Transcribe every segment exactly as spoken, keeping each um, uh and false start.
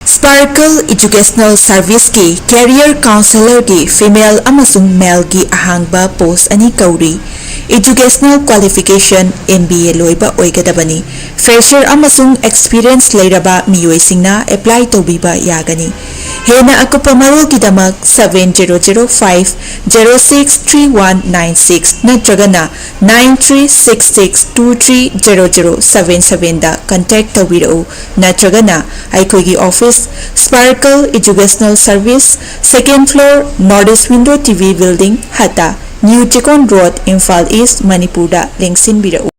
Sparkle Educational Serviceꯀꯤ Career Counselorꯒꯤ female ꯑꯃꯁꯨꯡ maleꯒꯤ ꯑꯍꯥꯡꯕ post ꯑꯅꯤ ꯀꯧꯔꯤ꯫ Educational qualification M B A ꯂꯣꯏꯕ ꯑꯣꯏꯒꯗꯕꯅꯤ꯫ Fresher ꯑꯃꯁꯨꯡ experience ꯂꯩꯔꯕ ꯃꯤꯑꯣꯏꯁꯤꯡꯅ apply ꯇꯧꯕꯤꯕ ꯌꯥꯒꯅꯤ꯫ ꯍꯦꯟꯅ ꯑꯀꯨꯞꯄ ꯃꯔꯣꯜꯒꯤꯗꯃꯛ seven zero zero five zero six three one nine six ꯅꯠꯇ꯭ꯔꯒꯅ nine three six six two three zero zero seven sevenꯗ contact ꯇꯧꯕꯤꯔꯛꯎ꯫ ꯅꯠꯇ꯭ꯔꯒꯅ ꯑꯩꯈꯣꯏꯒꯤ office, Sparkle Educational Service, second floor, North East Window T V Building, ꯍꯠꯇ, New Chikon Road, Imphal East, ꯃꯅꯤꯄꯨꯔꯗ ꯂꯦꯡꯁꯤꯟꯕꯤꯔꯛꯎ꯫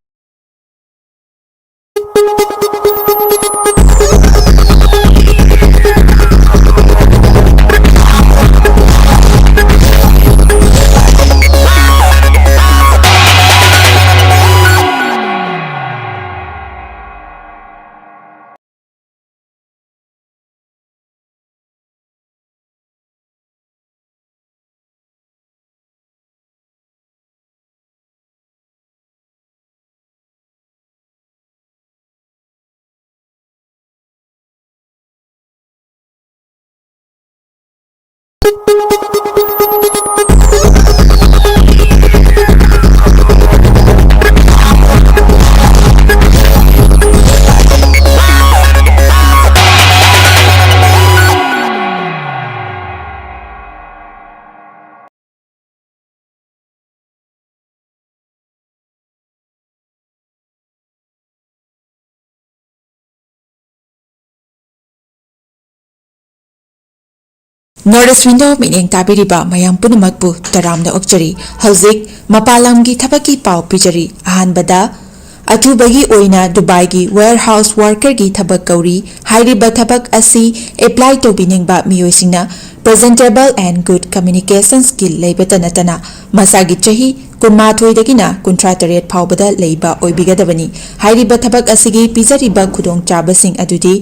North East Window ꯃꯤꯠꯌꯦꯡ ꯇꯥꯕꯤꯔꯤꯕ ꯃꯌꯥꯝ ꯄꯨꯝꯅꯃꯛꯄꯨ ꯇꯔꯥꯝꯅ ꯑꯣꯛꯆꯔꯤ꯫ ꯍꯧꯖꯤꯛ ꯃꯄꯥꯟ ꯂꯝꯒꯤ ꯊꯕꯛꯀꯤ ꯄꯥꯎ ꯄꯤꯖꯔꯤ꯫ ꯑꯍꯥꯟꯕꯗ, ꯑꯊꯨꯕꯒꯤ ꯑꯣꯏꯅ ꯗꯨꯕꯥꯏꯒꯤ warehouse workerꯒꯤ ꯊꯕꯛ ꯀꯧꯔꯤ꯫ ꯍꯥꯏꯔꯤꯕ ꯊꯕꯛ ꯑꯁꯤ apply ꯇꯧꯕꯤꯅꯤꯡꯕ ꯃꯤꯑꯣꯏꯁꯤꯡꯅ presentable and good communication skill ꯂꯩꯕꯇ ꯅꯠꯇꯅ ꯃꯁꯥꯒꯤ ꯆꯍꯤ ꯀꯨꯟꯃꯥꯊꯣꯏꯗꯒꯤꯅ ꯀꯨꯟꯊ꯭ꯔꯥ ꯇꯔꯦꯠ ꯐꯥꯎꯕꯗ ꯂꯩꯕ ꯑꯣꯏꯕꯤꯒꯗꯕꯅꯤ꯫ ꯍꯥꯏꯔꯤꯕ ꯊꯕꯛ ꯑꯁꯤꯒꯤ ꯄꯤꯖꯔꯤꯕ ꯈꯨꯗꯣꯡꯆꯥꯕꯁꯤꯡ ꯑꯗꯨꯗꯤ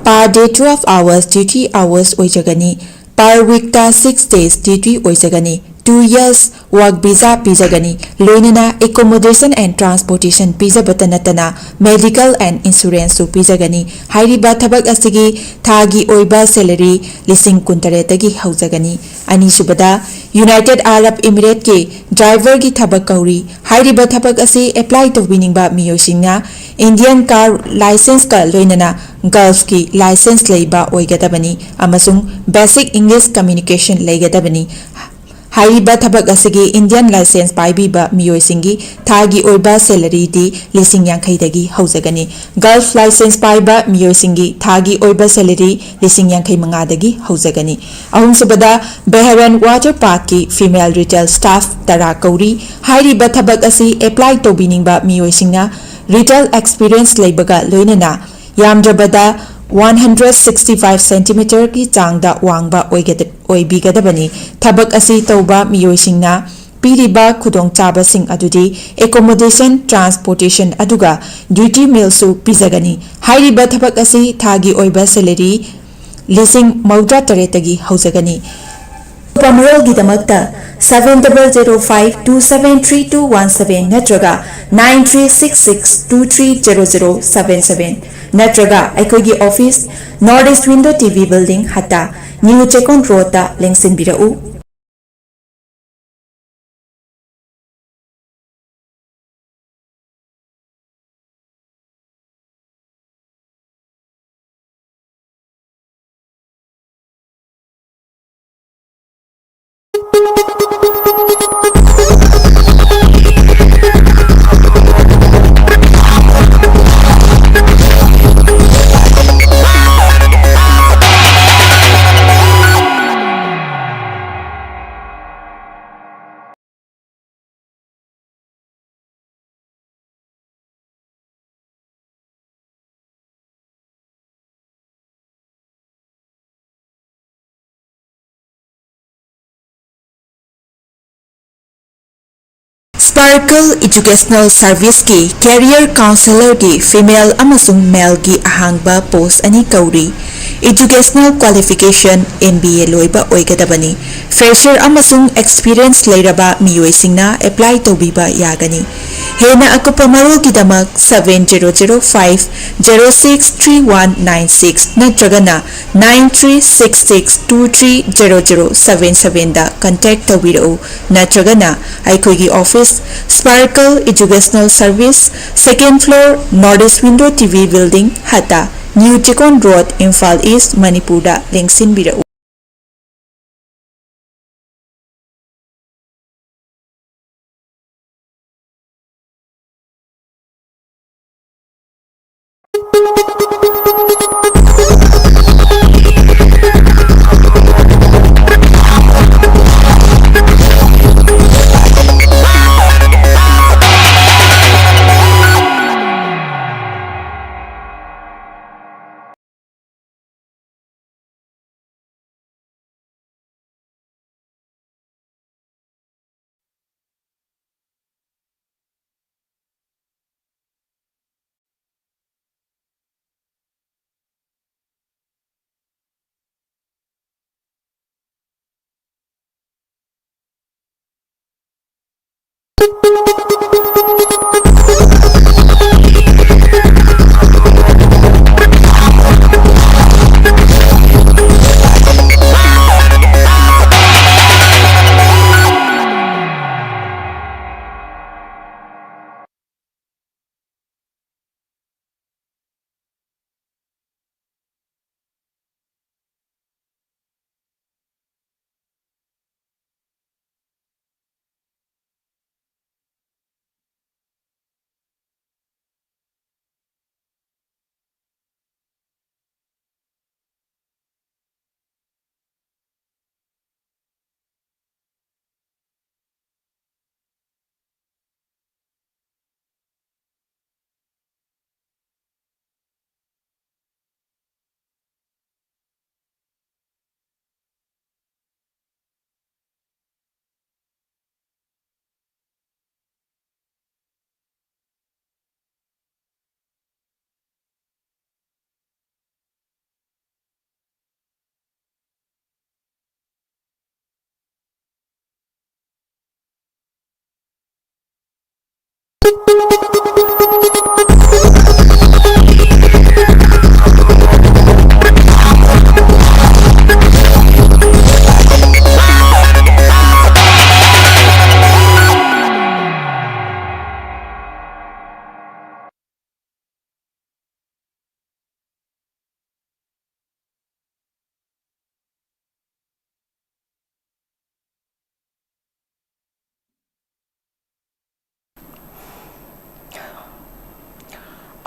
per day twelve hours duty hours ꯑꯣꯏꯖꯒꯅꯤ꯫ Per weekꯇ six days duty ꯑꯣꯏꯖꯒꯅꯤ꯫ Two years work visa ꯄꯤꯖꯒꯅꯤ꯫ ꯂꯣꯏꯅꯅ accommodation and transportation ꯄꯤꯖꯕꯇ ꯅꯠꯇꯅ medical and insuranceꯁꯨ ꯄꯤꯖꯒꯅꯤ꯫ ꯍꯥꯏꯔꯤꯕ ꯊꯕꯛ ꯑꯁꯤꯒꯤ ꯊꯥꯒꯤ ꯑꯣꯏꯕ salary ꯂꯤꯁꯤꯡ ꯀꯨꯟꯇꯔꯦꯠꯇꯒꯤ ꯍꯧꯖꯒꯅꯤ꯫ ꯑꯅꯤꯁꯨꯕꯗ, United Arab Emirateꯀꯤ driverꯒꯤ ꯊꯕꯛ ꯀꯧꯔꯤ꯫ ꯍꯥꯏꯔꯤꯕ ꯊꯕꯛ ꯑꯁꯤ apply ꯇꯧꯕꯤꯅꯤꯡꯕ ꯃꯤꯑꯣꯏꯁꯤꯡꯅ Indian car licenceꯀ ꯂꯣꯏꯅꯅ Gulfꯀꯤ license ꯂꯩꯕ ꯑꯣꯏꯒꯗꯕꯅꯤ ꯑꯃꯁꯨꯡ basic English communication ꯂꯩꯒꯗꯕꯅꯤ꯫ ꯍꯥꯏꯔꯤꯕ ꯊꯕꯛ ꯑꯁꯤꯒꯤ Indian license ꯄꯥꯏꯕꯤꯕ ꯃꯤꯑꯣꯏꯁꯤꯡꯒꯤ ꯊꯥꯒꯤ ꯑꯣꯏꯕ salaryꯗꯤ ꯂꯤꯁꯤꯡ ꯌꯥꯡꯈꯩꯗꯒꯤ ꯍꯧꯖꯒꯅꯤ꯫ Gulf license ꯄꯥꯏꯕ ꯃꯤꯑꯣꯏꯁꯤꯡꯒꯤ ꯊꯥꯒꯤ ꯑꯣꯏꯕ salary ꯂꯤꯁꯤꯡ ꯌꯥꯡꯈꯩ ꯃꯉꯥꯗꯒꯤ ꯍꯧꯖꯒꯅꯤ꯫ ꯑꯍꯨꯝꯁꯨꯕꯗ, Bahrain Water Parkꯀꯤ female retail staff ꯇꯔꯥ ꯀꯧꯔꯤ꯫ ꯍꯥꯏꯔꯤꯕ ꯊꯕꯛ ꯑꯁꯤ apply ꯇꯧꯕꯤꯅꯤꯡꯕ ꯃꯤꯑꯣꯏꯁꯤꯡꯅ retail experience ꯂꯩꯕꯒ ꯂꯣꯏꯅꯅ ꯌꯥꯝꯗ꯭ꯔꯕꯗ one hundred sixty five centimeterꯒꯤ ꯆꯥꯡꯗ ꯋꯥꯡꯕ ꯑꯣꯏꯒꯗ-, ꯑꯣꯏꯕꯤꯒꯗꯕꯅꯤ꯫ ꯊꯕꯛ ꯑꯁꯤ ꯇꯧꯕ ꯃꯤꯑꯣꯏꯁꯤꯡꯅ ꯄꯤꯔꯤꯕ ꯈꯨꯗꯣꯡꯆꯥꯕꯁꯤꯡ ꯑꯗꯨꯗꯤ accommodation, transportation ꯑꯗꯨꯒ duty mealꯁꯨ ꯄꯤꯖꯒꯅꯤ꯫ ꯍꯥꯏꯔꯤꯕ ꯊꯕꯛ ꯑꯁꯤ ꯊꯥꯒꯤ ꯑꯣꯏꯕ salary ꯂꯤꯁꯤꯡ ꯃꯧꯗ꯭ꯔꯥ ꯇꯔꯦꯠꯇꯒꯤ ꯍꯧꯖꯒꯅꯤ꯫ ꯑꯀꯨꯞꯄ ꯃꯔꯣꯜꯒꯤꯗꯃꯛꯇ seven double zero five two seven three two one seven ꯅꯠꯇ꯭ꯔꯒ nine three six six two three zero zero seven seven ꯅꯠꯇ꯭ꯔꯒ ꯑꯩꯈꯣꯏꯒꯤ office, North East Window T V Building, ꯍꯠꯇꯥ, New Chekon Roadꯇ ꯂꯦꯡꯁꯤꯟꯕꯤꯔꯛꯎ꯫ Circle Educational Serviceꯀꯤ Career Counselorꯒꯤ female ꯑꯃꯁꯨꯡ maleꯒꯤ ꯑꯍꯥꯡꯕ post ꯑꯅꯤ ꯀꯧꯔꯤ꯫ Educational qualification M B A ꯂꯣꯏꯕ ꯑꯣꯏꯒꯗꯕꯅꯤ꯫ Fresher ꯑꯃꯁꯨꯡ experience ꯂꯩꯔꯕ ꯃꯤꯑꯣꯏꯁꯤꯡꯅ apply ꯇꯧꯕꯤꯕ ꯌꯥꯒꯅꯤ꯫ ꯍꯦꯟꯅ ꯑꯀꯨꯞꯄ ꯃꯔꯣꯜꯒꯤꯗꯃꯛ seven zero zero five zero six three one nine six ꯅꯠꯇ꯭ꯔꯒꯅ nine three six six two three zero zero seven sevenꯗ contact ꯇꯧꯕꯤꯔꯛꯎ, ꯅꯠꯇ꯭ꯔꯒꯅ ꯑꯩꯈꯣꯏꯒꯤ office, Sparkle Educational Service, second floor, North East Window T V Building, ꯍꯠꯇ, New Chekon Road, Imphal East, ꯃꯅꯤꯄꯨꯔꯗ ꯂꯦꯡꯁꯤꯟꯕꯤꯔꯛꯎ꯫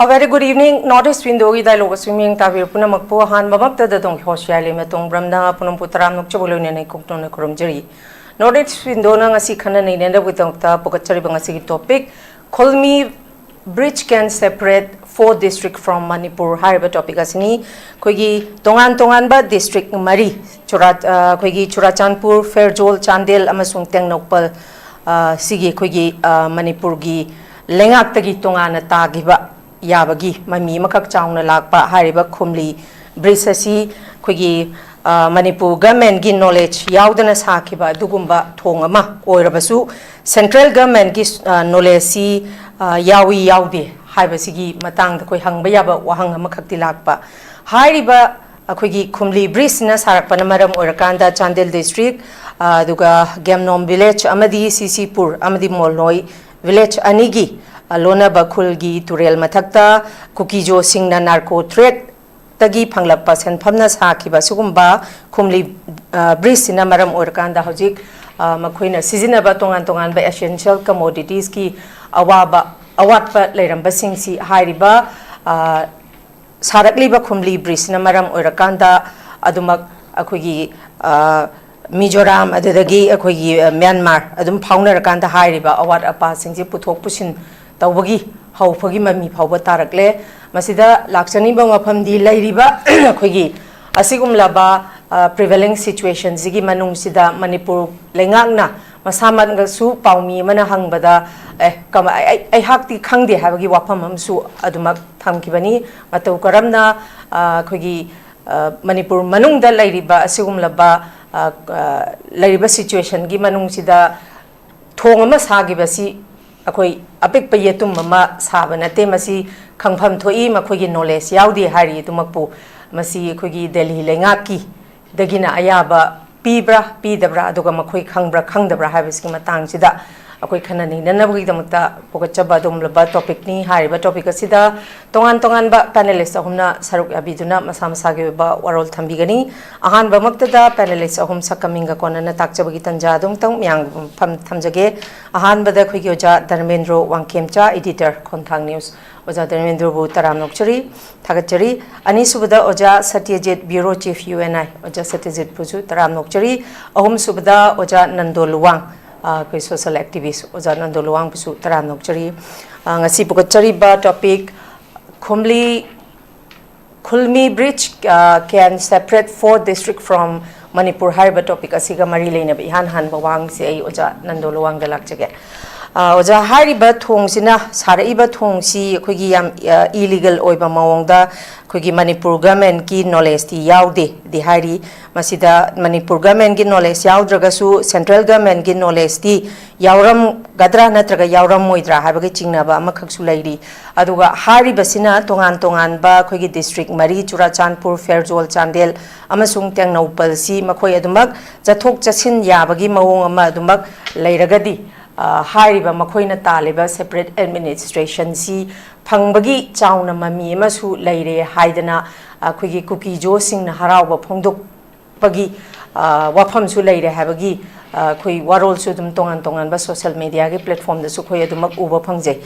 A very good evening, North East Windowꯒꯤ dialogue ꯑꯁꯤ ꯃꯤꯠꯌꯦꯡ ꯇꯥꯕꯤꯔꯤꯕ ꯄꯨꯝꯅꯃꯛꯄꯨ ꯑꯍꯥꯟꯕꯃꯛꯇꯗ ꯑꯗꯣꯝꯒꯤ host ꯌꯥꯏꯂꯩꯃ ꯇꯣꯡꯕ꯭ꯔꯝꯅ ꯄꯨꯝꯅꯃꯛꯄꯨ ꯇꯔꯥꯝꯅ ꯑꯣꯛꯆꯕ ꯂꯣꯏꯅꯅ ꯏꯀꯣꯛꯇꯣꯟꯅ ꯈꯨꯔꯨꯝꯖꯔꯤ꯫ North East Windowꯅ ꯉꯁꯤ ꯈꯟꯅ ꯅꯩꯅꯅꯕꯒꯤꯗꯃꯛꯇ ꯄꯨꯒꯠꯆꯔꯤꯕ ꯉꯁꯤꯒꯤ topic, "Khulmi bridge can separate four district from Manipur" ꯍꯥꯏꯔꯤꯕ topic ꯑꯁꯤꯅꯤ꯫ ꯑꯩꯈꯣꯏꯒꯤ ꯇꯣꯉꯥꯟ ꯇꯣꯉꯥꯟꯕ district ꯃꯔꯤ, ꯆꯨꯔꯥ-, ꯑ, ꯑꯩꯈꯣꯏꯒꯤ ꯆꯨꯔꯥꯆꯥꯟꯄꯨꯔ, ꯐꯦꯔꯖꯣꯜ, ꯆꯥꯟꯗꯦꯜ ꯑꯃꯁꯨꯡ ꯇꯦꯡꯅꯧꯄꯜ, ꯑ, ꯁꯤꯒꯤ ꯑꯩꯈꯣꯏꯒꯤ, ꯑ, ꯃꯅꯤꯄꯨꯔꯒꯤ ꯂꯩꯉꯥꯛꯇꯒꯤ ꯇꯣꯉꯥꯟꯅ ꯇꯥꯈꯤꯕ ꯌꯥꯕꯒꯤ ꯃꯃꯤ ꯑꯃꯈꯛ ꯆꯥꯎꯅ ꯂꯥꯛꯄ ꯍꯥꯏꯔꯤꯕ ꯈꯨꯝꯂꯤ bridge ꯑꯁꯤ ꯑꯩꯈꯣꯏꯒꯤ, ꯑ, ꯃꯅꯤꯄꯨꯔ governmentꯀꯤ knowledge ꯌꯥꯎꯗꯅ ꯁꯥꯈꯤꯕ ꯑꯗꯨꯒꯨꯝꯕ ꯊꯣꯡ ꯑꯃ ꯑꯣꯏꯔꯕꯁꯨ, central governmentꯀꯤ, ꯑ, knowledgeꯁꯤ, ꯑ, ꯌꯥꯎꯏ ꯌꯥꯎꯗꯦ ꯍꯥꯏꯕꯁꯤꯒꯤ ꯃꯇꯥꯡꯗ ꯑꯩꯈꯣꯏ ꯍꯪꯕ ꯌꯥꯕ ꯋꯥꯍꯪ ꯑꯃꯈꯛꯇꯤ ꯂꯥꯛꯄ꯫ ꯍꯥꯏꯔꯤꯕ ꯑꯩꯈꯣꯏꯒꯤ ꯈꯨꯝꯂꯤ bridgeꯁꯤꯅ ꯁꯥꯔꯛꯄꯅ ꯃꯔꯝ ꯑꯣꯏꯔꯀꯥꯟꯗ ꯆꯥꯟꯗꯦꯜ district, ꯑ, ꯑꯗꯨꯒ ꯒꯦꯝꯅꯣꯝ village ꯑꯃꯗꯤ ꯁꯤꯁꯤꯄꯨꯔ ꯑꯃꯗꯤ ꯃꯣꯜꯅꯣꯏ village ꯑꯅꯤꯒꯤ, ꯑ, ꯂꯣꯟꯅꯕ ꯈꯨꯜꯒꯤ ꯇꯨꯔꯦꯜ ꯃꯊꯛꯇ ꯀꯨꯀꯤꯖꯣꯁꯤꯡꯅ narco trade ꯇꯒꯤ ꯐꯪꯂꯛꯄ ꯁꯦꯟꯐꯝꯅ ꯁꯥꯈꯤꯕ ꯑꯁꯤꯒꯨꯝꯕ ꯈꯨꯝꯂꯤ, ꯑ, bridgeꯁꯤꯅ ꯃꯔꯝ ꯑꯣꯏꯔꯀꯥꯟꯗ ꯍꯧꯖꯤꯛ, ꯑ, ꯃꯈꯣꯏꯅ ꯁꯤꯖꯤꯟꯅꯕ ꯇꯣꯉꯥꯟ ꯇꯣꯉꯥꯟꯕ essential commoditiesꯀꯤ ꯑꯋꯥꯕ, ꯑꯋꯥꯠꯄ ꯂꯩꯔꯝꯕꯁꯤꯡꯁꯤ ꯍꯥꯏꯔꯤꯕ, ꯑ, ꯁꯥꯔꯛꯂꯤꯕ ꯈꯨꯝꯂꯤ bridgeꯁꯤꯅ ꯃꯔꯝ ꯑꯣꯏꯔꯀꯥꯟꯗ ꯑꯗꯨꯃꯛ ꯑꯩꯈꯣꯏꯒꯤ, ꯑ, ꯃꯤꯖꯣꯔꯥꯝ, ꯑꯗꯨꯗꯒꯤ ꯑꯩꯈꯣꯏꯒꯤ, ꯑ, ꯃ꯭ꯌꯥꯟꯃꯥꯔ ꯑꯗꯨꯝ ꯐꯥꯎꯅꯔꯀꯥꯟꯗ ꯍꯥꯏꯔꯤꯕ ꯑꯋꯥꯠ ꯑꯄꯥꯁꯤꯡꯁꯦ ꯄꯨꯊꯣꯛ ꯄꯨꯁꯤꯟ ꯇꯧꯕꯒꯤ ꯍꯧꯕꯒꯤ ꯃꯃꯤ ꯐꯥꯎꯕ ꯇꯥꯔꯛꯂꯦ꯫ ꯃꯁꯤꯗ ꯂꯥꯛꯆꯅꯤꯡꯕ ꯃꯐꯝꯗꯤ ꯂꯩꯔꯤꯕ ꯑꯩꯈꯣꯏꯒꯤ ꯑꯁꯤꯒꯨꯝꯂꯕ, ꯑ, prevailing situationꯁꯤꯒꯤ ꯃꯅꯨꯡꯁꯤꯗ ꯃꯅꯤꯄꯨꯔ ꯂꯩꯉꯥꯛꯅ ꯃꯁꯥꯃꯛꯅꯁꯨ ꯄꯥꯎꯃꯤ ꯑꯃꯅ ꯍꯪꯕꯗ, "ꯑꯦ, ꯀꯃ-, ꯑꯩ-, ꯑꯩ-, ꯑꯩꯍꯥꯛꯇꯤ ꯈꯪꯗꯦ" ꯍꯥꯏꯕꯒꯤ ꯋꯥꯐꯝ ꯑꯃꯁꯨ ꯑꯗꯨꯃꯛ ꯊꯝꯈꯤꯕꯅꯤ꯫ ꯃꯇꯧ ꯀꯔꯝꯅ, ꯑ, ꯑꯩꯈꯣꯏꯒꯤ, ꯑ, ꯃꯅꯤꯄꯨꯔ ꯃꯅꯨꯡꯗ ꯂꯩꯔꯤꯕ ꯑꯁꯤꯒꯨꯝꯂꯕ, ꯑ, ꯑ, ꯂꯩꯔꯤꯕ situationꯒꯤ ꯃꯅꯨꯡꯁꯤꯗ ꯊꯣꯡ ꯑꯃ ꯁꯥꯈꯤꯕꯁꯤ ꯑꯩꯈꯣꯏ ꯑꯄꯤꯛꯄ ꯌꯦꯇꯨꯝ ꯑꯃ ꯁꯥꯕ ꯅꯠꯇꯦ꯫ ꯃꯁꯤ ꯈꯪꯐꯝ ꯊꯣꯛꯏ, ꯃꯈꯣꯏꯒꯤ knowledge ꯌꯥꯎꯗꯦ ꯍꯥꯏꯔꯤ ꯑꯗꯨꯃꯛꯄꯨ꯫ ꯃꯁꯤ ꯑꯩꯈꯣꯏꯒꯤ ꯗꯦꯜꯍꯤ ꯂꯩꯉꯥꯛꯀꯤꯗꯒꯤꯅ ꯑꯌꯥꯕ ꯄꯤꯕ꯭ꯔꯥ ꯄꯤꯗꯕ꯭ꯔꯥ, ꯑꯗꯨꯒ ꯃꯈꯣꯏ ꯈꯪꯕ꯭ꯔꯥ ꯈꯪꯗꯕ꯭ꯔꯥ ꯍꯥꯏꯕꯁꯤꯒꯤ ꯃꯇꯥꯡꯁꯤꯗ ꯑꯩꯈꯣꯏ ꯈꯟꯅ ꯅꯩꯅꯅꯕꯒꯤꯗꯃꯛꯇ ꯄꯨꯒꯠꯆꯕ ꯑꯗꯨꯒꯨꯝꯂꯕ ꯇꯣꯄꯤꯛꯅꯤ꯫ ꯍꯥꯏꯔꯤꯕ ꯇꯣꯄꯤꯛ ꯑꯁꯤꯗ ꯇꯣꯉꯥꯟ ꯇꯣꯉꯥꯟꯕ ꯄꯦꯅꯦꯂꯤꯁ ꯑꯍꯨꯝꯅ ꯁꯔꯨꯛ ꯌꯥꯕꯤꯗꯨꯅ ꯃꯁꯥ ꯃꯁꯥꯒꯤ ꯑꯣꯏꯕ ꯋꯥꯔꯣꯜ ꯊꯝꯕꯤꯒꯅꯤ꯫ ꯑꯍꯥꯟꯕꯃꯛꯇꯗ ꯄꯦꯅꯦꯂꯤꯁ ꯑꯍꯨꯝ ꯁꯛꯀ ꯃꯤꯡꯒ ꯀꯣꯟꯅꯅ ꯇꯥꯛꯆꯕꯒꯤ ꯇꯥꯟꯖꯥ ꯑꯗꯨꯝꯇꯪ ꯃꯌꯥꯝꯒꯤ ꯐꯝ ꯊꯝꯖꯒꯦ꯫ ꯑꯍꯥꯟꯕꯗ ꯑꯩꯈꯣꯏꯒꯤ ꯑꯣꯖꯥ ꯙꯔꯃꯦꯟꯗ꯭ꯔꯣ ꯋꯥꯡꯈꯦꯝꯆꯥ, ꯏꯗꯤꯇꯔ, ꯈꯣꯡꯊꯥꯡ ꯅ꯭ꯌꯨꯁ꯫ ꯑꯣꯖꯥ ꯙꯔꯃꯦꯟꯗ꯭ꯔꯣꯕꯨ ꯇꯔꯥꯝꯅ ꯑꯣꯛꯆꯔꯤ, ꯊꯥꯒꯠꯆꯔꯤ꯫ ꯑꯅꯤꯁꯨꯕꯗ ꯑꯣꯖꯥ ꯁꯇ꯭ꯌꯖꯤꯠ, ꯕ꯭ꯌꯨꯔꯣ ꯆꯤꯐ, ꯌꯨ ꯑꯦꯟ ꯑꯥꯏ, ꯑꯣꯖꯥ ꯁꯇ꯭ꯌꯖꯤꯠꯄꯨꯁꯨ ꯇꯔꯥꯝꯅ ꯑꯣꯛꯆꯔꯤ꯫ ꯑꯍꯨꯝꯁꯨꯕꯗ ꯑꯣꯖꯥ ꯅꯟꯗꯣ ꯂꯨꯋꯥꯡ, ꯑ, ꯑꯩꯈꯣꯏ ꯁꯣꯁꯤꯌꯦꯜ ꯑꯦꯛꯇꯤꯚꯤꯁ ꯑꯣꯖꯥ ꯅꯟꯗꯣ ꯂꯨꯋꯥꯡꯕꯨꯁꯨ ꯇꯔꯥꯝꯅ ꯑꯣꯛꯆꯔꯤ꯫ ꯑ, ꯉꯁꯤ ꯄꯨꯒꯠꯆꯔꯤꯕ ꯇꯣꯄꯤꯛ, ꯈꯨꯝꯂꯤ, ꯈꯨꯜꯃꯤ bridge, ꯑ, can separate four district from Manipur ꯍꯥꯏꯔꯤꯕ ꯇꯣꯄꯤꯛ ꯑꯁꯤꯒ ꯃꯔꯤ ꯂꯩꯅꯕ ꯏꯍꯥꯟ ꯍꯥꯟꯕ ꯋꯥꯍꯪꯁꯤ ꯑꯩ ꯑꯣꯖꯥ ꯅꯟꯗꯣ ꯂꯨꯋꯥꯡꯗ ꯂꯥꯛꯆꯒꯦ꯫ ꯑ, ꯑꯣꯖꯥ, ꯍꯥꯏꯔꯤꯕ ꯊꯣꯡꯁꯤꯅ, ꯁꯥꯔꯛꯏꯕ ꯊꯣꯡꯁꯤ ꯑꯩꯈꯣꯏꯒꯤ ꯌꯥꯝ, ꯑ, ꯏꯂꯤꯒꯦꯜ ꯑꯣꯏꯕ ꯃꯑꯣꯡꯗ ꯑꯩꯈꯣꯏꯒꯤ ꯃꯅꯤꯄꯨꯔ ꯒꯃꯦꯟꯀꯤ ꯅꯣꯂꯦꯖꯇꯤ ꯌꯥꯎꯗꯦꯗꯤ ꯍꯥꯏꯔꯤ꯫ ꯃꯁꯤꯗ ꯃꯅꯤꯄꯨꯔ ꯒꯃꯦꯟꯒꯤ ꯅꯣꯂꯦꯖ ꯌꯥꯎꯗ꯭ꯔꯒꯁꯨ ꯁꯦꯟꯇ꯭ꯔꯦꯜ ꯒꯃꯦꯟꯒꯤ ꯅꯣꯂꯦꯖꯇꯤ ꯌꯥꯎꯔꯝꯒꯗ꯭ꯔꯥ ꯅꯠꯇ꯭ꯔꯒ ꯌꯥꯎꯔꯝꯃꯣꯏꯗ꯭ꯔꯥ ꯍꯥꯏꯕꯒꯤ ꯆꯤꯡꯅꯕ ꯑꯃꯈꯛꯁꯨ ꯂꯩꯔꯤ꯫ ꯑꯗꯨꯒ ꯍꯥꯏꯔꯤꯕꯁꯤꯅ ꯇꯣꯉꯥꯟ ꯇꯣꯉꯥꯟꯕ ꯑꯩꯈꯣꯏꯒꯤ ꯗꯤꯁꯇ꯭ꯔꯤꯛ ꯃꯔꯤ, ꯆꯨꯔꯥꯆꯥꯟꯄꯨꯔ, ꯐꯦꯔꯖꯣꯜ, ꯆꯥꯟꯗꯦꯜ ꯑꯃꯁꯨꯡ ꯇꯦꯡꯅꯧꯄꯜꯁꯤ ꯃꯈꯣꯏ ꯑꯗꯨꯃꯛ ꯆꯠꯊꯣꯛ ꯆꯠꯁꯤꯟ ꯌꯥꯕꯒꯤ ꯃꯑꯣꯡ ꯑꯃ ꯑꯗꯨꯃꯛ ꯂꯩꯔꯒꯗꯤ, ꯑ, ꯍꯥꯏꯔꯤꯕ ꯃꯈꯣꯏꯅ ꯇꯥꯜꯂꯤꯕ ꯁꯦꯄꯔꯦꯠ ꯑꯦꯗꯃꯤꯅꯤꯁꯇ꯭ꯔꯦꯁꯟꯁꯤ ꯐꯪꯕꯒꯤ ꯆꯥꯎꯅ ꯃꯃꯤ ꯑꯃꯁꯨ ꯂꯩꯔꯦ ꯍꯥꯏꯗꯅ ꯑꯩꯈꯣꯏꯒꯤ ꯀꯨꯀꯤꯖꯣꯁꯤꯡꯅ ꯍꯔꯥꯎꯕ ꯐꯣꯡꯗꯣꯛꯄꯒꯤ, ꯑ, ꯋꯥꯐꯝꯁꯨ ꯂꯩꯔꯦ ꯍꯥꯏꯕꯒꯤ, ꯑ, ꯑꯩꯈꯣꯏ ꯋꯥꯔꯣꯜꯁꯨ ꯑꯗꯨꯝ ꯇꯣꯉꯥꯟ ꯇꯣꯉꯥꯟꯕ ꯁꯣꯁꯤꯌꯦꯜ ꯃꯦꯗꯤꯌꯥꯒꯤ ꯄ꯭ꯂꯦꯠꯐꯣꯔꯝꯗꯁꯨ ꯑꯩꯈꯣꯏ ꯑꯗꯨꯃꯛ ꯎꯕ ꯐꯪꯖꯩ꯫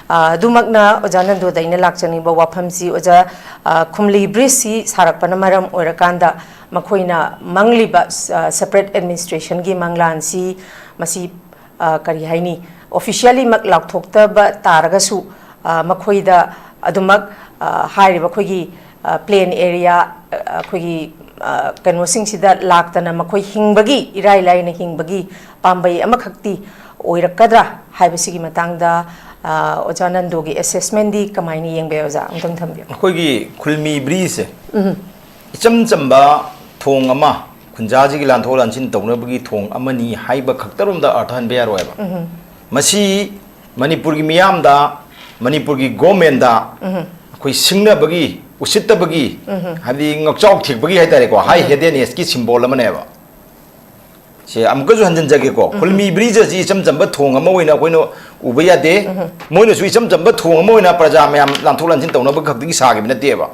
ꯑ, ꯑꯗꯨꯃꯛꯅ ꯑꯣꯖꯥ ꯅꯟꯗꯣꯗ ꯑꯩꯅ ꯂꯥꯛꯆꯅꯤꯡꯕ ꯋꯥꯐꯝꯁꯤ, ꯑꯣꯖꯥ, ꯑ, ꯈꯨꯝꯂꯤ ꯕ꯭ꯔꯤꯖꯁꯤ ꯁꯥꯔꯛꯄꯅ ꯃꯔꯝ ꯑꯣꯏꯔꯀꯥꯟꯗ ꯃꯈꯣꯏꯅ ꯃꯪꯂꯤꯕ, ꯑ, ꯁꯦꯄꯔꯦꯠ ꯑꯦꯗꯃꯤꯅꯤꯁꯇ꯭ꯔꯦꯁꯟꯒꯤ ꯃꯪꯂꯥꯟꯁꯤ ꯃꯁꯤ, ꯑ, ꯀꯔꯤ ꯍꯥꯏꯅꯤ, ꯑꯣꯐꯤꯁꯤꯌꯦꯜꯂꯤꯃꯛ ꯂꯥꯎꯊꯣꯛꯇꯕ ꯇꯥꯔꯒꯁꯨ, ꯑ, ꯃꯈꯣꯏꯗ ꯑꯗꯨꯃꯛ, ꯑ, ꯍꯥꯏꯔꯤꯕ ꯑꯩꯈꯣꯏꯒꯤ, ꯑ, ꯄ꯭ꯂꯦꯟ ꯑꯦꯔꯤꯌꯥ, ꯑ, ꯑꯩꯈꯣꯏꯒꯤ, ꯑ, ꯀꯩꯅꯣꯁꯤꯡꯁꯤꯗ ꯂꯥꯛꯇꯅ ꯃꯈꯣꯏ ꯍꯤꯡꯕꯒꯤ, ꯏꯔꯥꯏ ꯂꯥꯏꯅ ꯍꯤꯡꯕꯒꯤ ꯄꯥꯝꯕꯩ ꯑꯃꯈꯛꯇꯤ ꯑꯣꯏꯔꯛꯀꯗ꯭ꯔꯥ ꯍꯥꯏꯕꯁꯤꯒꯤ ꯃꯇꯥꯡꯗ, ꯑ, ꯑꯣꯖꯥ ꯅꯟꯗꯣꯒꯤ ꯑꯦꯁꯦꯁꯃꯦꯟꯗꯤ ꯀꯃꯥꯏꯅ ꯌꯦꯡꯕ ꯌꯥꯏ, ꯑꯣꯖꯥ? ꯑꯃꯨꯛꯇꯪ ꯊꯝꯕꯤꯌꯨ꯫ ꯑꯩꯈꯣꯏꯒꯤ ꯈꯨꯜꯃꯤ ꯕ꯭ꯔꯤꯖꯁꯦ ꯎꯝ꯫ ꯏꯆꯝ ꯆꯝꯕ ꯊꯣꯡ ꯑꯃ, ꯈꯨꯟꯖꯥꯁꯤꯒꯤ ꯂꯥꯟꯊꯣꯛ ꯂꯥꯟꯁꯤꯟ ꯇꯧꯅꯕꯒꯤ ꯊꯣꯡ ꯑꯃꯅꯤ ꯍꯥꯏꯕ ꯈꯛꯇꯔꯣꯝꯗ ꯑꯥꯔꯊ ꯍꯟꯕ ꯌꯥꯔꯣꯏꯕ꯫ ꯎꯝ꯫ ꯃꯁꯤ ꯃꯅꯤꯄꯨꯔꯒꯤ ꯃꯤꯌꯥꯝꯗ, ꯃꯅꯤꯄꯨꯔꯒꯤ ꯒꯣꯔꯃꯦꯟꯗ ꯎꯝ꯫ ꯑꯩꯈꯣꯏ ꯁꯤꯡꯅꯕꯒꯤ, ꯎꯁꯤꯠꯇꯕꯒꯤ, ꯎꯝ꯫ ꯍꯥꯏꯕꯗꯤ ꯉꯛꯆꯥꯎ ꯊꯦꯛꯄꯒꯤ ꯍꯥꯏꯇꯥꯔꯦꯀꯣ, ꯍꯥꯏ ꯎꯝ꯫ ꯍꯦꯗꯦꯅꯦꯁꯀꯤ ꯁꯤꯝꯕꯣꯜ ꯑꯃꯅꯦꯕ꯫ ꯁꯦ ꯑꯃꯨꯛꯀꯁꯨ ꯍꯟꯖꯤꯟꯖꯒꯦꯀꯣ, ꯈꯨꯜꯃꯤ ꯕ꯭ꯔꯤꯖ ꯑꯁꯤ ꯏꯆꯝ ꯆꯝꯕ ꯊꯣꯡ ꯑꯃ ꯑꯣꯏꯅ ꯑꯩꯈꯣꯏꯅ ꯎꯕ ꯌꯥꯗꯦ꯫ ꯃꯣꯏꯅꯁꯨ ꯏꯆꯝ ꯆꯝꯕ ꯊꯣꯡ ꯑꯃ ꯑꯣꯏꯅ ꯄ꯭ꯔꯖꯥ ꯃꯌꯥꯝ ꯂꯥꯟꯊꯣꯛ ꯂꯥꯟꯁꯤꯟ ꯇꯧꯅꯕ ꯈꯛꯇꯒꯤ ꯁꯥꯈꯤꯕ ꯅꯠꯇꯦꯕ꯫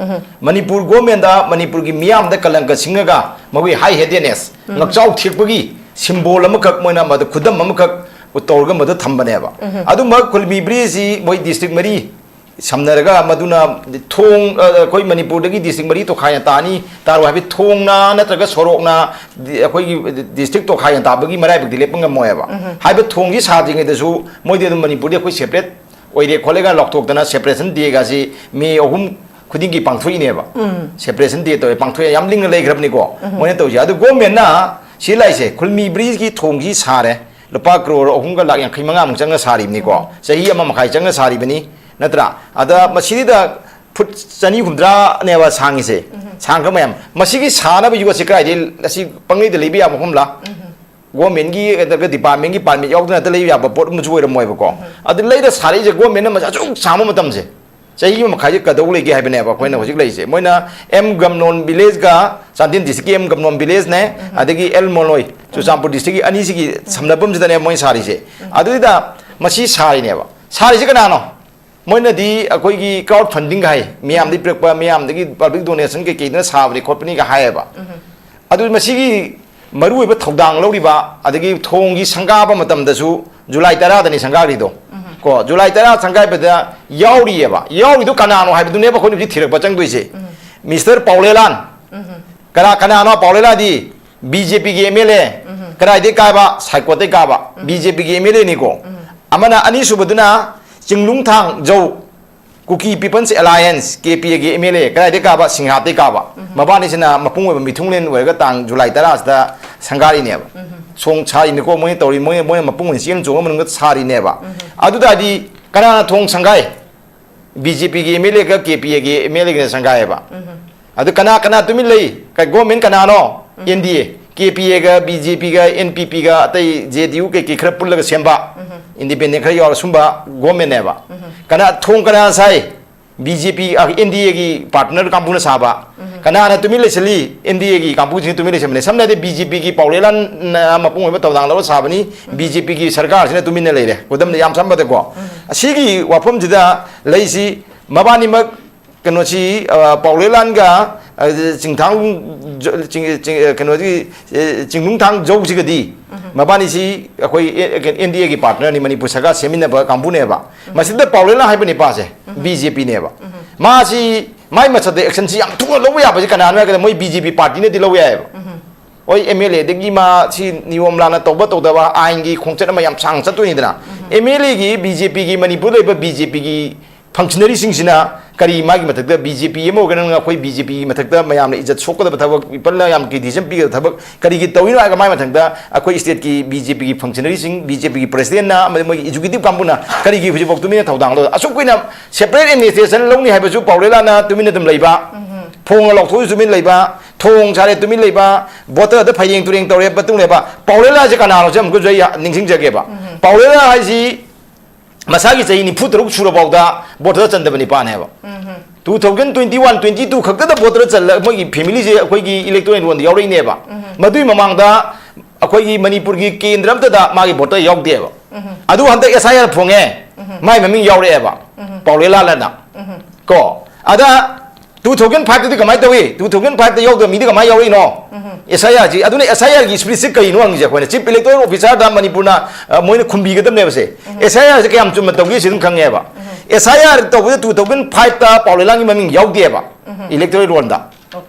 ꯃꯅꯤꯄꯨꯔ ꯒꯣꯔꯃꯦꯟꯗ, ꯃꯅꯤꯄꯨꯔꯒꯤ ꯃꯤꯌꯥꯝꯗ ꯀꯂꯪꯀ ꯁꯤꯡꯉꯒ, ꯃꯈꯣꯏꯒꯤ ꯍꯥꯏ ꯍꯦꯗꯦꯅꯦꯁ, ꯉꯛꯆꯥꯎ ꯊꯦꯛꯄꯒꯤ ꯁꯤꯝꯕꯣꯜ ꯑꯃꯈꯛ, ꯃꯣꯏꯅ ꯃꯗꯨ ꯈꯨꯗꯝ ꯑꯃꯈꯛ ꯇꯧꯔꯒ ꯃꯗꯨ ꯊꯝꯕꯅꯦꯕ꯫ ꯑꯗꯨꯝꯕ ꯈꯨꯜꯃꯤ ꯕ꯭ꯔꯤꯖꯁꯤ ꯃꯣꯏ ꯗꯤꯁꯇ꯭ꯔꯤꯛ ꯃꯔꯤ ꯁꯝꯅꯔꯒ, ꯃꯗꯨꯅ ꯊꯣꯡ, ꯑ, ꯑꯩꯈꯣꯏ ꯃꯅꯤꯄꯨꯔꯗꯒꯤ ꯗꯤꯁꯇ꯭ꯔꯤꯛ ꯃꯔꯤ ꯇꯣꯈꯥꯏꯅ ꯇꯥꯅꯤ, ꯇꯥꯔꯣꯏ ꯍꯥꯏꯕꯗꯤ ꯊꯣꯡꯅ ꯅꯠꯇ꯭ꯔꯒ ꯁꯣꯔꯣꯛꯅ ꯗꯤ-, ꯑꯩꯈꯣꯏꯒꯤ ꯗꯤꯁꯇ꯭ꯔꯤꯛ ꯇꯣꯈꯥꯏꯅ ꯇꯥꯕꯒꯤ ꯃꯔꯥꯏꯕꯛꯇꯤ ꯂꯦꯞꯄ ꯉꯝꯃꯣꯏꯕ꯫ ꯍꯥꯏꯕ ꯊꯣꯡꯁꯤ ꯁꯥꯗ꯭ꯔꯤꯉꯩꯗꯁꯨ ꯃꯣꯏꯗꯤ ꯑꯗꯨꯝ ꯃꯅꯤꯄꯨꯔꯗꯤ ꯑꯩꯈꯣꯏ ꯁꯦꯄꯔꯦꯠ ꯑꯣꯏꯔꯦ ꯈꯣꯠꯂꯦꯒ ꯂꯥꯎꯊꯣꯛꯇꯅ ꯁꯦꯄꯔꯦꯁꯟ ꯗꯦꯒꯁꯤ ꯃꯦ ꯑꯍꯨꯝ ꯈꯨꯗꯤꯡꯒꯤ ꯄꯥꯡꯊꯣꯛꯏꯅꯦꯕ꯫ ꯁꯦꯄꯔꯦꯁꯟ ꯗꯦ ꯇꯧꯋꯦ, ꯄꯥꯡꯊꯣꯛꯑꯦ, ꯌꯥꯝ ꯂꯤꯡꯅ ꯂꯩꯈ꯭ꯔꯕꯅꯤꯀꯣ ꯃꯣꯏꯅ ꯇꯧꯔꯤꯁꯦ꯫ ꯑꯗꯨ ꯒꯣꯔꯃꯦꯟꯅ ꯁꯤ ꯂꯥꯛꯏꯁꯦ, ꯈꯨꯜꯃꯤ ꯕ꯭ꯔꯤꯖꯀꯤ ꯊꯣꯡꯁꯤ ꯁꯥꯔꯦ, ꯂꯨꯄꯥ ꯀ꯭ꯔꯣꯔ ꯑꯍꯨꯝꯒ ꯂꯥꯛ ꯌꯥꯡꯈꯩ ꯃꯉꯥꯃꯨꯛ ꯆꯪꯅ ꯁꯥꯔꯤꯕꯅꯤꯀꯣ, ꯆꯍꯤ ꯑꯃ ꯃꯈꯥꯏ ꯆꯪꯅ ꯁꯥꯔꯤꯕꯅꯤ, ꯅꯠꯇ꯭ꯔꯥ? ꯑꯗ ꯃꯁꯤꯗ ꯐꯨꯠ ꯆꯅꯤ ꯍꯨꯝꯗ꯭ꯔꯥꯅꯦꯕ ꯁꯥꯡꯉꯤꯁꯦ, ꯁꯥꯡꯈ꯭ꯔ ꯃꯌꯥꯝ꯫ ꯃꯁꯤꯒꯤ ꯁꯥꯅꯕ ꯌꯣꯠꯁꯤ ꯀꯗꯥꯏꯗꯒꯤ, ꯑꯁꯤ ꯄꯪꯂꯩꯗ ꯂꯩꯕ ꯌꯥꯕ ꯃꯐꯝꯂꯥ? ꯒꯣꯔꯃꯦꯟꯒꯤ ꯅꯠꯇ꯭ꯔꯒ ꯗꯤꯄꯥꯔꯠꯃꯦꯟꯒꯤ ꯄꯥꯔꯃꯤꯠ ꯌꯥꯎꯗꯅ ꯍꯦꯛꯇ ꯂꯩꯕ ꯌꯥꯕ ꯄꯣꯠ ꯑꯃꯁꯨ ꯑꯣꯏꯔꯝꯃꯣꯏꯕꯀꯣ꯫ ꯑꯗꯨ ꯂꯩꯔ ꯁꯥꯔꯛꯏꯁꯦ ꯒꯣꯔꯃꯦꯟꯅ ꯃꯁꯤ ꯑꯁꯨꯛ ꯁꯥꯡꯕ ꯃꯇꯝꯁꯦ, ꯆꯍꯤ ꯑꯃ ꯃꯈꯥꯏꯁꯦ ꯀꯩꯗꯧ ꯂꯩꯒꯦ ꯍꯥꯏꯕꯅꯦꯕ ꯑꯩꯈꯣꯏꯅ ꯍꯧꯖꯤꯛ ꯂꯩꯔꯤꯁꯦ꯫ ꯃꯣꯏꯅ ꯑꯦꯝ ꯒꯝꯅꯣꯟ ꯚꯤꯂꯦꯖꯀ, ꯆꯥꯟꯗꯦꯜ ꯗꯤꯁꯇ꯭ꯔꯤꯛꯀꯤ ꯑꯦꯝ ꯒꯝꯅꯣꯟ ꯚꯤꯂꯦꯖꯅꯦ, ꯑꯗꯒꯤ ꯑꯦꯜ ꯃꯣꯂꯣꯏ, ꯆꯨꯔꯆꯥꯟꯄꯨꯔ ꯗꯤꯁꯇ꯭ꯔꯤꯛꯀꯤ ꯑꯅꯤꯁꯤꯒꯤ ꯁꯝꯅꯐꯝꯁꯤꯗꯅꯦ ꯃꯣꯏꯅ ꯁꯥꯔꯤꯁꯦ꯫ ꯑꯗꯨꯗ ꯃꯁꯤ ꯁꯥꯔꯤꯅꯦꯕ꯫ ꯁꯥꯔꯤꯁꯦ ꯀꯅꯥꯅꯣ? ꯃꯣꯏꯅꯗꯤ ꯑꯩꯈꯣꯏꯒꯤ ꯀ꯭ꯔꯥꯎꯗ ꯐꯟꯗꯤꯡꯒ ꯍꯥꯏ, ꯃꯤꯌꯥꯝꯗꯒꯤ ꯄꯤꯔꯛꯄ, ꯃꯤꯌꯥꯝꯗꯒꯤ ꯄꯕ꯭ꯂꯤꯛ ꯗꯣꯅꯦꯁꯟ ꯀꯩꯀꯩꯗꯅ ꯁꯥꯕꯅꯤ ꯈꯣꯠꯄꯅꯤꯒ ꯍꯥꯏꯌꯦꯕ꯫ ꯑꯗꯨ ꯃꯁꯤꯒꯤ ꯃꯔꯨꯑꯣꯏꯕ ꯊꯧꯗꯥꯡ ꯂꯧꯔꯤꯕ, ꯑꯗꯒꯤ ꯊꯣꯡꯒꯤ ꯁꯪꯒꯥꯕ ꯃꯇꯝꯗꯁꯨ ꯖꯨꯂꯥꯏ ꯇꯔꯥꯗꯅꯤ ꯁꯪꯒꯥꯈ꯭ꯔꯤꯗꯣ꯫ ꯀꯣ, ꯖꯨꯂꯥꯏ ꯇꯔꯥ ꯁꯪꯒꯥꯏꯕꯗ ꯌꯥꯎꯔꯤꯑꯕ꯫ ꯌꯥꯎꯔꯤꯗꯣ ꯀꯅꯥꯅꯣ ꯍꯥꯏꯕꯗꯨꯅꯦꯕ ꯑꯩꯈꯣꯏꯅ ꯍꯧꯖꯤꯛ ꯊꯤꯔꯛꯄ ꯆꯪꯗꯣꯏꯁꯦ꯫ ꯃꯤꯁꯇꯔ ꯄꯥꯎꯂꯦꯂꯥꯟ꯫ ꯀꯅꯥ, ꯀꯅꯥꯅꯣ ꯄꯥꯎꯂꯦꯂꯥꯟꯗꯤ? ꯕꯤ ꯖꯦ ꯄꯤꯒꯤ ꯑꯦꯝ ꯑꯦꯜ ꯑꯦ꯫ ꯀꯗꯥꯏꯗꯒꯤ ꯀꯥꯕ? ꯁꯥꯏꯀꯣꯠꯇꯩ ꯀꯥꯕ꯫ ꯕꯤ ꯖꯦ ꯄꯤꯒꯤ ꯑꯦꯝ ꯑꯦꯜ ꯑꯦꯅꯤꯀꯣ꯫ ꯑꯃꯅ, ꯑꯅꯤꯁꯨꯕꯗꯨꯅ ꯆꯤꯡꯅꯨꯡꯊꯥꯡ ꯖꯧ꯫ ꯀꯨꯀꯤ ꯄꯤꯄꯜꯁ ꯑꯦꯂꯥꯏꯌꯦꯟꯁ, ꯀꯦ ꯄꯤ ꯑꯦꯒꯤ ꯑꯦꯝ ꯑꯦꯜ ꯑꯦ ꯀꯗꯥꯏꯗꯒꯤ ꯀꯥꯕ? ꯁꯤꯡꯍꯥꯠꯇꯩ ꯀꯥꯕ꯫ ꯃꯕꯥꯅꯤꯁꯤꯅ ꯃꯄꯨꯡ ꯑꯣꯏꯕ ꯃꯤꯊꯨꯡꯂꯦꯟ ꯑꯣꯏꯔꯒ ꯇꯥꯡ ꯖꯨꯂꯥꯏ ꯇꯔꯥꯁꯤꯗ ꯁꯪꯒꯥꯔꯤꯅꯦꯕ꯫ ꯁꯣꯡ ꯁꯥꯔꯤꯅꯤꯀꯣ, ꯃꯣꯏꯅ ꯇꯧꯔꯤ, ꯃꯣꯏ, ꯃꯣꯏꯅ ꯃꯄꯨꯡ ꯑꯣꯏꯅ ꯆꯦꯟ ꯆꯣꯡꯉ ꯃꯅꯨꯡꯗ ꯁꯥꯔꯤꯅꯦꯕ꯫ ꯑꯗꯨ ꯇꯥꯔꯗꯤ ꯀꯅꯥꯅ ꯊꯣꯡ ꯁꯪꯒꯥꯏ? ꯕꯤ ꯖꯦ ꯄꯤꯒꯤ ꯑꯦꯝ ꯑꯦꯜ ꯑꯦꯒ ꯀꯦ ꯄꯤ ꯑꯦꯒꯤ ꯑꯦꯝ ꯑꯦꯜ ꯑꯦꯒꯅ ꯁꯪꯒꯥꯏꯌꯦꯕ꯫ ꯑꯗꯨ ꯀꯅꯥ ꯀꯅꯥ ꯇꯨꯃꯤꯟ ꯂꯩ? ꯀ-, ꯒꯣꯔꯃꯦꯟ ꯀꯅꯥꯅꯣ? ꯑꯦꯟ ꯗꯤ ꯑꯦ, ꯀꯦ ꯄꯤ ꯑꯦꯒ, ꯕꯤ ꯖꯦ ꯄꯤꯒ, ꯑꯦꯟ ꯄꯤ ꯄꯤꯒ, ꯑꯇꯩ ꯖꯦ ꯗꯤ ꯌꯨ ꯀꯩꯀꯩ ꯈꯔ ꯄꯨꯜꯂꯒ ꯁꯦꯝꯕ, ꯏꯟꯗꯤꯄꯦꯟꯗꯦꯟ ꯈꯔ ꯌꯥꯎꯔ ꯁꯨꯝꯕ ꯒꯣꯔꯃꯦꯟꯅꯦꯕ꯫ ꯀꯅꯥ ꯊꯣꯡ ꯀꯅꯥ ꯁꯥꯏ? ꯕꯤ ꯖꯦ ꯄꯤ, ꯑꯦꯟ ꯗꯤ ꯑꯦꯒꯤ ꯄꯥꯔꯠꯅꯔ ꯀꯥꯡꯕꯨꯅ ꯁꯥꯕ꯫ ꯀꯅꯥꯅ ꯇꯨꯃꯤꯟ ꯂꯩꯁꯤꯜꯂꯤ? ꯑꯦꯟ ꯗꯤ ꯑꯦꯒꯤ ꯀꯥꯡꯕꯨꯁꯤꯡꯅ ꯇꯨꯃꯤꯟ ꯂꯩꯁꯤꯟꯕꯅꯦ꯫ ꯁꯝꯅ ꯍꯥꯏꯔꯕꯗ ꯕꯤ ꯖꯦ ꯄꯤꯒꯤ ꯄꯥꯎ ꯂꯩꯂꯥꯟꯅ ꯃꯄꯨꯡ ꯑꯣꯏꯕ ꯊꯧꯗꯥꯡ ꯂꯧꯔ ꯁꯥꯕꯅꯤ꯫ ꯕꯤ ꯖꯦ ꯄꯤꯒꯤ ꯁꯔꯀꯥꯔꯁꯤꯅ ꯇꯨꯃꯤꯟꯅ ꯂꯩꯔꯦ꯫ ꯈꯨꯗꯝꯗ ꯌꯥꯝ ꯁꯝꯕꯗꯀꯣ꯫ ꯑꯁꯤꯒꯤ ꯋꯥꯐꯝꯁꯤꯗ ꯂꯩꯁꯤ ꯃꯕꯥꯅꯤꯃꯛ ꯀꯩꯅꯣꯁꯤ, ꯑ, ꯄꯥꯎ ꯂꯩꯂꯥꯟꯒ, ꯑ, ꯆꯤꯡꯊꯥꯡ ꯖ-, ꯆꯤꯡ-, ꯆꯤꯡ-, ꯑ, ꯀꯩꯅꯣꯁꯤ, ꯑ, ꯆꯤꯡꯅꯨꯡꯊꯥꯡ ꯖꯧꯁꯤꯒꯗꯤ ꯃꯕꯥꯅꯤꯁꯤ ꯑꯩꯈꯣꯏ ꯑꯦ-, ꯑꯦ-, ꯑꯦꯟ ꯗꯤ ꯑꯦꯒꯤ ꯄꯥꯔꯠꯅꯔꯅꯤ, ꯃꯅꯤꯄꯨꯔ ꯁꯔꯀꯥꯔ ꯁꯦꯝꯃꯤꯟꯅꯕ ꯀꯥꯡꯕꯨꯅꯦꯕ꯫ ꯃꯁꯤꯗ ꯄꯥꯎ ꯂꯩꯂꯥꯟ ꯍꯥꯏꯕ ꯅꯤꯄꯥꯁꯦ ꯕꯤ ꯖꯦ ꯄꯤꯅꯦꯕ꯫ ꯃꯥꯁꯤ, ꯃꯥꯏ ꯃꯊꯛꯇ ꯑꯦꯛꯁꯟꯁꯤ ꯌꯥꯝ ꯊꯨꯅ ꯂꯧꯕ ꯌꯥꯕꯁꯤ ꯀꯅꯥꯅꯣ ꯍꯥꯏꯔꯒꯅ ꯃꯣꯏ ꯕꯤ ꯖꯦ ꯄꯤ ꯄꯥꯔꯇꯤꯅꯗꯤ ꯂꯧꯕ ꯌꯥꯏꯑꯕ꯫ ꯍꯣꯏ, ꯑꯦꯝ ꯑꯦꯜ ꯑꯦꯗꯒꯤ ꯃꯥ ꯁꯤ ꯅꯤꯌꯣꯝ ꯂꯥꯟꯅ ꯇꯧꯕ ꯇꯧꯗꯕ, ꯑꯥꯏꯟꯒꯤ ꯈꯣꯡꯆꯠ ꯑꯃ ꯌꯥꯝ ꯁꯥꯡꯅ ꯆꯠꯇꯣꯏꯅꯤꯗꯅ꯫ ꯑꯦꯝ ꯑꯦꯜ ꯑꯦꯒꯤ, ꯕꯤ ꯖꯦ ꯄꯤꯒꯤ, ꯃꯅꯤꯄꯨꯔꯗ ꯂꯩꯕ ꯕꯤ ꯖꯦ ꯄꯤꯒꯤ ꯐꯪꯁꯅꯔꯤꯁꯤꯡꯁꯤꯅ ꯀꯔꯤ, ꯃꯥꯒꯤ ꯃꯊꯛꯇ ꯕꯤ ꯖꯦ ꯄꯤ ꯑꯃ ꯑꯣꯏꯒꯅ ꯑꯩꯈꯣꯏ ꯕꯤ ꯖꯦ ꯄꯤꯒꯤ ꯃꯊꯛꯇ ꯃꯌꯥꯝꯅ ꯏꯖꯠ ꯁꯣꯛꯀꯗꯕ ꯊꯕꯛ, ꯄꯤꯄꯜꯗ ꯌꯥꯝ ꯀ꯭ꯔꯤꯇꯤꯁꯤꯖꯝ ꯄꯤꯒꯗꯕ ꯊꯕꯛ ꯀꯔꯤꯒꯤ ꯇꯧꯔꯤꯅꯣ ꯍꯥꯏꯔꯒ ꯃꯥꯏ ꯃꯊꯛꯇ ꯑꯩꯈꯣꯏ ꯁ꯭ꯇꯦꯠꯀꯤ ꯕꯤ ꯖꯦ ꯄꯤꯒꯤ ꯐꯪꯁꯅꯔꯤꯁꯤꯡ, ꯕꯤ ꯖꯦ ꯄꯤꯒꯤ ꯄ꯭ꯔꯦꯁꯤꯗꯦꯟꯅ ꯑꯃꯗꯤ ꯃꯣꯏꯒꯤ ꯑꯦꯛꯖꯤꯀ꯭ꯌꯨꯇꯤꯕ ꯀꯥꯡꯕꯨꯅ ꯀꯔꯤꯒꯤ ꯍꯧꯖꯤꯛꯐꯥꯎ ꯇꯨꯃꯤꯟꯅ ꯊꯧꯗꯥꯡ ꯂꯧꯗ? ꯑꯁꯨꯛ ꯀꯨꯏꯅ ꯁꯦꯄꯔꯦꯠ ꯑꯦꯗꯃꯤꯅꯤꯁꯇ꯭ꯔꯦꯁꯟ ꯂꯧꯅꯤ ꯍꯥꯏꯕꯁꯨ ꯄꯥꯎ ꯂꯩꯂꯥꯟꯅ ꯇꯨꯃꯤꯟꯅ ꯑꯗꯨꯝ ꯂꯩꯕ, ꯐꯣꯡꯅ ꯂꯥꯎꯊꯣꯛꯑꯁꯨ ꯇꯨꯃꯤꯟ ꯂꯩꯕ, ꯊꯣꯡ ꯁꯥꯔꯦ ꯇꯨꯃꯤꯟ ꯂꯩꯕ, ꯕꯣꯇꯔꯗ ꯐꯩꯔꯦꯡ ꯇꯨꯔꯦꯡ ꯇꯧꯔꯦ ꯃꯇꯨꯡ ꯂꯩꯕ꯫ ꯄꯥꯎ ꯂꯩꯂꯥꯟꯁꯦ ꯀꯅꯥꯅꯣꯁꯦ ꯑꯃꯨꯛꯀꯁꯨ ꯑꯩ ꯅꯤꯡꯁꯤꯡꯖꯒꯦꯕ꯫ ꯄꯥꯎ ꯂꯩꯂꯥꯟ ꯍꯥꯏꯁꯤ ꯃꯁꯥꯒꯤ ꯆꯍꯤ ꯅꯤꯐꯨ ꯇꯔꯨꯛ ꯁꯨꯔꯐꯥꯎꯗ ꯚꯣꯇꯔ ꯆꯟꯗꯕ ꯅꯤꯄꯥꯅꯦꯕ꯫ Two thousand twenty one, twenty two ꯈꯛꯇꯗ ꯚꯣꯇꯔ ꯆꯜꯂ ꯃꯣꯏꯒꯤ ꯐꯦꯃꯤꯂꯤꯁꯦ ꯑꯩꯈꯣꯏꯒꯤ ꯏꯂꯦꯛꯇꯣꯔꯦꯜ ꯔꯣꯜꯗ ꯌꯥꯎꯔꯛꯏꯅꯦꯕ꯫ ꯃꯗꯨꯏ ꯃꯃꯥꯡꯗ ꯑꯩꯈꯣꯏꯒꯤ ꯃꯅꯤꯄꯨꯔꯒꯤ ꯀꯦꯟꯗ꯭ꯔ ꯑꯝꯇꯗ ꯃꯥꯒꯤ ꯚꯣꯇꯔ ꯌꯥꯎꯗꯦꯕ꯫ ꯑꯗꯨ ꯍꯟꯗꯛ ꯑꯦꯁ ꯑꯥꯏ ꯑꯥꯔ ꯐꯣꯡꯉꯦ, ꯃꯥꯏ ꯃꯃꯤꯡ ꯌꯥꯎꯔꯛꯑꯦꯕ꯫ ꯄꯥꯎꯂꯦ ꯂꯥꯜꯂꯅ꯫ ꯀꯣ ꯑꯗ ꯇꯨ ꯊꯥꯎꯖꯟ ꯐꯥꯏꯚꯇꯗꯤ ꯀꯃꯥꯏꯅ ꯇꯧꯏ? ꯇꯨ ꯊꯥꯎꯖꯟ ꯐꯥꯏꯚꯇ ꯌꯥꯎꯗꯕ ꯃꯤꯗꯤ ꯀꯃꯥꯏꯅ ꯌꯥꯎꯔꯛꯏꯅꯣ? ꯑꯦꯁ ꯑꯥꯏ ꯑꯥꯔꯁꯤ, ꯑꯗꯨꯅ ꯑꯦꯁ ꯑꯥꯏ ꯑꯥꯔꯒꯤ ꯁ꯭ꯄꯤꯔꯤꯠꯁꯤ ꯀꯔꯤꯅꯣ ꯍꯪꯉꯤꯁꯦ ꯑꯩꯈꯣꯏꯅ꯫ ꯆꯤꯐ ꯏꯂꯦꯛꯇꯣꯔꯦꯜ ꯑꯣꯐꯤꯁꯥꯔꯗ ꯃꯅꯤꯄꯨꯔꯅ, ꯑ, ꯃꯣꯏꯅ ꯈꯨꯝꯕꯤꯒꯗꯕꯅꯦꯕꯁꯦ꯫ ꯑꯦꯁ ꯑꯥꯏ ꯑꯥꯔꯁꯦ ꯀꯌꯥꯝ ꯆꯨꯝꯅ ꯇꯧꯒꯦ ꯁꯤ ꯑꯗꯨꯝ ꯈꯪꯉꯦꯕ꯫ ꯑꯦꯁ ꯑꯥꯏ ꯑꯥꯔ ꯇꯧꯕꯗ ꯇꯨ ꯊꯥꯎꯖꯟ ꯐꯥꯏꯚꯇ ꯄꯥꯎꯂꯦ ꯂꯥꯟꯒꯤ ꯃꯃꯤꯡ ꯌꯥꯎꯗꯦꯕ ꯏꯂꯦꯛꯇꯣꯔꯦꯜ ꯔꯣꯜꯗ꯫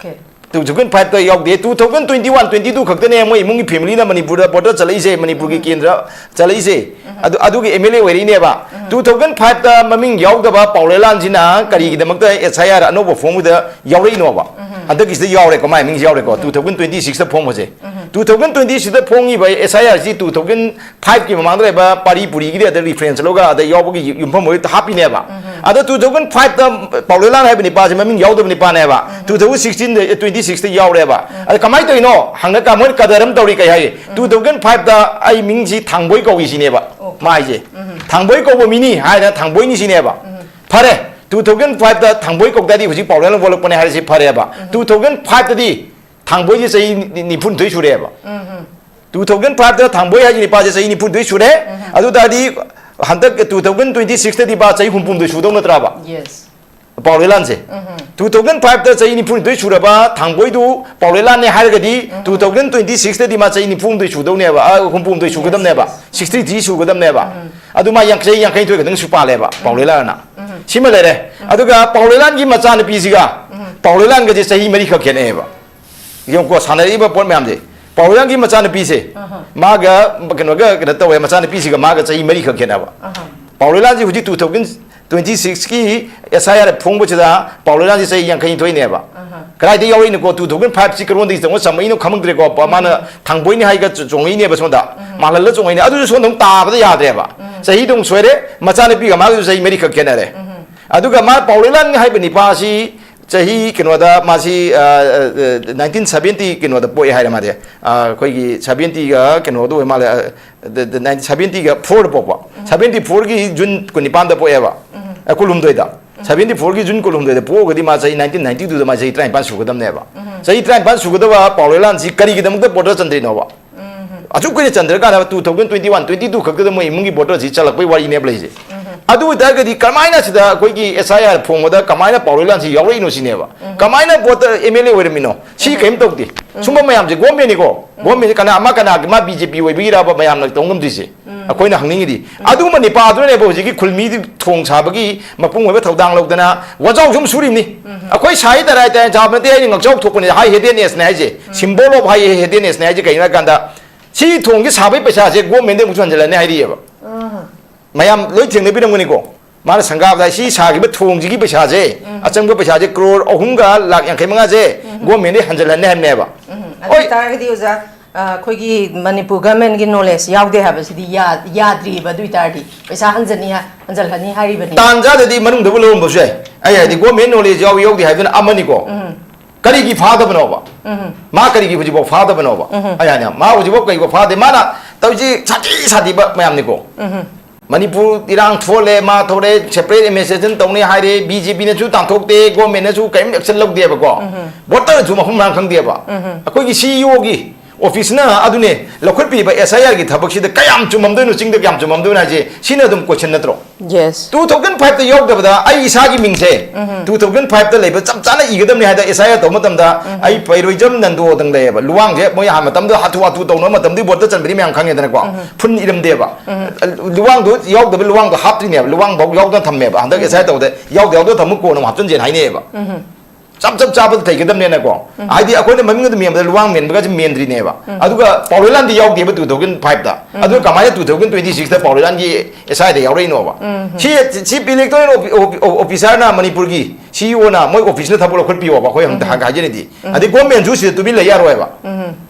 ꯇꯨ ꯊꯥꯎꯖꯟ ꯐꯥꯏꯚꯇ ꯌꯥꯎꯗꯦ꯫ Two thousand twenty one, twenty two ꯈꯛꯇꯅꯦ ꯃꯣꯏ ꯏꯃꯨꯡꯒꯤ ꯐꯦꯃꯤꯂꯤꯅ ꯃꯅꯤꯄꯨꯔꯗ ꯚꯣꯇꯔ ꯆꯠꯂꯛꯏꯁꯦ, ꯃꯅꯤꯄꯨꯔꯒꯤ ꯀꯦꯟꯗ꯭ꯔ ꯆꯠꯂꯛꯏꯁꯦ꯫ ꯑꯗꯨ, ꯑꯗꯨꯒꯤ ꯑꯦꯝ ꯑꯦꯜ ꯑꯦ ꯑꯣꯏꯔꯛꯏꯅꯦꯕ꯫ ꯇꯨ ꯊꯥꯎꯖꯟ ꯐꯥꯏꯚꯇ ꯃꯃꯤꯡ ꯌꯥꯎꯗꯕ ꯄꯥꯎꯂꯦ ꯂꯥꯟꯁꯤꯅ ꯀꯔꯤꯒꯤꯗꯃꯛꯇ ꯑꯦꯁ ꯑꯥꯏ ꯑꯥꯔ ꯑꯅꯧꯕ ꯐꯣꯡꯕꯗ ꯌꯥꯎꯔꯛꯏꯅꯣꯕ? ꯍꯟꯗꯛꯀꯤꯁꯤꯗ ꯌꯥꯎꯔꯦꯀꯣ, ꯃꯥꯏ ꯃꯤꯡꯁꯤ ꯌꯥꯎꯔꯦꯀꯣ, ꯇꯨ ꯊꯥꯎꯖꯟ ꯇ꯭ꯋꯦꯟꯇꯤ ꯁꯤꯛꯁꯇ ꯐꯣꯡꯕꯁꯦ꯫ ꯇꯨ ꯊꯥꯎꯖꯟ ꯇ꯭ꯋꯦꯟꯇꯤ ꯁꯤꯛꯁꯇ ꯐꯣꯡꯉꯤꯕ ꯑꯦꯁ ꯑꯥꯏ ꯑꯥꯔꯁꯤ ꯇꯨ ꯊꯥꯎꯖꯟ ꯐꯥꯏꯚꯀꯤ ꯃꯃꯥꯡꯗ ꯂꯩꯕ ꯄꯥꯔꯤ ꯄꯨꯔꯤꯒꯤꯗꯤ ꯑꯗ ꯔꯤꯐꯔꯦꯟꯁ ꯂꯧꯔꯒ ꯑꯗ ꯌꯥꯎꯕꯒꯤ ꯌꯨꯝꯐꯝ ꯑꯣꯏ ꯍꯥꯞꯄꯤꯅꯦꯕ꯫ ꯑꯗ ꯇꯨ ꯊꯥꯎꯖꯟ ꯐꯥꯏꯚꯇ ꯄꯥꯎꯂꯦ ꯂꯥꯟ ꯍꯥꯏꯕ ꯅꯤꯄꯥꯁꯦ ꯃꯃꯤꯡ ꯌꯥꯎꯗꯕ ꯅꯤꯄꯥꯅꯦꯕ꯫ ꯇꯨ ꯊꯥꯎꯖꯟ ꯁꯤꯛꯁꯇꯤꯟꯗ, ꯇ꯭ꯋꯦꯟꯇꯤ ꯁꯤꯛꯁꯇ ꯌꯥꯎꯔꯦꯕ꯫ ꯑꯗ ꯀꯃꯥꯏꯅ ꯇꯧꯔꯤꯅꯣ ꯍꯪꯉꯀꯥꯟꯗ ꯃꯣꯏꯅ ꯀꯗꯔ ꯑꯃ ꯇꯧꯔꯤ꯫ ꯀꯩ ꯍꯥꯏ? ꯇꯨ ꯊꯥꯎꯖꯟ ꯐꯥꯏꯚꯇ ꯑꯩ ꯃꯤꯡꯁꯤ ꯊꯥꯡꯕꯣꯏ ꯀꯧꯏ ꯁꯤꯅꯦꯕ꯫ ꯃꯥꯏꯁꯦ ꯊꯥꯡꯕꯣꯏ ꯀꯧꯕ ꯃꯤꯅꯤ ꯍꯥꯏꯅ ꯊꯥꯡꯕꯣꯏꯅꯤ ꯁꯤꯅꯦꯕ꯫ ꯐꯔꯦ, ꯇꯨ ꯊꯥꯎꯖꯟ ꯐꯥꯏꯚꯇ ꯊꯥꯡꯕꯣꯏ ꯀꯧ ꯇꯥꯔꯗꯤ ꯍꯧꯖꯤꯛ ꯄꯥꯎꯔꯦꯜꯅ ꯑꯣꯜꯂꯛꯄꯅꯦ ꯍꯥꯏꯔꯁꯤ ꯐꯔꯦꯕ꯫ ꯇꯨ ꯊꯥꯎꯖꯟ ꯐꯥꯏꯚꯇꯗꯤ ꯊꯥꯡꯕꯣꯏꯁꯦ ꯆꯍꯤ ꯅꯤ- ꯅꯤꯐꯨꯅꯤꯊꯣꯏ ꯁꯨꯔꯦꯕ꯫ ꯇꯨ ꯊꯥꯎꯖꯟ ꯐꯥꯏꯚꯇ ꯊꯥꯡꯕꯣꯏ ꯍꯥꯏꯁꯤ ꯅꯤꯄꯥꯁꯦ ꯆꯍꯤ ꯅꯤꯐꯨꯅꯤꯊꯣꯏ ꯁꯨꯔꯦ꯫ ꯑꯗꯨ ꯇꯥꯔꯗꯤ ꯍꯟꯗꯛ ꯇꯨ ꯊꯥꯎꯖꯟ ꯇ꯭ꯋꯦꯟꯇꯤ ꯁꯤꯛꯁꯇꯗꯤ ꯃꯥ ꯆꯍꯤ ꯍꯨꯝꯐꯨꯍꯨꯝꯗꯣꯏ ꯁꯨꯗꯧ ꯅꯠꯇ꯭ꯔꯕ? ꯌꯦꯁ꯫ ꯄꯥꯎꯔꯦꯂꯥꯟꯁꯦ ꯇꯨ ꯊꯥꯎꯖꯟ ꯐꯥꯏꯚꯇ ꯆꯍꯤ ꯅꯤꯐꯨꯅꯤꯊꯣꯏ ꯁꯨꯔꯕ ꯊꯥꯡꯕꯣꯏꯗꯨ ꯄꯥꯎꯔꯦꯂꯥꯟꯅꯦ ꯍꯥꯏꯔꯒꯗꯤ ꯇꯨ ꯊꯥꯎꯖꯟ ꯇ꯭ꯋꯦꯟꯇꯤ ꯁꯤꯛꯁꯇꯗꯤ ꯃꯥ ꯆꯍꯤ ꯅꯤꯐꯨꯍꯨꯝꯗꯣꯏ ꯁꯨꯗꯧꯅꯦꯕ, ꯑ, ꯍꯨꯝꯐꯨꯍꯨꯝꯗꯣꯏ ꯁꯨꯒꯗꯕꯅꯦꯕ, ꯁꯤꯛꯁꯇꯤ ꯊ꯭ꯔꯤ ꯁꯨꯒꯗꯕꯅꯦꯕ꯫ ꯑꯗꯨ ꯃꯥ ꯌꯥꯡꯈꯩ, ꯌꯥꯡꯈꯩꯅꯤꯊꯣꯏ ꯈꯛꯇꯪ ꯁꯨ ꯄꯥꯜꯂꯦꯕ ꯄꯥꯎꯔꯦꯂꯥꯟꯅ꯫ ꯁꯤꯃ ꯂꯩꯔꯦ꯫ ꯑꯗꯨꯒ ꯄꯥꯎꯔꯦꯂꯥꯟꯒꯤ ꯃꯆꯥꯅꯨꯄꯤꯁꯤꯒ ꯄꯥꯎꯔꯦꯂꯥꯟꯒꯁꯦ ꯆꯍꯤ ꯃꯔꯤꯈꯛ ꯈꯦꯠꯅꯩꯌꯦꯕ꯫ ꯌꯦꯡꯉꯨꯀꯣ, ꯁꯥꯟꯅꯔꯛꯏꯕ ꯄꯣꯠ ꯃꯌꯥꯝꯁꯦ꯫ ꯄꯥꯎꯔꯦꯂꯥꯟꯒꯤ ꯃꯆꯥꯅꯨꯄꯤꯁꯦ, ꯃꯥꯒ ꯀꯩꯅꯣꯒ ꯀꯩꯅꯣ ꯇꯧꯋꯦ, ꯃꯆꯥꯅꯨꯄꯤꯁꯤꯒ ꯃꯥꯒ ꯆꯍꯤ ꯃꯔꯤꯈꯛ ꯈꯦꯠꯅꯕ꯫ ꯄꯥꯎꯔꯦꯂꯥꯟꯁꯤ ꯍꯧꯖꯤꯛ ꯇꯨ ꯊꯥꯎꯖꯟ ꯇ꯭ꯋꯦꯟꯇꯤ ꯁꯤꯛꯁꯀꯤ ꯑꯦꯁ ꯑꯥꯏ ꯑꯥꯔ ꯐꯣꯡꯕꯁꯤꯗ ꯄꯥꯎꯔꯦꯂꯥꯟꯁꯤ ꯆꯍꯤ ꯌꯥꯡꯈꯩꯅꯤꯊꯣꯏꯅꯦꯕ꯫ ꯀꯗꯥꯏꯗ ꯌꯥꯎꯔꯛꯏꯅꯣꯀꯣ? ꯇꯨ ꯊꯥꯎꯖꯟ ꯐꯥꯏꯚꯁꯤ ꯀꯔꯣꯝꯗꯒꯤ ꯆꯪꯉ ꯆꯝꯃꯛꯏꯅꯣ ꯈꯪꯗ꯭ꯔꯦꯀꯣ꯫ ꯄ- ꯃꯥꯅ ꯊꯥꯡꯕꯣꯏꯅꯤ ꯍꯥꯏꯒ ꯆ- ꯆꯣꯡꯉꯛꯏꯅꯦꯕ ꯁꯣꯝꯗ꯫ ꯃꯥꯜꯍꯜꯂ ꯆꯣꯡꯉꯛꯏꯅꯦ꯫ ꯑꯗꯨꯁꯨ ꯁꯣꯝꯗ ꯑꯃꯨꯛ ꯇꯥꯕꯗ ꯌꯥꯗ꯭ꯔꯦꯕ꯫ ꯆꯍꯤꯗꯣ ꯑꯃꯨꯛ ꯁꯣꯏꯔꯦ, ꯃꯆꯥꯅꯨꯄꯤꯒ ꯃꯥꯒꯁꯨ ꯆꯍꯤ ꯃꯔꯤꯈꯛ ꯈꯦꯠꯅꯔꯦ꯫ ꯑꯗꯨꯒ ꯃꯥ ꯄꯥꯎꯔꯦꯂꯥꯟ ꯍꯥꯏꯕ ꯅꯤꯄꯥꯁꯤ ꯆꯍꯤ ꯀꯩꯅꯣꯗ ꯃꯥꯁꯤ, ꯑ, ꯑ, ꯑ, ꯅꯥꯏꯟꯇꯤꯟ ꯁꯚꯦꯟꯇꯤ ꯀꯩꯅꯣꯗ ꯄꯣꯛꯑꯦ ꯍꯥꯏꯔꯦ ꯃꯥꯗꯤ꯫ ꯑ, ꯑꯩꯈꯣꯏꯒꯤ ꯁꯚꯦꯟꯇꯤꯒ ꯀꯩꯅꯣꯗ ꯑꯣꯏ ꯃꯥꯜꯂꯦ, ꯑ, ꯗ- ꯗ- ꯅꯥꯏꯟ- ꯁꯚꯦꯟꯇꯤꯒ ꯐꯣꯔꯗ ꯄꯣꯛꯄ꯫ ꯁꯚꯦꯟꯇꯤ ꯐꯣꯔꯒꯤ ꯖꯨꯟ ꯀꯨꯟꯅꯤꯄꯥꯟꯗ ꯄꯣꯛꯑꯦꯕ꯫ ꯑ, ꯀꯨꯟꯍꯨꯝꯗꯣꯏꯗ꯫ ꯁꯚꯦꯟꯇꯤ ꯐꯣꯔꯒꯤ ꯖꯨꯟ ꯀꯨꯟꯍꯨꯝꯗꯣꯏꯗ ꯄꯣꯛꯑꯒꯗꯤ ꯃꯥ ꯆꯍꯤ ꯅꯥꯏꯟꯇꯤꯟ ꯅꯥꯏꯟꯇꯤ ꯇꯨꯗ ꯃꯥ ꯆꯍꯤ ꯇꯔꯥꯅꯤꯄꯥꯟ ꯁꯨꯒꯗꯕꯅꯦꯕ꯫ ꯆꯍꯤ ꯇꯔꯥꯅꯤꯄꯥꯟ ꯁꯨꯒꯗꯕ ꯄꯥꯎꯔꯦꯂꯥꯟꯁꯤ ꯀꯔꯤꯒꯤꯗꯃꯛꯇ ꯕꯣꯇꯔ ꯆꯟꯗ꯭ꯔꯤꯅꯣꯕ? ꯑꯁꯨꯛ ꯀꯨꯏꯅ ꯆꯟꯗ꯭ꯔꯀꯥꯟꯗ two thousand twenty one, twenty two ꯈꯛꯇꯗ ꯃꯣꯏ ꯏꯃꯨꯡꯒꯤ ꯕꯣꯇꯔꯁꯤ ꯆꯜꯂꯛꯄꯩ ꯋꯥꯔꯤꯅꯦꯕ ꯂꯩꯁꯦ꯫ ꯑꯗꯨ ꯑꯣꯏꯇꯥꯔꯒꯗꯤ ꯀꯔꯝꯍꯥꯏꯅ ꯁꯤꯗ ꯑꯩꯈꯣꯏꯒꯤ ꯑꯦꯁ ꯑꯥꯏ ꯑꯥꯔ ꯐꯣꯡꯕꯗ ꯀꯃꯥꯏꯅ ꯄꯥꯎꯔꯦꯂꯥꯟꯁꯤ ꯌꯥꯎꯔꯛꯏꯅꯣ ꯁꯤꯅꯦꯕ? ꯀꯃꯥꯏꯅ ꯕꯣꯇꯔ ꯑꯦꯝ ꯑꯦꯜ ꯑꯦ ꯑꯣꯏꯔꯝꯃꯤꯅꯣ? ꯁꯤ ꯀꯔꯤꯝ ꯇꯧꯗꯦ꯫ ꯁꯨꯝꯕ ꯃꯌꯥꯝꯁꯦ ꯒꯣꯔꯃꯦꯟꯅꯤꯀꯣ, ꯒꯣꯔꯃꯦꯟꯁꯦ ꯀꯅꯥ ꯑꯃ ꯀꯅꯥꯒꯤ ꯃꯥ ꯕꯤ ꯖꯦ ꯄꯤ ꯑꯣꯏꯕꯒꯤꯔꯕ ꯃꯌꯥꯝꯅ ꯇꯧ ꯉꯝꯗ꯭ꯔꯤꯁꯦ? ꯑꯩꯈꯣꯏꯅ ꯍꯪꯅꯤꯡꯉꯤꯗꯤ ꯑꯗꯨꯒꯨꯝꯕ ꯅꯤꯄꯥꯗꯨꯅꯅꯦꯕ ꯍꯧꯖꯤꯛꯀꯤ ꯈꯨꯜꯃꯤꯗꯨ ꯊꯣꯡ ꯁꯥꯕꯒꯤ ꯃꯄꯨꯡ ꯑꯣꯏꯕ ꯊꯧꯗꯥꯡ ꯂꯧꯗꯅ ꯋꯥꯖꯥꯎꯁꯨ ꯑꯗꯨꯝ ꯁꯨꯔꯤꯕꯅꯤ꯫ ꯑꯩꯈꯣꯏ ꯁꯥꯍꯤ ꯇꯔꯥꯏ ꯇꯔꯥꯏ ꯁꯥꯕ ꯅꯠꯇꯦ, ꯑꯩꯅ ꯉꯛꯆꯥꯎ ꯊꯣꯛꯄꯅꯦ, ꯍꯥꯏ ꯍꯦꯗꯦꯅꯦꯁꯅꯦ ꯍꯥꯏꯁꯦ꯫ ꯁꯤꯝꯕꯣꯜ ꯑꯣꯐ ꯍꯥꯏ ꯍꯦꯗꯦꯅꯦꯁꯅꯦ ꯍꯥꯏꯁꯦ ꯀꯩꯅꯣ ꯍꯥꯏ ꯀꯥꯟꯗ ꯁꯤ ꯊꯣꯡꯁꯤ ꯁꯥꯕꯒꯤ ꯄꯩꯁꯥꯁꯦ ꯒꯣꯔꯃꯦꯟꯗ ꯑꯃꯨꯛꯁꯨ ꯍꯟꯖꯤꯜꯂꯅꯤ ꯍꯥꯏꯔꯤꯑꯕ꯫ ꯃꯌꯥꯝ ꯂꯣꯏ ꯊꯦꯡꯅꯕꯤꯔꯝꯒꯅꯤꯀꯣ꯫ ꯃꯥꯅ ꯁꯪꯒꯥꯕꯗ ꯁꯤ ꯁꯥꯈꯤꯕ ꯊꯣꯡꯁꯤꯒꯤ ꯄꯩꯁꯥꯁꯦ, ꯑꯆꯪꯕ ꯄꯩꯁꯥꯁꯦ ꯀ꯭ꯔꯣꯔ ꯑꯍꯨꯝꯒ ꯂꯥꯛ ꯌꯥꯡꯈꯩ ꯃꯉꯥꯁꯦ ꯒꯣꯔꯃꯦꯟꯗ ꯍꯟꯖꯤꯜꯍꯟꯅꯤ ꯍꯥꯏꯕꯅꯦꯕ꯫ ꯎꯝ, ꯑꯗꯨ ꯍꯣꯏ꯫ ꯑꯣꯏꯇꯥꯔꯒꯗꯤ ꯑꯣꯖꯥ, ꯑ, ꯑꯩꯈꯣꯏꯒꯤ ꯃꯅꯤꯄꯨꯔ ꯒꯚꯔꯟꯃꯦꯟꯒꯤ ꯅꯣꯂꯦꯖ ꯌꯥꯎꯗꯦ ꯍꯥꯏꯕꯁꯤꯗꯤ ꯌꯥ- ꯌꯥꯗ꯭ꯔꯤꯕ꯫ ꯑꯗꯨ ꯑꯣꯏꯇꯥꯔꯗꯤ ꯄꯩꯁꯥ ꯍꯟꯖꯅꯤ ꯍꯥ- ꯍꯟꯖꯜꯍꯟꯅꯤ ꯍꯥꯏꯔꯤꯕꯅꯤ꯫ ꯇꯥꯟ ꯆꯥꯗꯗꯤ ꯃꯅꯨꯡꯗꯕꯨ ꯂꯧꯔꯝꯕꯁꯨ ꯌꯥꯏ꯫ ꯑꯩ ꯍꯥꯏꯗꯤ ꯒꯣꯔꯃꯦꯟ ꯅꯣꯂꯦꯖ ꯌꯥꯎꯏ ꯌꯥꯎꯗꯦ ꯍꯥꯏꯗꯨꯅ ꯑꯃꯅꯤꯀꯣ꯫ ꯀꯔꯤꯒꯤ ꯐꯥꯗꯕꯅꯣꯕ? ꯃꯥ ꯀꯔꯤꯒꯤ ꯍꯧꯖꯤꯛꯐꯥꯎ ꯐꯥꯗꯕꯅꯣꯕ? ꯑꯩ ꯍꯥꯏꯅ ꯃꯥ ꯍꯧꯖꯤꯛꯐꯥꯎ ꯀꯔꯤꯐꯥꯎ ꯐꯥꯗꯦ? ꯃꯥꯅ ꯇꯧꯔꯤꯁꯤ ꯁꯥꯊꯤ ꯁꯥꯊꯤꯕ ꯃꯌꯥꯝꯅꯤꯀꯣ꯫ ꯃꯅꯤꯄꯨꯔ ꯏꯔꯥꯡ ꯊꯣꯛꯍꯜꯂꯦ, ꯃꯥ ꯊꯣꯛꯂꯦ, separate administration ꯇꯧꯅꯤ ꯍꯥꯏꯔꯦ, ꯕꯤ ꯖꯦ ꯄꯤꯅꯁꯨ ꯇꯥꯟꯊꯣꯛꯇꯦ, ꯒꯣꯔꯃꯦꯟꯅꯁꯨ ꯀꯔꯤꯝ ꯑꯦꯛꯁꯟ ꯂꯧꯗꯦꯕꯀꯣ꯫ ꯚꯣꯇꯔꯅꯁꯨ ꯃꯐꯝ ꯃꯔꯥꯡ ꯈꯪꯗꯦꯕ꯫ ꯑꯩꯈꯣꯏꯒꯤ ꯁꯤ ꯏ ꯑꯣꯒꯤ ꯑꯣꯐꯤꯁꯅ ꯑꯗꯨꯅꯦ ꯂꯧꯈꯠꯄꯤꯕ ꯑꯦꯁ ꯑꯥꯏ ꯑꯥꯔꯒꯤ ꯊꯕꯛꯁꯤꯗ ꯀꯌꯥꯝ ꯆꯨꯝꯃꯝꯗꯣꯏꯅꯣ, ꯆꯤꯡꯗ ꯀꯌꯥꯝ ꯆꯨꯝꯃꯝꯗꯣꯏꯅꯣ ꯍꯥꯏꯁꯦ, ꯁꯤꯅ ꯑꯗꯨꯝ ꯀꯣꯏꯁꯟ ꯅꯠꯇ꯭ꯔꯣ? ꯌꯦꯁ꯫ ꯇꯨ ꯊꯥꯎꯖꯟ ꯐꯥꯏꯚꯇ ꯌꯥꯎꯗꯕꯗ ꯑꯩ ꯏꯁꯥꯒꯤ ꯃꯤꯡꯁꯦ ꯇꯨ ꯊꯥꯎꯖꯟ ꯐꯥꯏꯚꯇ ꯂꯩꯕ ꯆꯞ ꯆꯥꯅ ꯏꯒꯗꯕꯅꯤ ꯍꯥꯏꯗ ꯑꯦꯁ ꯑꯥꯏ ꯑꯥꯔ ꯇꯧꯕ ꯃꯇꯝꯗ ꯑꯩ ꯄꯩꯔꯣꯏꯖꯝ ꯅꯟꯗꯣꯗꯪ ꯂꯩꯌꯦꯕ꯫ ꯂꯨꯋꯥꯡꯁꯦ ꯃꯣꯏ ꯍꯥꯟꯅ ꯃꯇꯝꯗ ꯍꯥꯊꯨ ꯍꯥꯊꯨ ꯇꯧꯅꯕ ꯃꯇꯝꯗꯨꯒꯤ ꯚꯣꯠꯇ ꯆꯟꯕꯗꯤ ꯃꯌꯥꯝ ꯈꯪꯉꯦꯗꯅꯀꯣ꯫ ꯐꯨꯟ ꯏꯔꯝꯗꯦꯕ꯫ ꯂꯨꯋꯥꯡꯗꯣ ꯌꯥꯎꯗꯕ, ꯂꯨꯋꯥꯡꯗꯣ ꯍꯥꯞꯇ꯭ꯔꯤꯅꯦꯕ, ꯂꯨꯋꯥꯡꯐꯥꯎ ꯌꯥꯎꯗꯅ ꯊꯝꯃꯦꯕ꯫ ꯍꯟꯗꯛ ꯑꯦꯁ ꯑꯥꯏ ꯇꯧꯗ ꯌꯥꯎꯗ ꯌꯥꯎꯗ ꯊꯝꯃꯨ, ꯀꯣꯟꯅ ꯑꯃꯨꯛ ꯍꯥꯞꯆꯤꯟꯁꯦꯅ ꯍꯥꯏꯅꯩꯌꯦꯕ꯫ ꯆꯞ ꯆꯞ ꯆꯥꯕꯗ ꯂꯩꯒꯗꯕꯅꯦꯅꯀꯣ꯫ ꯍꯥꯏꯗꯤ ꯑꯩꯈꯣꯏꯅ ꯃꯃꯤꯡ ꯑꯗꯨꯝ ꯃꯦꯟꯕꯗ ꯂꯨꯋꯥꯡ ꯃꯦꯟꯕꯒꯁꯦ ꯃꯦꯟꯗ꯭ꯔꯤꯅꯦꯕ꯫ ꯑꯗꯨꯒ ꯄꯥꯎꯔꯣꯏꯂꯥꯟꯗꯤ ꯌꯥꯎꯗꯦꯕ ꯇꯨ ꯊꯥꯎꯖꯟ ꯐꯥꯏꯚꯇ꯫ ꯑꯗꯨꯒ ꯀꯃꯥꯏꯅ ꯇꯨ ꯊꯥꯎꯖꯟ ꯇ꯭ꯋꯦꯟꯇꯤ ꯁꯤꯛꯁꯇ ꯄꯥꯎꯔꯣꯏꯂꯥꯟꯒꯤ ꯑꯦꯁ ꯑꯥꯏꯗ ꯌꯥꯎꯔꯛꯏꯅꯣꯕ? ꯁꯤ ꯆꯤꯐ ꯏꯂꯦꯛꯇꯣꯔꯦꯜ ꯑꯣꯐꯤꯁꯥꯔꯅ ꯃꯅꯤꯄꯨꯔꯒꯤ ꯁꯤ ꯏ ꯑꯣꯅ ꯃꯣꯏ ꯑꯣꯐꯤꯁꯅ ꯊꯕꯛ ꯂꯧꯈꯠꯄꯤꯌꯣꯕ, ꯑꯩꯈꯣꯏ ꯍꯪ- ꯍꯪ- ꯍꯥꯏꯖꯔꯤꯗꯤ꯫ ꯑꯗꯩ ꯒꯣꯔꯃꯦꯟꯁꯨ ꯁꯤꯗ ꯇꯨꯃꯤꯟ ꯂꯩ ꯌꯥꯔꯣꯏꯕ꯫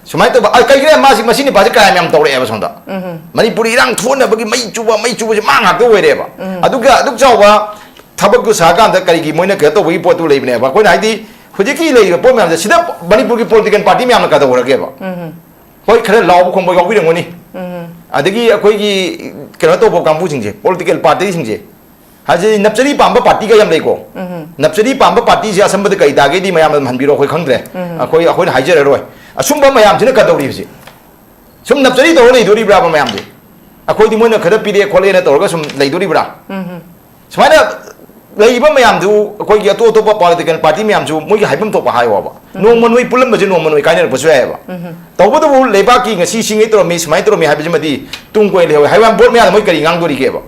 ꯁꯨꯃꯥꯏꯅ ꯇꯧꯕ ꯑ, ꯀꯩꯒꯤꯅꯣ ꯃꯥꯁꯤ, ꯃꯁꯤ ꯅꯨꯄꯥꯁꯤ ꯀ꯭ꯔꯥꯏꯝ ꯌꯥꯝ ꯇꯧꯔꯛꯑꯦꯕ ꯁꯣꯝꯗ꯫ ꯃꯅꯤꯄꯨꯔ ꯏꯔꯥꯡ ꯊꯣꯛꯍꯟꯅꯕꯒꯤ ꯃꯩ ꯆꯨꯕ, ꯃꯩ ꯆꯨꯕꯁꯤ ꯃꯥ ꯉꯥꯛꯇ ꯑꯣꯏꯔꯦꯕ꯫ ꯑꯗꯨꯒ ꯑꯗꯨꯛ ꯆꯥꯎꯕ ꯊꯕꯛꯇꯨ ꯁꯥꯔꯀꯥꯟꯗ ꯀꯔꯤꯒꯤ ꯃꯣꯏꯅ ꯀꯩꯅꯣ ꯇꯧꯕꯒꯤ ꯄꯣꯠꯇꯨ ꯂꯩꯕꯅꯦꯕ? ꯑꯩꯈꯣꯏꯅ ꯍꯥꯏꯗꯤ ꯍꯧꯖꯤꯛꯀꯤ ꯂꯩꯔꯤꯕ ꯄꯣꯠ ꯃꯌꯥꯝꯁꯦ ꯁꯤꯗ ꯃꯅꯤꯄꯨꯔꯒꯤ ꯄꯣꯂꯤꯇꯤꯀꯦꯜ ꯄꯥꯔꯇꯤ ꯃꯌꯥꯝꯅ ꯀꯩꯗꯧꯔꯒꯦꯕ? ꯍꯣꯏ, ꯈꯔ ꯂꯥꯎꯕ ꯈꯣꯡꯕ ꯌꯥꯎꯕꯤꯔꯝꯒꯅꯤ꯫ ꯑꯗꯒꯤ ꯑꯩꯈꯣꯏꯒꯤ ꯀꯩꯅꯣ ꯇꯧꯕ ꯀꯥꯡꯕꯨꯁꯤꯡꯁꯦ, ꯄꯣꯂꯤꯇꯤꯀꯦꯜ ꯄꯥꯔꯇꯤꯁꯤꯡꯁꯦ, ꯍꯥꯏꯗꯤ ꯅꯞꯆꯔꯤ ꯄꯥꯝꯕ ꯄꯥꯔꯇꯤꯒ ꯌꯥꯝ ꯂꯩꯀꯣ꯫ ꯅꯞꯆꯔꯤ ꯄꯥꯝꯕ ꯄꯥꯔꯇꯤꯁꯦ ꯑꯁꯝꯕꯗ ꯀꯔꯤ ꯇꯥꯒꯦꯗꯤ ꯃꯌꯥꯝ ꯑꯗꯨꯝ ꯍꯟꯕꯤꯔꯣ, ꯑꯩꯈꯣꯏ ꯈꯪꯗ꯭ꯔꯦ꯫ ꯑꯩꯈꯣꯏ, ꯑꯩꯈꯣꯏꯅ ꯍꯥꯏꯖꯔꯔꯣꯏ꯫ ꯑꯁꯨꯝꯕ ꯃꯌꯥꯝꯁꯤꯅ ꯀꯩꯗꯧꯔꯤ ꯍꯧꯖꯤꯛ? ꯁꯨꯝ ꯅꯞꯆꯔꯤ ꯇꯧꯔ ꯂꯩꯗꯣꯔꯤꯕ꯭ꯔꯥꯕ ꯃꯌꯥꯝꯁꯦ? ꯑꯩꯈꯣꯏꯗꯤ ꯃꯣꯏꯅ ꯈꯔ ꯄꯤꯔꯛꯑꯦ ꯈꯣꯠꯂꯦꯅ ꯇꯧꯔꯒ ꯁꯨꯝ ꯂꯩꯗꯣꯔꯤꯕ꯭ꯔꯥ? ꯁꯨꯃꯥꯏꯅ ꯂꯩꯔꯤꯕ ꯃꯌꯥꯝꯗꯨ, ꯑꯩꯈꯣꯏꯒꯤ ꯑꯇꯣꯞ ꯑꯇꯣꯞꯄ ꯄꯣꯂꯤꯇꯤꯀꯦꯜ ꯄꯥꯔꯇꯤ ꯃꯌꯥꯝꯁꯨ ꯃꯣꯏꯒꯤ ꯍꯥꯏꯐꯝ ꯊꯣꯛꯄ ꯍꯥꯏꯌꯣꯕ꯫ ꯅꯣꯡꯃ ꯅꯣꯏ ꯄꯨꯜꯂꯝꯕꯁꯦ ꯅꯣꯡꯃ ꯅꯣꯏ ꯀꯥꯏꯅꯔꯛꯄꯁꯨ ꯌꯥꯏꯑꯕ꯫ ꯇꯧꯕꯇꯕꯨ ꯂꯩꯕꯥꯛꯀꯤ ꯉꯁꯤ ꯁꯤꯉꯩ ꯇꯧꯔꯝꯃꯤ, ꯁꯨꯃꯥꯏꯅ ꯇꯧꯔꯝꯃꯤ ꯍꯥꯏꯕꯁꯤꯃꯗꯤ ꯇꯨꯡ ꯀꯣꯏꯅ ꯂꯩꯍꯧꯋꯦ꯫ ꯍꯥꯏꯕ ꯕꯣꯠ ꯃꯌꯥꯗ ꯃꯣꯏ ꯀꯔꯤ ꯉꯥꯡꯗꯣꯔꯤꯒꯦꯕ?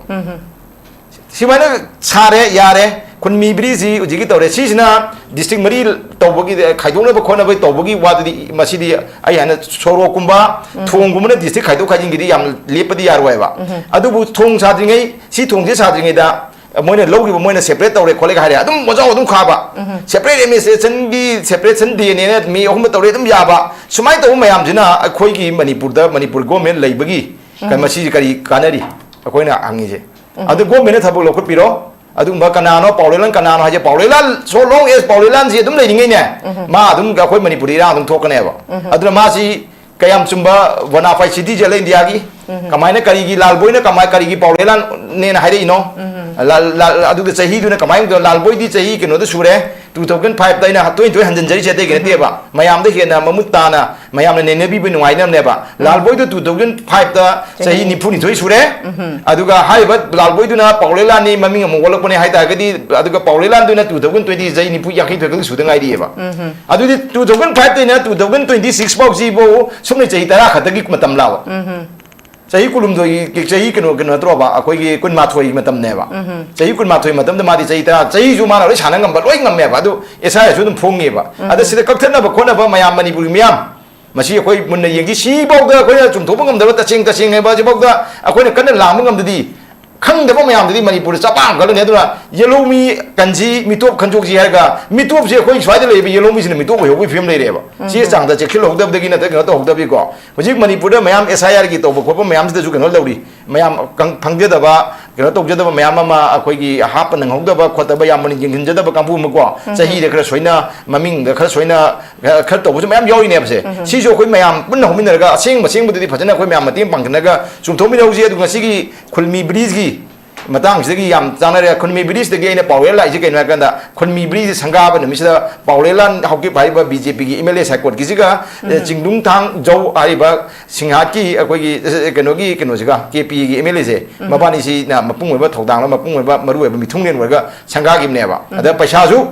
ꯁꯨꯃꯥꯏꯅ ꯁꯥꯔꯦ, ꯌꯥꯔꯦ, ꯈꯨꯟꯃꯤ ꯕ꯭ꯔꯤꯁꯤ ꯍꯧꯖꯤꯛꯀꯤ ꯇꯧꯔꯦ꯫ ꯁꯤꯁꯤꯅ ꯗꯤꯁꯇ꯭ꯔꯤꯛ ꯃꯔꯤ ꯇꯧꯕꯒꯤ, ꯈꯥꯏꯗꯣꯛꯅꯕ ꯈꯣꯠꯅꯕ ꯇꯧꯕꯒꯤ ꯋꯥꯗꯨꯗꯤ, ꯃꯁꯤꯗꯤ ꯑꯩ ꯍꯥꯏꯅ ꯁꯣꯔꯣꯛꯀꯨꯝꯕ, ꯊꯣꯡꯒꯨꯝꯕꯅ ꯗꯤꯁꯇ꯭ꯔꯤꯛ ꯈꯥꯏꯗꯣꯛ ꯈꯥꯏꯖꯤꯟꯒꯤꯗꯤ ꯌꯥꯝ ꯂꯦꯞꯄꯗꯤ ꯌꯥꯔꯣꯏꯕ꯫ ꯑꯗꯨꯕꯨ ꯊꯣꯡ ꯁꯥꯗ꯭ꯔꯤꯉꯩ, ꯁꯤ ꯊꯣꯡꯁꯦ ꯁꯥꯗ꯭ꯔꯤꯉꯩꯗ ꯃꯣꯏꯅ ꯂꯧꯈꯤꯕ, ꯃꯣꯏꯅ ꯁꯦꯄꯔꯦꯠ ꯇꯧꯔꯦ ꯈꯣꯠꯂꯦ ꯍꯥꯏꯔꯦ, ꯑꯗꯨꯝ ꯋꯥꯖꯥꯎ ꯑꯗꯨꯝ ꯈꯥꯕ꯫ ꯁꯦꯄꯔꯦꯠ ꯑꯦꯗꯃꯤꯅꯤꯁꯇ꯭ꯔꯦꯁꯟꯒꯤ, ꯁꯦꯄꯔꯦꯁꯟ ꯗꯦꯅꯦꯅ ꯃꯤ ꯑꯍꯨꯝ ꯇꯧꯔꯦ ꯑꯗꯨꯝ ꯌꯥꯕ꯫ ꯁꯨꯃꯥꯏꯅ ꯇꯧꯕ ꯃꯌꯥꯝꯁꯤꯅ ꯑꯩꯈꯣꯏꯒꯤ ꯃꯅꯤꯄꯨꯔꯗ, ꯃꯅꯤꯄꯨꯔ ꯒꯣꯔꯃꯦꯟ ꯂꯩꯕꯒꯤ ꯀ-, ꯃꯁꯤꯁꯦ ꯀꯔꯤ ꯀꯥꯟꯅꯔꯤ? ꯑꯩꯈꯣꯏꯅ ꯍꯪꯉꯤꯁꯦ꯫ ꯑꯗꯨ ꯒꯣꯔꯃꯦꯟꯅ ꯊꯕꯛ ꯂꯧꯈꯠꯄꯤꯔꯣ꯫ ꯑꯗꯨꯒꯨꯝꯕ ꯀꯅꯥꯅꯣ, ꯄꯥꯎꯂꯣꯏꯂꯥꯟ ꯀꯅꯥꯅꯣ ꯍꯥꯏꯁꯦ, ꯄꯥꯎꯂꯣꯏꯂꯥꯟ, so long as ꯄꯥꯎꯂꯣꯏꯂꯥꯟꯁꯤ ꯑꯗꯨꯝ ꯂꯩꯔꯤꯉꯩꯅꯦ, ꯃꯥ ꯑꯗꯨꯝ ꯑꯩꯈꯣꯏ ꯃꯅꯤꯄꯨꯔꯗ ꯏꯔꯥꯡ ꯑꯗꯨꯝ ꯊꯣꯛꯀꯅꯦꯕ꯫ ꯑꯗꯨꯅ ꯃꯥꯁꯤ ꯀꯌꯥꯝ ꯆꯨꯝꯕ bona fide citizen ꯂꯩ ꯏꯟꯗꯤꯌꯥꯒꯤ? ꯀꯃꯥꯏꯅ, ꯀꯔꯤꯒꯤ ꯂꯥꯜꯕꯣꯏꯅ ꯀꯃꯥꯏ, ꯀꯔꯤꯒꯤ ꯄꯥꯎꯔꯦꯂꯥꯟꯅꯦꯅ ꯍꯥꯏꯔꯛꯏꯅꯣ? ꯂꯥꯜ-, ꯂꯥꯜ-, ꯑꯗꯨꯒ ꯆꯍꯤꯗꯨꯅ ꯀꯃꯥꯏꯅ ꯇꯧ-, ꯂꯥꯜꯕꯣꯏꯗꯤ ꯆꯍꯤ ꯀꯩꯅꯣꯗ ꯁꯨꯔꯦ, two thousand five ꯇ ꯑꯩꯅ ꯇꯣꯏ ꯇꯣꯏ ꯍꯟꯖꯤꯟꯖꯔꯤꯁꯦ ꯑꯇꯩꯒꯤ ꯅꯠꯇꯦꯕ, ꯃꯌꯥꯝꯗ ꯍꯦꯟꯅ ꯃꯃꯨꯠ ꯇꯥꯅ ꯃꯌꯥꯝꯅ ꯅꯩꯅꯕꯤꯕ ꯅꯨꯡꯉꯥꯏꯅꯕꯅꯦꯕ꯫ ꯂꯥꯜꯕꯣꯏꯗꯣ two thousand five ꯇ ꯆꯍꯤ ꯆꯍꯤ ꯅꯤꯐꯨꯅꯤꯊꯣꯏ ꯁꯨꯔꯦ꯫ ꯑꯗꯨꯒ ꯍꯥꯏꯔꯤꯕ ꯂꯥꯜꯕꯣꯏꯗꯨꯅ ꯄꯥꯎꯔꯦꯂꯥꯟꯅꯤ, ꯃꯃꯤꯡ ꯑꯃꯨꯛ ꯑꯣꯜꯂꯛꯄꯅꯦ ꯍꯥꯏ ꯇꯥꯔꯒꯗꯤ, ꯑꯗꯨꯒ ꯄꯥꯎꯔꯦꯂꯥꯟꯗꯨꯅ two thousand twenty ꯆꯍꯤ ꯅꯤꯐꯨ ꯌꯥꯡꯈꯩ ꯊꯣꯏꯈꯛ ꯁꯨꯗ ꯉꯥꯏꯔꯤꯑꯕ꯫ ꯑꯗꯨꯗꯤ two thousand five ꯇꯩꯅ two thousand twenty six ꯐꯥꯎꯁꯤꯕꯨ ꯁꯨꯞꯅ ꯆꯍꯤ ꯇꯔꯥ ꯈꯛꯇꯒꯤ ꯃꯇꯝ ꯂꯥꯕ꯫ ꯆꯍꯤ ꯀꯨꯟꯍꯨꯝꯗꯣꯏꯒꯤ, ꯆꯍꯤ ꯀꯩꯅꯣ, ꯀꯩꯅꯣ ꯅꯠꯇ꯭ꯔꯣꯕ, ꯑꯩꯈꯣꯏꯒꯤ ꯀꯨꯟꯃꯥꯊꯣꯏꯒꯤ ꯃꯇꯝꯅꯦꯕ꯫ ꯆꯍꯤ ꯀꯨꯟꯃꯥꯊꯣꯏ ꯃꯇꯝꯗ ꯃꯥꯗꯤ ꯆꯍꯤ ꯇꯔꯥ, ꯆꯍꯤꯁꯨ ꯃꯥꯅ ꯂꯣꯏ ꯁꯥꯟꯅ ꯉꯝꯕ, ꯂꯣꯏ ꯉꯝꯃꯦꯕ꯫ ꯑꯗꯨ ꯑꯦꯁ ꯑꯥꯏ ꯑꯥꯔꯁꯨ ꯑꯗꯨꯝ ꯐꯣꯡꯉꯦꯕ꯫ ꯑꯗ ꯁꯤꯗ ꯀꯛꯊꯠꯅꯕ ꯈꯣꯠꯅꯕ ꯃꯌꯥꯝ, ꯃꯅꯤꯄꯨꯔꯒꯤ ꯃꯤꯌꯥꯝ, ꯃꯁꯤ ꯑꯩꯈꯣꯏ ꯃꯨꯟꯅ ꯌꯦꯡꯁꯤ꯫ ꯁꯤꯐꯥꯎꯗ ꯑꯩꯈꯣꯏꯅ ꯆꯨꯝꯊꯣꯛꯄ ꯉꯝꯗꯕ, ꯇꯁꯦꯡ ꯇꯁꯦꯡꯅ ꯍꯥꯏꯕ ꯁꯤꯐꯥꯎꯗ ꯑꯩꯈꯣꯏꯅ ꯀꯟꯅ ꯂꯥꯝꯕ ꯉꯝꯗꯗꯤ, ꯈꯪꯗꯕ ꯃꯌꯥꯝꯗꯨꯗꯤ ꯃꯅꯤꯄꯨꯔꯗ ꯆꯄꯥꯡ ꯀꯜꯂꯅꯤ꯫ ꯑꯗꯨꯅ ꯌꯦꯂꯧꯃꯤ ꯀꯟꯁꯤ, ꯃꯤꯇꯣꯞ ꯈꯟꯗꯣꯛꯁꯤ ꯍꯥꯏꯔꯒ, ꯃꯤꯇꯣꯞꯁꯦ ꯑꯩꯈꯣꯏ ꯁ꯭ꯋꯥꯏꯗ ꯂꯩꯔꯤꯕ ꯌꯦꯂꯧꯃꯤꯁꯤꯅ ꯃꯤꯇꯣꯞ ꯑꯣꯏꯍꯧꯕꯒꯤ ꯐꯤꯕꯝ ꯂꯩꯔꯦꯕ꯫ ꯆꯦ ꯆꯥꯡꯗ ꯆꯦꯛꯁꯤꯜꯍꯧꯗꯕꯗꯒꯤ ꯅꯠꯇ꯭ꯔꯒ ꯀꯩꯅꯣ ꯇꯧꯍꯧꯗꯕꯒꯤꯀꯣ꯫ ꯍꯧꯖꯤꯛ ꯃꯅꯤꯄꯨꯔꯗ ꯃꯌꯥꯝ ꯑꯦꯁ ꯑꯥꯏ ꯑꯥꯔꯒꯤ ꯇꯧꯕ ꯈꯣꯠꯄ ꯃꯌꯥꯝꯁꯤꯗꯁꯨ ꯀꯩꯅꯣ ꯇꯧꯔꯤ꯫ ꯃꯌꯥꯝ ꯀꯪ-, ꯈꯪꯖꯗꯕ, ꯀꯩꯅꯣ ꯇꯧꯖꯗꯕ ꯃꯌꯥꯝ ꯑꯃ, ꯑꯩꯈꯣꯏꯒꯤ ꯍꯥꯞꯄ ꯅꯪꯍꯧꯗꯕ ꯈꯣꯠꯇꯕ, ꯌꯥꯝ ꯃꯨꯟꯅ ꯌꯦꯡꯁꯤꯟꯖꯗꯕ ꯀꯥꯡꯕꯨ ꯑꯃꯀꯣ, ꯆꯍꯤꯗ ꯈꯔ ꯁꯣꯏꯅ, ꯃꯃꯤꯡꯗ ꯈꯔ ꯁꯣꯏꯅ, ꯈꯔ ꯇꯧꯕꯁꯨ ꯃꯌꯥꯝ ꯌꯥꯎꯔꯤꯅꯦꯕꯁꯦ꯫ ꯁꯤꯁꯨ ꯑꯩꯈꯣꯏ ꯃꯌꯥꯝ ꯄꯨꯟꯅ ꯍꯧꯃꯤꯟꯅꯔꯒ ꯑꯁꯦꯡꯕ ꯑꯁꯦꯡꯕꯗꯨꯗꯤ ꯐꯖꯅ ꯑꯩꯈꯣꯏ ꯃꯌꯥꯝ ꯃꯇꯦꯡ ꯄꯥꯡꯁꯤꯟꯅꯒ ꯆꯨꯝꯊꯣꯛꯃꯤꯟꯅꯍꯧꯁꯤ꯫ ꯑꯗꯨ ꯉꯁꯤꯒꯤ ꯈꯨꯜꯃꯤ ꯕ꯭ꯔꯤꯖꯀꯤ ꯃꯇꯥꯡꯁꯤꯗꯒꯤ ꯌꯥꯝ ꯆꯥꯟꯅꯔꯦ꯫ ꯈꯨꯟꯃꯤ ꯕ꯭ꯔꯤꯖꯇꯒꯤ ꯑꯩꯅ ꯄꯥꯎꯔꯦꯜ ꯂꯥꯛꯏꯁꯦ ꯀꯩꯅꯣ ꯍꯥꯏ ꯀꯥꯟꯗ, ꯈꯨꯟꯃꯤ ꯕ꯭ꯔꯤꯖ ꯁꯪꯒꯥꯕ ꯅꯨꯃꯤꯠꯁꯤꯗ ꯄꯥꯎꯔꯦꯜ ꯂꯥꯟ ꯍꯧꯈꯤꯕ ꯍꯥꯏꯔꯤꯕ ꯕꯤ ꯖꯦ ꯄꯤꯒꯤ ꯑꯦꯝ ꯑꯦꯜ ꯑꯦ ꯁꯥꯏꯀꯣꯠꯀꯤꯁꯤꯒ, ꯑꯦ, ꯆꯤꯡꯗꯨꯡ ꯊꯥꯡ ꯖꯧ ꯍꯥꯏꯔꯤꯕ ꯁꯤꯡꯍꯥꯠꯀꯤ ꯑꯩꯈꯣꯏꯒꯤ, ꯑꯦ, ꯀꯩꯅꯣꯒꯤ ꯀꯩꯅꯣꯁꯤꯒ, ꯀꯦ ꯄꯤ ꯑꯦꯒꯤ ꯑꯦꯝ ꯑꯦꯜ ꯑꯦꯁꯦ, ꯃꯕꯥꯅꯤꯁꯤꯅ ꯃꯄꯨꯡ ꯑꯣꯏꯕ ꯊꯧꯗꯥꯡ ꯂꯧ-, ꯃꯄꯨꯡ ꯑꯣꯏꯕ ꯃꯔꯨ ꯑꯣꯏꯕ ꯃꯤꯊꯨꯡꯂꯦꯟ ꯑꯣꯏꯔꯒ ꯁꯪꯒꯥꯈꯤꯕꯅꯦꯕ꯫ ꯑꯗ ꯄꯩꯁꯥꯁꯨ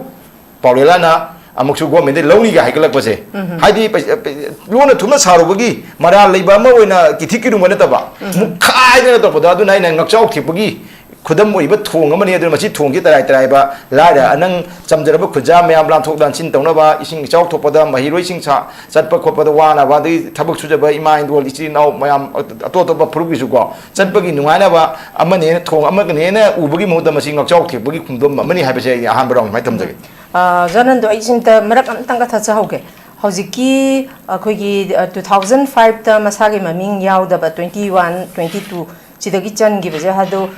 ꯄꯥꯎꯔꯦꯜ ꯂꯥꯟꯅ ꯑꯃꯨꯛꯁꯨ ꯒꯣꯔꯃꯦꯟꯗ ꯂꯧꯅꯤꯒ ꯍꯥꯏꯒꯠꯂꯛꯄꯁꯦ, ꯍꯥꯏꯗꯤ ꯄꯩ-, ꯄꯩ-, ꯂꯣꯟꯅ ꯊꯨꯞꯅ ꯁꯥꯔꯨꯕꯒꯤ ꯃꯔꯥꯜ ꯂꯩꯕ ꯑꯃ ꯑꯣꯏꯅ ꯀꯤꯊꯤ ꯀꯤꯔꯨꯝꯕ ꯅꯠꯇꯕ, ꯃꯨꯛꯈꯥꯏꯗꯅ ꯇꯧꯕꯗꯣ, ꯑꯗꯨꯅ ꯑꯩꯅ ꯉꯛꯆꯥꯎ ꯊꯦꯛꯄꯒꯤ ꯈꯨꯗꯝ ꯑꯣꯏꯕ ꯊꯣꯡ ꯑꯃꯅꯤ꯫ ꯑꯗꯨꯅ ꯃꯁꯤ ꯊꯣꯡꯁꯤ ꯇꯔꯥꯏ ꯇꯔꯥꯏꯕ ꯂꯥꯏꯔ ꯑꯅꯪ ꯆꯝꯖꯔꯕ ꯈꯨꯟꯖꯥ ꯃꯌꯥꯝ ꯂꯥꯟꯊꯣꯛ ꯂꯥꯟꯁꯤꯟ ꯇꯧꯅꯕ, ꯏꯁꯤꯡ ꯏꯆꯥꯎ ꯊꯣꯛꯄꯗ ꯃꯍꯩꯔꯣꯏꯁꯤꯡ ꯁꯥ-, ꯆꯠꯄ ꯈꯣꯠꯄꯗ ꯋꯥꯅꯕ, ꯑꯗꯒꯤ ꯊꯕꯛ ꯁꯨꯖꯕ ꯏꯃꯥ ꯏꯟꯗꯣꯜ ꯏꯆꯤꯜ ꯏꯅꯥꯎ ꯃꯌꯥꯝ, ꯑꯇꯣꯞ ꯑꯇꯣꯞꯄ ꯐꯨꯔꯨꯞꯀꯤꯁꯨꯀꯣ, ꯆꯠꯄꯒꯤ ꯅꯨꯡꯉꯥꯏꯅꯕ ꯑꯃꯅꯦꯅ, ꯊꯣꯡ ꯑꯃꯒꯅꯦꯅ ꯎꯕꯒꯤ ꯃꯍꯨꯠꯇ ꯃꯁꯤ ꯉꯛꯆꯥꯎ ꯊꯦꯛꯄꯒꯤ ꯈꯣꯡꯗꯣꯝ ꯑꯃꯅꯤ ꯍꯥꯏꯕꯁꯦ ꯑꯩ ꯑꯍꯥꯟꯕ ꯔꯥꯎꯟ ꯁꯨꯃꯥꯏꯅ ꯊꯝꯖꯒꯦ꯫ ꯑ, ꯖꯣꯅꯟꯗꯣ, ꯑꯩ ꯁꯤꯝꯇ ꯃꯔꯛ ꯑꯝꯇꯪꯒ ꯊꯠꯆꯍꯧꯒꯦ꯫ ꯍꯧꯖꯤꯛꯀꯤ ꯑꯩꯈꯣꯏꯒꯤ, ꯑ, two thousand five ꯇ ꯃꯁꯥꯒꯤ ꯃꯃꯤꯡ ꯌꯥꯎꯗꯕ twenty one, twenty two ꯁꯤꯗꯒꯤ ꯆꯟꯈꯤꯕꯁꯦ, ꯑꯗꯣ,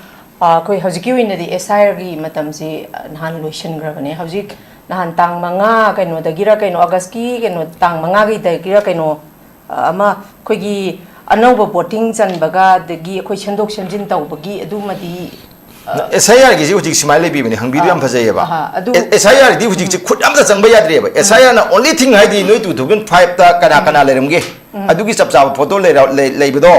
ꯑ, ꯑꯩꯈꯣꯏ ꯍꯧꯖꯤꯛꯀꯤ ꯑꯣꯏꯅꯗꯤ ꯑꯦꯁ ꯑꯥꯏ ꯑꯥꯔꯒꯤ ꯃꯇꯝꯁꯤ, ꯑ, ꯅꯍꯥꯟ ꯂꯣꯏꯁꯤꯟꯈ꯭ꯔꯕꯅꯦ꯫ ꯍꯧꯖꯤꯛ ꯅꯍꯥꯟ ꯇꯥꯡ ꯃꯉꯥ ꯀꯩꯅꯣꯗꯒꯤꯔ ꯀꯩꯅꯣ, ꯑꯥꯒꯁꯀꯤ ꯀꯩꯅꯣ, ꯇꯥꯡ ꯃꯉꯥꯒꯤꯗꯒꯤꯔ ꯀꯩꯅꯣ, ꯑ, ꯑꯃ ꯑꯩꯈꯣꯏꯒꯤ, ꯑꯅꯧꯕ ꯚꯣꯇꯤꯡ ꯆꯟꯕꯒ ꯑꯗꯒꯤ ꯑꯩꯈꯣꯏ ꯁꯦꯝꯗꯣꯛ ꯁꯦꯝꯖꯤꯟ ꯇꯧꯕꯒꯤ ꯑꯗꯨꯃꯗꯤ ꯑꯦꯁ ꯑꯥꯏ ꯑꯥꯔꯒꯤꯁꯤ ꯍꯧꯖꯤꯛ ꯁꯨꯃꯥꯏꯅ ꯂꯩꯕꯤꯕꯅꯦ, ꯍꯪꯕꯤꯗꯨ ꯌꯥꯝ ꯐꯖꯩꯌꯦꯕ꯫ ꯑꯍꯥ, ꯑꯗꯨ ꯑꯦꯁ ꯑꯥꯏ ꯑꯥꯔꯗꯤ ꯍꯧꯖꯤꯛꯁꯦ ꯈꯨꯠ ꯑꯝꯇ ꯆꯪꯕ ꯌꯥꯗ꯭ꯔꯦꯕ꯫ ꯑꯦꯁ ꯑꯥꯏ ꯑꯥꯔꯅ only thing ꯍꯥꯏꯗꯤ ꯅꯣꯏ two thousand five ꯇ ꯀꯅꯥ ꯀꯅꯥ ꯂꯩꯔꯝꯒꯦ, ꯑꯗꯨꯒꯤ ꯆꯞ ꯆꯥꯕ ꯐꯣꯇꯣ ꯂꯩꯕꯗꯣ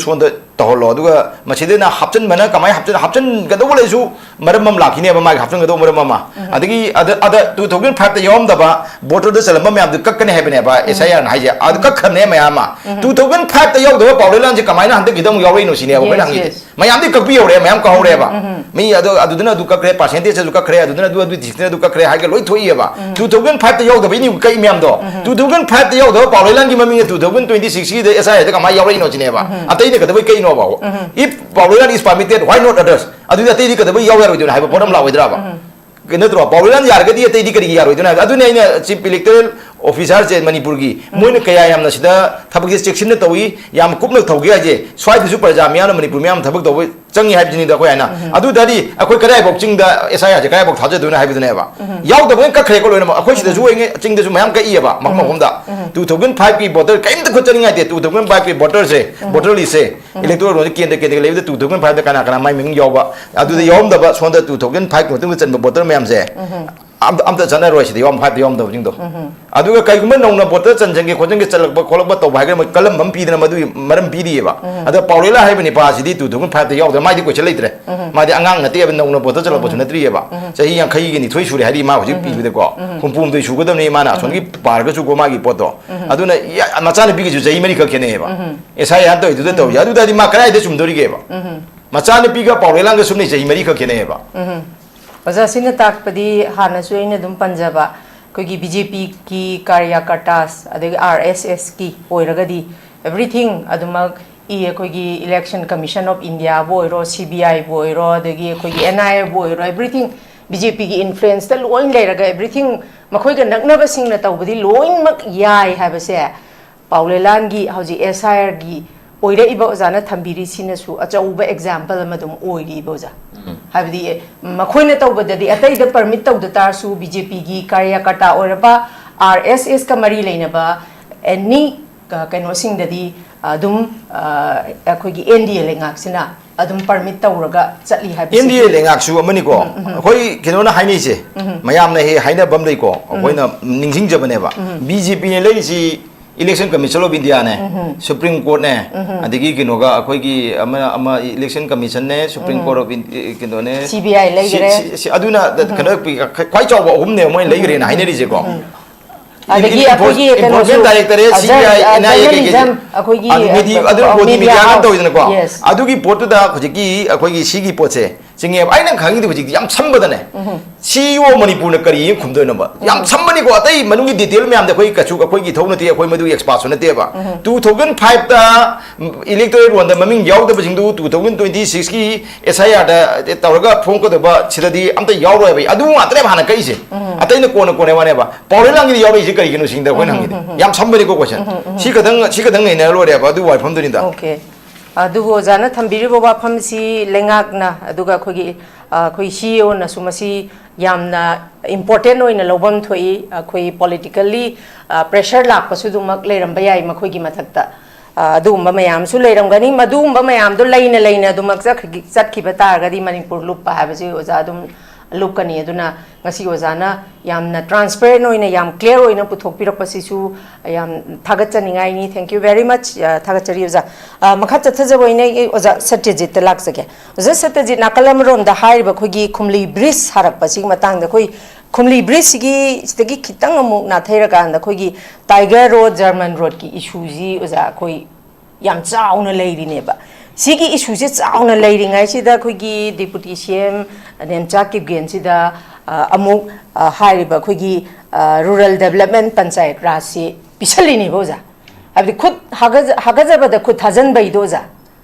ꯁꯣꯝꯗ ꯇꯧꯍꯜꯂꯣ꯫ ꯑꯗꯨꯒ ꯃꯁꯤꯗꯅ ꯍꯥꯞꯆꯤꯟꯕꯅ ꯀꯃꯥꯏꯅ ꯍꯥꯞꯆꯤꯟ- ꯍꯥꯞꯆꯤꯟꯒꯗꯧꯕ ꯂꯩꯔꯁꯨ ꯃꯔꯝ ꯑꯃ ꯂꯥꯛꯈꯤꯅꯦꯕ, ꯃꯥꯒꯤ ꯍꯥꯞꯆꯤꯟꯒꯗꯧꯕ ꯃꯔꯝ ꯑꯃ꯫ ꯑꯗꯒꯤ ꯑꯗ ꯑꯗ two thousand five ꯇ ꯌꯥꯎꯔꯝꯗꯕ ꯚꯣꯇꯔꯗ ꯆꯜꯂꯝꯕ ꯃꯌꯥꯝꯗꯨ ꯀꯛꯀꯅꯤ ꯍꯥꯏꯕꯅꯦꯕ ꯑꯦꯁ ꯑꯥꯏ ꯑꯥꯔꯅ ꯍꯥꯏꯁꯦ꯫ ꯑꯗꯨ ꯀꯛꯈ꯭ꯔꯕꯅꯦ ꯃꯌꯥꯝ ꯑꯃ꯫ Two thousand five ꯇ ꯌꯥꯎꯗꯕ ꯄꯥꯎ ꯂꯩꯂꯥꯡꯁꯦ ꯀꯃꯥꯏꯅ ꯍꯟꯗꯛꯀꯤꯗ ꯑꯃꯨꯛ ꯌꯥꯎꯔꯛꯏꯅꯣ ꯁꯤꯅꯦꯕ ꯑꯩꯈꯣꯏꯅ Yes, ꯍꯪꯉꯤꯁꯦ꯫ yes. ꯃꯌꯥꯝꯗꯤ ꯀꯛꯄꯤꯍꯧꯔꯦ, ꯃꯌꯥꯝ ꯀꯛꯍꯧꯔꯦꯕ꯫ ꯃꯤ ꯑꯗꯣ ꯑꯗꯨꯗꯨꯅ ꯑꯗꯨ ꯀꯛꯈ꯭ꯔꯦ, percentage ꯑꯗꯨ ꯀꯛꯈ꯭ꯔꯦ, ꯑꯗꯨꯗꯨꯅ ꯑꯗꯨ ꯑꯗꯨ district ꯅ ꯑꯗꯨ ꯀꯛꯈ꯭ꯔꯦ ꯍꯥꯏꯔꯒ ꯂꯣꯏ ꯊꯣꯛꯏꯑꯕ꯫ Two thousand five ꯇ ꯌꯥꯎꯗꯕꯩꯅꯤ ꯀꯛꯏ ꯃꯌꯥꯝꯗꯣ꯫ Two thousand five ꯇ ꯌꯥꯎꯗꯕ ꯄꯥꯎ ꯂꯩꯂꯥꯡꯒꯤ ꯃꯃꯤꯡꯗ two thousand twenty six ꯀꯤꯗ ꯑꯦꯁ ꯑꯥꯏ ꯑꯥꯔꯗ ꯀꯃꯥꯏꯅ ꯌꯥꯎꯔꯛꯏꯅꯣ ꯁꯤꯅꯦꯕ꯫ ꯑꯇꯩꯅ ꯀꯩꯗꯧꯕꯩ ꯀꯛꯏꯅꯣꯕ? If ꯄꯥꯎ ꯂꯩꯂꯥꯡ is permitted, why not others? ꯑꯗꯨꯗꯤ ꯑꯇꯩꯗꯤ ꯀꯩꯗꯧꯕꯩ ꯌꯥꯎ ꯌꯥꯔꯣꯏꯗꯣꯏꯅꯣ ꯍꯥꯏꯕ ꯄꯣꯠ ꯑꯃ ꯂꯥꯛꯑꯣꯏꯗ꯭ꯔꯕ? ꯅꯠꯇ꯭ꯔꯣ? ꯄꯥꯎ ꯂꯩꯂꯥꯡ ꯌꯥꯔꯒꯗꯤ ꯑꯇꯩꯗꯤ ꯀꯔꯤꯒꯤ ꯌꯥꯔꯣꯏꯗꯣꯏꯅꯣ ꯍꯥꯏꯕ? ꯑꯗꯨꯅꯤ ꯑꯩꯅ chief electoral officer ꯁꯦ ꯃꯅꯤꯄꯨꯔꯒꯤ, ꯃꯣꯏꯅ ꯀꯌꯥ ꯌꯥꯝꯅ ꯁꯤꯗ ꯊꯕꯛꯁꯦ ꯆꯦꯛꯁꯤꯟꯅ ꯇꯧꯏ, ꯌꯥꯝ ꯀꯨꯞꯅ ꯇꯧꯒꯦ ꯍꯥꯏꯁꯦ꯫ ꯁ꯭ꯋꯥꯏꯗꯁꯨ ꯄ꯭ꯔꯖꯥ ꯃꯤꯌꯥꯝꯅ, ꯃꯅꯤꯄꯨꯔ ꯃꯤꯌꯥꯝ ꯊꯕꯛ ꯇꯧꯕ ꯆꯪꯉꯤ ꯍꯥꯏꯕꯁꯤꯅꯤꯗ ꯑꯩꯈꯣꯏ ꯍꯥꯏꯅ꯫ ꯑꯗꯨ ꯇꯥꯔꯗꯤ ꯑꯩꯈꯣꯏ ꯀꯗꯥꯏꯐꯥꯎ ꯆꯤꯡꯗ ꯑꯦꯁ ꯑꯥꯏ ꯑꯥꯔꯁꯦ ꯀꯗꯥꯏꯐꯥꯎ ꯊꯥꯖꯗꯣꯏꯅꯣ ꯍꯥꯏꯕꯗꯨꯅꯦꯕ꯫ ꯌꯥꯎꯗꯕꯉꯩ ꯀꯛꯈ꯭ꯔꯦꯀꯣ ꯂꯣꯏꯅꯃꯛ꯫ ꯑꯩꯈꯣꯏ ꯁꯤꯗꯁꯨ ꯑꯣꯏꯉꯩ ꯆꯤꯡꯗꯁꯨ ꯃꯌꯥꯝ ꯀꯛꯏꯌꯦꯕ ꯃꯐꯝ ꯃꯐꯝꯗ꯫ Two thousand five ꯀꯤ voter ꯀꯔꯤꯝꯇ ꯈꯨꯠ ꯆꯠꯅꯤꯡꯉꯥꯏ ꯂꯩꯇꯦ꯫ Two thousand five ꯀꯤ voter ꯁꯦ, voter list ꯁꯦ, electoral roll ꯁꯦ ꯀꯦꯟꯗ꯭ꯔ ꯀꯦꯟꯗ꯭ꯔꯒ ꯂꯩꯕꯗ two thousand five ꯇ ꯀꯅꯥ ꯀꯅꯥ ꯃꯥꯏ ꯃꯃꯤꯡ ꯌꯥꯎꯕ, ꯑꯗꯨꯗ ꯌꯥꯎꯔꯝꯗꯕ ꯁꯣꯝꯗ two thousand five ꯀꯤ ꯃꯇꯨꯡꯗ ꯆꯟꯕ voter ꯃꯌꯥꯝꯁꯦ ꯑꯝꯇ ꯑꯝꯇ ꯆꯠꯅꯔꯣꯏ ꯁꯤꯗ ꯌꯥꯎꯔꯝ-, five ꯇ ꯌꯥꯎꯔꯝꯗꯕꯁꯤꯡꯗꯣ꯫ ꯑꯗꯨꯒ ꯀꯩꯒꯨꯝꯕ ꯅꯧꯅ voter ꯆꯟꯁꯟꯒꯦ ꯈꯣꯠꯆꯟꯒꯦ ꯆꯜꯂꯛꯄ ꯈꯣꯠꯂꯛꯄ ꯇꯧꯕ ꯍꯥꯏꯔꯒꯅ ꯃꯣꯏ ꯀꯂꯝꯕ ꯑꯃ ꯄꯤꯗꯅ ꯃꯗꯨꯒꯤ ꯃꯔꯝ ꯄꯤꯔꯤꯑꯕ꯫ ꯑꯗ ꯄꯥꯎ ꯂꯩꯂꯥꯡ ꯍꯥꯏꯕ ꯅꯤꯄꯥꯁꯤꯗꯤ two thousand five ꯇ ꯌꯥꯎꯗ꯭ꯔꯦ, ꯃꯥꯗꯤ question ꯂꯩꯇ꯭ꯔꯦ꯫ ꯃꯥꯗꯤ ꯑꯉꯥꯡ ꯅꯠꯇꯦꯕ, ꯅꯧꯅ voter ꯆꯜꯂꯛꯄꯁꯨ ꯅꯠꯇ꯭ꯔꯤꯑꯕ꯫ ꯆꯍꯤ ꯌꯥꯡꯈꯩꯒ ꯅꯤꯊꯣꯏ ꯁꯨꯔꯦ ꯍꯥꯏꯔꯤ ꯃꯥ ꯍꯧꯖꯤꯛ ꯄꯤꯕꯗꯀꯣ꯫ ꯍꯨꯝꯐꯨ ꯍꯨꯝꯗꯣꯏ ꯁꯨꯒꯗꯕꯅꯤ ꯃꯥꯅ ꯑꯁꯣꯝꯒꯤ ꯄꯥꯔꯒꯁꯨꯀꯣ ꯃꯥꯒꯤ ꯄꯣꯠꯇꯣ꯫ ꯑꯗꯨꯅ ꯌꯥ-, ꯃꯆꯥꯅꯨꯄꯤꯒꯤꯁꯨ ꯆꯍꯤ ꯃꯔꯤꯈꯛ ꯈꯦꯠꯅꯩꯑꯕ꯫ ꯑꯦꯁ ꯑꯥꯏ ꯑꯥꯔ ꯇꯧꯔꯤꯗꯨꯗ ꯇꯧꯔꯤ꯫ ꯑꯗꯨ ꯇꯥꯔꯗꯤ ꯃꯥ ꯀꯗꯥꯏꯗ ꯆꯨꯝꯗꯣꯔꯤꯒꯦꯕ? ꯃꯆꯥꯅꯨꯄꯤꯒ ꯄꯥꯎ ꯂꯩꯂꯥꯡꯒ ꯁꯨꯝꯅ ꯆꯍꯤ ꯃꯔꯤꯈꯛ ꯈꯦꯠꯅꯩꯑꯕ꯫ ꯑꯣꯖꯥ, ꯁꯤꯅ ꯇꯥꯛꯄꯗꯤ ꯍꯥꯟꯅꯁꯨ ꯑꯩꯅ ꯑꯗꯨꯝ ꯄꯟꯖꯕ ꯑꯩꯈꯣꯏꯒꯤ ꯕꯤ ꯖꯦ ꯄꯤꯒꯤ ꯀꯥꯔꯌꯥꯀꯔꯇꯥꯁ ꯑꯗꯒꯤ ꯑꯥꯔ ꯑꯦꯁ ꯑꯦꯁꯀꯤ ꯑꯣꯏꯔꯒꯗꯤ everything ꯑꯗꯨꯃꯛ ꯏ ꯑꯩꯈꯣꯏꯒꯤ Election Commission of Indiaꯕꯨ ꯑꯣꯏꯔꯣ, ꯁꯤ ꯕꯤ ꯑꯥꯏꯕꯨ ꯑꯣꯏꯔꯣ, ꯑꯗꯒꯤ ꯑꯩꯈꯣꯏꯒꯤ ꯑꯦꯟ ꯑꯥꯏ ꯑꯦꯕꯨ ꯑꯣꯏꯔꯣ, everything ꯕꯤ ꯖꯦ ꯄꯤꯒꯤ influenceꯇ ꯂꯣꯏ ꯂꯩꯔꯒ everything ꯃꯈꯣꯏꯒ ꯅꯛꯅꯕꯁꯤꯡꯅ ꯇꯧꯕꯗꯤ ꯂꯣꯏꯅꯃꯛ ꯌꯥꯏ ꯍꯥꯏꯕꯁꯦ ꯄꯥꯎ ꯂꯩꯂꯥꯡꯒꯤ ꯍꯧꯖꯤꯛ ꯑꯦꯁ ꯑꯥꯏ ꯑꯥꯔꯒꯤ ꯑꯣꯏꯔꯛꯏꯕ ꯑꯣꯖꯥꯅ ꯊꯝꯕꯤꯔꯤꯁꯤꯅꯁꯨ ꯑꯆꯧꯕ example ꯑꯃ ꯑꯗꯨꯝ ꯑꯣꯏꯔꯤꯕ ꯑꯣꯖꯥ꯫ ꯍꯥꯏꯕꯗꯤ ꯃꯈꯣꯏꯅ ꯇꯧꯕꯗꯗꯤ ꯑꯇꯩꯗ permit ꯇꯧꯗ ꯇꯥꯔꯁꯨ ꯕꯤ ꯖꯦ ꯄꯤꯒꯤ ꯀꯥꯔꯌꯥꯀꯔꯇꯥ ꯑꯣꯏꯔꯕ ꯑꯥꯔ ꯑꯦꯁ ꯑꯦꯁꯀ ꯃꯔꯤ ꯂꯩꯅꯕ any ꯀ-, ꯀꯩꯅꯣꯁꯤꯡꯗꯗꯤ ꯑꯗꯨꯝ ꯑ, ꯑꯩꯈꯣꯏꯒꯤ ꯑꯦꯟ ꯗꯤ ꯑꯦ ꯂꯩꯉꯥꯛꯁꯤꯅ ꯑꯗꯨꯝ ꯄꯔꯃꯤꯠ ꯇꯧꯔꯒ ꯆꯠꯂꯤ ꯍꯥꯏꯕꯁꯤ? ꯑꯦꯟ ꯗꯤ ꯑꯦ ꯂꯩꯉꯥꯛꯁꯨ ꯑꯃꯅꯤꯀꯣ, ꯑꯩꯈꯣꯏ ꯀꯩꯅꯣꯅ ꯍꯥꯏꯅꯩꯁꯦ, ꯃꯌꯥꯝꯅ ꯍꯦꯛ ꯍꯥꯏꯅꯕ ꯑꯃ ꯂꯩꯀꯣ, ꯑꯩꯈꯣꯏꯅ ꯅꯤꯡꯁꯤꯡꯖꯕꯅꯦꯕ, ꯕꯤ ꯖꯦ ꯄꯤꯅ ꯂꯩꯔꯤꯁꯤ Election Commission of Indiaꯅꯦ, Supreme Courtꯅꯦ, ꯑꯗꯒꯤ ꯀꯩꯅꯣꯒ ꯑꯩꯈꯣꯏꯒꯤ ꯑꯃ ꯑꯃ Election Commissionꯅꯦ, Supreme Court of In- ꯀꯩꯅꯣꯅꯦ, C B I ꯂꯩꯈꯔꯦ꯫ ꯁꯤ- ꯁꯤ- ꯑꯗꯨꯅ ꯀꯩꯅꯣ ꯈ꯭ꯋꯥꯏ ꯆꯥꯎꯕ ꯑꯍꯨꯝꯅꯦ ꯃꯣꯏꯅ ꯂꯩꯈ꯭ꯔꯦꯅ ꯍꯥꯏꯅꯔꯤꯁꯦꯀꯣ꯫ ꯑꯗꯒꯤ ꯑꯩꯈꯣꯏꯒꯤ ꯀꯩꯅꯣꯁꯨ Enforcement Directorate, C B I, N I A ꯀꯩꯀꯩꯁꯦ꯫ Journalism ꯑꯩꯈꯣꯏꯒꯤ ꯑꯗꯨ media ꯑꯗꯨ media ꯉꯥꯛ ꯇꯧꯋꯤꯗꯅꯀꯣ꯫ Yes. ꯑꯗꯨꯒꯤ ꯄꯣꯠꯇꯨꯗ ꯍꯧꯖꯤꯛꯀꯤ ꯑꯩꯈꯣꯏꯒꯤ ꯁꯤꯒꯤ ꯄꯣꯠꯁꯦ ꯆꯤꯡꯉꯦꯕ꯫ ꯑꯩꯅ ꯈꯪꯉꯤꯗꯤ ꯍꯧꯖꯤꯛꯇꯤ ꯌꯥꯝ ꯁꯝꯕꯗꯅꯦ, ꯁꯤ ꯏ ꯑꯣ ꯃꯅꯤꯄꯨꯔꯅ ꯀꯔꯤ ꯈꯨꯝꯗꯣꯏꯅꯣꯕ? ꯌꯥꯝ ꯁꯝꯕꯅꯤꯀꯣ꯫ ꯑꯇꯩ ꯃꯅꯨꯡꯒꯤ detail ꯃꯌꯥꯝꯗꯤ ꯑꯩꯈꯣꯏ ꯀꯩꯁꯨ ꯑꯩꯈꯣꯏꯒꯤ ꯏꯊꯧ ꯅꯠꯇꯦ, ꯑꯩꯈꯣꯏ ꯃꯗꯨꯒꯤ expertꯁꯨ ꯅꯠꯇꯦꯕ꯫ Two thousand fiveꯇ electoral rollꯗ ꯃꯃꯤꯡ ꯌꯥꯎꯗꯕꯁꯤꯡꯗꯨ two thousand twenty sixꯀꯤ S I Rꯗ ꯇꯧꯔꯒ ꯐꯣꯡꯒꯗꯕ ꯁꯤꯗꯗꯤ ꯑꯝꯇ ꯌꯥꯎꯔꯣꯏꯕ꯫ ꯑꯗꯨ ꯉꯥꯛꯇꯅꯦꯕ ꯍꯥꯟꯅ ꯀꯛꯏꯁꯦ꯫ ꯑꯇꯩꯅ ꯀꯣꯟꯅ ꯀꯣꯟꯅ ꯋꯥꯅꯦꯕ꯫ ꯄꯥꯎꯔꯦꯜ ꯂꯥꯡꯒꯤꯗꯤ ꯌꯥꯎꯔꯛꯏꯁꯦ ꯀꯔꯤꯒꯤꯅꯣ ꯁꯤꯡꯗ ꯑꯩꯈꯣꯏꯅ ꯍꯪꯉꯤꯗꯤ꯫ ꯌꯥꯝ ꯁꯝꯕꯅꯤꯀꯣ question꯫ ꯁꯤ ꯈꯇꯪ ꯁꯤ ꯈꯇꯪ ꯅꯩꯅꯔ ꯂꯣꯏꯔꯦꯕ ꯑꯗꯨ ꯋꯥꯐꯝꯗꯨꯅꯤꯗ꯫ Okay. ꯑꯗꯨꯕꯨ ꯑꯣꯖꯥꯅ ꯊꯝꯕꯤꯔꯤꯕ ꯋꯥꯐꯝꯁꯤ ꯂꯩꯉꯥꯛꯅ, ꯑꯗꯨꯒ ꯑꯩꯈꯣꯏꯒꯤ ꯑ, ꯑꯩꯈꯣꯏ ꯁꯤ ꯏ ꯑꯣꯅꯁꯨ ꯃꯁꯤ ꯌꯥꯝꯅ important ꯑꯣꯏꯅ ꯂꯧꯐꯝ ꯊꯣꯛꯏ꯫ ꯑꯩꯈꯣꯏ politically pressure ꯂꯥꯛꯄꯁꯨ ꯑꯗꯨꯃꯛ ꯂꯩꯔꯝꯕ ꯌꯥꯏ ꯃꯈꯣꯏꯒꯤ ꯃꯊꯛꯇ꯫ ꯑ, ꯑꯗꯨꯒꯨꯝꯕ ꯃꯌꯥꯝꯁꯨ ꯂꯩꯔꯝꯒꯅꯤ꯫ ꯃꯗꯨꯒꯨꯝꯕ ꯃꯌꯥꯝꯗꯣ ꯂꯩꯅ ꯂꯩꯅ ꯑꯗꯨꯃꯛ ꯆꯠꯈꯤ- ꯆꯠꯈꯤꯕ ꯇꯥꯔꯒꯗꯤ ꯃꯅꯤꯄꯨꯔ ꯂꯨꯞꯄ ꯍꯥꯏꯕꯁꯤ ꯑꯣꯖꯥ ꯑꯗꯨꯝ ꯂꯨꯞꯀꯅꯤ꯫ ꯑꯗꯨꯅ ꯉꯁꯤ ꯑꯣꯖꯥꯅ ꯌꯥꯝꯅ transparent ꯑꯣꯏꯅ, ꯌꯥꯝ clear ꯑꯣꯏꯅ ꯄꯨꯊꯣꯛꯄꯤꯔꯛꯄꯁꯤꯁꯨ ꯌꯥꯝ ꯊꯥꯒꯠꯆꯅꯤꯡꯉꯥꯏꯅꯤ꯫ Thank you very much꯫ ꯑ, ꯊꯥꯒꯠꯆꯔꯤ ꯑꯣꯖꯥ꯫ ꯑ, ꯃꯈꯥ ꯆꯠꯊꯖꯕ ꯑꯣꯏꯅ ꯑꯩ ꯑꯣꯖꯥ ꯁꯇ꯭ꯌꯖꯤꯠꯇ ꯂꯥꯛꯆꯒꯦ꯫ ꯑꯣꯖꯥ ꯁꯇ꯭ꯌꯖꯤꯠ, ꯅꯥꯀꯜ ꯑꯃꯔꯣꯝꯗ ꯍꯥꯏꯔꯤꯕ ꯑꯩꯈꯣꯏꯒꯤ ꯈꯨꯝꯂꯤ bridge ꯁꯥꯔꯛꯄꯁꯤꯒꯤ ꯃꯇꯥꯡꯗ, ꯑꯩꯈꯣꯏ ꯈꯨꯝꯂꯤ bridgeꯁꯤꯒꯤ ꯁꯤꯗꯒꯤ ꯈꯤꯇꯪ ꯑꯃꯨꯛ ꯅꯥꯊꯩꯔꯀꯥꯟꯗ ꯑꯩꯈꯣꯏꯒꯤ Tiger Road, German Roadꯀꯤ issueꯁꯤ ꯑꯣꯖꯥ ꯑꯩꯈꯣꯏ ꯌꯥꯝ ꯆꯥꯎꯅ ꯂꯩꯔꯤꯅꯦꯕ꯫ ꯁꯤꯒꯤ issueꯁꯦ ꯆꯥꯎꯅ ꯂꯩꯔꯤꯉꯩꯁꯤꯗ ꯑꯩꯈꯣꯏꯒꯤ Deputy C M ꯅꯦꯝꯆꯥ ꯀꯤꯞꯒꯦꯟꯁꯤꯗ, ꯑ, ꯑꯃꯨꯛ, ꯑ, ꯍꯥꯏꯔꯤꯕ ꯑꯩꯈꯣꯏꯒꯤ, ꯑ, Rural Development Panchayat Rajꯁꯤ ꯄꯤꯁꯜꯂꯤꯅꯦꯕ ꯑꯣꯖꯥ꯫ ꯍꯥꯏꯕꯗꯤ ꯈꯨꯠ ꯍꯥꯒꯠꯖ- ꯍꯥꯒꯠꯆꯕꯗ ꯈꯨꯠ ꯊꯥꯖꯟꯕꯩꯗꯣ ꯑꯣꯖꯥ꯫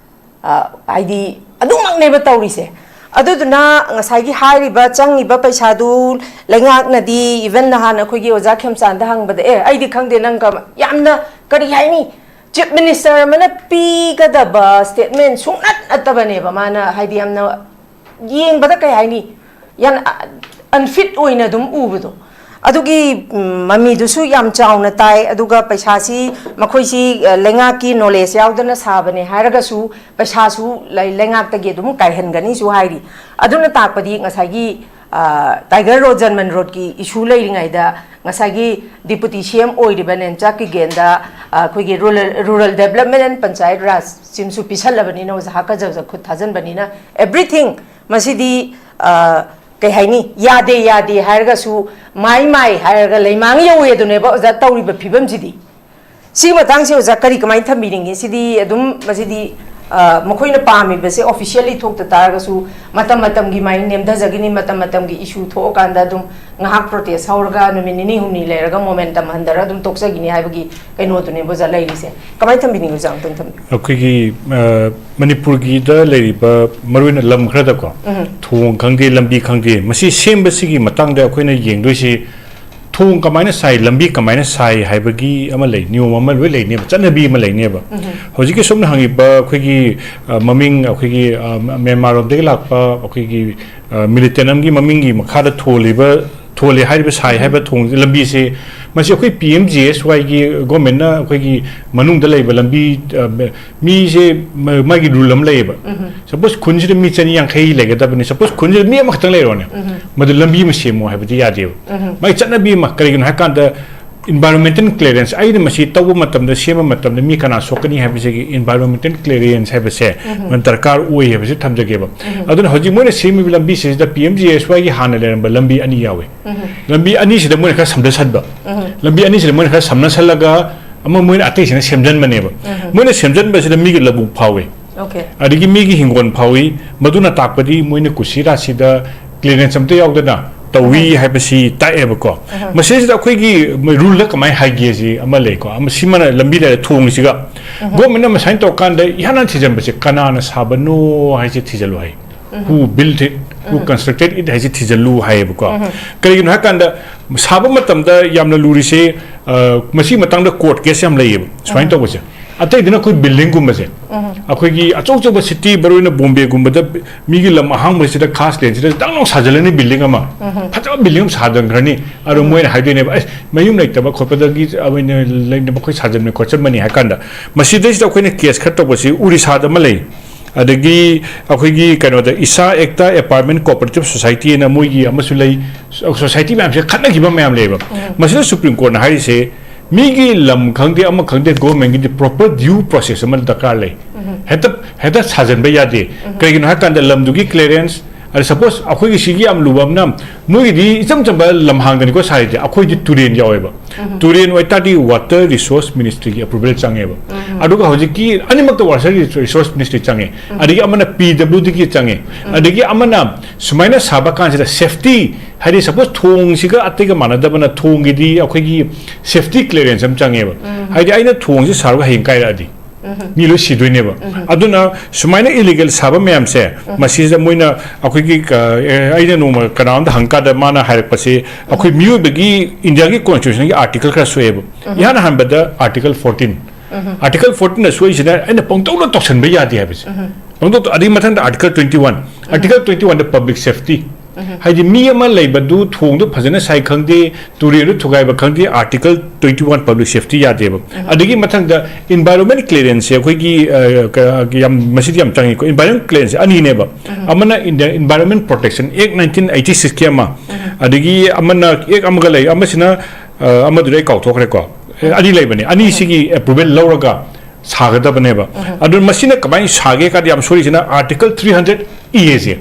ꯑ, ꯍꯥꯏꯗꯤ ꯑꯗꯨꯃꯛꯅꯦꯕ ꯇꯧꯔꯤꯁꯦ꯫ ꯑꯗꯨꯗꯨꯅ ꯉꯁꯥꯏꯒꯤ ꯍꯥꯏꯔꯤꯕ ꯆꯪꯉꯤꯕ ꯄꯩꯁꯥꯗꯨ ꯂꯩꯉꯥꯛꯅꯗꯤ, even ꯅꯍꯥꯟ ꯑꯩꯈꯣꯏꯒꯤ ꯑꯣꯖꯥ ꯈꯦꯝꯆꯥꯟꯗ ꯍꯪꯕꯗ, "ꯑꯦ, ꯑꯩꯗꯤ ꯈꯪꯗꯦ, ꯅꯪ ꯀꯃ-," ꯌꯥꯝꯅ, ꯀꯔꯤ ꯍꯥꯏꯅꯤ, Chief Minister ꯑꯃꯅ ꯄꯤꯒꯗꯕ statement ꯁꯨꯡꯅꯠ ꯅꯠꯇꯕꯅꯦꯕ꯫ ꯃꯥꯅ ꯍꯥꯏꯗꯤ ꯌꯥꯝꯅ ꯌꯦꯡꯕꯗ, ꯀꯩ ꯍꯥꯏꯅꯤ, ꯌꯥꯝꯅ unfit ꯑꯣꯏꯅ ꯑꯗꯨꯝ ꯎꯕꯗꯣ꯫ ꯑꯗꯨꯒꯤ ꯎꯝ, ꯃꯃꯤꯗꯨꯁꯨ ꯌꯥꯝ ꯆꯥꯎꯅ ꯇꯥꯏ꯫ ꯑꯗꯨꯒ ꯄꯩꯁꯥꯁꯤ ꯃꯈꯣꯏꯁꯤ ꯑ, ꯂꯩꯉꯥꯛꯀꯤ ꯅꯣꯂꯦꯖ ꯌꯥꯎꯗꯅ ꯁꯥꯕꯅꯦ ꯍꯥꯏꯔꯒꯁꯨ ꯄꯩꯁꯥꯁꯨ ꯂꯩ- ꯂꯩꯉꯥꯛꯇꯒꯤ ꯑꯗꯨꯝ ꯀꯥꯏꯍꯟꯒꯅꯤꯁꯨ ꯍꯥꯏꯔꯤ꯫ ꯑꯗꯨꯅ ꯇꯥꯛꯄꯗꯤ ꯉꯁꯥꯏꯒꯤ ꯑ, ꯇꯥꯏꯒꯔ ꯔꯣꯗ, ꯖꯔꯃꯟ ꯔꯣꯗꯀꯤ ꯏꯁꯨ ꯂꯩꯔꯤꯉꯩꯗ ꯉꯁꯥꯏꯒꯤ ꯗꯤꯄꯨꯇꯤ ꯁꯤ ꯑꯦꯝ ꯑꯣꯏꯔꯤꯕ ꯅꯦꯝꯆꯥ ꯀꯤꯒꯦꯟꯗ ꯑ, ꯑꯩꯈꯣꯏꯒꯤ rural rural development and panchayat raj ꯁꯤꯝꯁꯨ ꯄꯤꯁꯜꯂꯕꯅꯤꯅ, ꯑꯣꯖꯥ ꯍꯥꯀꯖꯕꯗ ꯈꯨꯠ ꯊꯥꯖꯟꯕꯅꯤꯅ, ꯑꯦꯕ꯭ꯔꯤꯊꯤꯡ ꯃꯁꯤꯗꯤ ꯑ, ꯀꯩ ꯍꯥꯏꯅꯤ, ꯌꯥꯗꯦ ꯌꯥꯗꯦ ꯍꯥꯏꯔꯒꯁꯨ ꯃꯥꯏ ꯃꯥꯏ ꯍꯥꯏꯔꯒ ꯂꯩꯃꯥꯡ ꯌꯧꯋꯦ ꯑꯗꯨꯅꯦꯕ ꯑꯣꯖꯥ ꯇꯧꯔꯤꯕ ꯐꯤꯕꯝꯁꯤꯗꯤ꯫ ꯁꯤꯒꯤ ꯃꯇꯥꯡꯁꯦ ꯑꯣꯖꯥ ꯀꯔꯤ ꯀꯃꯥꯏꯅ ꯊꯝꯕꯤꯅꯤꯡꯉꯤ? ꯁꯤꯗꯤ ꯑꯗꯨꯝ ꯃꯁꯤꯗꯤ ꯑ, ꯃꯈꯣꯏꯅ ꯄꯥꯝꯃꯤꯕꯁꯦ ꯑꯣꯐꯤꯁꯤꯌꯦꯜꯂꯤ ꯊꯣꯛꯇ ꯇꯥꯔꯒꯁꯨ ꯃꯇꯝ ꯃꯇꯝꯒꯤ ꯃꯥꯏ ꯅꯦꯝꯊꯖꯒꯤꯅꯤ, ꯃꯇꯝ ꯃꯇꯝꯒꯤ ꯏꯁꯨ ꯊꯣꯛꯑꯀꯥꯟꯗ ꯑꯗꯨꯝ ꯉꯥꯏꯍꯥꯛ ꯄ꯭ꯔꯣꯇꯦꯁ ꯍꯧꯔꯒ ꯅꯨꯃꯤꯠ ꯅꯤꯅꯤ ꯍꯨꯝꯅꯤ ꯂꯩꯔꯒ ꯃꯣꯃꯦꯟꯇꯝ ꯍꯟꯊꯔꯒ ꯑꯗꯨꯝ ꯇꯣꯛꯆꯒꯤꯅꯤ ꯍꯥꯏꯕꯒꯤ ꯀꯩꯅꯣꯗꯨꯅꯦꯕ ꯑꯣꯖꯥ ꯂꯩꯔꯤꯁꯦ꯫ ꯀꯃꯥꯏꯅ ꯊꯝꯕꯤꯅꯤꯡꯉꯤ ꯑꯣꯖꯥ? ꯑꯝꯇꯪ ꯊꯝꯕꯤꯌꯨ꯫ ꯑꯩꯈꯣꯏꯒꯤ ꯑ, ꯃꯅꯤꯄꯨꯔꯒꯤꯗ ꯂꯩꯔꯤꯕ ꯃꯔꯨꯑꯣꯏꯅ ꯂꯝ ꯈꯔꯗꯀꯣ, ꯎꯝ꯫ ꯊꯣꯡ ꯈꯪꯗꯦ, ꯂꯝꯕꯤ ꯈꯪꯗꯦ, ꯃꯁꯤ ꯁꯦꯝꯕꯁꯤꯒꯤ ꯃꯇꯥꯡꯗ ꯑꯩꯈꯣꯏꯅ ꯌꯦꯡꯗꯣꯏꯁꯤ ꯊꯣꯡ ꯀꯃꯥꯏꯅ ꯁꯥꯏ, ꯂꯝꯕꯤ ꯀꯃꯥꯏꯅ ꯁꯥꯏ ꯍꯥꯏꯕꯒꯤ ꯑꯃ ꯂꯩ, ꯅꯤꯌꯣꯝ ꯑꯃ ꯂꯣꯏ ꯂꯩꯅꯦꯕ, ꯆꯠꯅꯕꯤ ꯑꯃ ꯂꯩꯅꯦꯕ꯫ ꯎꯝ꯫ ꯍꯧꯖꯤꯛꯀꯤ ꯁꯣꯝꯅ ꯍꯪꯉꯤꯕ ꯑꯩꯈꯣꯏꯒꯤ ꯑ, ꯃꯃꯤꯡ ꯑꯩꯈꯣꯏꯒꯤ ꯑ, ꯃ꯭ꯌꯥꯟꯃꯥꯔ ꯂꯣꯝꯗꯒꯤ ꯂꯥꯛꯄ ꯑꯩꯈꯣꯏꯒꯤ ꯑ, ꯃꯤꯂꯤꯇꯦꯟ ꯑꯃꯒꯤ ꯃꯃꯤꯡꯒꯤ ꯃꯈꯥꯗ ꯊꯣꯜꯂꯤꯕ, ꯊꯣꯜꯂꯤ ꯍꯥꯏꯔꯤꯕ, ꯁꯥꯏ ꯍꯥꯏꯕ ꯊꯣꯡꯁꯦ, ꯂꯝꯕꯤꯁꯦ, ꯃꯁꯤ ꯑꯩꯈꯣꯏ ꯄꯤ ꯑꯦꯝ ꯖꯤ ꯑꯦꯁ ꯋꯥꯏꯒꯤ ꯒꯣꯔꯃꯦꯟꯅ ꯑꯩꯈꯣꯏꯒꯤ ꯃꯅꯨꯡꯗ ꯂꯩꯕ ꯂꯝꯕꯤ ꯑ, ꯃꯤꯁꯦ ꯃ- ꯃꯥꯒꯤ ꯔꯨꯜ ꯑꯃ ꯂꯩꯌꯦꯕ꯫ ꯎꯝ꯫ ꯁꯄꯣꯁ ꯈꯨꯟꯁꯤꯗ ꯃꯤ ꯆꯅꯤ ꯌꯥꯡꯈꯩ ꯂꯩꯒꯗꯕꯅꯤ, ꯁꯄꯣꯁ ꯈꯨꯟꯁꯤꯗ ꯃꯤ ꯑꯃꯈꯛꯇꯪ ꯂꯩꯔꯣꯅꯦ, ꯎꯝ꯫ ꯃꯗꯨ ꯂꯝꯕꯤ ꯑꯃ ꯁꯦꯝꯃꯣ ꯍꯥꯏꯕꯗꯤ ꯌꯥꯗꯦꯕ꯫ ꯎꯝ꯫ ꯃꯥꯒꯤ ꯆꯠꯅꯕꯤ ꯑꯃ, ꯀꯔꯤꯒꯤꯅꯣ ꯍꯥꯏꯀꯥꯟꯗ, ꯏꯟꯚꯥꯏꯔꯣꯟꯃꯦꯟꯇꯦꯜ ꯀ꯭ꯂꯤꯌꯥꯔꯦꯟꯁ, ꯑꯩꯅ ꯃꯁꯤ ꯇꯧꯕ ꯃꯇꯝꯗ, ꯁꯦꯝꯕ ꯃꯇꯝꯗ ꯃꯤ ꯀꯅꯥ ꯁꯣꯛꯀꯅꯤ ꯍꯥꯏꯕꯁꯤꯒꯤ ꯏꯟꯚꯥꯏꯔꯣꯟꯃꯦꯟꯇꯦꯜ ꯀ꯭ꯂꯤꯌꯥꯔꯦꯟꯁ ꯍꯥꯏꯕꯁꯦ ꯎꯝ꯫ ꯗꯔꯀꯥꯔ ꯑꯣꯏ ꯍꯥꯏꯕꯁꯤ ꯊꯝꯖꯒꯦꯕ꯫ ꯎꯝ꯫ ꯑꯗꯨꯅ ꯍꯧꯖꯤꯛ ꯃꯣꯏꯅ ꯁꯦꯝꯃꯤꯕ ꯂꯝꯕꯤꯁꯤꯗ ꯄꯤ ꯑꯦꯝ ꯖꯤ ꯑꯦꯁ ꯋꯥꯏꯒꯤ ꯍꯥꯟꯅ ꯂꯩꯔꯝꯕ ꯂꯝꯕꯤ ꯑꯅꯤ ꯌꯥꯎꯋꯤ꯫ ꯎꯝ꯫ ꯂꯝꯕꯤ ꯑꯅꯤꯁꯤꯗ ꯃꯣꯏꯅ ꯈꯔ ꯁꯝꯊꯁꯟꯕ, ꯎꯝ꯫ ꯂꯝꯕꯤ ꯑꯅꯤꯁꯤꯗ ꯃꯣꯏꯅ ꯈꯔ ꯁꯝꯅꯁꯜꯂꯒ ꯑꯃ ꯃꯣꯏꯅ ꯑꯇꯩꯁꯤꯅ ꯁꯦꯝꯖꯟꯕꯅꯦꯕ꯫ ꯎꯝ꯫ ꯃꯣꯏꯅ ꯁꯦꯝꯖꯟꯕꯁꯤꯗ ꯃꯤꯒꯤ ꯂꯧꯕꯨꯛ ꯐꯥꯎꯏ, ꯑꯣꯀꯦ꯫ ꯑꯗꯒꯤ ꯃꯤꯒꯤ ꯍꯤꯡꯒꯣꯜ ꯐꯥꯎꯏ, ꯃꯗꯨꯅ ꯇꯥꯛꯄꯗꯤ ꯃꯣꯏꯅ ꯀꯨꯁꯤ ꯔꯥꯁꯤꯗ ꯀ꯭ꯂꯤꯌꯥꯔꯦꯟꯁ ꯑꯝꯇ ꯌꯥꯎꯗꯅ ꯇꯧꯏ ꯎꯝ꯫ ꯍꯥꯏꯕꯁꯤ ꯇꯥꯛꯑꯦꯕꯀꯣ꯫ ꯎꯝ꯫ ꯃꯁꯤꯁꯤꯗ ꯑꯩꯈꯣꯏꯒꯤ ꯔꯨꯜꯗ ꯀꯃꯥꯏꯅ ꯍꯥꯏꯒꯦꯁꯤ ꯑꯃ ꯂꯩꯀꯣ, ꯑꯃ ꯁꯤꯃꯅ ꯂꯝꯕꯤ ꯂꯩꯔꯦ, ꯊꯣꯡꯁꯤꯒ ꯎꯝ꯫ ꯒꯣꯔꯃꯦꯟꯅ ꯑꯃ ꯁꯥꯏꯟ ꯇꯧꯔꯀꯥꯟꯗ ꯏꯍꯥꯟ ꯍꯥꯟꯅ ꯊꯤꯖꯤꯟꯕꯁꯦ ꯀꯅꯥꯅ ꯁꯥꯕꯅꯣ ꯍꯥꯏꯁꯦ ꯊꯤꯖꯤꯜꯂꯨ ꯍꯥꯏ꯫ ꯎꯝ꯫ Who built it, who um. constructed it ꯍꯥꯏꯁꯦ ꯊꯤꯖꯤꯜꯂꯨ ꯍꯥꯏꯌꯦꯕꯀꯣ꯫ ꯎꯝ꯫ ꯀꯔꯤꯒꯤꯅꯣ ꯍꯥꯏꯀꯥꯟꯗ ꯁꯥꯕ ꯃꯇꯝꯗ ꯌꯥꯝꯅ ꯂꯨꯔꯤꯁꯦ, ꯑ, ꯃꯁꯤ ꯃꯇꯥꯡꯗ ꯀꯣꯔꯠ ꯀꯦꯁ ꯌꯥꯝ ꯂꯩꯌꯦꯕ ꯁꯨꯃꯥꯏꯅ ꯎꯝ꯫ ꯇꯧꯕꯁꯦ꯫ ꯑꯇꯩꯗꯅ ꯑꯩꯈꯣꯏ ꯕꯤꯜꯗꯤꯡꯒꯨꯝꯕꯁꯦ, ꯑꯩꯈꯣꯏꯒꯤ ꯑꯆꯧ ꯑꯆꯧꯕ ꯁꯤꯇꯤ, ꯃꯔꯨꯑꯣꯏꯅ ꯕꯣꯝꯕꯦꯒꯨꯝꯕꯗ, ꯃꯤꯒꯤ ꯂꯝ ꯑꯍꯥꯡꯕꯁꯤꯗ, ꯈꯥꯁ ꯂꯦꯟꯁꯤꯗ ꯗꯪ ꯂꯥꯎ ꯁꯥꯖꯜꯂꯅꯤ ꯕꯤꯜꯗꯤꯡ ꯑꯃ, ꯐꯖꯕ ꯕꯤꯜꯗꯤꯡ ꯑꯃ ꯁꯥꯖꯟꯈ꯭ꯔꯅꯤ꯫ ꯑꯗꯣ ꯃꯣꯏꯅ ꯍꯥꯏꯗꯣꯏꯅꯦꯕ, "ꯑꯁ, ꯃꯌꯨꯝ ꯂꯩꯇꯕ ꯈꯣꯠꯄꯗꯒꯤ ꯑꯩꯈꯣꯏꯅ ꯂꯩꯅꯕ ꯑꯩꯈꯣꯏ ꯁꯥꯖꯟꯕꯅꯤ ꯈꯣꯠꯆꯟꯕꯅꯤ" ꯍꯥꯏ ꯀꯥꯟꯗ, ꯃꯁꯤꯗꯩꯁꯤꯗ ꯑꯩꯈꯣꯏꯅ ꯀꯦꯁ ꯈꯔ ꯇꯧꯕꯁꯤ ꯎꯔꯤꯁꯥꯗ ꯑꯃ ꯂꯩ, ꯑꯗꯒꯤ ꯑꯩꯈꯣꯏꯒꯤ ꯀꯩꯅꯣꯗ ꯏꯁꯥ ꯑꯦꯛꯇꯥ ꯑꯦꯄꯥꯔꯠꯃꯦꯟ ꯀꯣꯑꯣꯄꯔꯦꯇꯤꯚ ꯁꯣꯁꯥꯏꯇꯤ ꯑꯅ ꯃꯣꯏꯒꯤ ꯑꯃꯁꯨ ꯂꯩ꯫ ꯁꯣꯁꯥꯏꯇꯤ ꯃꯌꯥꯝꯁꯦ ꯈꯠꯅꯈꯤꯕ ꯃꯌꯥꯝ ꯂꯩꯌꯦꯕ꯫ ꯃꯁꯤꯗ ꯁꯨꯄ꯭ꯔꯤꯝ ꯀꯣꯔꯠꯅ ꯍꯥꯏꯔꯤꯁꯦ, ꯃꯤꯒꯤ ꯂꯝ ꯈꯪꯗꯦ, ꯑꯃ ꯈꯪꯗꯦ, ꯒꯣꯔꯃꯦꯟꯒꯤꯗꯤ ꯄ꯭ꯔꯣꯄꯔ ꯗ꯭ꯌꯨ ꯄ꯭ꯔꯣꯁꯦꯁ ꯑꯃ ꯗꯔꯀꯥꯔ ꯂꯩ꯫ ꯍꯦꯛꯇ, ꯍꯦꯛꯇ ꯁꯥꯖꯟꯕ ꯌꯥꯗꯦ꯫ ꯀꯩꯒꯤꯅꯣ ꯍꯥꯏ ꯀꯥꯟꯗ ꯂꯝꯗꯨꯒꯤ ꯀ꯭ꯂꯤꯌꯔꯦꯟꯁ, ꯑꯗ ꯁꯄꯣꯁ ꯑꯩꯈꯣꯏꯒꯤ ꯁꯤꯒꯤ ꯌꯥꯝ ꯂꯨꯕ ꯑꯃꯅ, ꯃꯣꯏꯒꯤꯗꯤ ꯏꯆꯝ ꯆꯝꯕ ꯂꯝꯍꯥꯡꯗꯅꯤꯀꯣ ꯁꯥꯔꯤꯁꯦ, ꯑꯩꯈꯣꯏꯗꯤ ꯇꯨꯔꯦꯟ ꯌꯥꯎꯋꯦꯕ꯫ ꯇꯨꯔꯦꯟ ꯑꯣꯏꯇꯥꯔꯗꯤ ꯋꯥꯇꯔ ꯔꯤꯁꯣꯔꯁ ꯃꯤꯅꯤꯁꯇ꯭ꯔꯤꯒꯤ ꯑꯦꯄ꯭ꯔꯨꯚꯦꯜ ꯆꯪꯉꯦꯕ꯫ ꯑꯗꯨꯒ ꯍꯧꯖꯤꯛꯀꯤ ꯑꯅꯤꯃꯛꯇ ꯋꯥꯇꯔ ꯔꯤꯁꯣꯔꯁ ꯃꯤꯅꯤꯁꯇ꯭ꯔꯤ ꯆꯪꯉꯦ, ꯑꯗꯒꯤ ꯑꯃꯅ ꯄꯤ ꯗꯕ꯭ꯂꯤꯎ ꯗꯤꯒꯤ ꯆꯪꯉꯦ, ꯑꯗꯒꯤ ꯑꯃꯅ ꯁꯨꯃꯥꯏꯅ ꯁꯥꯕ ꯀꯥꯟꯁꯤꯗ ꯁꯦꯐꯇꯤ, ꯍꯥꯏꯗꯤ ꯁꯄꯣꯁ ꯊꯣꯡꯁꯤꯒ ꯑꯇꯩꯒ ꯃꯥꯟꯅꯗꯕꯅ ꯊꯣꯡꯒꯤꯗꯤ ꯑꯩꯈꯣꯏꯒꯤ ꯁꯦꯐꯇꯤ ꯀ꯭ꯂꯤꯌꯔꯦꯟꯁ ꯑꯃ ꯆꯪꯉꯦꯕ꯫ ꯍꯥꯏꯗꯤ ꯑꯩꯅ ꯊꯣꯡꯁꯦ ꯁꯥꯔꯒ ꯍꯌꯦꯡ ꯀꯥꯏꯔꯛꯑꯗꯤ ꯃꯤ ꯂꯣꯏ ꯁꯤꯗꯣꯏꯅꯦꯕ꯫ ꯑꯗꯨꯅ ꯁꯨꯃꯥꯏꯅ ꯏꯂꯤꯒꯦꯜ ꯁꯥꯕ ꯃꯌꯥꯝꯁꯦ, ꯃꯁꯤꯁꯤꯗ ꯃꯣꯏꯅ ꯑꯩꯈꯣꯏꯒꯤ ꯀ-, ꯑꯦ, ꯑꯩꯅ ꯅꯣꯡꯃ ꯀꯅꯥ ꯑꯃꯗ ꯍꯪꯀꯥꯟꯗ ꯃꯥꯅ ꯍꯥꯏꯔꯛꯄꯁꯦ, ꯑꯩꯈꯣꯏ ꯃꯤꯑꯣꯏꯕꯒꯤ ꯏꯟꯗꯤꯌꯥꯒꯤ ꯀꯣꯟꯁꯇꯤꯇ꯭ꯌꯨꯁꯟꯒꯤ ꯑꯥꯔꯇꯤꯀꯜ ꯈꯔ ꯁꯣꯛꯑꯦꯕ꯫ ꯏꯍꯥꯟ ꯍꯥꯟꯕꯗ ꯑꯥꯔꯇꯤꯀꯜ ꯐꯣꯔꯇꯤꯟ, ꯑꯥꯔꯇꯤꯀꯜ ꯐꯣꯔꯇꯤꯟꯗ ꯁꯣꯏꯁꯤꯅ ꯑꯩꯅ ꯄꯪꯇꯧꯗ ꯇꯧꯁꯟꯕ ꯌꯥꯗꯦ ꯍꯥꯏꯕꯁꯦ꯫ ꯄꯪꯇꯧ, ꯑꯗꯨꯒꯤ ꯃꯊꯪꯗ article twenty one, article twenty ꯋꯥꯟꯗ ꯄꯕ꯭ꯂꯤꯛ ꯁꯦꯐꯇꯤ, ꯍꯥꯏꯗꯤ ꯃꯤ ꯑꯃ ꯂꯩꯕꯗꯨ ꯊꯣꯡꯗꯣ ꯐꯖꯅ ꯁꯥꯏ ꯈꯪꯗꯦ, ꯇꯨꯔꯦꯜꯗꯨ ꯊꯨꯒꯥꯏꯕ ꯈꯪꯗꯦ, article twenty one public safety ꯌꯥꯗꯦꯕ꯫ ꯑꯗꯒꯤ ꯃꯊꯪꯗ ꯏꯟꯚꯥꯏꯔꯣꯟꯃꯦꯟ ꯀ꯭ꯂꯤꯌꯔꯦꯟꯁꯁꯦ ꯑꯩꯈꯣꯏꯒꯤ, ꯑ, ꯀ-, ꯌꯥꯝ, ꯃꯁꯤꯗꯤ ꯌꯥꯝ ꯆꯪꯉꯤꯀꯣ꯫ ꯏꯟꯚꯥꯏꯔꯣꯟꯃꯦꯟ ꯀ꯭ꯂꯤꯌꯔꯦꯟꯁꯁꯦ ꯑꯅꯤꯅꯦꯕ꯫ ꯑꯃꯅ ꯏꯟꯗꯤꯌꯥ ꯏꯟꯚꯥꯏꯔꯣꯟꯃꯦꯟ ꯄ꯭ꯔꯣꯇꯦꯛꯁꯟ ꯑꯦꯛ ꯅꯥꯏꯟꯇꯤꯟ ꯑꯩꯠꯇꯤ ꯁꯤꯛꯁꯀꯤ ꯑꯃ, ꯑꯗꯒꯤ ꯑꯃꯅ ꯑꯦꯛ ꯑꯃꯒ ꯂꯩ, ꯑꯃꯁꯤꯅ, ꯑ, ꯑꯃꯗꯨꯗꯤ ꯑꯩ ꯀꯥꯎꯊꯣꯛꯈ꯭ꯔꯦꯀꯣ꯫ ꯑꯦ, ꯑꯅꯤ ꯂꯩꯕꯅꯦ, ꯑꯅꯤꯁꯤꯒꯤ ꯑꯦꯄ꯭ꯔꯨꯚꯦꯜ ꯂꯧꯔꯒ ꯁꯥꯒꯗꯕꯅꯦꯕ꯫ ꯑꯗꯨ ꯃꯁꯤꯅ ꯀꯃꯥꯏꯅ ꯁꯥꯒꯦ ꯀꯥꯟꯗ ꯌꯥꯝ ꯁꯣꯏꯔꯤꯁꯤꯅ ꯑꯥꯔꯇꯤꯀꯜ ꯊ꯭ꯔꯤ ꯍꯟꯗ꯭ꯔꯦꯠ ꯏ ꯑꯦꯁꯦ,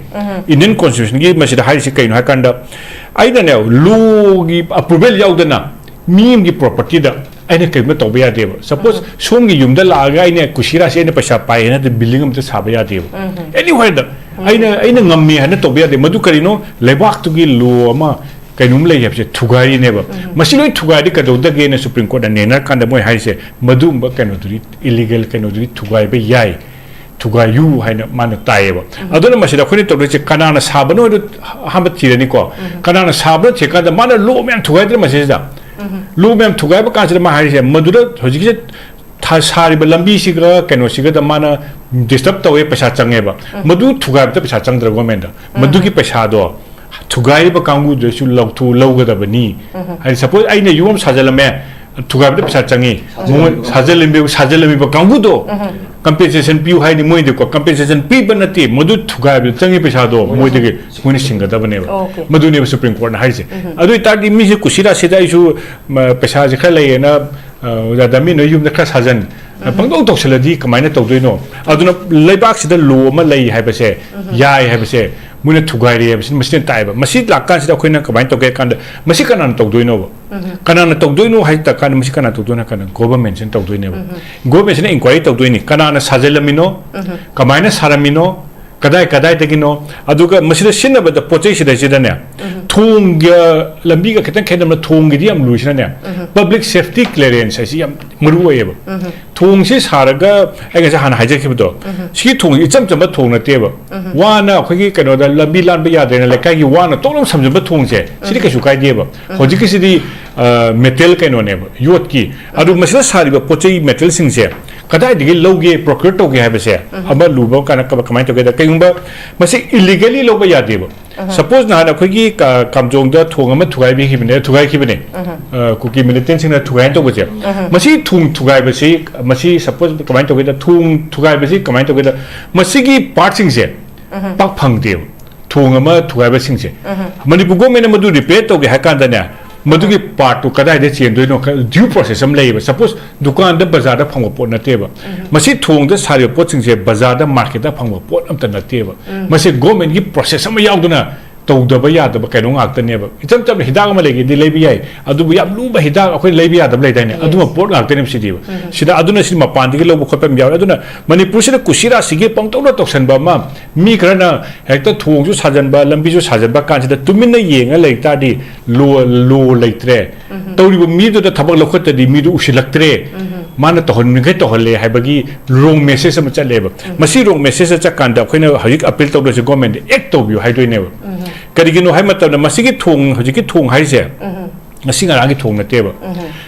ꯏꯟꯗꯤꯌꯟ ꯀꯣꯟꯁꯇꯤꯇ꯭ꯌꯨꯁꯟꯒꯤ ꯃꯁꯤꯗ ꯍꯥꯏꯔꯤꯁꯤ ꯀꯩꯅꯣ ꯍꯥꯏ ꯀꯥꯟꯗ, ꯑꯩꯅꯅꯦ, ꯂꯣꯒꯤ ꯑꯦꯄ꯭ꯔꯨꯚꯦꯜ ꯌꯥꯎꯗꯅ ꯃꯤ ꯑꯃꯒꯤ ꯄ꯭ꯔꯣꯄꯔꯇꯤꯗ ꯑꯩꯅ ꯀꯩꯒꯨꯝꯕ ꯇꯧꯕ ꯌꯥꯗꯦꯕ꯫ ꯁꯄꯣꯁ ꯁꯣꯝꯒꯤ ꯌꯨꯝꯗ ꯂꯥꯛꯑꯒ ꯑꯩꯅ ꯀꯨꯁꯤꯔꯥꯁꯤ ꯑꯩꯅ ꯄꯩꯁꯥ ꯄꯥꯏ ꯍꯥꯏꯅ ꯕꯤꯜꯗꯤꯡ ꯑꯝꯇ ꯁꯥꯕ ꯌꯥꯗꯦꯕ꯫ ꯑꯦꯅꯤꯋꯦꯔꯗ ꯑꯩꯅ, ꯑꯩꯅ ꯉꯝꯃꯦ ꯍꯥꯏꯅ ꯇꯧꯕ ꯌꯥꯗꯦ꯫ ꯃꯗꯨ ꯀꯔꯤꯅꯣ? ꯂꯩꯕꯥꯛꯇꯨꯒꯤ ꯂꯣ ꯑꯃ ꯀꯩꯅꯣꯝ ꯂꯩ ꯍꯥꯏꯕꯁꯦ ꯊꯨꯒꯥꯏꯔꯤꯅꯦꯕ꯫ ꯃꯁꯤ ꯂꯣꯏ ꯊꯨꯒꯥꯏꯔꯗꯤ ꯀꯩꯗꯧꯗꯒꯦꯅ ꯁꯨꯄ꯭ꯔꯤꯝ ꯀꯣꯔꯠꯅ ꯅꯩꯅꯔꯀꯥꯟꯗ ꯃꯣꯏ ꯍꯥꯏꯔꯤꯁꯦ, ꯃꯗꯨꯒꯨꯝꯕ ꯀꯩꯅꯣꯗꯨꯗꯤ, ꯏꯂꯤꯒꯦꯜ ꯀꯩꯅꯣꯗꯨꯗꯤ ꯊꯨꯒꯥꯏꯕ ꯌꯥꯏ, ꯊꯨꯒꯥꯏꯌꯨ ꯍꯥꯏꯅ ꯃꯥꯅ ꯇꯥꯏꯌꯦꯕ꯫ ꯑꯗꯨꯅ ꯃꯁꯤꯗ ꯑꯩꯈꯣꯏꯅ ꯇꯧꯗꯣꯏꯁꯦ, ꯀꯅꯥꯅ ꯁꯥꯕꯅꯣ ꯍꯥꯏꯗꯣ ꯑꯍꯥꯟꯕ ꯊꯤꯔꯅꯤꯀꯣ꯫ ꯀꯅꯥꯅ ꯁꯥꯕꯅꯣ ꯊꯤꯔꯀꯥꯟꯗ ꯃꯥꯅ ꯂꯣ ꯃꯌꯥꯝ ꯊꯨꯒꯥꯏꯗ꯭ꯔ ꯃꯁꯤꯁꯤꯗ? ꯂꯣ ꯃꯌꯥꯝ ꯊꯨꯒꯥꯏꯕ ꯀꯥꯟꯁꯤꯗ ꯃꯥ ꯍꯥꯏꯔꯤꯁꯦ, ꯃꯗꯨꯗ ꯍꯧꯖꯤꯛꯀꯤꯁꯦ ꯊꯥ ꯁꯥꯔꯤꯕ ꯂꯝꯕꯤꯁꯤꯒ ꯀꯩꯅꯣꯁꯤꯒꯗ ꯃꯥꯅ ꯗꯤꯁꯇꯔꯕ ꯇꯧꯋꯦ, ꯄꯩꯁꯥ ꯆꯪꯉꯦꯕ꯫ ꯎꯝ꯫ ꯃꯗꯨ ꯊꯨꯒꯥꯏꯕꯗ ꯄꯩꯁꯥ ꯆꯪꯗ꯭ꯔꯥ ꯒꯣꯔꯃꯦꯟꯗ? ꯎꯝ꯫ ꯃꯗꯨꯒꯤ ꯄꯩꯁꯥꯗꯣ ꯊꯨꯒꯥꯏꯔꯤꯕ ꯀꯥꯡꯕꯨꯗꯨꯗꯁꯨ ꯂꯧꯊꯣꯛ ꯂꯧꯒꯗꯕꯅꯤ꯫ ꯎꯝ꯫ ꯍꯥꯏꯗꯤ, ꯁꯄꯣꯖ, ꯑꯩꯅ ꯌꯨꯝ ꯑꯃ ꯁꯥꯖꯜꯂꯝꯃꯦ, ꯊꯨꯒꯥꯏꯕꯗ ꯄꯩꯁꯥ ꯆꯪꯉꯤ, ꯁꯥꯖꯜꯂꯝꯃꯤꯕ ꯃꯉꯣꯟ-, ꯁꯥꯖꯜꯂꯝꯃꯤꯕ, ꯁꯥꯖꯜꯂꯝꯃꯤꯕ ꯀꯥꯡꯕꯨꯗꯣ ꯎꯝ꯫ ꯀꯝꯄꯦꯟꯁꯦꯁꯟ ꯄꯤꯌꯨ ꯍꯥꯏꯅꯤ ꯃꯣꯏꯗꯤꯀꯣ꯫ ꯀꯝꯄꯦꯟꯁꯦꯁꯟ ꯄꯤꯕ ꯅꯠꯇꯦ, ꯃꯗꯨ ꯊꯨꯒꯥꯏꯕꯗ ꯆꯪꯉꯤ ꯄꯩꯁꯥꯗꯣ ꯃꯣꯏꯗꯒꯤ ꯃꯣꯏꯅ ꯁꯤꯡꯒꯗꯕꯅꯦꯕ꯫ ꯑꯣꯀꯦ꯫ ꯃꯗꯨꯅꯦꯕ ꯁꯨꯄ꯭ꯔꯤꯝ ꯀꯣꯔꯠꯅ ꯍꯥꯏꯔꯤꯁꯦ꯫ ꯎꯝ꯫ ꯑꯗꯨ ꯑꯣꯏꯇꯥꯔꯗꯤ ꯃꯤꯁꯦ ꯀꯨꯁꯤꯔꯥꯁꯤꯗ ꯑꯩꯁꯨ, ꯃ, ꯄꯩꯁꯥꯁꯦ ꯈꯔ ꯂꯩꯌꯦꯅ, ꯑ, ꯑꯣꯖꯥ ꯗꯥꯃꯤꯟ ꯍꯣꯏ ꯌꯨꯝꯗ ꯈꯔ ꯁꯥꯖꯟ, ꯎꯝ꯫ ꯄꯪꯇꯧ ꯇꯧꯁꯜꯂꯗꯤ ꯀꯃꯥꯏꯅ ꯇꯧꯗꯣꯏꯅꯣ? ꯑꯗꯨꯅ ꯂꯩꯕꯥꯛꯁꯤꯗ ꯂꯣ ꯑꯃ ꯂꯩ ꯍꯥꯏꯕꯁꯦ, ꯎꯝ꯫ ꯌꯥꯏ ꯍꯥꯏꯕꯁꯦ ꯃꯣꯏꯅ ꯊꯨꯒꯥꯏꯔꯦ ꯍꯥꯏꯕꯁꯤꯅ ꯃꯁꯤꯅ ꯇꯥꯛꯑꯦꯕ꯫ ꯃꯁꯤ ꯂꯥꯛꯀꯥꯟꯁꯤꯗ ꯑꯩꯈꯣꯏꯅ ꯀꯃꯥꯏꯅ ꯇꯧꯒꯦ ꯍꯥꯏ ꯀꯥꯟꯗ, ꯃꯁꯤ ꯀꯅꯥꯅ ꯇꯧꯗꯣꯏꯅꯣꯕ? ꯎꯝ꯫ ꯀꯅꯥꯅ ꯇꯧꯗꯣꯏꯅꯣ ꯍꯥꯏ ꯇꯥꯔꯀꯥꯟꯗ, ꯃꯁꯤ ꯀꯅꯥꯅ ꯇꯧꯗꯣꯏꯅꯣ ꯍꯥꯏ ꯀꯥꯟꯗ, ꯒꯣꯚꯔꯟꯃꯦꯟꯠꯁꯤꯅ ꯇꯧꯗꯣꯏꯅꯦꯕ꯫ ꯎꯝ꯫ ꯒꯣꯚꯔꯟꯃꯦꯟꯠꯁꯤꯅ ꯏꯟꯀ꯭ꯋꯥꯏꯔꯤ ꯇꯧꯗꯣꯏꯅꯤ, ꯀꯅꯥꯅ ꯁꯥꯖꯤꯜꯂꯝꯃꯤꯅꯣ, ꯎꯝ꯫ ꯀꯃꯥꯏꯅ ꯁꯥꯔꯝꯃꯤꯅꯣ, ꯀꯗꯥꯏ ꯀꯗꯥꯏꯗꯒꯤꯅꯣ, ꯑꯗꯨꯒ ꯃꯁꯤꯗ ꯁꯤꯖꯤꯟꯅꯕꯗ ꯄꯣꯠ ꯆꯩ ꯁꯤꯗꯩꯁꯤꯗꯅꯦ, ꯎꯝ꯫ ꯊꯣꯡꯒ ꯂꯝꯕꯤꯒ ꯈꯤꯇꯪ ꯈꯦꯠꯅꯕ, ꯊꯣꯡꯒꯤꯗꯤ ꯌꯥꯝ ꯂꯨꯏꯁꯤꯅꯅꯦ, ꯎꯝ꯫ ꯄꯕ꯭ꯂꯤꯛ ꯁꯦꯐꯇꯤ ꯀ꯭ꯂꯤꯌꯔꯦꯟꯁ ꯍꯥꯏꯁꯤ ꯌꯥꯝ ꯃꯔꯨ ꯑꯣꯏꯌꯦꯕ꯫ ꯎꯝ꯫ ꯊꯣꯡꯁꯤ ꯁꯥꯔꯒ, ꯑꯩ ꯉꯁꯥꯏ ꯍꯥꯟꯅ ꯍꯥꯏꯖꯈꯤꯕꯗꯣ, ꯎꯝ꯫ ꯁꯤꯒꯤ ꯊꯣꯡꯁꯤ ꯏꯆꯝ ꯆꯝꯕ ꯊꯣꯡ ꯅꯠꯇꯦꯕ꯫ ꯎꯝ꯫ ꯋꯥꯅ ꯑꯩꯈꯣꯏꯒꯤ ꯀꯩꯅꯣꯗ ꯂꯝꯕꯤ ꯂꯥꯟꯕ ꯌꯥꯗ꯭ꯔꯦꯅ ꯂꯩꯀꯥꯏꯒꯤ ꯋꯥꯅ ꯇꯣꯛ ꯂꯥꯎ ꯁꯝꯖꯤꯟꯕ ꯊꯣꯡꯁꯦ, ꯁꯤꯗꯤ ꯎꯝ꯫ ꯀꯩꯁꯨ ꯀꯥꯏꯗꯦꯕ꯫ ꯎꯝ꯫ ꯍꯧꯖꯤꯛꯀꯤꯁꯤꯗꯤ, ꯑ, ꯃꯦꯇꯦꯜ ꯀꯩꯅꯣꯅꯦꯕ, ꯌꯣꯠꯀꯤ꯫ ꯑꯗꯨ ꯃꯁꯤꯗ ꯁꯥꯔꯤꯕ ꯄꯣꯠ ꯆꯩ ꯃꯦꯇꯦꯜꯁꯤꯡꯁꯦ ꯀꯗꯥꯏꯗꯒꯤ ꯂꯧꯒꯦ, ꯄ꯭ꯔꯣꯀ꯭ꯌꯣꯔ ꯇꯧꯒꯦ ꯍꯥꯏꯕꯁꯦ ꯎꯝ꯫ ꯑꯃ ꯂꯨꯕ ꯀꯥꯟꯗ ꯀꯃ-, ꯀꯃꯥꯏꯅ ꯇꯧꯒꯦꯗ, ꯀꯩꯒꯨꯝꯕ ꯃꯁꯤ ꯏꯂꯤꯒꯦꯂꯤ ꯂꯧꯕ ꯌꯥꯗꯦꯕ꯫ ꯎꯝ꯫ ꯁꯄꯣꯖ, ꯅꯍꯥꯟ ꯑꯩꯈꯣꯏꯒꯤ ꯀ-, ꯀꯥꯝꯖꯣꯡꯗ ꯊꯣꯡ ꯑꯃ ꯊꯨꯒꯥꯏꯕꯤꯈꯤꯕꯅꯦ, ꯊꯨꯒꯥꯏꯈꯤꯕꯅꯦ꯫ ꯎꯝ꯫ ꯑ, ꯀꯨꯀꯤ ꯃꯤꯂꯤꯇꯦꯟꯁꯤꯡꯅ ꯊꯨꯒꯥꯏꯅ ꯇꯧꯕꯁꯦ꯫ ꯎꯝ꯫ ꯃꯁꯤ ꯊꯣꯡ ꯊꯨꯒꯥꯏꯕꯁꯤ, ꯃꯁꯤ ꯁꯄꯣꯖ ꯀꯃꯥꯏꯅ ꯇꯧꯒꯦꯗ, ꯊꯣꯡ ꯊꯨꯒꯥꯏꯕꯁꯤ ꯀꯃꯥꯏꯅ ꯇꯧꯒꯦꯗ, ꯃꯁꯤꯒꯤ ꯄꯥꯔꯠꯁꯤꯡꯁꯦ ꯎꯝ꯫ ꯄꯥꯛ ꯐꯪꯗꯦꯕ꯫ ꯊꯣꯡ ꯑꯃ ꯊꯨꯒꯥꯏꯕꯁꯤꯡꯁꯦ꯫ ꯎꯝ꯫ ꯃꯅꯤꯄꯨꯔ ꯒꯣꯔꯃꯦꯟꯅ ꯃꯗꯨ ꯔꯤꯄꯦꯌꯔ ꯇꯧꯒꯦ ꯍꯥꯏ ꯀꯥꯟꯗꯅꯦ, ꯃꯗꯨꯒꯤ ꯄꯥꯔꯠꯇꯨ ꯀꯗꯥꯏꯗ ꯆꯦꯟꯗꯣꯏꯅꯣ? ꯗ꯭ꯌꯨ ꯄ꯭ꯔꯣꯁꯦꯁ ꯑꯃ ꯂꯩꯌꯦꯕ꯫ ꯁꯄꯣꯖ, ꯗꯨꯀꯥꯟꯗ, ꯕꯖꯥꯔꯗ ꯐꯪꯕ ꯄꯣꯠ ꯅꯠꯇꯦꯕ꯫ ꯎꯝ꯫ ꯃꯁꯤ ꯊꯣꯡꯗ ꯁꯥꯔꯤꯕ ꯄꯣꯠꯁꯤꯡꯁꯦ ꯕꯖꯥꯔꯗ, ꯃꯥꯔꯀꯦꯠꯇ ꯐꯪꯕ ꯄꯣꯠ ꯑꯝꯇ ꯅꯠꯇꯦꯕ꯫ ꯎꯝ꯫ ꯃꯁꯤ ꯒꯣꯔꯃꯦꯟꯒꯤ ꯄ꯭ꯔꯣꯁꯦꯁ ꯑꯃ ꯌꯥꯎꯗꯅ ꯇꯧꯗꯕ ꯌꯥꯗꯕ ꯀꯩꯅꯣ ꯉꯥꯛꯇꯅꯦꯕ꯫ ꯏꯆꯝ ꯆꯝꯅ ꯍꯤꯗꯥꯛ ꯑꯃ ꯂꯩꯒꯦꯗꯤ ꯂꯩꯕ ꯌꯥꯏ, ꯑꯗꯨꯕꯨ ꯌꯥꯝ ꯂꯨꯕ ꯍꯤꯗꯥꯛ, ꯑꯩꯈꯣꯏ ꯂꯩꯕ ꯌꯥꯗꯕ ꯂꯩꯗꯥꯏꯅꯦ? ꯌꯦꯁ꯫ ꯑꯗꯨꯝꯕ ꯄꯣꯠ ꯉꯥꯛꯇꯅꯦꯕ ꯁꯤꯗꯤꯕ꯫ ꯎꯝ꯫ ꯁꯤꯗ ꯑꯗꯨꯅ ꯁꯤ ꯃꯄꯥꯟꯗꯒꯤ ꯂꯧꯕ ꯈꯣꯠꯄ ꯌꯥꯝ ꯌꯥꯎꯔꯦ꯫ ꯑꯗꯨꯅ ꯃꯅꯤꯄꯨꯔꯁꯤꯗ ꯀꯨꯁꯤꯔꯥꯁꯤꯒꯤ ꯄꯪꯇꯧꯗ ꯇꯧꯁꯟꯕ ꯑꯃ, ꯃꯤ ꯈꯔꯅ ꯍꯦꯛꯇ ꯊꯣꯡꯁꯨ ꯁꯥꯖꯟꯕ, ꯂꯝꯕꯤꯁꯨ ꯁꯥꯖꯟꯕ ꯀꯥꯟꯁꯤꯗ ꯇꯨꯃꯤꯟꯅ ꯌꯦꯡꯉ ꯂꯩ ꯇꯥꯔꯗꯤ ꯂꯣ, ꯂꯣ ꯂꯩꯇ꯭ꯔꯦ꯫ ꯎꯝ꯫ ꯇꯧꯔꯤꯕ ꯃꯤꯗꯨꯗ ꯊꯕꯛ ꯂꯧꯈꯠꯇꯗꯤ ꯃꯤꯗꯨ ꯎꯁꯤꯜꯂꯛꯇ꯭ꯔꯦ꯫ ꯎꯝ꯫ ꯃꯥꯅ ꯇꯧꯍꯟꯅꯤꯡꯈꯩ ꯇꯧꯍꯜꯂꯦ ꯍꯥꯏꯕꯒꯤ ꯔꯣꯡ ꯃꯦꯁꯦꯖ ꯑꯃ ꯆꯠꯂꯦꯕ꯫ ꯎꯝ꯫ ꯃꯁꯤ ꯔꯣꯡ ꯃꯦꯁꯦꯖ ꯆꯠꯀꯥꯟꯗ ꯑꯩꯈꯣꯏꯅ ꯍꯧꯖꯤꯛ ꯑꯄꯤꯜ ꯇꯧꯗꯣꯏꯁꯦ ꯒꯣꯔꯃꯦꯟꯗ ꯑꯦꯛ ꯇꯧꯕꯤꯌꯨ ꯍꯥꯏꯗꯣꯏꯅꯦꯕ꯫ ꯎꯝ꯫ ꯀꯔꯤꯒꯤꯅꯣ ꯍꯥꯏꯕ ꯃꯇꯝꯗ ꯃꯁꯤꯒꯤ ꯊꯣꯡ, ꯍꯧꯖꯤꯛꯀꯤ ꯊꯣꯡ ꯍꯥꯏꯁꯦ ꯎꯝ꯫ ꯉꯁꯤ ꯉꯔꯥꯡꯒꯤ ꯊꯣꯡ ꯅꯠꯇꯦꯕ꯫ ꯎꯝ꯫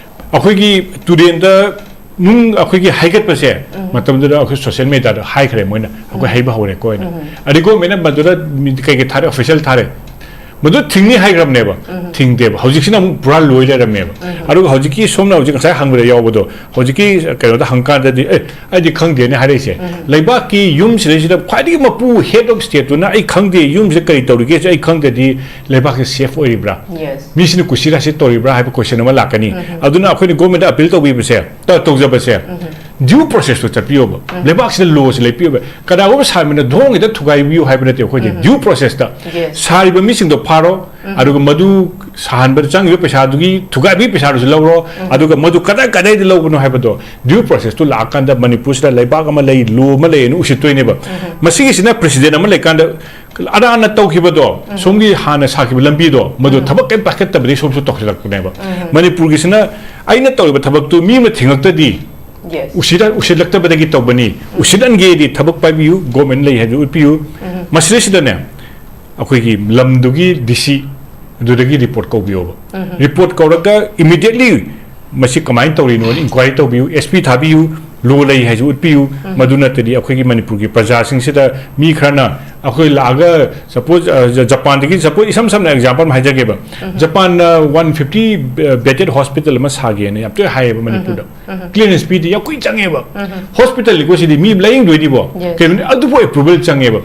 ꯑꯩꯈꯣꯏꯒꯤ ꯇꯨꯔꯦꯟꯗ ꯅꯨꯡ ꯑꯩꯈꯣꯏꯒꯤ ꯍꯩꯒꯠꯄꯁꯦ, ꯃꯇꯝꯗꯨꯗ ꯑꯩꯈꯣꯏ ꯁꯣꯁꯤꯌꯦꯜ ꯃꯤꯗꯤꯌꯥꯗ ꯍꯥꯏꯈ꯭ꯔꯦ ꯃꯣꯏꯅ, "ꯑꯩꯈꯣꯏ ꯍꯩꯕ ꯍꯧꯔꯦꯀꯣ" ꯍꯥꯏꯅ꯫ ꯑꯗꯩ ꯒꯣꯔꯃꯦꯟꯅ ꯃꯗꯨꯗ ꯃꯤ ꯀꯩꯀꯩ ꯊꯥꯔꯦ, ꯑꯣꯐꯤꯁꯤꯌꯦꯜ ꯊꯥꯔꯦ, "ꯃꯗꯨ ꯊꯤꯡꯅꯤ" ꯍꯥꯏꯈ꯭ꯔꯕꯅꯦꯕ꯫ ꯊꯤꯡꯗꯦꯕ꯫ ꯍꯧꯖꯤꯛꯁꯤꯅ ꯑꯃꯨꯛ ꯄꯨꯔꯥ ꯂꯣꯏ ꯂꯩꯔꯝꯃꯦꯕ꯫ ꯑꯗꯨꯒ ꯍꯧꯖꯤꯛꯀꯤ ꯁꯣꯝꯅ ꯍꯧꯖꯤꯛ ꯉꯁꯥꯏ ꯍꯪꯕꯗ ꯌꯥꯎꯕꯗꯣ, ꯍꯧꯖꯤꯛꯀꯤ ꯀꯩꯅꯣꯗ ꯍꯪꯀꯥꯟꯗꯗꯤ, "ꯑꯦ, ꯑꯩꯗꯤ ꯈꯪꯗꯦꯅꯦ" ꯍꯥꯏꯔꯛꯏꯁꯦ꯫ ꯂꯩꯕꯥꯛꯀꯤ ꯌꯨꯝ ꯁꯤꯗꯩꯁꯤꯗ ꯈ꯭ꯋꯥꯏꯗꯒꯤ ꯃꯄꯨ, ꯍꯦꯗ ꯑꯣꯐ ꯁ꯭ꯇꯦꯠꯇꯨꯅ "ꯑꯩ ꯈꯪꯗꯦ, ꯌꯨꯝꯁꯤꯗ ꯀꯔꯤ ꯇꯧꯔꯤꯒꯦꯁꯦ ꯑꯩ ꯈꯪꯗ꯭ꯔꯗꯤ ꯂꯩꯕꯥꯛꯁꯦ ꯁꯦꯐ ꯑꯣꯏꯔꯤꯕ꯭ꯔꯥ? ꯃꯤꯁꯤꯅ ꯀꯨꯁꯤ ꯔꯥꯁꯤ ꯇꯧꯔꯤꯕ꯭ꯔꯥ?" ꯍꯥꯏꯕ ꯀꯣꯏꯁꯟ ꯑꯃ ꯂꯥꯛꯀꯅꯤ꯫ ꯑꯗꯨꯅ ꯑꯩꯈꯣꯏꯅ ꯒꯣꯔꯃꯦꯟꯗ ꯑꯄꯤꯜ ꯇꯧꯕꯤꯕꯁꯦ, ꯇ-, ꯇꯧꯖꯕꯁꯦ, ꯗ꯭ꯌꯨ ꯄ꯭ꯔꯣꯁꯦꯁꯇꯣ ꯆꯠꯄꯤꯌꯣꯕ꯫ ꯂꯩꯕꯥꯛꯁꯤꯗ ꯂꯣꯁꯦ ꯂꯩꯕꯤꯌꯣꯕ꯫ ꯀꯅꯥꯒꯨꯝꯕ ꯁꯥꯃꯤꯅ ꯙꯣꯡꯒꯤꯗ ꯊꯨꯒꯥꯏꯕꯤꯌꯨ ꯍꯥꯏꯕ ꯅꯠꯇꯦ ꯑꯩꯈꯣꯏꯗꯤ꯫ ꯗ꯭ꯌꯨ ꯄ꯭ꯔꯣꯁꯦꯁꯇ ꯁꯥꯔꯤꯕ ꯃꯤꯁꯤꯡꯗꯣ ꯐꯥꯔꯣ, ꯑꯗꯨꯒ ꯃꯗꯨ ꯁꯥꯍꯟꯕꯗ ꯆꯪꯉꯤꯕ ꯄꯩꯁꯥꯗꯨꯒꯤ ꯊꯨꯒꯥꯏꯕꯒꯤ ꯄꯩꯁꯥꯗꯨꯁꯨ ꯂꯧꯔꯣ, ꯑꯗꯨꯒ ꯃꯗꯨ ꯀꯗꯥꯏ ꯀꯗꯥꯏꯗ ꯂꯧꯕꯅꯣ ꯍꯥꯏꯕꯗꯣ ꯗ꯭ꯌꯨ ꯄ꯭ꯔꯣꯁꯦꯁꯇꯨ ꯂꯥꯛꯑꯀꯥꯟꯗ ꯃꯅꯤꯄꯨꯔꯁꯤꯗ ꯂꯩꯕꯥꯛ ꯑꯃ ꯂꯩ, ꯂꯣ ꯑꯃ ꯂꯩ ꯍꯥꯏꯅ ꯎꯁꯤꯠꯇꯣꯏꯅꯦꯕ꯫ ꯃꯁꯤꯒꯤꯁꯤꯅ ꯄ꯭ꯔꯦꯁꯤꯗꯦꯟ ꯑꯃ ꯂꯩꯀꯥꯟꯗ ꯑꯔꯥꯟꯅ ꯇꯧꯈꯤꯕꯗꯣ, ꯁꯣꯝꯒꯤ ꯍꯥꯟꯅ ꯁꯥꯈꯤꯕ ꯂꯝꯕꯤꯗꯣ, ꯃꯗꯨ ꯊꯕꯛ ꯀꯩꯝ ꯄꯥꯏꯈꯠꯇꯕꯗꯒꯤ ꯁꯣꯝꯁꯨ ꯇꯧꯁꯤꯜꯂꯛꯄꯅꯦꯕ꯫ ꯃꯅꯤꯄꯨꯔꯒꯤꯁꯤꯅ ꯑꯩꯅ ꯇꯧꯔꯤꯕ ꯊꯕꯛꯇꯨ ꯃꯤ ꯑꯃꯅ ꯊꯤꯡꯉꯛꯇꯗꯤ ꯎꯁꯤꯠ-, ꯎꯁꯤꯠꯂꯛꯇꯕꯗꯒꯤ ꯇꯧꯕꯅꯤ꯫ ꯎꯁꯤꯠꯍꯟꯒꯦꯗꯤ ꯊꯕꯛ ꯄꯥꯏꯕꯤꯌꯨ, ꯒꯣꯔꯃꯦꯟ ꯂꯩ ꯍꯥꯏꯕꯗꯨ ꯎꯠꯄꯤꯌꯨ꯫ ꯃꯁꯤꯗꯩꯁꯤꯗꯅꯦ, ꯑꯩꯈꯣꯏꯒꯤ ꯂꯝꯗꯨꯒꯤ ꯗꯤ ꯁꯤ ꯑꯗꯨꯗꯒꯤ ꯔꯤꯄꯣꯔꯠ ꯀꯧꯕꯤꯌꯣꯕ꯫ ꯔꯤꯄꯣꯔꯠ ꯀꯧꯔꯒ ꯏꯃꯤꯗꯤꯌꯦꯠꯂꯤ ꯃꯁꯤ ꯀꯃꯥꯏꯅ ꯇꯧꯔꯤꯅꯣꯅ ꯏꯟꯀ꯭ꯋꯥꯏꯔꯤ ꯇꯧꯕꯤꯌꯨ, ꯑꯦꯁ ꯄꯤ ꯊꯥꯕꯤꯌꯨ, ꯂꯣ ꯂꯩ ꯍꯥꯏꯁꯤ ꯎꯠꯄꯤꯌꯨ꯫ ꯃꯗꯨ ꯅꯠꯇ꯭ꯔꯗꯤ ꯑꯩꯈꯣꯏꯒꯤ ꯃꯅꯤꯄꯨꯔꯒꯤ ꯄ꯭ꯔꯖꯥꯁꯤꯡꯁꯤꯗ ꯃꯤ ꯈꯔꯅ ꯑꯩꯈꯣꯏ ꯂꯥꯛꯑꯒ, ꯁꯄꯣꯖ, ꯑ, ꯖ-, ꯖꯄꯥꯟꯗꯒꯤ, ꯁꯄꯣꯖ, ꯏꯁꯝ ꯁꯝꯅ ꯑꯦꯛꯖꯥꯝꯄꯜ ꯑꯃ ꯍꯥꯏꯖꯒꯦꯕ꯫ ꯖꯄꯥꯟꯅ ꯋꯥꯟ ꯐꯤꯐꯇꯤ ꯕꯦꯗꯦꯗ ꯍꯣꯁꯄꯤꯇꯥꯜ ꯑꯃ ꯁꯥꯒꯦꯅ ꯌꯥꯝ ꯇꯣꯏꯅ ꯍꯥꯏꯌꯦꯕ ꯃꯅꯤꯄꯨꯔꯗ꯫ ꯀ꯭ꯂꯤꯌꯔꯦꯟꯁ ꯄꯤꯗꯦ, ꯌꯥꯝ ꯀꯨꯏꯅ ꯆꯪꯉꯦꯕ꯫ ꯍꯣꯁꯄꯤꯇꯥꯜꯅꯤꯀꯣ ꯁꯤꯗꯤ, ꯃꯤ ꯂꯥꯌꯦꯡꯗꯣꯏꯅꯤꯕꯣ꯫ ꯀꯩꯅꯣꯅꯤ, ꯑꯗꯨꯕꯨ ꯑꯦꯄ꯭ꯔꯨꯚꯦꯜ ꯆꯪꯉꯦꯕ꯫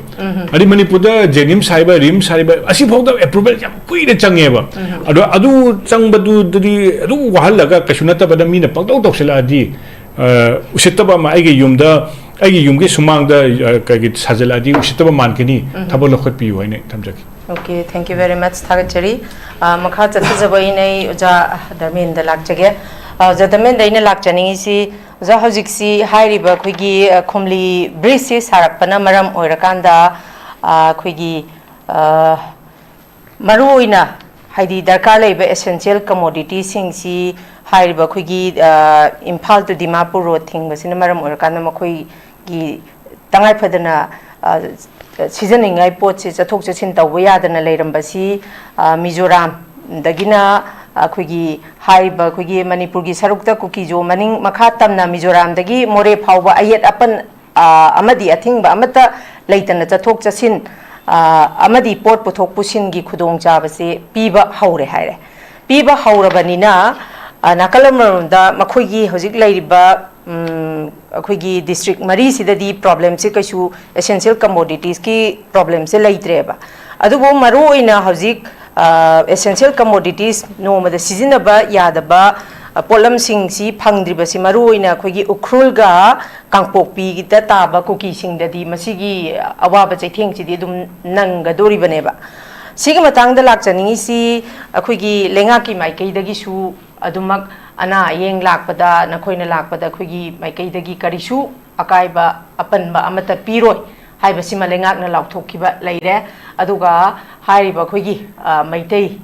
ꯑꯗꯩ ꯃꯅꯤꯄꯨꯔꯗ ꯖꯦꯅꯤꯝꯁ ꯍꯥꯏꯕ, ꯔꯤꯝꯁ ꯍꯥꯏꯕ, ꯑꯁꯤꯐꯥꯎꯗ ꯑꯦꯄ꯭ꯔꯨꯚꯦꯜ ꯌꯥꯝ ꯀꯨꯏꯅ ꯆꯪꯉꯦꯕ꯫ ꯑꯗꯣ ꯑꯗꯨ ꯆꯪꯕꯗꯨꯗꯗꯤ ꯑꯗꯨꯝ ꯋꯥꯍꯜꯂꯒ ꯀꯩꯁꯨ ꯅꯠꯇꯕꯗ ꯃꯤꯅ ꯄꯪꯇꯧ ꯇꯧꯁꯤꯜꯂꯛꯑꯗꯤ, ꯑ, ꯎꯁꯤꯠꯇꯕ ꯑꯃ ꯑꯩꯒꯤ ꯌꯨꯝꯗ, ꯑꯩꯒꯤ ꯌꯨꯝꯒꯤ ꯁꯨꯃꯥꯡꯗ, ꯑ, ꯀꯩꯒꯤ ꯁꯥꯖꯤꯜꯂꯛꯑꯗꯤ ꯎꯁꯤꯠꯇꯕ ꯃꯥꯟꯒꯅꯤ, ꯊꯕꯛ ꯂꯧꯈꯠꯄꯤꯌꯨ ꯍꯥꯏꯅ ꯊꯝꯖꯒꯦ꯫ Okay, thank you very much. ꯊꯥꯒꯠꯆꯔꯤ꯫ ꯑ, ꯃꯈꯥ ꯆꯠꯊꯖꯕ ꯑꯩꯅ ꯑꯩ ꯑꯣꯖꯥ ꯙꯔꯃꯦꯟꯗ ꯂꯥꯛꯆꯒꯦ꯫ ꯑ, ꯑꯣꯖꯥ ꯙꯔꯃꯦꯟꯗ ꯑꯩꯅ ꯂꯥꯛꯆꯅꯤꯡꯉꯤꯁꯤ, ꯑꯣꯖꯥ, ꯍꯧꯖꯤꯛꯁꯤ ꯍꯥꯏꯔꯤꯕ ꯑꯩꯈꯣꯏꯒꯤ, ꯑ, ꯈꯨꯝꯂꯤ ꯕ꯭ꯔꯤꯖꯁꯤ ꯁꯥꯔꯛꯄꯅ ꯃꯔꯝ ꯑꯣꯏꯔꯀꯥꯟꯗ, ꯑ, ꯑꯩꯈꯣꯏꯒꯤ, ꯑ, ꯃꯔꯨꯑꯣꯏꯅ ꯍꯥꯏꯗꯤ ꯗꯔꯀꯥꯔ ꯂꯩꯕ essential commodityꯁꯤꯡꯁꯤ ꯍꯥꯏꯔꯤꯕ ꯑꯩꯈꯣꯏꯒꯤ, ꯑ, ꯏꯝꯐꯥꯜ to ꯗꯤꯃꯥꯄꯨꯔ ꯔꯣꯗ ꯊꯤꯡꯕꯁꯤꯅ ꯃꯔꯝ ꯑꯣꯏꯔꯀꯥꯟꯗ ꯃꯈꯣꯏꯒꯤ ꯇꯉꯥꯏ ꯐꯗꯅ, ꯑ, ꯁꯤꯖꯤꯟꯅꯅꯤꯡꯉꯥꯏ ꯄꯣꯠꯁꯦ ꯆꯠꯊꯣꯛ ꯆꯠꯁꯤꯟ ꯇꯧꯕ ꯌꯥꯗꯅ ꯂꯩꯔꯝꯕꯁꯤ, ꯑ, ꯃꯤꯖꯣꯔꯥꯝꯗꯒꯤꯅ, ꯑꯩꯈꯣꯏꯒꯤ ꯍꯥꯏꯔꯤꯕ ꯑꯩꯈꯣꯏꯒꯤ ꯃꯅꯤꯄꯨꯔꯒꯤ ꯁꯔꯨꯛꯇ ꯀꯨꯀꯤꯖꯣ ꯃꯅꯤꯡ ꯃꯈꯥ ꯇꯝꯅ ꯃꯤꯖꯣꯔꯥꯝꯗꯒꯤ ꯃꯣꯔꯦ ꯐꯥꯎꯕ ꯑꯌꯦꯠ ꯑꯄꯟ, ꯑ, ꯑꯃꯗꯤ ꯑꯊꯤꯡꯕ ꯑꯃꯠꯇ ꯂꯩꯇꯅ ꯆꯠꯊꯣꯛ ꯆꯠꯁꯤꯟ, ꯑ, ꯑꯃꯗꯤ ꯄꯣꯠ ꯄꯨꯊꯣꯛ ꯄꯨꯁꯤꯟꯒꯤ ꯈꯨꯗꯣꯡꯆꯥꯕꯁꯦ ꯄꯤꯕ ꯍꯧꯔꯦ ꯍꯥꯏꯔꯦ꯫ ꯄꯤꯕ ꯍꯧꯔꯕꯅꯤꯅ, ꯑ, ꯅꯥꯀꯜ ꯑꯃꯔꯣꯝꯗ ꯃꯈꯣꯏꯒꯤ ꯍꯧꯖꯤꯛ ꯂꯩꯔꯤꯕ, ꯎꯝ, ꯑꯩꯈꯣꯏꯒꯤ ꯗꯤꯁꯇ꯭ꯔꯤꯛ ꯃꯔꯤꯁꯤꯗꯗꯤ ꯄ꯭ꯔꯣꯕ꯭ꯂꯦꯝꯁꯦ ꯀꯩꯁꯨ essential commoditiesꯀꯤ ꯄ꯭ꯔꯣꯕ꯭ꯂꯦꯝꯁꯦ ꯂꯩꯇ꯭ꯔꯦꯕ꯫ ꯑꯗꯨꯕꯨ ꯃꯔꯨꯑꯣꯏꯅ ꯍꯧꯖꯤꯛ, ꯑ, essential commodities ꯅꯣꯡꯃꯗ ꯁꯤꯖꯤꯟꯅꯕ ꯌꯥꯗꯕ, ꯑ, ꯄꯣꯠꯂꯝꯁꯤꯡꯁꯤ ꯐꯪꯗ꯭ꯔꯤꯕꯁꯤ ꯃꯔꯨꯑꯣꯏꯅ ꯑꯩꯈꯣꯏꯒꯤ ꯎꯈ꯭ꯔꯨꯜꯒ ꯀꯥꯡꯄꯣꯛꯄꯤꯗ ꯇꯥꯕ ꯀꯨꯀꯤꯁꯤꯡꯗꯗꯤ ꯃꯁꯤꯒꯤ ꯑꯋꯥꯕ ꯆꯩꯊꯦꯡꯁꯤꯗꯤ ꯑꯗꯨꯝ ꯅꯪꯒꯗꯣꯔꯤꯕꯅꯦꯕ꯫ ꯁꯤꯒꯤ ꯃꯇꯥꯡꯗ ꯂꯥꯛꯆꯅꯤꯡꯉꯤꯁꯤ ꯑꯩꯈꯣꯏꯒꯤ ꯂꯩꯉꯥꯛꯀꯤ ꯃꯥꯏꯀꯩꯗꯒꯤꯁꯨ ꯑꯗꯨꯃꯛ ꯑꯅꯥ ꯑꯌꯦꯡ ꯂꯥꯛꯄꯗ, ꯅꯈꯣꯏꯅ ꯂꯥꯛꯄꯗ ꯑꯩꯈꯣꯏꯒꯤ ꯃꯥꯏꯀꯩꯗꯒꯤ ꯀꯔꯤꯁꯨ ꯑꯀꯥꯏꯕ ꯑꯄꯟꯕ ꯑꯃꯠꯇ ꯄꯤꯔꯣꯏ ꯍꯥꯏꯕꯁꯤꯃ ꯂꯩꯉꯥꯛꯅ ꯂꯥꯎꯊꯣꯛꯈꯤꯕ ꯂꯩꯔꯦ꯫ ꯑꯗꯨꯒ ꯍꯥꯏꯔꯤꯕ ꯑꯩꯈꯣꯏꯒꯤ, ꯑ, ꯃꯩꯇꯩ,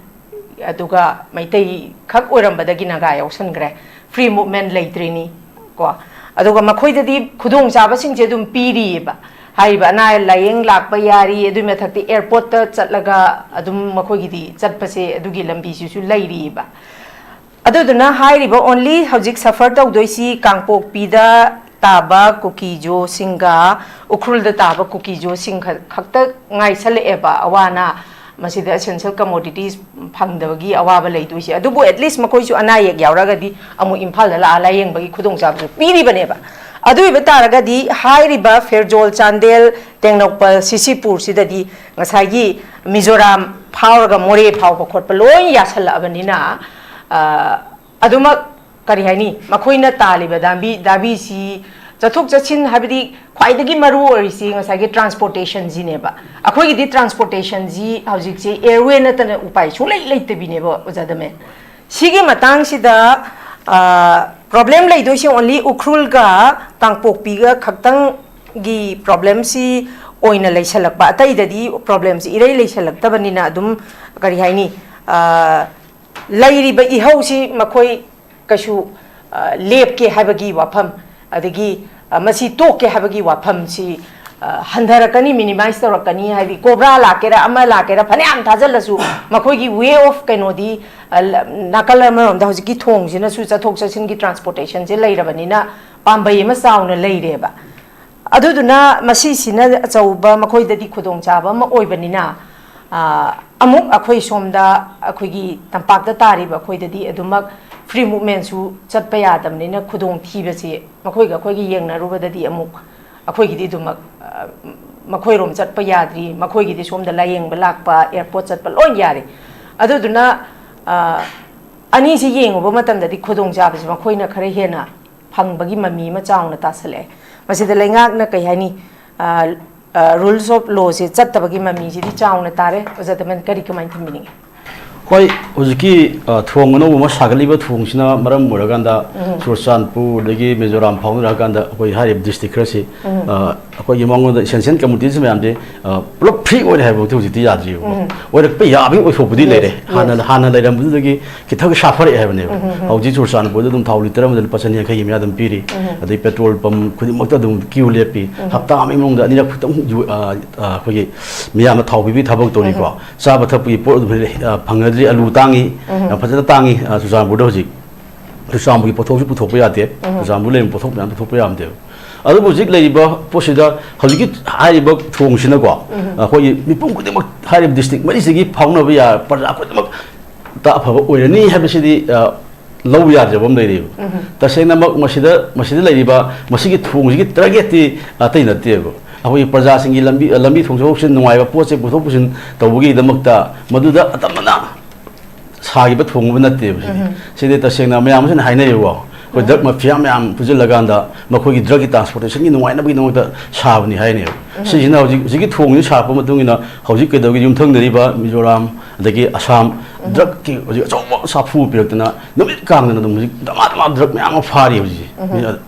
ꯑꯗꯨꯒ ꯃꯩꯇꯩ ꯈꯛ ꯑꯣꯏꯔꯝꯕꯗꯒꯤ ꯅꯥꯒꯥ ꯌꯥꯎꯁꯟꯈ꯭ꯔꯦ, free movement ꯂꯩꯇ꯭ꯔꯤꯅꯤ ꯀꯣ꯫ ꯑꯗꯨꯒ ꯃꯈꯣꯏꯗꯗꯤ ꯈꯨꯗꯣꯡꯆꯥꯕꯁꯤꯡꯁꯦ ꯑꯗꯨꯝ ꯄꯤꯔꯤꯑꯕ꯫ ꯍꯥꯏꯔꯤꯕ ꯑꯅꯥ ꯂꯥꯏꯌꯦꯡ ꯂꯥꯛꯄ ꯌꯥꯔꯤ, ꯑꯗꯨꯒꯤ ꯃꯊꯛꯇ airportꯇ ꯆꯠꯂꯒ ꯑꯗꯨꯝ ꯃꯈꯣꯏꯒꯤꯗꯤ ꯆꯠꯄꯁꯦ ꯑꯗꯨꯒꯤ ꯂꯝꯕꯤꯁꯤꯁꯨ ꯂꯩꯔꯤꯑꯕ꯫ ꯑꯗꯨꯗꯨꯅ ꯍꯥꯏꯔꯤꯕ only ꯍꯧꯖꯤꯛ suffer ꯇꯧꯗꯣꯏꯁꯤ ꯀꯥꯡꯄꯣꯛꯄꯤꯗ ꯇꯥꯕ ꯀꯨꯀꯤꯖꯣꯁꯤꯡꯒ ꯎꯈ꯭ꯔꯨꯜꯗ ꯇꯥꯕ ꯀꯨꯀꯤꯖꯣꯁꯤꯡ ꯈ-, ꯈꯛꯇ ꯉꯥꯏꯁꯜꯂꯛꯑꯦꯕ ꯑꯋꯥ ꯑꯅꯥ꯫ ꯃꯁꯤꯗ essential commodities ꯐꯪꯗꯕꯒꯤ ꯑꯋꯥꯕ ꯂꯩꯗꯣꯏꯁꯦ꯫ ꯑꯗꯨꯕꯨ at least ꯃꯈꯣꯏꯁꯨ ꯑꯅꯥ ꯑꯌꯦꯛ ꯌꯥꯎꯔꯒꯗꯤ ꯑꯃꯨꯛ ꯏꯝꯐꯥꯜꯗ ꯂꯥꯛꯑ ꯂꯥꯏꯌꯦꯡꯕꯒꯤ ꯈꯨꯗꯣꯡꯆꯥꯕꯁꯨ ꯄꯤꯔꯤꯕꯅꯦꯕ꯫ ꯑꯗꯨ ꯑꯣꯏꯕ ꯇꯥꯔꯒꯗꯤ ꯍꯥꯏꯔꯤꯕ ꯐꯦꯔꯖꯣꯜ, ꯆꯥꯟꯗꯦꯜ, ꯇꯦꯡꯅꯧꯄꯜ, ꯁꯤꯁꯤꯄꯨꯔꯁꯤꯗꯗꯤ ꯉꯁꯥꯏꯒꯤ ꯃꯤꯖꯣꯔꯥꯝ ꯐꯥꯎꯔꯒ ꯃꯣꯔꯦ ꯐꯥꯎꯕ ꯈꯣꯠꯄ ꯂꯣꯏ ꯌꯥꯁꯜꯂꯛꯑꯕꯅꯤꯅ, ꯑ, ꯑꯗꯨꯃꯛ ꯀꯔꯤ ꯍꯥꯏꯅꯤ, ꯃꯈꯣꯏꯅ ꯇꯥꯜꯂꯤꯕ ꯗꯥꯝꯕꯤ, ꯗꯥꯕꯤꯁꯤ ꯆꯠꯊꯣꯛ ꯆꯠꯁꯤꯟ ꯍꯥꯏꯕꯗꯤ ꯈ꯭ꯋꯥꯏꯗꯒꯤ ꯃꯔꯨ ꯑꯣꯏꯔꯤꯁꯤ ꯉꯁꯥꯏꯒꯤ transportationꯁꯤꯅꯦꯕ꯫ ꯑꯩꯈꯣꯏꯒꯤꯗꯤ transportationꯁꯤ ꯍꯧꯖꯤꯛꯁꯤ airway ꯅꯠꯇꯅ ꯎꯄꯥꯏ ꯁꯨꯡꯂꯩ ꯂꯩꯇꯕꯤꯅꯦꯕ, ꯑꯣꯖꯥ ꯗꯃꯦ꯫ ꯁꯤꯒꯤ ꯃꯇꯥꯡꯁꯤꯗ, ꯑ, problem ꯂꯩꯗꯣꯏꯁꯦ only ꯎꯈ꯭ꯔꯨꯜꯒ ꯀꯥꯡꯄꯣꯛꯄꯤꯒ ꯈꯛꯇꯪꯒꯤ problemꯁꯤ ꯑꯣꯏꯅ ꯂꯩꯁꯜꯂꯛꯄ, ꯑꯇꯩꯗꯗꯤ problemꯁꯤ ꯏꯔꯩ ꯂꯩꯁꯜꯂꯛꯇꯕꯅꯤꯅ ꯑꯗꯨꯝ, ꯀꯔꯤ ꯍꯥꯏꯅꯤ, ꯑ, ꯂꯩꯔꯤꯕ ꯏꯍꯧꯁꯤ ꯃꯈꯣꯏ ꯀꯩꯁꯨ, ꯑ, ꯂꯦꯞꯀꯦ ꯍꯥꯏꯕꯒꯤ ꯋꯥꯐꯝ, ꯑꯗꯒꯤ, ꯑ, ꯃꯁꯤ ꯇꯣꯛꯀꯦ ꯍꯥꯏꯕꯒꯤ ꯋꯥꯐꯝꯁꯤ ꯍꯟꯊꯔꯛꯀꯅꯤ, ꯃꯤꯅꯤꯃꯥꯏꯁ ꯇꯧꯔꯛꯀꯅꯤ꯫ ꯍꯥꯏꯗꯤ ꯀꯣꯕ꯭ꯔꯥ ꯂꯥꯛꯀꯦꯔꯥ ꯑꯃ ꯂꯥꯛꯀꯦꯔꯥ, ꯐꯅꯌꯥꯝ ꯊꯥꯖꯤꯜꯂꯁꯨ ꯃꯈꯣꯏꯒꯤ ꯋꯦ ꯑꯣꯐ ꯀꯩꯅꯣꯗꯤ, ꯅꯥꯀꯜ ꯑꯃꯔꯣꯝꯗ ꯍꯧꯖꯤꯛꯀꯤ ꯊꯣꯡꯁꯤꯅꯁꯨ ꯆꯠꯊꯣꯛ ꯆꯠꯁꯤꯟꯒꯤ ꯇ꯭ꯔꯥꯟꯁꯄꯣꯔꯇꯦꯁꯟꯁꯦ ꯂꯩꯔꯕꯅꯤꯅ ꯄꯥꯝꯕꯩ ꯑꯃ ꯆꯥꯎꯅ ꯂꯩꯔꯦꯕ꯫ ꯑꯗꯨꯗꯨꯅ ꯃꯁꯤꯁꯤꯅ ꯑꯆꯧꯕ ꯃꯈꯣꯏꯗꯗꯤ ꯈꯨꯗꯣꯡꯆꯥꯕ ꯑꯃ ꯑꯣꯏꯕꯅꯤꯅ, ꯑꯃꯨꯛ ꯑꯩꯈꯣꯏ ꯁꯣꯝꯗ, ꯑꯩꯈꯣꯏꯒꯤ ꯇꯝꯄꯥꯛꯇ ꯇꯥꯔꯤꯕ ꯑꯩꯈꯣꯏꯗꯗꯤ ꯑꯗꯨꯃꯛ ꯐ꯭ꯔꯤ ꯃꯨꯞꯃꯦꯟꯁꯨ ꯆꯠꯄ ꯌꯥꯗꯕꯅꯤꯅ ꯈꯨꯗꯣꯡꯊꯤꯕꯁꯤ ꯃꯈꯣꯏꯒ ꯑꯩꯈꯣꯏꯒ ꯌꯦꯡꯅꯔꯨꯕꯗꯗꯤ ꯑꯃꯨꯛ ꯑꯩꯈꯣꯏꯒꯤꯗꯤ ꯑꯗꯨꯃꯛ ꯃꯈꯣꯏꯔꯣꯝ ꯆꯠꯄ ꯌꯥꯗ꯭ꯔꯤ, ꯃꯈꯣꯏꯒꯤꯗꯤ ꯁꯣꯝꯗ ꯂꯥꯏꯌꯦꯡꯕ ꯂꯥꯛꯄ, ꯑꯦꯌꯥꯔꯄꯣꯔꯠ ꯆꯠꯄ ꯂꯣꯏ ꯌꯥꯔꯤ꯫ ꯑꯗꯨꯗꯨꯅ ꯑꯅꯤꯁꯤ ꯌꯦꯡꯉꯨꯕ ꯃꯇꯝꯗꯗꯤ ꯈꯨꯗꯣꯡꯆꯥꯕꯁꯤ ꯃꯈꯣꯏꯅ ꯈꯔ ꯍꯦꯟꯅ ꯐꯪꯕꯒꯤ ꯃꯃꯤ ꯑꯃ ꯆꯥꯎꯅ ꯇꯥꯁꯜꯂꯛꯑꯦ꯫ ꯃꯁꯤꯗ ꯂꯩꯉꯥꯛꯅ ꯀꯩ ꯍꯥꯏꯅꯤ, rules of lawꯁꯦ ꯆꯠꯇꯕꯒꯤ ꯃꯃꯤꯁꯤꯗꯤ ꯆꯥꯎꯅ ꯇꯥꯔꯦ꯫ ꯑꯣꯖꯥ ꯗꯃꯟ, ꯀꯔꯤ ꯀꯃꯥꯏꯅ ꯊꯝꯕꯤꯅꯤꯡꯉꯤ? ꯍꯣꯏ, ꯍꯧꯖꯤꯛꯀꯤ ꯊꯣꯡ ꯑꯅꯧꯕ ꯑꯃ ꯁꯥꯒꯠꯂꯤꯕ ꯊꯣꯡꯁꯤꯅ ꯃꯔꯝ ꯑꯣꯏꯔꯀꯥꯟꯗ ꯆꯨꯔꯆꯥꯟꯄꯨꯔ ꯑꯗꯒꯤ ꯃꯤꯖꯣꯔꯥꯝ ꯐꯥꯎꯅꯔꯀꯥꯟꯗ ꯑꯩꯈꯣꯏ ꯍꯥꯏꯔꯤꯕ ꯗꯤꯁꯇ꯭ꯔꯤꯛ ꯈꯔꯁꯤ ꯑꯩꯈꯣꯏꯒꯤ ꯃꯉꯣꯟꯗ ꯏꯁꯦꯟꯁꯤꯌꯦꯜ ꯀꯃꯣꯗꯤꯇꯤꯁ ꯃꯌꯥꯝꯁꯦ ꯄꯨꯂꯞ ꯐ꯭ꯔꯤ ꯑꯣꯏꯔꯦ ꯍꯥꯏꯕꯃꯛꯇꯤ ꯍꯧꯖꯤꯛꯇꯤ ꯌꯥꯗ꯭ꯔꯤꯕꯀꯣ꯫ ꯑꯣꯏꯔꯛꯄ ꯌꯥꯕꯒꯤ ꯑꯣꯏꯊꯣꯛꯄꯗꯤ ꯂꯩꯔꯦ꯫ ꯍꯥꯟꯅ ꯍꯥꯟꯅ ꯂꯩꯔꯝꯕꯗꯨꯗꯒꯤ ꯈꯤꯇꯪ ꯁꯥꯐꯔꯛꯑꯦ ꯍꯥꯏꯕꯅꯦꯕ꯫ ꯍꯧꯖꯤꯛ ꯆꯨꯔꯆꯥꯟꯄꯨꯔꯗ ꯑꯗꯨꯝ ꯊꯥꯎ ꯂꯤꯇꯔ ꯑꯃꯗ ꯂꯨꯄꯥ ꯆꯅꯤ ꯌꯥꯡꯈꯩꯒꯤ ꯃꯌꯥ ꯑꯗꯨꯝ ꯄꯤꯔꯤ꯫ ꯑꯗꯩ ꯄꯦꯇ꯭ꯔꯣꯜ ꯄꯝ ꯈꯨꯗꯤꯡꯃꯛꯇ ꯑꯗꯨꯝ ꯀ꯭ꯌꯨ ꯂꯦꯞꯄꯤ꯫ ꯍꯞꯇꯥ ꯑꯃꯒꯤ ꯃꯅꯨꯡꯗ ꯑꯅꯤꯔꯛ ꯈꯛꯇꯪ ꯑꯩꯈꯣꯏꯒꯤ ꯃꯤꯌꯥꯝꯅ ꯊꯥꯎ ꯄꯤꯕꯒꯤ ꯊꯕꯛ ꯇꯧꯔꯤꯀꯣ꯫ ꯆꯥꯕ ꯊꯛꯄꯒꯤ ꯄꯣꯠ ꯑꯗꯨꯝ ꯐꯪꯅꯗ꯭ꯔꯤ꯫ ꯑꯂꯨ ꯇꯥꯡꯉꯤ, ꯌꯥꯝ ꯐꯖꯅ ꯇꯥꯡꯉꯤ ꯆꯨꯔꯆꯥꯟꯄꯨꯔꯗ ꯍꯧꯖꯤꯛ꯫ ꯆꯨꯔꯆꯥꯟꯄꯨꯔꯒꯤ ꯄꯣꯠꯊꯣꯛꯁꯨ ꯄꯨꯊꯣꯛꯄ ꯌꯥꯗꯦ꯫ ꯆꯨꯔꯆꯥꯟꯄꯨꯔ ꯂꯩꯔꯤꯕ ꯄꯣꯠꯊꯣꯛ ꯃꯌꯥꯝ ꯄꯨꯊꯣꯛꯄ ꯌꯥꯗꯦꯕ꯫ ꯑꯗꯨꯕꯨ ꯍꯧꯖꯤꯛ ꯂꯩꯔꯤꯕ ꯄꯣꯠꯁꯤꯗ ꯍꯧꯖꯤꯛꯀꯤ ꯍꯥꯏꯔꯤꯕ ꯊꯣꯡꯁꯤꯅꯀꯣ, ꯑꯩꯈꯣꯏꯒꯤ ꯃꯤꯄꯨꯝ ꯈꯨꯗꯤꯡꯃꯛ ꯍꯥꯏꯔꯤꯕ ꯗꯤꯁꯇ꯭ꯔꯤꯛ ꯃꯔꯤꯁꯤꯒꯤ ꯐꯥꯎꯅꯕ ꯌꯥ ꯄ꯭ꯔꯖꯥ ꯈꯨꯗꯤꯡꯃꯛꯇ ꯑꯐꯕ ꯑꯣꯏꯔꯅꯤ ꯍꯥꯏꯕꯁꯤꯗꯤ ꯂꯧꯕ ꯌꯥꯗ꯭ꯔꯕ ꯑꯃ ꯂꯩꯔꯤꯕ꯫ ꯇꯁꯦꯡꯅꯃꯛ ꯃꯁꯤꯗ ꯃꯁꯤꯗ ꯂꯩꯔꯤꯕ ꯃꯁꯤꯒꯤ ꯊꯣꯡꯁꯤꯒꯤ ꯇꯥꯔꯒꯦꯠꯇꯤ ꯑꯇꯩ ꯅꯠꯇꯦꯕ꯫ ꯑꯩꯈꯣꯏꯒꯤ ꯄ꯭ꯔꯖꯥꯁꯤꯡꯒꯤ ꯂꯝꯕꯤ ꯂꯝꯕꯤ ꯊꯣꯡ ꯁꯣꯔꯣꯛꯁꯤꯗ ꯅꯨꯡꯉꯥꯏꯕ ꯄꯣꯠꯁꯦ ꯄꯨꯊꯣꯛ ꯄꯨꯁꯤꯟ ꯇꯧꯕꯒꯤꯗꯃꯛꯇ ꯃꯗꯨꯗ ꯑꯇꯝꯕꯅ ꯁꯥꯈꯤꯕ ꯊꯣꯡ ꯑꯃ ꯅꯠꯇꯦꯕ ꯁꯤꯗꯤ꯫ ꯁꯤꯗꯤ ꯇꯁꯦꯡꯅ ꯃꯌꯥꯝ ꯑꯁꯤꯅ ꯍꯥꯏꯅꯩꯕꯀꯣ, ꯑꯩꯈꯣꯏ ꯗ꯭ꯔꯒ ꯃꯥꯐꯤꯌꯥ ꯃꯌꯥꯝ ꯄꯨꯟꯁꯤꯜꯂꯒꯀꯥꯟꯗ ꯃꯈꯣꯏꯒꯤ ꯗ꯭ꯔꯒꯀꯤ ꯇ꯭ꯔꯥꯟꯁꯄꯣꯔꯇꯦꯁꯟꯒꯤ ꯅꯨꯡꯉꯥꯏꯅꯕꯒꯤꯗꯃꯛꯇ ꯁꯥꯕꯅꯤ ꯍꯥꯏꯅꯦꯕ꯫ ꯁꯤꯁꯤꯅ ꯍꯧꯖꯤꯛ ꯍꯧꯖꯤꯛꯀꯤ ꯊꯣꯡꯁꯤ ꯁꯥꯔꯛꯄ ꯃꯇꯨꯡ ꯏꯟꯅ ꯍꯧꯖꯤꯛ ꯀꯩꯗꯧꯒꯦ, ꯌꯨꯝꯊꯪꯅꯔꯤꯕ ꯃꯤꯖꯣꯔꯥꯝ ꯑꯗꯒꯤ ꯑꯁꯥꯝ ꯗ꯭ꯔꯒꯀꯤ ꯍꯧꯖꯤꯛ ꯑꯆꯧꯕ ꯁꯥꯐꯨ ꯄꯤꯔꯛꯇꯅ ꯅꯨꯃꯤꯠ ꯀꯥꯡꯗꯅ ꯑꯗꯨꯝ ꯍꯧꯖꯤꯛ ꯗꯃꯥ ꯗꯃꯥ ꯗ꯭ꯔꯒ ꯃꯌꯥꯝ ꯑꯃ ꯐꯥꯔꯤ ꯍꯧꯖꯤꯛꯁꯦ꯫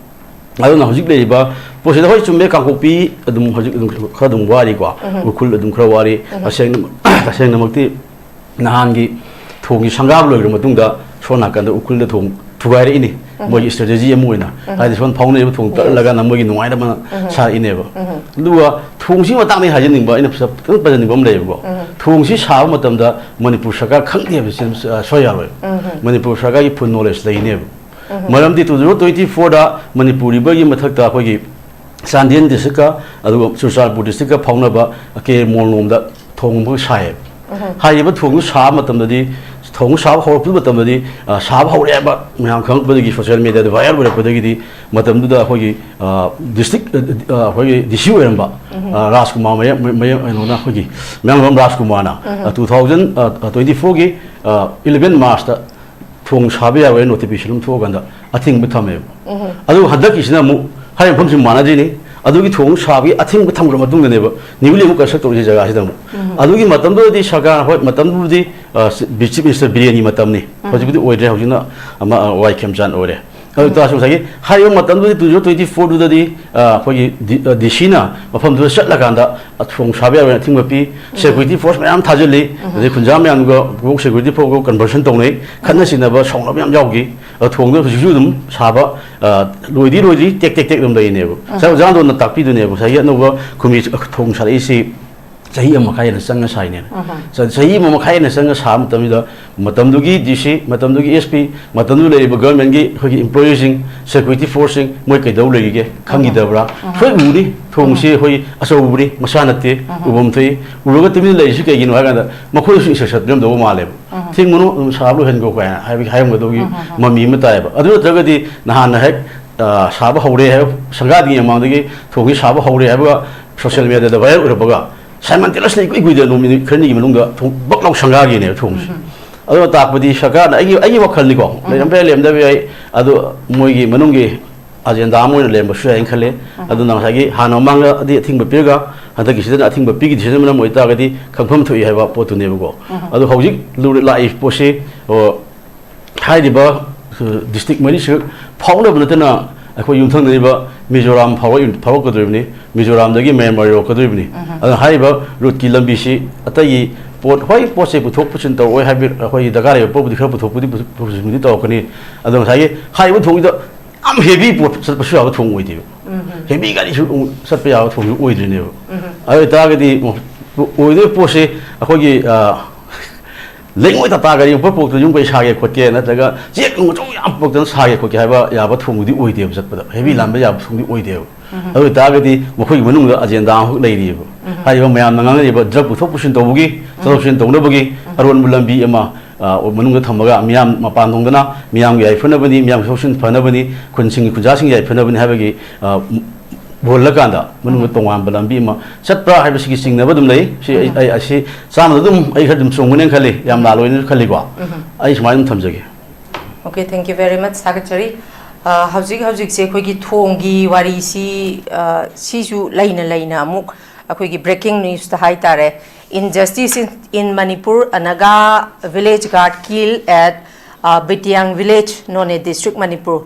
ꯑꯗꯨꯅ ꯍꯧꯖꯤꯛ ꯂꯩꯔꯤꯕ ꯄꯣꯠꯁꯤꯗ, ꯍꯣꯏ, ꯆꯨꯝꯃꯦ, ꯀꯥꯡꯄꯣꯛꯄꯤ ꯑꯗꯨꯝ ꯍꯧꯖꯤꯛ ꯑꯗꯨꯝ ꯈꯔ ꯑꯗꯨꯝ ꯋꯥꯔꯤꯀꯣ, ꯎꯈ꯭ꯔꯨꯜ ꯑꯗꯨꯝ ꯈꯔ ꯋꯥꯔꯤ꯫ ꯇꯁꯦꯡꯅ ꯇꯁꯦꯡꯅꯃꯛꯇꯤ ꯅꯍꯥꯟꯒꯤ ꯊꯣꯡꯒꯤ ꯁꯪꯒꯥꯕ ꯂꯣꯏꯈ꯭ꯔ ꯃꯇꯨꯡꯗ ꯁꯣꯝ ꯅꯥꯀꯟꯗ ꯎꯈ꯭ꯔꯨꯜꯗ ꯊꯣꯡ ꯊꯨꯒꯥꯏꯔꯛꯏꯅꯤ꯫ ꯃꯣꯏꯒꯤ ꯏꯁꯇ꯭ꯔꯦꯇꯦꯖꯤ ꯑꯃ ꯑꯣꯏꯅ, ꯍꯥꯏꯗꯤ ꯁꯣꯝ ꯐꯥꯎꯅꯔꯤꯕ ꯊꯣꯡ ꯇꯠꯂꯒꯅ ꯃꯣꯏꯒꯤ ꯅꯨꯡꯉꯥꯏꯅꯕ ꯁꯥꯔꯛꯏꯅꯦꯕ꯫ ꯑꯗꯨꯒ ꯊꯣꯡꯁꯤ ꯃꯇꯥꯡꯗ ꯑꯩ ꯍꯥꯏꯖꯅꯤꯡꯕ, ꯑꯩꯅ ꯐꯖ-, ꯈꯤꯇꯪ ꯄꯟꯖꯅꯤꯡꯕ ꯑꯃ ꯂꯩꯌꯦꯕꯀꯣ꯫ ꯊꯣꯡꯁꯤ ꯁꯥꯕ ꯃꯇꯝꯗ ꯃꯅꯤꯄꯨꯔ ꯁꯔꯀꯥꯔ ꯈꯪꯗꯦ ꯍꯥꯏꯕꯁꯤ, ꯑ, ꯁꯣꯏ ꯌꯥꯔꯣꯏ꯫ ꯃꯅꯤꯄꯨꯔ ꯁꯔꯀꯥꯔꯒꯤ ꯐꯨꯜ ꯅꯣꯂꯦꯖ ꯂꯩꯅꯦꯕ꯫ ꯃꯔꯝꯗꯤ two thousand twenty fourꯗ ꯃꯅꯤꯄꯨꯔ ꯔꯤꯚꯔꯒꯤ ꯃꯊꯛꯇ ꯑꯩꯈꯣꯏꯒꯤ ꯆꯥꯟꯗꯦꯜ ꯗꯤꯁꯇ꯭ꯔꯤꯛꯀ ꯑꯗꯨꯒ ꯆꯨꯔꯆꯥꯟꯄꯨꯔ ꯗꯤꯁꯇ꯭ꯔꯤꯛꯀ ꯐꯥꯎꯅꯕ ꯀꯦ ꯃꯣꯜꯂꯣꯝꯗ ꯊꯣꯡ ꯑꯃꯈꯛ ꯁꯥꯏꯌꯦꯕ꯫ ꯍꯥꯏꯔꯤꯕ ꯊꯣꯡꯗꯨ ꯁꯥꯕ ꯃꯇꯝꯗꯗꯤ, ꯊꯣꯡ ꯁꯥꯕ ꯍꯧꯔꯛꯄ ꯃꯇꯝꯗꯗꯤ, ꯑ, ꯁꯥꯕ ꯍꯧꯔꯦ ꯍꯥꯏꯕ ꯃꯌꯥꯝ ꯈꯪꯉꯛꯄꯗꯒꯤ, ꯁꯣꯁꯤꯌꯦꯜ ꯃꯦꯗꯤꯌꯥꯗ ꯚꯥꯏꯔꯦꯜ ꯑꯣꯏꯔꯛꯄꯗ, ꯑꯩꯈꯣꯏꯒꯤ, ꯑ, ꯗꯤꯁꯇ꯭ꯔꯤꯛ, ꯑ, ꯑ, ꯑꯩꯈꯣꯏꯒꯤ ꯗꯤ ꯁꯤ ꯑꯣꯏꯔꯝꯕ, ꯑ, ꯔꯥꯖꯀꯨꯃꯥꯔ ꯃꯌꯥꯝ, ꯃꯌꯥꯝ, ꯀꯩꯅꯣꯅ, ꯑꯩꯈꯣꯏꯒꯤ ꯃꯌꯥꯡꯂꯝꯕꯝ ꯔꯥꯖꯀꯨꯃꯥꯔꯅ, ꯑ, two thousand, ꯑ, twenty fourꯒꯤ, ꯑ, eleven Marchꯇ ꯊꯣꯡ ꯁꯥꯕ ꯌꯥꯔꯣꯏ ꯅꯣꯇꯤꯐꯤꯀꯦꯁꯟ ꯑꯃ ꯊꯣꯛꯑꯀꯥꯟꯗ ꯑꯊꯤꯡꯕ ꯊꯝꯃꯦꯕ꯫ ꯑꯗꯨꯒ ꯍꯟꯗꯛꯀꯤꯁꯤꯅ ꯑꯃꯨꯛ ꯍꯥꯏꯔꯤꯕ ꯃꯐꯝꯁꯤ ꯃꯥꯟꯅꯗ꯭ꯔꯤꯅꯤ꯫ ꯑꯗꯨꯒꯤ ꯊꯣꯡ ꯁꯥꯕꯒꯤ ꯑꯊꯤꯡꯕ ꯊꯝꯈ꯭ꯔ ꯃꯇꯨꯡꯗꯅꯦꯕ ꯅ꯭ꯌꯨꯂꯤ ꯑꯃꯨꯛ ꯀꯟꯁꯇ꯭ꯔꯛ ꯇꯧꯔꯤꯁꯦ ꯖꯒꯥꯁꯤꯗ ꯑꯃꯨꯛ꯫ ꯑꯗꯨꯒꯤ ꯃꯇꯝꯗꯨꯗꯗꯤ ꯁꯔꯀꯥꯔ, ꯍꯣꯏ, ꯃꯇꯝꯗꯨꯕꯨꯗꯤ, ꯑ, ꯁꯤ-, ꯕꯤ-, ꯆꯤꯐ ꯃꯤꯅꯤꯁꯇꯔ ꯕꯤꯔꯦꯟꯒꯤ ꯃꯇꯝꯅꯤ꯫ ꯍꯧꯖꯤꯛꯄꯨꯗꯤ ꯑꯣꯏꯗ꯭ꯔꯦ, ꯍꯧꯖꯤꯛꯅ ꯑꯃ, ꯑ, ꯋꯥꯏ ꯈꯦꯝꯆꯥꯟ ꯑꯣꯏꯔꯦ꯫ ꯑꯗꯨ ꯇꯥꯔꯁꯨ ꯉꯁꯥꯏꯒꯤ ꯍꯥꯏꯔꯤꯕ ꯃꯇꯝꯗꯨꯗꯤ two thousand twenty fourꯗꯨꯗꯗꯤ, ꯑ, ꯑꯩꯈꯣꯏꯒꯤ ꯗꯤ-, ꯑ, ꯗꯤ ꯁꯤꯅ ꯃꯐꯝꯗꯨꯗ ꯆꯠꯂꯀꯥꯟꯗ ꯊꯣꯡ ꯁꯥꯕ ꯌꯥꯔꯣꯏꯅ ꯑꯊꯤꯡꯕ ꯄꯤ, ꯁꯦꯀ꯭ꯌꯨꯔꯤꯇꯤ ꯐꯣꯔꯁ ꯃꯌꯥꯝ ꯊꯥꯖꯤꯜꯂꯤ, ꯑꯗꯩ ꯈꯨꯟꯖꯥ ꯃꯌꯥꯝꯒ ꯁꯦꯀ꯭ꯌꯨꯔꯤꯇꯤ ꯐꯣꯔꯁꯀ ꯀꯟꯚꯔꯁꯟ ꯇꯧꯅꯩ, ꯈꯠꯅ ꯆꯩꯅꯕ, ꯁꯥꯎꯅꯕ ꯌꯥꯝ ꯌꯥꯎꯈꯤ꯫ ꯑꯗꯣ ꯊꯣꯡꯗꯣ ꯍꯧꯖꯤꯛꯁꯨ ꯑꯗꯨꯝ ꯁꯥꯕ, ꯑ, ꯂꯣꯏꯗꯤ ꯂꯣꯏꯗ꯭ꯔꯤ, ꯇꯦꯛ ꯇꯦꯛ ꯇꯦꯛ ꯑꯗꯨꯝ ꯂꯩꯔꯤꯅꯦꯕ꯫ ꯉꯁꯥꯏ ꯑꯣꯖꯥ ꯑꯟꯗꯣꯟꯅ ꯇꯥꯛꯄꯤꯗꯨꯅꯦꯕ, ꯉꯁꯥꯏꯒꯤ ꯑꯅꯧꯕ ꯈꯨꯃꯤ ꯊꯣꯡ ꯁꯥꯔꯛꯏꯁꯤ ꯆꯍꯤ ꯑꯃ ꯃꯈꯥꯏ ꯍꯦꯟꯅ ꯆꯪꯉ ꯁꯥꯏꯅꯦꯅ꯫ ꯆ-, ꯆꯍꯤ ꯑꯃ ꯃꯈꯥꯏ ꯍꯦꯟꯅ ꯆꯪꯉ ꯁꯥꯕ ꯃꯇꯝꯁꯤꯗ, ꯃꯇꯝꯗꯨꯒꯤ ꯗꯤ ꯁꯤ, ꯃꯇꯝꯗꯨꯒꯤ ꯑꯦꯁ ꯄꯤ, ꯃꯇꯝꯗꯨ ꯂꯩꯔꯤꯕ ꯒꯚꯔꯟꯃꯦꯟꯒꯤ ꯑꯩꯈꯣꯏꯒꯤ ꯏꯝꯄ꯭ꯂꯣꯌꯤꯁꯤꯡ, ꯁꯦꯀ꯭ꯌꯨꯔꯤꯇꯤ ꯐꯣꯔꯁꯁꯤꯡ, ꯃꯣꯏ ꯀꯩꯗꯧ ꯂꯩꯔꯤꯒꯦ ꯈꯪꯈꯤꯗꯕ꯭ꯔꯥ? ꯁꯣꯏ ꯎꯔꯤ, ꯊꯣꯡꯁꯤ ꯑꯩꯈꯣꯏ ꯑꯆꯧꯕꯅꯤ, ꯃꯁꯥ ꯅꯠꯇꯦ, ꯎꯐꯝ ꯊꯣꯛꯏ꯫ ꯎꯔꯒ ꯇꯨꯃꯤꯟꯅ ꯂꯩꯔꯤꯁꯤ ꯀꯩꯒꯤꯅꯣ ꯍꯥꯏ ꯀꯥꯟꯗ, ꯃꯈꯣꯏꯗꯁꯨ ꯏꯟꯁꯇ꯭ꯔꯛꯁꯟ ꯄꯤꯔꯝꯗꯧꯕ ꯃꯥꯜꯂꯦꯕ꯫ ꯊꯤꯡꯒꯅꯨ, ꯑꯗꯨꯝ ꯁꯥꯕ ꯂꯣꯏꯍꯟꯈꯣ ꯀꯥꯏꯅ ꯍꯥꯏꯕꯒꯤ, ꯍꯥꯏꯔꯝꯒꯗꯧꯒꯤ ꯃꯃꯤ ꯑꯃ ꯇꯥꯏꯌꯦꯕ꯫ ꯑꯗꯨ ꯅꯠꯇ꯭ꯔꯒꯗꯤ ꯅꯍꯥꯟꯅ ꯍꯦꯛ, ꯑ, ꯁꯥꯕ ꯍꯧꯔꯦ ꯍꯥꯏꯕ ꯁꯪꯒꯥꯗ꯭ꯔꯤꯉꯩ ꯃꯃꯥꯡꯗꯒꯤ ꯊꯣꯡꯁꯤ ꯁꯥꯕ ꯍꯧꯔꯦ ꯍꯥꯏꯕꯒ ꯁꯣꯁꯤꯌꯦꯜ ꯃꯦꯗꯤꯌꯥꯗ ꯚꯥꯏꯔꯦꯜ ꯑꯣꯏꯔꯛꯄꯒ, ꯁꯥꯏꯃꯟꯇꯦꯅꯁꯂꯤ ꯏꯀꯨꯏ ꯀꯨꯏꯗꯅ ꯅꯨꯃꯤꯠ ꯈꯔꯅꯤꯒꯤ ꯃꯅꯨꯡꯗ ꯊꯣꯡ ꯕꯛ ꯂꯥꯎ ꯁꯪꯒꯥꯈꯤꯅꯦꯕ ꯊꯣꯡꯁꯦ꯫ ꯑꯗꯨꯅ ꯇꯥꯛꯄꯗꯤ ꯁꯔꯀꯥꯔꯅ, ꯑꯩꯒꯤ, ꯑꯩꯒꯤ ꯋꯥꯈꯜꯅꯤꯀꯣ, ꯂꯩꯔꯝꯕ ꯌꯥꯏ, ꯂꯩꯔꯝꯗꯕ ꯌꯥꯏ, ꯑꯗꯣ ꯃꯣꯏꯒꯤ ꯃꯅꯨꯡꯒꯤ ꯑꯖꯦꯟꯗꯥ ꯑꯃ ꯑꯣꯏꯅ ꯂꯩꯔꯝꯕꯁꯨ ꯌꯥꯏꯅ ꯈꯜꯂꯦ꯫ ꯑꯗꯨꯅ ꯉꯁꯥꯏꯒꯤ ꯍꯥꯟꯅ ꯃꯃꯥꯡꯗꯗꯤ ꯑꯊꯤꯡꯕ ꯄꯤꯔꯒ ꯍꯟꯗꯛꯀꯤꯁꯤꯗꯅ ꯑꯊꯤꯡꯕ ꯄꯤꯈꯤꯗ꯭ꯔꯤꯁꯤꯅ ꯃꯔꯝ ꯑꯣꯏꯇꯥꯔꯒꯗꯤ ꯈꯪꯐꯝ ꯊꯣꯛꯏ ꯍꯥꯏꯕ ꯄꯣꯠꯇꯨꯅꯦꯕꯀꯣ꯫ ꯑꯗꯣ ꯍꯧꯖꯤꯛ ꯂꯨꯔ-, ꯂꯥꯛꯏ ꯄꯣꯠꯁꯤ, ꯑꯣ, ꯍꯥꯏꯔꯤꯕ, ꯑ, ꯗꯤꯁꯇ꯭ꯔꯤꯛ ꯃꯔꯤꯁꯤꯒ ꯐꯥꯎꯅꯕ ꯅꯠꯇꯅ ꯑꯩꯈꯣꯏ ꯌꯨꯝꯊꯪꯅꯔꯤꯕ ꯃꯤꯖꯣꯔꯥꯝ ꯐꯥꯎꯔꯛ-, ꯐꯥꯎꯔꯛꯀꯗꯧꯔꯤꯕꯅꯤ, ꯃꯤꯖꯣꯔꯥꯝꯗꯒꯤ ꯃꯌꯥꯟꯃꯥꯔ ꯌꯧꯔꯛꯀꯗꯧꯔꯤꯕꯅꯤ꯫ ꯑꯗꯨꯅ ꯍꯥꯏꯔꯤꯕ ꯔꯨꯠꯀꯤ ꯂꯝꯕꯤꯁꯤ ꯑꯇꯩꯒꯤ ꯄꯣꯠ, ꯍꯣꯏ, ꯄꯣꯠ ꯆꯩ ꯄꯨꯊꯣꯛ ꯄꯨꯁꯤꯟ ꯇꯧꯔꯛꯑꯣꯏ ꯍꯥꯏꯕ, ꯑꯩꯈꯣꯏꯒꯤ ꯗꯔꯀꯥꯔ ꯂꯩꯕ ꯄꯣꯠꯄꯨꯗꯤ ꯈꯔ ꯄꯨꯊꯣꯛꯄꯨꯗꯤ ꯄꯨ-, ꯄꯨꯁꯤꯟꯕꯨꯗꯤ ꯇꯧꯔꯛꯀꯅꯤ꯫ ꯑꯗꯣ ꯉꯁꯥꯏꯒꯤ ꯍꯥꯏꯔꯤꯕ ꯊꯣꯡꯁꯤꯗ ꯌꯥꯝ ꯍꯦꯚꯤ ꯄꯣꯠ ꯆꯠꯄꯁꯨ ꯌꯥꯕ ꯊꯣꯡ ꯑꯣꯏꯗꯦꯕ꯫ ꯍꯦꯚꯤ ꯒꯥꯔꯤꯁꯨ ꯑꯃꯨꯛ ꯆꯠꯄ ꯌꯥꯕ ꯊꯣꯡꯁꯨ ꯑꯣꯏꯗ꯭ꯔꯤꯅꯦꯕ꯫ ꯑꯗꯨ ꯑꯣꯏꯇꯥꯔꯒꯗꯤ ꯑꯣꯏꯗꯣꯏꯕ ꯄꯣꯠꯁꯦ ꯑꯩꯈꯣꯏꯒꯤ, ꯑ, ꯂꯩꯉꯣꯏ ꯇꯥꯇꯥ ꯒꯥꯔꯤ ꯄꯣꯠ ꯄꯣꯛꯇ ꯌꯨꯝ ꯀꯩ ꯁꯥꯒꯦ ꯈꯣꯠꯀꯦ, ꯅꯠꯇ꯭ꯔꯒ ꯆꯦꯛ ꯅꯨꯡ ꯑꯆꯧ ꯌꯥꯝ ꯄꯣꯛꯇꯅ ꯁꯥꯒꯦ ꯈꯣꯠꯀꯦ ꯍꯥꯏꯕ ꯌꯥꯕ ꯊꯣꯡꯗꯨꯗꯤ ꯑꯣꯏꯗꯦꯕ꯫ ꯆꯠꯄꯗ ꯍꯦꯚꯤ ꯂꯥꯟꯕ ꯌꯥꯕ ꯊꯣꯡꯗꯤ ꯑꯣꯏꯗꯦꯕ꯫ ꯑꯗꯨ ꯑꯣꯏꯇꯥꯔꯒꯗꯤ ꯃꯈꯣꯏꯒꯤ ꯃꯅꯨꯡꯗ ꯑꯖꯦꯟꯗꯥ ꯑꯃꯈꯛ ꯂꯩꯔꯤꯑꯕ꯫ ꯍꯥꯏꯔꯤꯕ ꯃꯌꯥꯝꯅ ꯉꯥꯡꯅꯔꯤꯕ ꯗ꯭ꯔꯒ ꯄꯨꯊꯣꯛ ꯄꯨꯁꯤꯟ ꯇꯧꯕꯒꯤ, ꯆꯠꯊꯣꯛ ꯆꯠꯁꯤꯟ ꯇꯧꯅꯕꯒꯤ ꯑꯔꯣꯟꯕ ꯂꯝꯕꯤ ꯑꯃ, ꯑ, ꯃꯅꯨꯡꯗ ꯊꯝꯃꯒ ꯃꯤꯌꯥꯝ ꯃꯄꯥꯟ ꯊꯣꯡꯗꯅ ꯃꯤꯌꯥꯝꯒꯤ ꯌꯥꯏꯐꯅꯕꯅꯤ, ꯃꯤꯌꯥꯝꯒꯤ ꯆꯠꯊꯣꯛ ꯆꯠꯁꯤꯟ ꯐꯅꯕꯅꯤ, ꯈꯨꯟꯁꯤꯡꯒꯤ ꯈꯨꯟꯖꯥꯁꯤꯡꯒꯤ ꯌꯥꯏꯐꯅꯕꯅꯤ ꯍꯥꯏꯕꯒꯤ, ꯑ, ꯄꯨꯍꯜꯂꯀꯥꯟꯗ ꯃꯅꯨꯡꯗ ꯇꯣꯉꯥꯟꯕ ꯂꯝꯕꯤ ꯑꯃ ꯆꯠꯄ꯭ꯔꯥ ꯍꯥꯏꯕꯁꯤꯒꯤ ꯆꯤꯡꯅꯕ ꯑꯗꯨꯝ ꯂꯩ꯫ ꯁꯤ ꯑꯩ, ꯑꯩ ꯑꯁꯤ ꯆꯥꯝꯃꯗ ꯑꯗꯨꯝ ꯑꯩ ꯈꯔ ꯑꯗꯨꯝ ꯆꯨꯝꯒꯅꯦꯅ ꯈꯜꯂꯤ, ꯌꯥꯝ ꯂꯥꯜꯂꯣꯏꯅ ꯈꯜꯂꯤꯀꯣ꯫ ꯑꯩ ꯁꯨꯃꯥꯏꯅ ꯑꯗꯨꯝ ꯊꯝꯖꯒꯦ꯫ Okay, thank you very much, ꯊꯥꯒꯠꯆꯔꯤ꯫ ꯑ, ꯍꯧꯖꯤꯛ ꯍꯧꯖꯤꯛꯁꯦ ꯑꯩꯈꯣꯏꯒꯤ ꯊꯣꯡꯒꯤ ꯋꯥꯔꯤꯁꯤ, ꯑ, ꯁꯤꯁꯨ ꯂꯩꯅ ꯂꯩꯅ ꯑꯃꯨꯛ ꯑꯩꯈꯣꯏꯒꯤ breaking news ꯇ ꯍꯥꯏꯇꯥꯔꯦ, Injustice in, in Manipur, a Naga village guard killed at, uh, Bitiang village, Noney district, Manipur.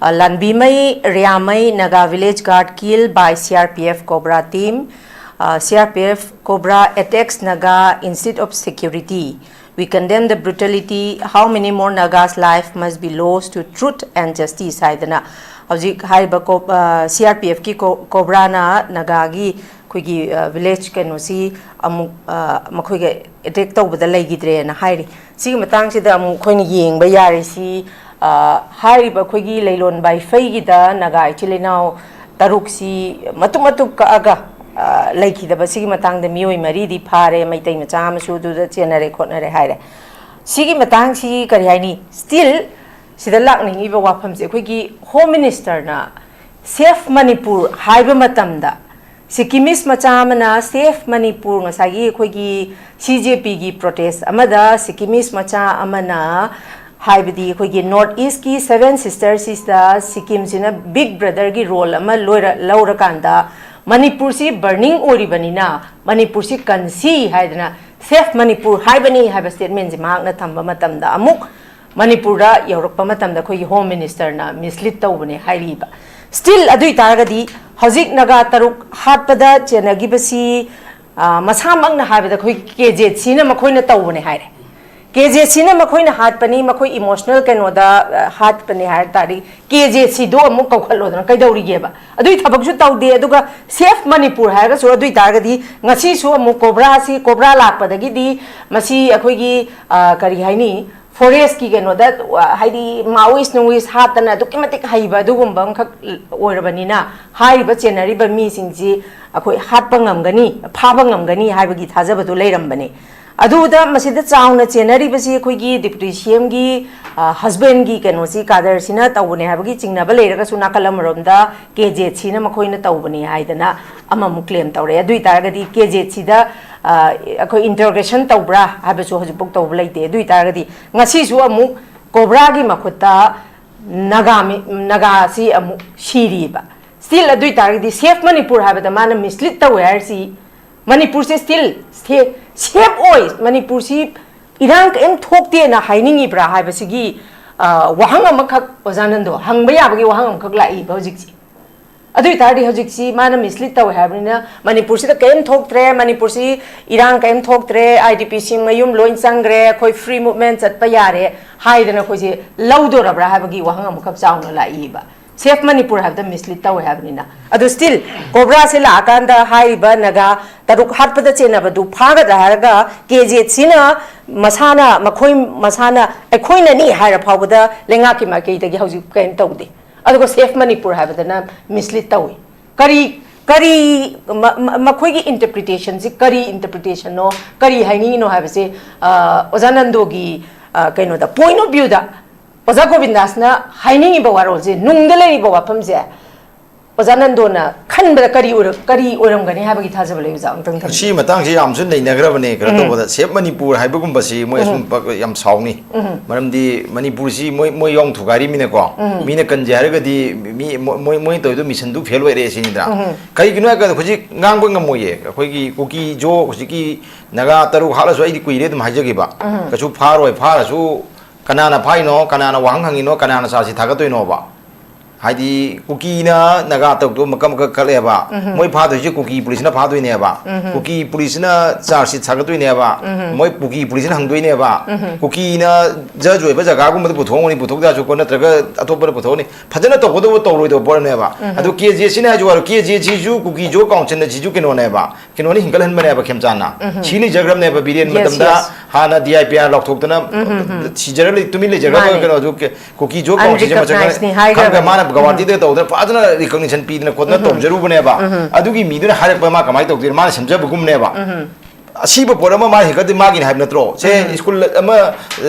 Uh, Lanbimei Riamei, Naga village guard killed by C R P F Cobra team. Uh, C R P F Cobra attacks Naga instead of security. We condemn the brutality. How many more Nagas' life must be lost to truth and justice? ꯍꯥꯏꯗꯅ ꯍꯧꯖꯤꯛ ꯍꯥꯏꯔꯤꯕ ꯀꯣ-, ꯑ, C R P F ꯀꯤ ꯀꯣ-, ꯀꯣꯕ꯭ꯔꯥꯅ ꯅꯥꯒꯥꯒꯤ ꯑꯩꯈꯣꯏꯒꯤ, ꯑ, village ꯀꯩꯅꯣꯁꯤ ꯑꯃꯨꯛ, ꯑ, ꯃꯈꯣꯏꯒ ꯑꯦꯇꯦꯛ ꯇꯧꯕꯗ ꯂꯩꯈꯤꯗ꯭ꯔꯦꯅ ꯍꯥꯏꯔꯤ꯫ ꯁꯤꯒꯤ ꯃꯇꯥꯡꯁꯤꯗ ꯑꯃꯨꯛ ꯑꯩꯈꯣꯏꯅ ꯌꯦꯡꯕ ꯌꯥꯔꯤꯁꯤ, ꯑ, ꯍꯥꯏꯔꯤꯕ ꯑꯩꯈꯣꯏꯒꯤ ꯂꯩꯂꯣꯟ ꯕꯥꯏꯐꯩꯒꯤꯗ ꯅꯥꯒꯥ ꯏꯆꯤꯜ ꯏꯅꯥꯎ ꯇꯔꯨꯛꯁꯤ ꯃꯇꯨꯞ ꯃꯇꯨꯞ ꯀꯛꯑꯒ, ꯑ, ꯂꯩꯈꯤꯗꯕ ꯁꯤꯒꯤ ꯃꯇꯥꯡꯗ ꯃꯤꯑꯣꯏ ꯃꯔꯤꯗꯤ ꯐꯥꯔꯦ, ꯃꯩꯇꯩ ꯃꯆꯥ ꯑꯃꯁꯨ ꯑꯗꯨꯗ ꯆꯦꯟꯅꯔꯦ ꯈꯣꯠꯅꯔꯦ ꯍꯥꯏꯔꯦ꯫ ꯁꯤꯒꯤ ꯃꯇꯥꯡꯁꯤ ꯀꯔꯤ ꯍꯥꯏꯅꯤ? Still ꯁꯤꯗ ꯂꯥꯛꯅꯤꯡꯉꯤꯕ ꯋꯥꯐꯝꯁꯦ, ꯑꯩꯈꯣꯏꯒꯤ Home Minister ꯅ Save Manipur ꯍꯥꯏꯕ ꯃꯇꯝꯗ, ꯁꯤꯛꯀꯤꯃꯤꯁ ꯃꯆꯥ ꯑꯃꯅ Save Manipur, ꯉꯁꯥꯏꯒꯤ ꯑꯩꯈꯣꯏꯒꯤ C J P ꯒꯤ protest ꯑꯃꯗ ꯁꯤꯛꯀꯤꯃꯤꯁ ꯃꯆꯥ ꯑꯃꯅ, ꯍꯥꯏꯕꯗꯤ ꯑꯩꯈꯣꯏꯒꯤ North East ꯀꯤ Seven Sisters ꯁꯤꯗ ꯁꯤꯛꯀꯤꯝꯁꯤꯅ big brother ꯒꯤ role ꯑꯃ ꯂꯣꯏꯔ-, ꯂꯧꯔꯀꯥꯟꯗ ꯃꯅꯤꯄꯨꯔꯁꯤ burning ꯑꯣꯏꯔꯤꯕꯅꯤꯅ ꯃꯅꯤꯄꯨꯔꯁꯤ ꯀꯟꯁꯤ ꯍꯥꯏꯗꯅ Save Manipur ꯍꯥꯏꯕꯅꯤ ꯍꯥꯏꯕ statement ꯁꯤ ꯃꯍꯥꯛꯅ ꯊꯝꯕ ꯃꯇꯝꯗ, ꯑꯃꯨꯛ ꯃꯅꯤꯄꯨꯔꯗ ꯌꯧꯔꯛꯄ ꯃꯇꯝꯗ ꯑꯩꯈꯣꯏꯒꯤ ꯍꯣꯝ ꯃꯤꯅꯤꯁꯇꯔꯅ ꯃꯤꯁꯂꯤꯠ ꯇꯧꯕꯅꯦ ꯍꯥꯏꯔꯤꯕ꯫ ꯁ꯭ꯇꯤꯜ ꯑꯗꯨ ꯑꯣꯏꯇꯥꯔꯒꯗꯤ ꯍꯧꯖꯤꯛ ꯅꯥꯒꯥ ꯇꯔꯨꯛ ꯍꯥꯠꯄꯗ ꯆꯦꯟꯅꯈꯤꯕꯁꯤ, ꯑ, ꯃꯁꯥꯃꯛꯅ ꯍꯥꯏꯕꯗ ꯑꯩꯈꯣꯏꯒꯤ ꯀꯦ ꯖꯦ ꯁꯤꯅ ꯃꯈꯣꯏꯅ ꯇꯧꯕꯅꯦ ꯍꯥꯏꯔꯦ꯫ ꯀꯦ ꯖꯦ ꯁꯤꯅ ꯃꯈꯣꯏꯅ ꯍꯥꯠꯄꯅꯤ, ꯃꯈꯣꯏ ꯏꯃꯣꯁꯅꯦꯜ ꯀꯩꯅꯣꯗ, ꯑ, ꯍꯥꯠꯄꯅꯦ ꯍꯥꯏ ꯇꯥꯔꯗꯤ, ꯀꯦ ꯖꯦ ꯁꯤꯗꯣ ꯑꯃꯨꯛ ꯀꯧꯈꯠꯂꯣꯗꯅ ꯀꯩꯗꯧꯔꯤꯒꯦꯕ? ꯑꯗꯨꯏ ꯊꯕꯛꯁꯨ ꯇꯧꯗꯦ꯫ ꯑꯗꯨꯒ ꯁꯦꯐ ꯃꯅꯤꯄꯨꯔ ꯍꯥꯏꯔꯒꯁꯨ, ꯑꯗꯨ ꯑꯣꯏꯇꯥꯔꯒꯗꯤ ꯉꯁꯤꯁꯨ ꯑꯃꯨꯛ ꯀꯣꯕ꯭ꯔꯥꯁꯤ, ꯀꯣꯕ꯭ꯔꯥ ꯂꯥꯛꯄꯗꯒꯤꯗꯤ ꯃꯁꯤ ꯑꯩꯈꯣꯏꯒꯤ, ꯑ, ꯀꯔꯤ ꯍꯥꯏꯅꯤ, ꯐꯣꯔꯦꯁꯀꯤ ꯀꯩꯅꯣꯗ, ꯑ, ꯍꯥꯏꯗꯤ ꯃꯥꯑꯣꯏꯁ ꯅꯨꯡꯋꯤꯁ ꯍꯥꯠꯇꯅ ꯑꯗꯨꯛꯀꯤ ꯃꯇꯤꯛ ꯍꯩꯕ ꯑꯗꯨꯒꯨꯝꯕ ꯑꯃꯈꯛ ꯑꯣꯏꯔꯕꯅꯤꯅ, ꯍꯥꯏꯔꯤꯕ ꯆꯦꯟꯅꯔꯤꯕ ꯃꯤꯁꯤꯡꯁꯤ ꯑꯩꯈꯣꯏ ꯍꯥꯠꯄ ꯉꯝꯒꯅꯤ, ꯐꯥꯕ ꯉꯝꯒꯅꯤ ꯍꯥꯏꯕꯒꯤ ꯊꯥꯖꯕꯗꯨ ꯂꯩꯔꯝꯕꯅꯤ꯫ ꯑꯗꯨꯗ ꯃꯁꯤꯗ ꯆꯥꯎꯅ ꯆꯦꯟꯅꯔꯤꯕꯁꯤ ꯑꯩꯈꯣꯏꯒꯤ ꯗꯤꯄꯨꯇꯤ ꯁꯤ ꯑꯦꯝꯒꯤ, ꯑ, ꯍꯁꯕꯦꯟꯒꯤ ꯀꯩꯅꯣꯁꯤ, ꯀꯥꯗꯔꯁꯤꯅ ꯇꯧꯕꯅꯦ ꯍꯥꯏꯕꯒꯤ ꯆꯤꯡꯅꯕ ꯂꯩꯔꯒꯁꯨ, ꯅꯥꯀꯜ ꯑꯃꯔꯣꯝꯗ ꯀꯦ ꯖꯦ ꯁꯤꯅ ꯃꯈꯣꯏꯅ ꯇꯧꯕꯅꯦ ꯍꯥꯏꯗꯅ ꯑꯃꯃꯨꯛ ꯀ꯭ꯂꯦꯝ ꯇꯧꯔꯦ꯫ ꯑꯗꯨ ꯑꯣꯏꯇꯥꯔꯒꯗꯤ ꯀꯦ ꯖꯦ ꯁꯤꯗ, ꯑ, ꯑꯩꯈꯣꯏ ꯏꯟꯇꯔꯣꯒꯦꯁꯟ ꯇꯧꯕ꯭ꯔꯥ ꯍꯥꯏꯕꯁꯨ ꯍꯧꯖꯤꯛꯐꯥꯎ ꯇꯧꯕ ꯂꯩꯇꯦ꯫ ꯑꯗꯨ ꯑꯣꯏꯇꯥꯔꯒꯗꯤ ꯉꯁꯤꯁꯨ ꯑꯃꯨꯛ ꯀꯣꯕ꯭ꯔꯥꯒꯤ ꯃꯈꯨꯠꯇ ꯅꯥꯒꯥ ꯃꯤ-, ꯅꯥꯒꯥꯁꯤ ꯑꯃꯨꯛ ꯁꯤꯔꯤꯕ꯫ ꯁ꯭ꯇꯤꯜ ꯑꯗꯨ ꯑꯣꯏꯇꯥꯔꯒꯗꯤ ꯁꯦꯐ ꯃꯅꯤꯄꯨꯔ ꯍꯥꯏꯕꯗ ꯃꯥꯅ ꯃꯤꯁꯂꯤꯠ ꯇꯧꯋꯦ ꯍꯥꯏꯔꯤꯁꯤ, ꯃꯅꯤꯄꯨꯔꯁꯦ ꯁ꯭ꯇꯤꯜ ꯁꯦ-, ꯁꯦꯐ ꯑꯣꯏ, ꯃꯅꯤꯄꯨꯔꯁꯤ ꯏꯔꯥꯡ ꯀꯔꯤꯝ ꯊꯣꯛꯇꯦꯅ ꯍꯥꯏꯅꯤꯡꯉꯤꯕ꯭ꯔꯥ ꯍꯥꯏꯕꯁꯤꯒꯤ, ꯑ, ꯋꯥꯍꯪ ꯑꯃꯈꯛ, ꯑꯣꯖꯥ ꯅꯟꯗꯣ, ꯍꯪꯕ ꯌꯥꯕꯒꯤ ꯋꯥꯍꯪ ꯑꯃꯈꯛ ꯂꯥꯛꯏꯕ ꯍꯧꯖꯤꯛꯁꯦ꯫ ꯑꯗꯨ ꯑꯣꯏꯇꯥꯔꯗꯤ ꯍꯧꯖꯤꯛꯁꯤ ꯃꯥꯅ ꯃꯤꯁꯂꯤꯠ ꯇꯧꯋꯦ ꯍꯥꯏꯕꯅꯤꯅ, ꯃꯅꯤꯄꯨꯔꯁꯤꯗ ꯀꯔꯤꯝ ꯊꯣꯛꯇ꯭ꯔꯦ, ꯃꯅꯤꯄꯨꯔꯁꯤ ꯏꯔꯥꯡ ꯀꯔꯤꯝ ꯊꯣꯛꯇ꯭ꯔꯦ, ꯑꯥꯏ ꯗꯤ ꯄꯤꯁꯤꯡ ꯃꯌꯨꯝ ꯂꯣꯏ ꯆꯪꯈ꯭ꯔꯦ, ꯑꯩꯈꯣꯏ ꯐ꯭ꯔꯤ ꯃꯨꯚꯃꯦꯟ ꯆꯠꯄ ꯌꯥꯔꯦ ꯍꯥꯏꯗꯅ ꯑꯩꯈꯣꯏꯁꯦ ꯂꯧꯗꯣꯔꯕ꯭ꯔꯥ ꯍꯥꯏꯕꯒꯤ ꯋꯥꯍꯪ ꯑꯃꯈꯛ ꯆꯥꯎꯅ ꯂꯥꯛꯏꯕ꯫ ꯁꯦꯐ ꯃꯅꯤꯄꯨꯔ ꯍꯥꯏꯕꯗ ꯃꯤꯁꯂꯤꯠ ꯇꯧꯋꯦ ꯍꯥꯏꯕꯅꯤꯅ꯫ ꯑꯗꯨ ꯁ꯭ꯇꯤꯜ ꯀꯣꯕ꯭ꯔꯥꯁꯦ ꯂꯥꯛꯑꯀꯥꯟꯗ ꯍꯥꯏꯔꯤꯕ ꯅꯥꯒꯥ ꯇꯔꯨꯛ ꯍꯥꯠꯄꯗ ꯆꯦꯟꯅꯕꯗꯨ ꯐꯥꯒꯗ꯭ꯔꯥ ꯍꯥꯏꯔꯒ ꯀꯦ ꯖꯦ ꯁꯤꯅ ꯃꯁꯥꯅ, ꯃꯈꯣꯏ ꯃꯁꯥꯅ ꯑꯩꯈꯣꯏꯅꯅꯤ ꯍꯥꯏꯔ ꯐꯥꯎꯕꯗ ꯂꯩꯉꯥꯛꯀꯤ ꯃꯥꯏꯀꯩꯗꯒꯤ ꯍꯧꯖꯤꯛ ꯀꯔꯤꯝ ꯇꯧꯗꯦ꯫ ꯑꯗꯨꯒ ꯁꯦꯐ ꯃꯅꯤꯄꯨꯔ ꯍꯥꯏꯕꯗꯅ ꯃꯤꯁꯂꯤꯠ ꯇꯧꯏ꯫ ꯀꯔꯤ, ꯀꯔꯤ, ꯃ-, ꯃ-, ꯃꯈꯣꯏꯒꯤ ꯏꯟꯇꯔꯄ꯭ꯔꯤꯇꯦꯁꯟꯁꯤ ꯀꯔꯤ ꯏꯟꯇꯔꯄ꯭ꯔꯤꯇꯦꯁꯟꯅꯣ, ꯀꯔꯤ ꯍꯥꯏꯅꯤꯡꯉꯤꯅꯣ ꯍꯥꯏꯕꯁꯦ, ꯑ, ꯑꯣꯖꯥ ꯅꯟꯗꯣꯒꯤ, ꯑ, ꯀꯩꯅꯣꯗ, ꯄꯣꯏꯟ ꯑꯣꯐ ꯚ꯭ꯌꯨꯗ ꯑꯣꯖꯥ ꯒꯣꯕꯤꯟꯗꯥꯁꯅ ꯍꯥꯏꯅꯤꯡꯉꯤꯕ ꯋꯥꯔꯣꯜꯁꯦ, ꯅꯨꯡꯗ ꯂꯩꯔꯤꯕ ꯋꯥꯐꯝꯁꯦ, ꯑꯣꯖꯥ ꯅꯟꯗꯣꯅ ꯈꯟꯕꯗ ꯀꯔꯤ ꯑꯣꯏꯔ-, ꯀꯔꯤ ꯑꯣꯏꯔꯝꯒꯅꯤ ꯍꯥꯏꯕꯒꯤ ꯊꯥꯖꯕ ꯂꯩ, ꯑꯣꯖꯥ? ꯑꯃꯨꯛꯇꯪ ꯊꯝꯕꯤꯌꯨ꯫ ꯁꯤ ꯃꯇꯥꯡꯁꯤ ꯌꯥꯝꯁꯨ ꯅꯩꯅꯈ꯭ꯔꯕꯅꯦ, ꯀꯩꯅꯣ ꯎꯝ꯫ ꯇꯧꯕꯗ, ꯁꯦꯐ ꯃꯅꯤꯄꯨꯔ ꯍꯥꯏꯕꯒꯨꯝꯕꯁꯤ ꯃꯣꯏ ꯎꯝ꯫ ꯑꯁꯨꯝ ꯄꯛ-, ꯌꯥꯝ ꯁꯥꯎꯅꯤ꯫ ꯎꯝ꯫ ꯃꯔꯝꯗꯤ ꯃꯅꯤꯄꯨꯔꯁꯤ ꯃꯣꯏ, ꯃꯣꯏ ꯌꯥꯎꯅ ꯊꯨꯒꯥꯏꯔꯤꯃꯤꯅꯀꯣ, ꯎꯝ꯫ ꯃꯤꯅ ꯀꯟꯖꯦ ꯍꯥꯏꯔꯒꯗꯤ ꯃꯤ, ꯃꯣꯏ, ꯃꯣꯏ, ꯃꯣꯏ ꯇꯧꯔꯤꯗꯣ ꯃꯤꯁꯟꯗꯨ ꯐꯦꯜ ꯑꯣꯏꯔꯦ ꯁꯤꯅꯤꯗ꯭ꯔꯥ? ꯎꯝ꯫ ꯀꯩꯒꯤꯅꯣ ꯍꯥꯏꯔꯀꯥꯟꯗ ꯍꯧꯖꯤꯛ ꯉꯥꯡꯕ ꯉꯝꯃꯣꯏꯌꯦ꯫ ꯑꯩꯈꯣꯏꯒꯤ ꯀꯨꯀꯤ ꯖꯣ, ꯍꯧꯖꯤꯛꯀꯤ ꯅꯥꯒꯥ ꯇꯔꯨꯛ ꯍꯥꯠꯂꯁꯨ ꯑꯩꯗꯤ ꯀꯨꯏꯔꯦ ꯑꯗꯨꯝ ꯍꯥꯏꯖꯈꯤꯕ꯫ ꯎꯝ꯫ ꯀꯩꯁꯨ ꯐꯥꯔꯣꯏ, ꯐꯥꯔꯁꯨ ꯀꯅꯥꯅ ꯐꯥꯏꯅꯣ, ꯀꯅꯥꯅ ꯋꯥꯍꯪ ꯍꯪꯉꯤꯅꯣ, ꯀꯅꯥꯅ ꯆꯥꯔꯖꯁꯤ ꯊꯥꯒꯠꯇꯣꯏꯅꯣꯕ? ꯍꯥꯏꯗꯤ ꯀꯨꯀꯤꯅ ꯅꯥꯒꯥ ꯇꯧꯗꯣ ꯃꯀꯛ ꯃꯀꯛ ꯀꯛꯂꯦꯕ꯫ ꯎꯝ꯫ ꯃꯣꯏ ꯐꯥꯗꯣꯏꯁꯦ ꯀꯨꯀꯤ ꯄꯨꯂꯤꯁꯅ ꯐꯥꯗꯣꯏꯅꯦꯕ꯫ ꯎꯝ꯫ ꯀꯨꯀꯤ ꯄꯨꯂꯤꯁꯅ ꯆꯥꯔꯖꯁꯤ ꯊꯥꯒꯠꯇꯣꯏꯅꯦꯕ꯫ ꯎꯝ꯫ ꯃꯣꯏ ꯀꯨꯀꯤ ꯄꯨꯂꯤꯁꯅ ꯍꯪꯗꯣꯏꯅꯦꯕ꯫ ꯎꯝ꯫ ꯀꯨꯀꯤꯅ ꯖꯖ ꯑꯣꯏꯕ ꯖꯒꯥꯒꯨꯝꯕꯗ ꯄꯨꯊꯣꯛꯑꯝꯒꯅꯤ, ꯄꯨꯊꯣꯛ ꯇꯥꯔꯁꯨꯀꯣ, ꯅꯠꯇ꯭ꯔꯒ ꯑꯇꯣꯞꯄꯗ ꯄꯨꯊꯣꯛꯑꯅꯤ꯫ ꯐꯖꯅ ꯇꯧꯒꯗꯧꯕ ꯇꯧꯔꯣꯏꯗꯧꯕ ꯄꯣꯠꯅꯦꯕ꯫ ꯎꯝ꯫ ꯑꯗꯨ ꯀꯦ ꯖꯦ ꯁꯤꯅ ꯍꯥꯏꯁꯨ ꯋꯥꯔꯣ, ꯀꯦ ꯖꯦ ꯁꯤꯁꯨ ꯀꯨꯀꯤ ꯖꯣ ꯀꯥꯎꯟꯁꯤꯜꯅ ꯁꯤꯁꯨ ꯀꯩꯅꯣꯅꯦꯕ꯫ ꯀꯩꯅꯣꯅ ꯍꯤꯡꯒꯠꯍꯟꯕꯅꯦꯕ ꯈꯦꯝꯆꯥꯟꯅ꯫ ꯎꯝ꯫ ꯁꯤ ꯂꯩꯖꯈ꯭ꯔꯕꯅꯦꯕ ꯕꯤꯔꯦꯟ Yes, ꯃꯇꯝꯗ꯫ Yes꯫ ꯍꯥꯟꯅ ꯗꯤ ꯑꯥꯏ ꯄꯤ ꯑꯥꯔ ꯂꯥꯎꯊꯣꯛꯇꯅ, ꯎꯝ, ꯎꯝ, ꯎꯝ꯫ ꯊꯤꯖꯔ ꯂꯩ-, ꯇꯨꯃꯤꯟ ꯂꯩꯖꯈ꯭ꯔꯕ ꯃꯥꯅꯦ꯫ ꯀꯩꯅꯣꯁꯨ ꯀꯦ-, ꯀꯨꯀꯤ ꯖꯣ ꯀꯥꯎꯟꯁꯤꯜꯁꯦ ꯃꯁꯛ Unrecognized ꯅꯤ ꯈꯪ-, ꯍꯥꯏꯈ꯭ꯔꯕꯅꯤ꯫ ꯈꯪꯒ ꯃꯥꯅ ꯎꯝ꯫ ꯒꯧꯍꯥꯇꯤꯗ ꯇꯧꯗꯅ ꯐꯖꯅ ꯔꯤꯀꯣꯒꯅꯤꯁꯟ ꯄꯤꯗꯅ ꯈꯣꯠꯇꯅ ꯎꯝ꯫ ꯇꯧꯖꯔꯨꯕꯅꯦꯕ꯫ ꯎꯝ꯫ ꯑꯗꯨꯒꯤ ꯃꯤꯗꯨꯅ ꯍꯥꯏꯔꯛꯄ ꯃꯥ ꯀꯃꯥꯏꯅ ꯇꯧꯗꯣꯏꯅꯣ? ꯃꯥꯅ ꯁꯦꯝꯖꯕꯒꯨꯝꯅꯦꯕ꯫ ꯎꯝ꯫ ꯑꯁꯤꯕ ꯄꯣꯠ ꯑꯃ ꯃꯥ ꯍꯦꯟꯒꯠꯇꯦ, ꯃꯥꯒꯤꯅꯤ ꯍꯥꯏꯕ ꯅꯠꯇ꯭ꯔꯣ? ꯁꯦ, ꯎꯝ꯫ ꯁ꯭ꯀꯨꯜ ꯑꯃ,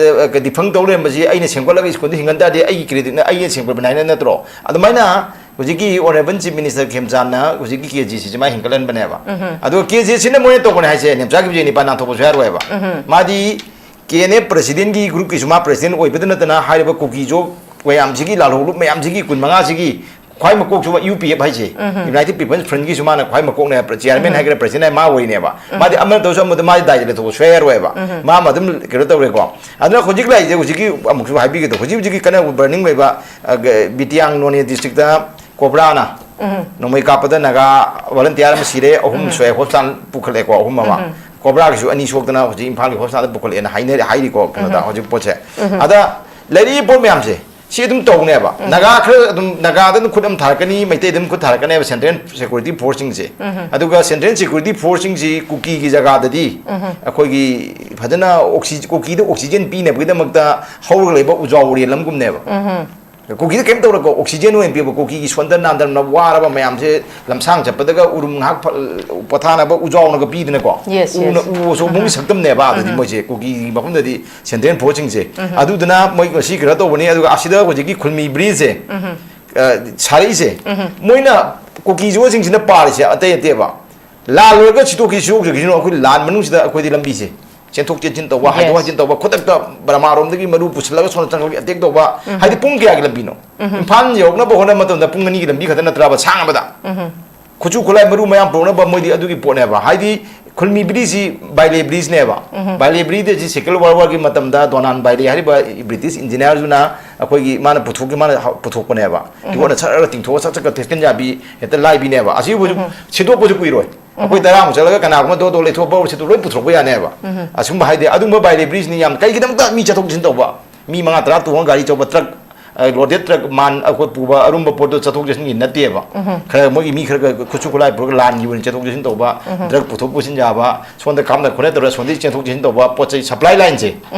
ꯑ, ꯗꯤꯐꯪ ꯇꯧ ꯂꯩꯔꯝꯕꯁꯤ ꯑꯩꯅ ꯁꯦꯝꯒꯠꯂꯒ ꯁ꯭ꯀꯨꯜꯗꯨ ꯍꯤꯡꯍꯟ ꯇꯥꯔꯗꯤ ꯑꯩꯒꯤ ꯀ꯭ꯔꯦꯗꯤꯠꯅ ꯑꯩꯅ ꯁꯦꯝꯒꯠꯄꯅꯤ ꯍꯥꯏꯅ ꯅꯠꯇ꯭ꯔꯣ? ꯑꯗꯨꯃꯥꯏꯅ ꯍꯧꯖꯤꯛꯀꯤ ꯑꯣꯅꯔꯦꯕꯜ ꯆꯤꯐ ꯃꯤꯅꯤꯁꯇꯔ ꯈꯦꯝꯆꯥꯟꯅ ꯍꯧꯖꯤꯛꯀꯤ ꯀꯦ ꯖꯦ ꯁꯤꯁꯦ ꯃꯥ ꯍꯦꯟꯒꯠꯍꯟꯕꯅꯦꯕ꯫ ꯎꯝ꯫ ꯑꯗꯨꯒ ꯀꯦ ꯖꯦ ꯁꯤꯅ ꯃꯣꯏꯅ ꯇꯧꯕꯅꯦ ꯍꯥꯏꯁꯦ, ꯅꯦꯝꯆꯥ ꯀꯤꯞꯖꯦ ꯅꯤꯄꯥ ꯅꯥꯟꯊꯣꯛꯄꯁꯨ ꯌꯥꯔꯣꯏꯕ꯫ ꯎꯝ꯫ ꯃꯥꯗꯤ ꯀꯦ ꯑꯦꯟ ꯑꯦꯐ ꯄ꯭ꯔꯁꯤꯗꯦꯟꯒꯤ ꯒ꯭ꯔꯨꯞꯀꯤꯁꯨ ꯃꯥ ꯄ꯭ꯔꯁꯤꯗꯦꯟ ꯑꯣꯏꯕꯗ ꯅꯠꯇꯅ ꯍꯥꯏꯔꯤꯕ ꯀꯨꯀꯤ ꯖꯣ ꯃꯌꯥꯝꯁꯤꯒꯤ, ꯂꯥꯜꯍꯧꯂꯨꯞ ꯃꯌꯥꯝꯁꯤꯒꯤ ꯀꯨꯟ ꯃꯉꯥꯁꯤꯒꯤ ꯈ꯭ꯋꯥꯏ ꯃꯀꯣꯛꯁꯨ ꯌꯨ ꯄꯤ ꯑꯦꯐ ꯍꯥꯏꯁꯦ, ꯎꯝ꯫ United People's Front ꯒꯤꯁꯨ ꯃꯥꯅ ꯈ꯭ꯋꯥꯏ ꯃꯀꯣꯛꯅꯦ, ꯆꯤꯌꯥꯔꯃꯦꯟ ꯎꯝ꯫ ꯍꯥꯏꯒꯦꯔꯥ ꯄ꯭ꯔꯁꯤꯗꯦꯟ ꯍꯥꯏ ꯃꯥ ꯑꯣꯏꯔꯤꯅꯦꯕ꯫ ꯎꯝ꯫ ꯃꯥꯗꯤ ꯑꯃꯅ ꯇꯧꯔꯁꯨ ꯑꯃꯗ ꯃꯥꯗꯤ ꯗꯥꯏꯗ ꯂꯩꯊꯣꯛꯄ ꯁꯨꯡꯌꯥ ꯌꯥꯔꯣꯏꯕ꯫ ꯎꯝ꯫ ꯃꯥ ꯑꯃ ꯑꯗꯨꯝ ꯀꯩꯅꯣ ꯇꯧꯔꯦꯀꯣ꯫ ꯑꯗꯨꯅ ꯍꯧꯖꯤꯛ ꯂꯥꯛꯏꯁꯦ, ꯍꯧꯖꯤꯛꯀꯤ ꯑꯃꯨꯛꯁꯨ ꯍꯥꯏꯕꯤꯒꯦ ꯇꯧ-, ꯍꯧꯖꯤꯛ ꯍꯧꯖꯤꯛꯀꯤ ꯀꯟꯅ ꯕꯔꯅꯤꯡ ꯑꯣꯏꯕ, ꯑ, ꯒ-, ꯕꯤꯇꯤꯌꯥꯡ ꯅꯣꯅꯦ ꯗꯤꯁꯇ꯭ꯔꯤꯛꯇ ꯀꯣꯕ꯭ꯔꯥꯅ ꯎꯝ꯫ ꯅꯣꯡꯃꯩ ꯀꯥꯞꯄꯗ ꯅꯥꯒꯥ ꯚꯣꯂꯟꯇꯤꯌꯥꯔ ꯑꯃ ꯁꯤꯔꯦ, ꯑꯍꯨꯝ ꯎꯝ꯫ ꯁꯣꯛꯑꯦ, ꯍꯣꯁꯄꯤꯇꯥꯜ ꯄꯨꯈꯠꯂꯦꯀꯣ, ꯑꯍꯨꯝ ꯑꯃ꯫ ꯎꯝ꯫ ꯀꯣꯕ꯭ꯔꯥꯒꯤꯁꯨ ꯑꯅꯤ ꯁꯣꯛꯇꯅ ꯍꯧꯖꯤꯛ ꯏꯝꯐꯥꯜꯒꯤ ꯍꯣꯁꯄꯤꯇꯥꯜꯗ ꯄꯨꯈꯠꯂꯛꯑꯦꯅ ꯍꯥꯏꯅꯔꯤ, ꯍꯥꯏꯔꯤꯀꯣ, ꯀꯩꯅꯣꯗ, ꯎꯝ꯫ ꯍꯧꯖꯤꯛ ꯄꯣꯠꯁꯦ꯫ ꯎꯝ꯫ ꯑꯗ ꯂꯩꯔꯤꯕ ꯄꯣꯠ ꯃꯌꯥꯝꯁꯦ ꯁꯤ ꯑꯗꯨꯝ ꯇꯧꯅꯦꯕ꯫ ꯎꯝ꯫ ꯅꯥꯒꯥ ꯈꯔ ꯑꯗꯨꯝ, ꯅꯥꯒꯥꯗ ꯑꯗꯨꯝ ꯈꯨꯠ ꯑꯃ ꯊꯥꯔꯛꯀꯅꯤ, ꯃꯩꯇꯩꯗ ꯑꯗꯨꯝ ꯈꯨꯠ ꯊꯥꯔꯛꯀꯅꯦꯕ ꯁꯦꯟꯇ꯭ꯔꯦꯜ ꯁꯦꯀ꯭ꯌꯨꯔꯤꯇꯤ ꯐꯣꯔꯁꯁꯤꯡꯁꯦ꯫ ꯎꯝ꯫ ꯑꯗꯨꯒ ꯁꯦꯟꯇ꯭ꯔꯦꯜ ꯁꯦꯀ꯭ꯌꯨꯔꯤꯇꯤ ꯐꯣꯔꯁꯁꯤꯡꯁꯤ ꯀꯨꯀꯤꯒꯤ ꯖꯒꯥꯗꯗꯤ ꯎꯝ꯫ ꯑꯩꯈꯣꯏꯒꯤ ꯐꯖꯅ ꯑꯣꯛꯁꯤ-, ꯀꯨꯀꯤꯗ ꯑꯣꯛꯁꯤꯖꯦꯟ ꯄꯤꯅꯕꯒꯤꯗꯃꯛꯇ ꯍꯧꯔꯒ ꯂꯩꯕ ꯎꯖꯥꯎ ꯎꯔꯦꯜ ꯑꯃꯒꯨꯝꯅꯦꯕ꯫ ꯎꯝ꯫ ꯀꯨꯀꯤꯗ ꯀꯩꯝ ꯇꯧꯔꯣꯏꯀꯣ, ꯑꯣꯛꯁꯤꯖꯦꯟ ꯑꯣꯏꯅ ꯄꯤꯕ, ꯀꯨꯀꯤꯒꯤ ꯁꯣꯟꯗ ꯅꯥꯟꯗꯅ ꯋꯥꯔꯕ ꯃꯌꯥꯝꯁꯦ ꯂꯝꯁꯥꯡ ꯆꯠꯄꯗꯒ ꯎꯔꯨꯝ ꯉꯥꯏꯍꯥꯛ ꯐ-, ꯄꯣꯊꯥꯅꯕ ꯎꯖꯥꯎꯅꯒ ꯄꯤꯗꯅꯀꯣ꯫ Yes, ꯎꯅ, yes꯫ ꯎ ꯑꯁꯣꯛ ꯎꯝ꯫ ꯃꯨꯡꯒꯤ ꯁꯛꯇꯝꯅꯦꯕ ꯑꯗꯨꯗꯤ ꯎꯝ꯫ ꯃꯣꯏꯁꯦ ꯀꯨꯀꯤꯒꯤ ꯃꯐꯝꯗꯗꯤ ꯁꯦꯟꯇ꯭ꯔꯦꯜ ꯐꯣꯔꯁꯁꯤꯡꯁꯦ꯫ ꯎꯝ꯫ ꯑꯗꯨꯗꯨꯅ ꯃꯣꯏ ꯉꯁꯤ ꯀꯩꯅꯣ ꯇꯧꯕꯅꯤ, ꯑꯗꯨꯒ ꯑꯁꯤꯗ ꯍꯧꯖꯤꯛꯀꯤ ꯈꯨꯜꯃꯤ ꯕ꯭ꯔꯤꯖꯁꯦ, ꯎꯝ꯫ ꯑ, ꯁꯥꯔꯛꯏꯁꯦ, ꯎꯝ꯫ ꯃꯣꯏꯅ ꯀꯨꯀꯤ ꯖꯣꯁꯤꯡꯁꯤꯅ ꯄꯥꯔꯤꯁꯦ ꯑꯇꯩ ꯅꯠꯇꯦꯕ꯫ ꯂꯥꯜ ꯂꯣꯏꯔꯒ ꯁꯤꯠꯇꯣꯛꯈꯤ, ꯁꯤꯠꯇꯣꯛꯈꯤꯁꯅꯨ, ꯑꯩꯈꯣꯏ ꯂꯥꯟ ꯃꯅꯨꯡꯁꯤꯗ ꯑꯩꯈꯣꯏꯗꯤ ꯂꯝꯕꯤꯁꯦ ꯆꯦꯟꯊꯣꯛ ꯆꯦꯟꯁꯤꯟ ꯇꯧꯕ, ꯍꯥꯏꯗꯣꯛ Yes꯫ ꯍꯥꯏꯖꯤꯟ ꯇꯧꯕ, ꯈꯨꯗꯛꯇ ꯕꯔꯃꯥꯔꯣꯝꯗꯒꯤ ꯃꯔꯨ ꯄꯨꯁꯤꯜꯂꯒ ꯁꯣꯝꯗ ꯆꯪꯉꯛꯄꯒꯤ ꯑꯦꯇꯦꯛ ꯇꯧꯕ, ꯎꯝ꯫ ꯍꯥꯏꯗꯤ ꯄꯨꯡ ꯀꯌꯥꯒꯤ ꯂꯝꯕꯤꯅꯣ? ꯎꯝ꯫ ꯏꯝꯐꯥꯜ ꯌꯧꯔꯛꯅꯕ ꯍꯣꯠꯅꯕ ꯃꯇꯝꯗ ꯄꯨꯡ ꯑꯅꯤꯒꯤ ꯂꯝꯕꯤ ꯈꯛꯇ ꯅꯠꯇ꯭ꯔꯕ ꯁꯥꯡꯉꯕꯗ? ꯎꯝ꯫ ꯈꯨꯠꯁꯨ ꯈꯨꯠꯂꯥꯏ ꯃꯔꯨ ꯃꯌꯥꯝ ꯄꯨꯔꯛꯅꯕ ꯃꯣꯏꯗꯤ ꯑꯗꯨꯒꯤ ꯄꯣꯠꯅꯦꯕ꯫ ꯍꯥꯏꯗꯤ ꯈꯨꯜꯃꯤ ꯕ꯭ꯔꯤꯖꯁꯤ ꯕꯥꯏꯂꯦ ꯕ꯭ꯔꯤꯖꯅꯦꯕ꯫ ꯕꯥꯏꯂꯦ ꯕ꯭ꯔꯤꯖ ꯑꯁꯤ Second World War ꯒꯤ ꯃꯇꯝꯗ ꯗꯣꯅꯥꯟ ꯕꯥꯏꯂꯦ ꯍꯥꯏꯔꯤꯕ ꯕ꯭ꯔꯤꯇꯤꯁ ꯏꯟꯖꯤꯅꯤꯌꯥꯔꯗꯨꯅ ꯑꯩꯈꯣꯏꯒꯤ ꯃꯥꯅ ꯄꯨꯊꯣꯛꯈꯤ, ꯃꯥꯅ ꯍ-, ꯄꯨꯊꯣꯛꯄꯅꯦꯕ꯫ ꯌꯣꯠꯅ ꯁꯔ ꯇꯤꯡꯊꯣꯛꯑ ꯁꯠ ꯁꯠꯀ ꯊꯦꯛꯆꯤꯟ ꯌꯥꯕꯤ ꯍꯦꯛꯇ ꯂꯥꯏꯕꯤꯅꯦꯕ꯫ ꯑꯁꯤꯕꯨ ꯁꯤꯗꯣꯛꯄꯁꯨ ꯀꯨꯏꯔꯣꯏ꯫ ꯑꯩꯈꯣꯏ ꯇꯔꯥꯃꯨꯛ ꯆꯠꯂꯒ ꯀꯅꯥꯒꯨꯝꯕ ꯗꯣ ꯗꯣ ꯂꯩꯊꯣꯛꯄ ꯍꯧꯔꯁꯤ ꯂꯣꯏ ꯄꯨꯊꯣꯛꯄ ꯌꯥꯅꯦꯕ꯫ ꯑꯁꯨꯝꯕ ꯍꯥꯏꯗꯤ ꯑꯗꯨꯝꯕ ꯕꯥꯏꯂꯦ ꯕ꯭ꯔꯤꯖꯅꯤ ꯌꯥꯝ꯫ ꯀꯩꯒꯤꯗꯃꯛꯇ ꯃꯤ ꯆꯠꯊꯣꯛ ꯆꯠꯁꯤꯟ ꯇꯧꯕ? ꯃꯤ ꯃꯉꯥ ꯇꯔꯥ ꯇꯣꯡꯉ ꯒꯥꯔꯤ ꯑꯆꯧꯕ ꯇ꯭ꯔꯛ, ꯑ, ꯂꯣꯗꯦꯗ ꯇ꯭ꯔꯛ ꯃꯥꯟ ꯑꯩꯈꯣꯏ ꯄꯨꯕ ꯑꯔꯨꯝꯕ ꯄꯣꯠꯇꯣ ꯆꯠꯊꯣꯛ ꯆꯠꯁꯤꯟꯒꯤ ꯅꯠꯇꯦꯕ꯫ ꯈꯔ ꯃꯣꯏꯒꯤ ꯃꯤ ꯈꯔ ꯈꯔ ꯈꯨꯠꯁꯨ ꯈꯨꯠꯂꯥꯏ ꯄꯨꯔꯒ ꯂꯥꯟꯒꯤ ꯑꯣꯏꯅ ꯆꯠꯊꯣꯛ ꯆꯠꯁꯤꯟ ꯇꯧꯕ, ꯗ꯭ꯔꯒ ꯄꯨꯊꯣꯛ ꯄꯨꯁꯤꯟ ꯌꯥꯕ, ꯁꯣꯝꯗ ꯀꯥꯞꯅ ꯈꯣꯠꯅ ꯇꯧꯔꯒ ꯁꯣꯝꯗꯒꯤ ꯆꯦꯟꯊꯣꯛ ꯆꯦꯟꯁꯤꯟ ꯇꯧꯕ ꯄꯣꯠ ꯆꯩ ꯁꯄ꯭ꯂꯥꯏ ꯂꯥꯏꯟꯁꯦ꯫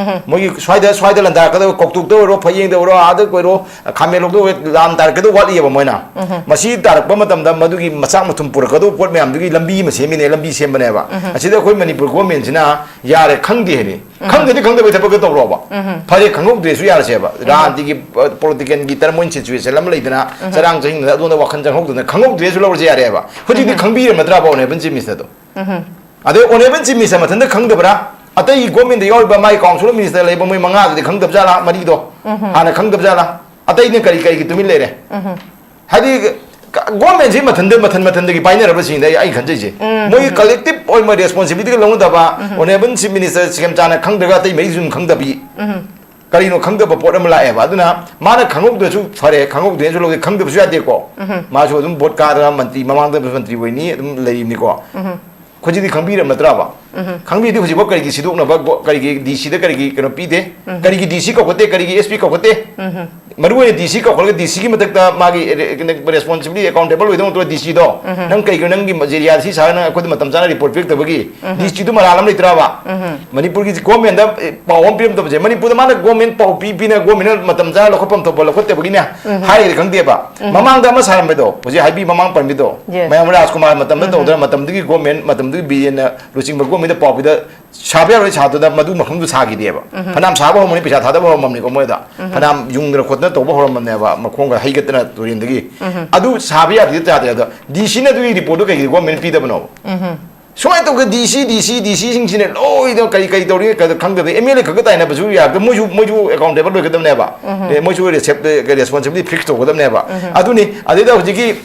ꯃꯣꯏꯒꯤ ꯁ꯭ꯋꯥꯏꯗ, ꯁ꯭ꯋꯥꯏꯗ ꯂꯟꯗꯥꯔꯛꯀꯗꯕ ꯀꯧꯇꯨꯛꯇ ꯑꯣꯏꯔꯣ, ꯐꯌꯦꯡꯗ ꯑꯣꯏꯔꯣ, ꯑꯥꯗ ꯑꯣꯏꯔꯣ, ꯈꯥꯃꯦꯟꯂꯣꯛꯇ ꯑꯣꯏꯔꯣ, ꯂꯥꯟ ꯇꯥꯔꯛꯀꯗꯕ ꯋꯥꯠꯂꯤꯑꯕ ꯃꯣꯏꯅ꯫ ꯃꯁꯤ ꯇꯥꯔꯛꯄ ꯃꯇꯝꯗ ꯃꯗꯨꯒꯤ ꯃꯆꯥꯛ ꯃꯊꯨꯝ ꯄꯨꯔꯛꯀꯗꯕ ꯄꯣꯠ ꯃꯌꯥꯝꯗꯨꯒꯤ ꯂꯝꯕꯤ ꯑꯃ ꯁꯦꯝꯃꯤꯅꯦ, ꯂꯝꯕꯤ ꯁꯦꯝꯕꯅꯦꯕ꯫ ꯑꯁꯤꯗ ꯑꯩꯈꯣꯏ ꯃꯅꯤꯄꯨꯔ ꯒꯣꯔꯃꯦꯟꯁꯤꯅ ꯌꯥꯔꯦ, ꯈꯪꯗꯦ ꯍꯥꯏꯅꯤ꯫ ꯈꯪꯗꯗꯤ ꯈꯪꯗꯕꯩ ꯊꯕꯛꯇ ꯇꯧꯔꯣꯕ꯫ ꯐꯔꯦ, ꯈꯪꯍꯧꯗ꯭ꯔꯦꯁꯨ ꯌꯥꯔꯁꯦꯕ꯫ ꯔꯥꯟꯗꯤꯒꯤ, ꯑ, ꯄꯣꯂꯤꯇꯤꯀꯦꯜꯒꯤ ꯇꯔꯃꯣꯏꯟ ꯁꯤꯆꯨꯋꯦꯁꯟ ꯑꯃ ꯂꯩꯗꯅ, ꯆꯔꯥꯡ ꯆꯍꯤꯡꯗꯅ ꯑꯗꯣꯝꯗ ꯋꯥꯈꯜ ꯆꯪꯍꯧꯗꯅ ꯈꯪꯍꯧꯗ꯭ꯔꯦꯁꯨ ꯂꯧꯔꯁꯦ ꯌꯥꯔꯦꯕ꯫ ꯍꯧꯖꯤꯛꯇꯤ ꯈꯪꯕꯤꯔꯝꯃꯗ꯭ꯔꯕ ꯑꯣꯅꯦꯕꯜ ꯆꯤꯐ ꯃꯤꯅꯤꯁꯇꯔꯗꯣ? ꯑꯗꯩ ꯑꯣꯅꯦꯕꯜ ꯆꯤꯐ ꯃꯤꯅꯤꯁꯇꯔ ꯃꯊꯟꯇ ꯈꯪꯗꯕ꯭ꯔꯥ? ꯑꯇꯩ ꯒꯣꯔꯃꯦꯟꯗ ꯌꯥꯎꯔꯤꯕ ꯃꯥꯒꯤ ꯀꯥꯎꯟꯁꯤꯜ ꯑꯣꯐ ꯃꯤꯅꯤꯁꯇꯔ ꯂꯩꯕ ꯃꯣꯏ ꯃꯉꯥꯗꯨꯗꯤ ꯈꯪꯗꯕꯖꯥꯠꯂꯥ? ꯃꯔꯤꯗꯣ ꯍꯥꯟꯅ ꯈꯪꯗꯕꯖꯥꯠꯂꯥ? ꯑꯇꯩꯅ ꯀꯔꯤ ꯀꯔꯤꯒꯤ ꯇꯨꯃꯤꯟ ꯂꯩꯔꯦ? ꯍꯥꯏꯗꯤ ꯒꯣꯔꯃꯦꯟꯁꯤ ꯃꯊꯟꯗ, ꯃꯊꯟ ꯃꯊꯟꯗꯒꯤ ꯄꯥꯏꯅꯔꯕꯁꯤꯡꯗ ꯑꯩ, ꯑꯩ ꯈꯟꯖꯩꯁꯦ꯫ ꯃꯣꯏꯒꯤ ꯀꯂꯦꯛꯇꯤꯚ ꯑꯣꯏꯕ ꯔꯦꯁꯄꯣꯟꯁꯤꯕꯤꯂꯤꯇꯤꯒ ꯂꯧꯅꯗꯕ, ꯑꯣꯅꯦꯕꯜ ꯆꯤꯐ ꯃꯤꯅꯤꯁꯇꯔ ꯁꯦꯝꯆꯥꯅ ꯈꯪꯗ꯭ꯔꯒ ꯑꯇꯩ ꯃꯔꯤꯁꯨ ꯑꯗꯨꯝ ꯈꯪꯗꯕꯤ꯫ ꯀꯔꯤꯅꯣ ꯈꯪꯗꯕ ꯄꯣꯠ ꯑꯃ ꯂꯥꯛꯑꯦꯕ꯫ ꯑꯗꯨꯅ ꯃꯥꯅ ꯈꯪꯍꯧꯗ꯭ꯔꯁꯨ ꯐꯔꯦ, ꯈꯪꯍꯧꯗ꯭ꯔꯦꯅꯁꯨ ꯂꯧꯗꯦ, ꯈꯪꯗꯕꯁꯨ ꯌꯥꯗꯦꯀꯣ꯫ ꯃꯥꯁꯨ ꯑꯗꯨꯝ ꯚꯣꯠ ꯀꯥꯗꯅ ꯃꯟꯇ꯭ꯔꯤ, ꯃꯃꯥꯡꯗ ꯃꯟꯇ꯭ꯔꯤ ꯑꯣꯏꯅꯤ, ꯑꯗꯨꯝ ꯂꯩꯔꯤꯕꯅꯤꯀꯣ꯫ ꯍꯧꯖꯤꯛꯇꯤ ꯈꯪꯕꯤꯔꯝꯃꯗ꯭ꯔꯕ? ꯈꯪꯕꯤꯗꯤ ꯍꯧꯖꯤꯛꯐꯥꯎ ꯀꯔꯤꯒꯤ ꯁꯤꯗꯣꯛꯅꯕ ꯒꯣ-, ꯀꯔꯤꯒꯤ ꯗꯤ ꯁꯤꯗ ꯀꯔꯤꯒꯤ ꯀꯩꯅꯣ ꯄꯤꯗꯦ? ꯀꯔꯤꯒꯤ ꯗꯤ ꯁꯤ ꯀꯧꯈꯠꯇꯦ? ꯀꯔꯤꯒꯤ ꯑꯦꯁ ꯄꯤ ꯀꯧꯈꯠꯇꯦ? ꯃꯔꯨ ꯑꯣꯏꯅ ꯗꯤ ꯁꯤ ꯀꯧꯈꯠꯂꯒ ꯗꯤ ꯁꯤꯒꯤ ꯃꯊꯛꯇ ꯃꯥꯒꯤ ꯔꯦ-, ꯀꯩꯅꯣ, ꯔꯦꯁꯄꯣꯟꯁꯤꯕꯤꯂꯤꯇꯤ, ꯑꯦꯀꯥꯎꯟꯇꯦꯕꯜ ꯑꯣꯏꯗꯧ ꯅꯠꯇ꯭ꯔꯣ ꯗꯤ ꯁꯤꯗꯣ? ꯅꯪ ꯀꯩꯒꯤꯅꯣ ꯅꯪꯒꯤ ꯑꯦꯔꯤꯌꯥꯗ ꯁꯤ ꯁꯥꯔꯒ ꯅꯪ ꯑꯩꯈꯣꯏꯗ ꯃꯇꯝ ꯆꯥꯅ ꯔꯤꯄꯣꯔꯠ ꯄꯤꯔꯛꯇꯕꯒꯤ? ꯗꯤ ꯁꯤꯗꯨ ꯃꯔꯥꯜ ꯑꯃ ꯂꯩꯇ꯭ꯔꯕ? ꯃꯅꯤꯄꯨꯔꯒꯤ ꯒꯣꯔꯃꯦꯟꯗ, ꯑꯦ, ꯄꯥꯎ ꯑꯃ ꯄꯤꯔꯝꯗꯕꯁꯦ, ꯃꯅꯤꯄꯨꯔꯗ ꯃꯥꯅ ꯒꯣꯔꯃꯦꯟ ꯄꯥꯎ ꯄꯤ ꯄꯤꯅ ꯒꯣꯔꯃꯦꯟꯅ ꯃꯇꯝ ꯆꯥꯅ ꯂꯧꯈꯠꯐꯝ ꯊꯣꯛꯄ ꯂꯧꯈꯠꯇꯕꯒꯤꯅꯦ ꯍꯥꯏꯔꯒꯗꯤ ꯈꯪꯗꯦꯕ꯫ ꯃꯃꯥꯡꯗ ꯑꯃ ꯁꯥꯔꯝꯕꯗꯣ, ꯍꯧꯖꯤꯛ ꯍꯥꯏꯕꯤ ꯃꯃꯥꯡ ꯄꯟꯕꯤꯗꯣ, Yes. ꯃꯌꯥꯝ ꯔꯥꯖꯀꯨꯃꯥꯔ ꯃꯇꯝꯗ ꯇꯧꯗꯅ ꯃꯇꯝꯗꯨꯒꯤ ꯒꯣꯔꯃꯦꯟ, ꯃꯇꯝꯗꯨꯒꯤ ꯕꯤꯔꯦꯟꯅ ꯂꯨꯆꯤꯡꯕ ꯒꯣꯔꯃꯦꯟꯗ ꯄꯥꯎ ꯄꯤꯗ ꯁꯥꯕ ꯌꯥꯔꯣꯏ ꯁꯥꯗꯨꯅ ꯃꯗꯨ ꯃꯐꯝꯗꯨ ꯁꯥꯈꯤꯗꯦꯕ꯫ ꯐꯅꯌꯥꯝ ꯁꯥꯕ ꯍꯧꯔꯝꯃꯅꯤ, ꯄꯩꯁꯥ ꯊꯥꯗꯕ ꯍꯧꯔꯝꯃꯕꯅꯤꯀꯣ ꯃꯣꯏꯗ꯫ ꯐꯅꯌꯥꯝ ꯌꯨꯡꯗꯅ ꯈꯣꯠꯇꯅ ꯇꯧꯕ ꯍꯧꯔꯝꯃꯕꯅꯦꯕ, ꯃꯈꯣꯡꯒ ꯍꯩꯒꯠꯇꯅ ꯇꯨꯔꯦꯟꯗꯒꯤ꯫ ꯑꯗꯨ ꯁꯥꯕ ꯌꯥꯗꯦ ꯌꯥꯗꯦ꯫ ꯑꯗꯣ ꯗꯤ ꯁꯤꯅ ꯑꯗꯨꯒꯤ ꯔꯤꯄꯣꯔꯠꯇꯨ ꯀꯩꯒꯤ ꯒꯣꯔꯃꯦꯟ ꯄꯤꯗꯕꯅꯣ? ꯁꯨꯃꯥꯏꯅ ꯇꯧꯗꯅ ꯗꯤ ꯁꯤ, ꯗꯤ ꯁꯤ, ꯗꯤ ꯁꯤꯁꯤꯡꯁꯤꯅ ꯂꯣꯏꯅ ꯀꯔꯤ ꯀꯔꯤ ꯇꯧꯔꯤ ꯀꯩꯗ ꯈꯪꯗꯕ, ꯑꯦꯝ ꯑꯦꯜ ꯑꯦ ꯈꯛꯇ ꯇꯥꯏꯅꯕꯁꯨ ꯌꯥꯕꯗ ꯃꯣꯏꯁꯨ, ꯃꯣꯏꯁꯨ ꯑꯦꯀꯥꯎꯟꯇꯦꯕꯜ ꯑꯣꯏꯒꯗꯕꯅꯦꯕ꯫ ꯑꯦ, ꯃꯣꯏꯁꯨ ꯔꯦꯁꯦꯞ-, ꯔꯦꯁꯄꯣꯟꯁꯤꯕꯤꯂꯤꯇꯤ ꯐꯤꯛꯁ ꯇꯧꯒꯗꯕꯅꯦꯕ꯫ ꯑꯗꯨꯅꯤ꯫ ꯑꯗꯩꯗ ꯍꯧꯖꯤꯛꯀꯤ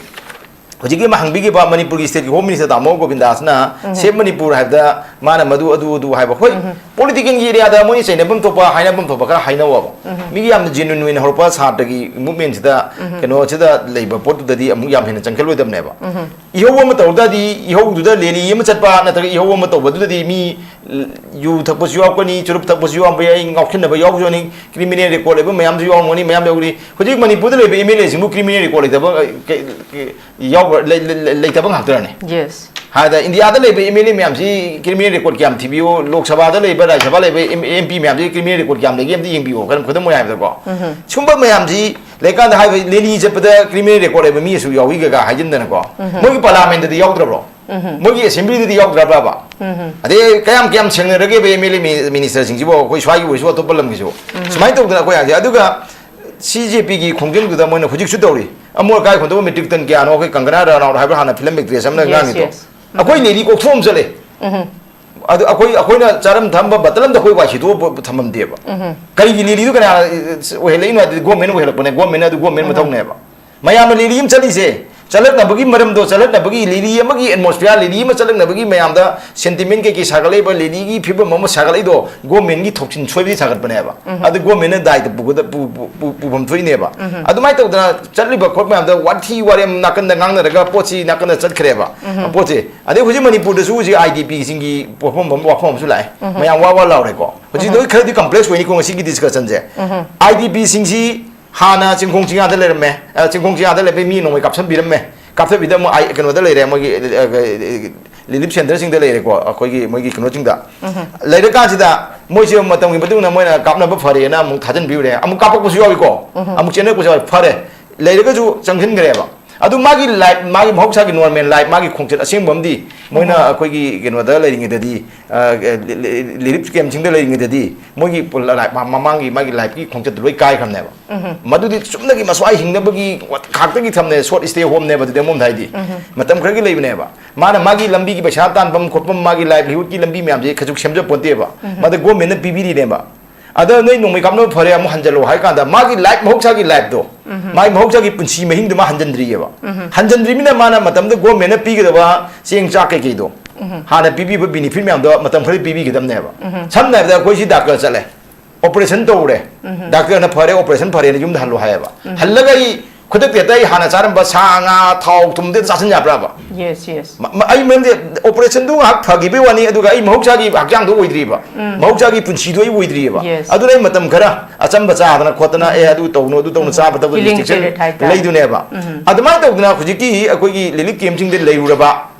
ꯍꯧꯖꯤꯛꯀꯤ ꯑꯃ ꯍꯪꯕꯤꯈꯤꯕ ꯃꯅꯤꯄꯨꯔꯒꯤ state ꯀꯤ Home Minister ꯇꯥꯃꯣ ꯒꯣꯕꯤꯟꯗꯥꯁꯅ Save Manipur ꯍꯥꯏꯕꯗ ꯃꯥꯅ ꯃꯗꯨ ꯑꯗꯨ ꯑꯗꯨ ꯍꯥꯏꯕ, ꯍꯣꯏ, political area ꯗ ꯃꯣꯏꯅ ꯆꯩꯅꯐꯝ ꯊꯣꯛꯄ, ꯍꯥꯏꯅꯐꯝ ꯊꯣꯛꯄ ꯈꯔ ꯍꯥꯏꯅꯧꯑꯕ꯫ ꯃꯤꯒꯤ ꯌꯥꯝꯅ genuine ꯑꯣꯏꯅ ꯍꯧꯔꯛꯄ ꯁꯥꯇ꯭ꯔꯒꯤ movement ꯁꯤꯗ, ꯀꯩꯅꯣꯁꯤꯗ ꯂꯩꯕ ꯄꯣꯠꯇꯨꯗꯗꯤ ꯑꯃꯨꯛ ꯌꯥꯝ ꯍꯦꯟꯅ ꯆꯪꯁꯤꯜꯂꯣꯏꯗꯕꯅꯦꯕ꯫ ꯏꯍꯧ ꯑꯃ ꯇꯧꯔ ꯇꯥꯔꯗꯤ, ꯏꯍꯧꯗꯨꯗ rally ꯑꯃ ꯆꯠꯄ ꯅꯠꯇ꯭ꯔꯒ ꯏꯍꯧ ꯑꯃ ꯇꯧꯕꯗꯨꯗꯗꯤ ꯃꯤ ꯌꯨ ꯊꯛꯄꯁꯨ ꯌꯥꯎꯔꯛꯀꯅꯤ, ꯆꯨꯔꯨꯞ ꯊꯛꯄꯁꯨ ꯌꯥꯎꯔꯝꯕ ꯌꯥꯏ, ꯉꯥꯎꯁꯤꯟꯅꯕ ꯌꯥꯎꯔꯛꯀꯅꯤ, criminal record ꯂꯩꯕ ꯃꯌꯥꯝꯁꯨ ꯌꯥꯎꯔꯝꯒꯅꯤ, ꯃꯌꯥꯝ ꯌꯥꯎꯔꯤ꯫ ꯍꯧꯖꯤꯛ ꯃꯅꯤꯄꯨꯔꯗ ꯂꯩꯕ MLA ꯁꯤꯡꯕꯨ criminal record ꯂꯩꯇꯕ, ꯑ, ꯀ-, ꯀ-, ꯌꯥꯎꯕ, ꯂꯩ-, ꯂꯩ-, ꯂꯩ-, ꯂꯩꯇꯕ ꯉꯥꯛꯇꯅꯅꯦ꯫ Yes. ꯍꯥꯏꯗ ꯏꯟꯗꯤꯌꯥꯗ ꯂꯩꯕ MLA ꯃꯌꯥꯝꯁꯤ criminal record ꯀꯌꯥꯝ ꯊꯤꯕꯤꯌꯨ, ꯂꯣꯛ ꯁꯚꯥꯗ ꯂꯩꯕ, ꯔꯥꯖ꯭ꯌ ꯁꯚꯥ ꯂꯩꯕ, MP ꯃꯌꯥꯝꯁꯤ criminal record ꯀꯌꯥꯝ ꯂꯩꯒꯦ ꯑꯝꯇ ꯌꯦꯡꯕꯤꯌꯨ, ꯈꯔ ꯈꯨꯗꯝ ꯑꯣꯏꯅ ꯍꯥꯏꯕꯗꯀꯣ꯫ ꯁꯨꯝꯕ ꯃꯌꯥꯝꯁꯤ ꯂꯩꯀꯥꯟꯗ ꯍꯥꯏꯕ rally ꯆꯠꯄꯗ criminal record ꯂꯩꯕ ꯃꯤ ꯑꯁꯨꯛ ꯌꯥꯎꯏꯒ ꯍꯥꯏꯖꯤꯟꯗꯅꯀꯣ꯫ ꯃꯣꯏꯒꯤ parliament ꯗꯗꯤ ꯌꯥꯎꯗ꯭ꯔꯕ꯭ꯔꯣ? ꯃꯣꯏꯒꯤ assembly ꯗꯗꯤ ꯌꯥꯎꯗ꯭ꯔꯕ꯭ꯔꯕ? ꯑꯗꯩ ꯀꯌꯥꯝ ꯀꯌꯥꯝ ꯁꯦꯡꯅꯔꯒꯦꯕ MLA minister ꯁꯤꯡꯁꯤꯕꯨ, ꯑꯩꯈꯣꯏ ꯁ꯭ꯋꯥꯏꯒꯤ ꯑꯣꯏꯔꯁꯨ ꯑꯇꯣꯞꯄ ꯂꯝꯒꯤꯁꯨ? ꯁꯨꯃꯥꯏꯅ ꯇꯧꯗꯅ ꯑꯩꯈꯣꯏ ꯍꯥꯏꯁꯦ꯫ ꯑꯗꯨꯒ CJP ꯒꯤ ꯈꯣꯡꯖꯪꯗꯨꯗ ꯃꯣꯏꯅ ꯍꯧꯖꯤꯛꯁꯨ ꯇꯧꯔꯤ꯫ ꯑꯃꯣꯠ ꯑꯀꯥꯏ ꯍꯨꯟꯗꯣꯛꯄ matric ton ꯀꯌꯥꯅꯣ ꯑꯩꯈꯣꯏ ꯀꯪꯒꯅꯥ ꯔꯅꯥꯎꯠ ꯍꯥꯏꯕ꯭ꯔꯥ ꯍꯥꯟꯅ film actress ꯑꯃꯅ Yes, ꯉꯥꯡꯉꯤꯗꯣ? yes. ꯑꯩꯈꯣꯏ rally ꯀꯣꯛꯊꯣꯛꯑꯝ ꯆꯠꯂꯦ꯫ ꯑꯗꯨ ꯑꯩꯈꯣꯏ, ꯑꯩꯈꯣꯏꯅ ꯆꯥꯔꯝ ꯊꯛꯂꯝꯕ ꯕꯇꯜ ꯑꯝꯗ ꯑꯩꯈꯣꯏ ꯋꯥꯏ ꯁꯤꯠꯇꯣꯛꯑ ꯊꯝꯃꯝꯗꯦꯕ꯫ ꯀꯔꯤꯒꯤ rally ꯗꯨ ꯀꯅꯥ ꯑꯣꯏꯍꯜꯂꯛꯏꯅꯣ ꯍꯥꯏꯗꯤ government ꯅ ꯑꯣꯏꯍꯜꯂꯛꯄꯅꯦ, government ꯅ ꯑꯗꯨ government ꯃꯊꯧꯅꯦꯕ꯫ ꯃꯌꯥꯝꯅ rally ꯑꯃ ꯆꯠꯂꯤꯁꯦ, ꯆꯠꯂꯛꯅꯕꯒꯤ ꯃꯔꯝꯗꯣ, ꯆꯠꯂꯛꯅꯕꯒꯤ rally ꯑꯃꯒꯤ atmosphere, rally ꯑꯃ ꯆꯠꯂꯛꯅꯕꯒꯤ ꯃꯌꯥꯝꯗ sentiment ꯀꯩꯀꯩ ꯁꯥꯒꯠꯂꯛꯏꯕ, rally ꯒꯤ ꯐꯤꯕꯝ ꯑꯃ ꯁꯥꯒꯠꯂꯛꯏꯗꯣ government ꯀꯤ ꯊꯧꯁꯤꯟ ꯁꯣꯏꯕꯒꯤ ꯁꯥꯒꯠꯄꯅꯦꯕ꯫ ꯑꯗꯨ government ꯅ ꯗꯥꯏꯇ ꯄꯨꯒꯗ-, ꯄꯨ-, ꯄꯨ-, ꯄꯨ-, ꯄꯨꯐꯝ ꯊꯣꯛꯏꯅꯦꯕ꯫ ꯑꯗꯨꯃꯥꯏꯅ ꯇꯧꯗꯅ ꯆꯠꯂꯤꯕ ꯈꯣꯠꯄ ꯃꯌꯥꯝꯗ ꯋꯥꯊꯤ ꯋꯥꯔꯦꯝ ꯅꯥꯀꯟꯗ ꯉꯥꯡꯅꯔꯒ ꯄꯣꯠꯁꯤ ꯅꯥꯀꯟꯗ ꯆꯠꯈ꯭ꯔꯦꯕ꯫ ꯄꯣꯠꯁꯦ꯫ ꯑꯗꯩ ꯍꯧꯖꯤꯛ ꯃꯅꯤꯄꯨꯔꯗꯁꯨ ꯍꯧꯖꯤꯛ IDP ꯁꯤꯡꯒꯤ ꯋꯥꯐꯝ ꯑꯃ, ꯋꯥꯐꯝ ꯑꯃꯁꯨ ꯂꯥꯛꯑꯦ꯫ ꯃꯌꯥꯝ ꯋꯥ ꯋꯥ ꯂꯥꯎꯔꯦꯀꯣ꯫ ꯍꯧꯖꯤꯛ ꯂꯣꯏ ꯈꯔꯗꯤ complex ꯑꯣꯏꯅꯤꯀꯣ ꯉꯁꯤꯒꯤ discussion ꯁꯦ꯫ IDP ꯁꯤꯡꯁꯤ ꯍꯥꯟꯅ ꯆꯤꯡꯈꯣꯡ ꯆꯤꯡꯌꯥꯗ ꯂꯩꯔꯝꯃꯦ꯫ ꯑ, ꯆꯤꯡꯈꯣꯡ ꯆꯤꯡꯌꯥꯗ ꯂꯩꯕ ꯃꯤ ꯅꯣꯡꯃꯩ ꯀꯥꯞꯁꯟꯕꯤꯔꯝꯃꯦ꯫ ꯀꯥꯞꯊꯕꯤꯗ ꯑꯃꯨꯛ ꯑꯥꯏ-, ꯀꯩꯅꯣꯗ ꯂꯩꯔꯦ, ꯃꯣꯏꯒꯤ, ꯑ, relief centre ꯁꯤꯡꯗ ꯂꯩꯔꯦꯀꯣ, ꯑꯩꯈꯣꯏꯒꯤ ꯃꯣꯏꯒꯤ ꯀꯩꯅꯣꯁꯤꯡꯗ꯫ ꯂꯩꯔꯀꯥꯟꯁꯤꯗ ꯃꯣꯏꯁꯦ ꯃꯇꯝꯒꯤ ꯃꯇꯨꯡ ꯏꯟꯅ ꯃꯣꯏꯅ ꯀꯥꯞꯅꯕ ꯐꯔꯦꯅ ꯑꯃꯨꯛ ꯊꯥꯖꯤꯟꯕꯤꯔꯨꯔꯦ꯫ ꯑꯃꯨꯛ ꯀꯥꯞꯄꯛꯄꯁꯨ ꯌꯥꯎꯏꯀꯣ꯫ ꯑꯃꯨꯛ ꯆꯦꯟꯅꯔꯛꯄꯁꯨ ꯌꯥꯎꯏ꯫ ꯐꯔꯦ꯫ ꯂꯩꯔꯒꯁꯨ ꯆꯪꯁꯤꯟꯈ꯭ꯔꯦꯕ꯫ ꯑꯗꯨ ꯃꯥꯒꯤ life, ꯃꯥꯒꯤ ꯃꯍꯧꯁꯥꯒꯤ normal life, ꯃꯥꯒꯤ ꯈꯣꯡꯆꯠ ꯑꯁꯦꯡꯕ ꯑꯃꯗꯤ ꯃꯣꯏꯅ ꯑꯩꯈꯣꯏꯒꯤ ꯀꯩꯅꯣꯗ ꯂꯩꯔꯤꯉꯩꯗꯗꯤ, ꯑ, relief camp ꯁꯤꯡꯗ ꯂꯩꯔꯤꯉꯩꯗꯗꯤ ꯃꯣꯏꯒꯤ ꯄꯨ-, ꯂ-, ꯂ-, ꯃ-, ꯃꯃꯥꯡꯒꯤ ꯃꯥꯒꯤ life ꯀꯤ ꯈꯣꯡꯆꯠꯇꯨ ꯂꯣꯏ ꯀꯥꯏꯈ꯭ꯔꯕꯅꯦꯕ꯫ ꯃꯗꯨꯗꯤ ꯆꯨꯝꯅꯒꯤ ꯃꯁ꯭ꯋꯥꯏ ꯍꯤꯡꯅꯕꯒꯤ ꯋꯥ-, ꯈꯥꯛꯇꯒꯤ ꯊꯝꯅꯦ, short stay home ꯅꯦꯕ ꯑꯗꯨꯗꯤ ꯑꯃꯔꯣꯝꯗ ꯍꯥꯏꯗꯤ꯫ ꯃꯇꯝ ꯈꯔꯒꯤ ꯂꯩꯕꯅꯦꯕ꯫ ꯃꯥꯅ ꯃꯥꯒꯤ ꯂꯝꯕꯤꯒꯤ ꯄꯩꯁꯥ ꯇꯥꯟꯐꯝ ꯈꯣꯠꯐꯝ, ꯃꯥꯒꯤ livelihood ꯀꯤ ꯂꯝꯕꯤ ꯃꯌꯥꯝꯁꯦ ꯀꯩꯁꯨ ꯁꯦꯝꯖ ꯄꯣꯟꯇꯦꯕ꯫ ꯃꯗꯨ government ꯅ ꯄꯤꯕꯤꯔꯤꯅꯦꯕ꯫ ꯑꯗ ꯅꯣꯏ ꯅꯣꯡꯃꯩ ꯀꯥꯞꯅꯕ ꯐꯔꯦ, ꯑꯃꯨꯛ ꯍꯟꯖꯜꯂꯣ ꯍꯥꯏ ꯀꯥꯟꯗ ꯃꯥꯒꯤ ꯂꯥꯏꯐ, ꯃꯍꯧꯁꯥꯒꯤ ꯂꯥꯏꯐꯇꯣ, ꯃꯥꯒꯤ ꯃꯍꯧꯁꯥꯒꯤ ꯄꯨꯟꯁꯤ ꯃꯍꯤꯡꯗꯣ ꯃꯥ ꯍꯟꯖꯟꯗ꯭ꯔꯤꯑꯕ꯫ ꯍꯟꯖꯟꯗ꯭ꯔꯤꯕꯅꯤꯅ ꯃꯥꯅ ꯃꯇꯝꯗ ꯒꯣꯔꯃꯦꯟꯅ ꯄꯤꯒꯗꯕ ꯆꯦꯡ ꯆꯥꯛ ꯀꯩꯀꯩꯗꯣ, ꯍꯥꯟꯅ ꯄꯤꯕꯤꯕ ꯕꯤꯅꯤꯐꯤꯠ ꯃꯌꯥꯝꯗꯣ ꯃꯇꯝ ꯈꯔ ꯄꯤꯕꯤꯒꯗꯕꯅꯦꯕ꯫ ꯁꯝꯅ ꯍꯥꯏꯔꯕꯗ ꯑꯩꯈꯣꯏ ꯁꯤ ꯗꯥꯛꯇꯔ ꯆꯠꯂꯦ, ꯑꯣꯄꯔꯦꯁꯟ ꯇꯧꯔꯦ, ꯗꯥꯛꯇꯔꯅ "ꯐꯔꯦ, ꯑꯣꯄꯔꯦꯁꯟ ꯐꯔꯦꯅ ꯌꯨꯝꯗ ꯍꯜꯂꯣ" ꯍꯥꯏꯌꯦꯕ꯫ ꯍꯜꯂꯒ ꯑꯩ ꯈꯨꯗꯛꯇ ꯍꯦꯛꯇ ꯑꯩ ꯍꯥꯟꯅ ꯆꯥꯔꯝꯕ ꯁꯥ ꯉꯥ ꯊꯥꯎ ꯊꯨꯝꯗꯤ ꯆꯥꯁꯤꯟ ꯌꯥꯕ꯭ꯔꯕ? Yes, yes. ꯃ- ꯃ- ꯑꯩ ꯃꯔꯝꯗꯤ ꯑꯣꯄꯔꯦꯁꯟꯗꯨ ꯉꯥꯏꯍꯥꯛ ꯐꯈꯤꯕꯒꯤ ꯋꯥꯅꯤ, ꯑꯗꯨꯒ ꯑꯩ ꯃꯍꯧꯁꯥꯒꯤ ꯍꯛꯆꯥꯡꯗꯣ ꯑꯣꯏꯗ꯭ꯔꯤꯕ, ꯃꯍꯧꯁꯥꯒꯤ ꯄꯨꯟꯁꯤꯗꯣ ꯑꯩ ꯑꯣꯏꯗ꯭ꯔꯤꯑꯕ꯫ Yes. ꯑꯗꯨꯅ ꯑꯩ ꯃꯇꯝ ꯈꯔ ꯑꯆꯝꯕ ꯆꯥꯗꯅ ꯈꯣꯠꯇꯅ, "ꯑꯦ, ꯑꯗꯨ ꯇꯧꯅꯨ, ꯑꯗꯨ ꯇꯧꯅꯨ", ꯆꯥꯕ ꯊꯛꯄ Healing restriction period ꯍꯥꯏꯇꯥꯔꯦ꯫ ꯂꯩꯗꯨꯅꯦꯕ꯫ ꯑꯗꯨꯃꯥꯏꯅ ꯇꯧꯗꯅ ꯍꯧꯖꯤꯛꯀꯤ ꯑꯩꯈꯣꯏꯒꯤ ꯔꯤꯂꯤꯐ ꯀꯦꯝꯞꯁꯤꯡꯗ ꯂꯩꯔꯨꯔꯕ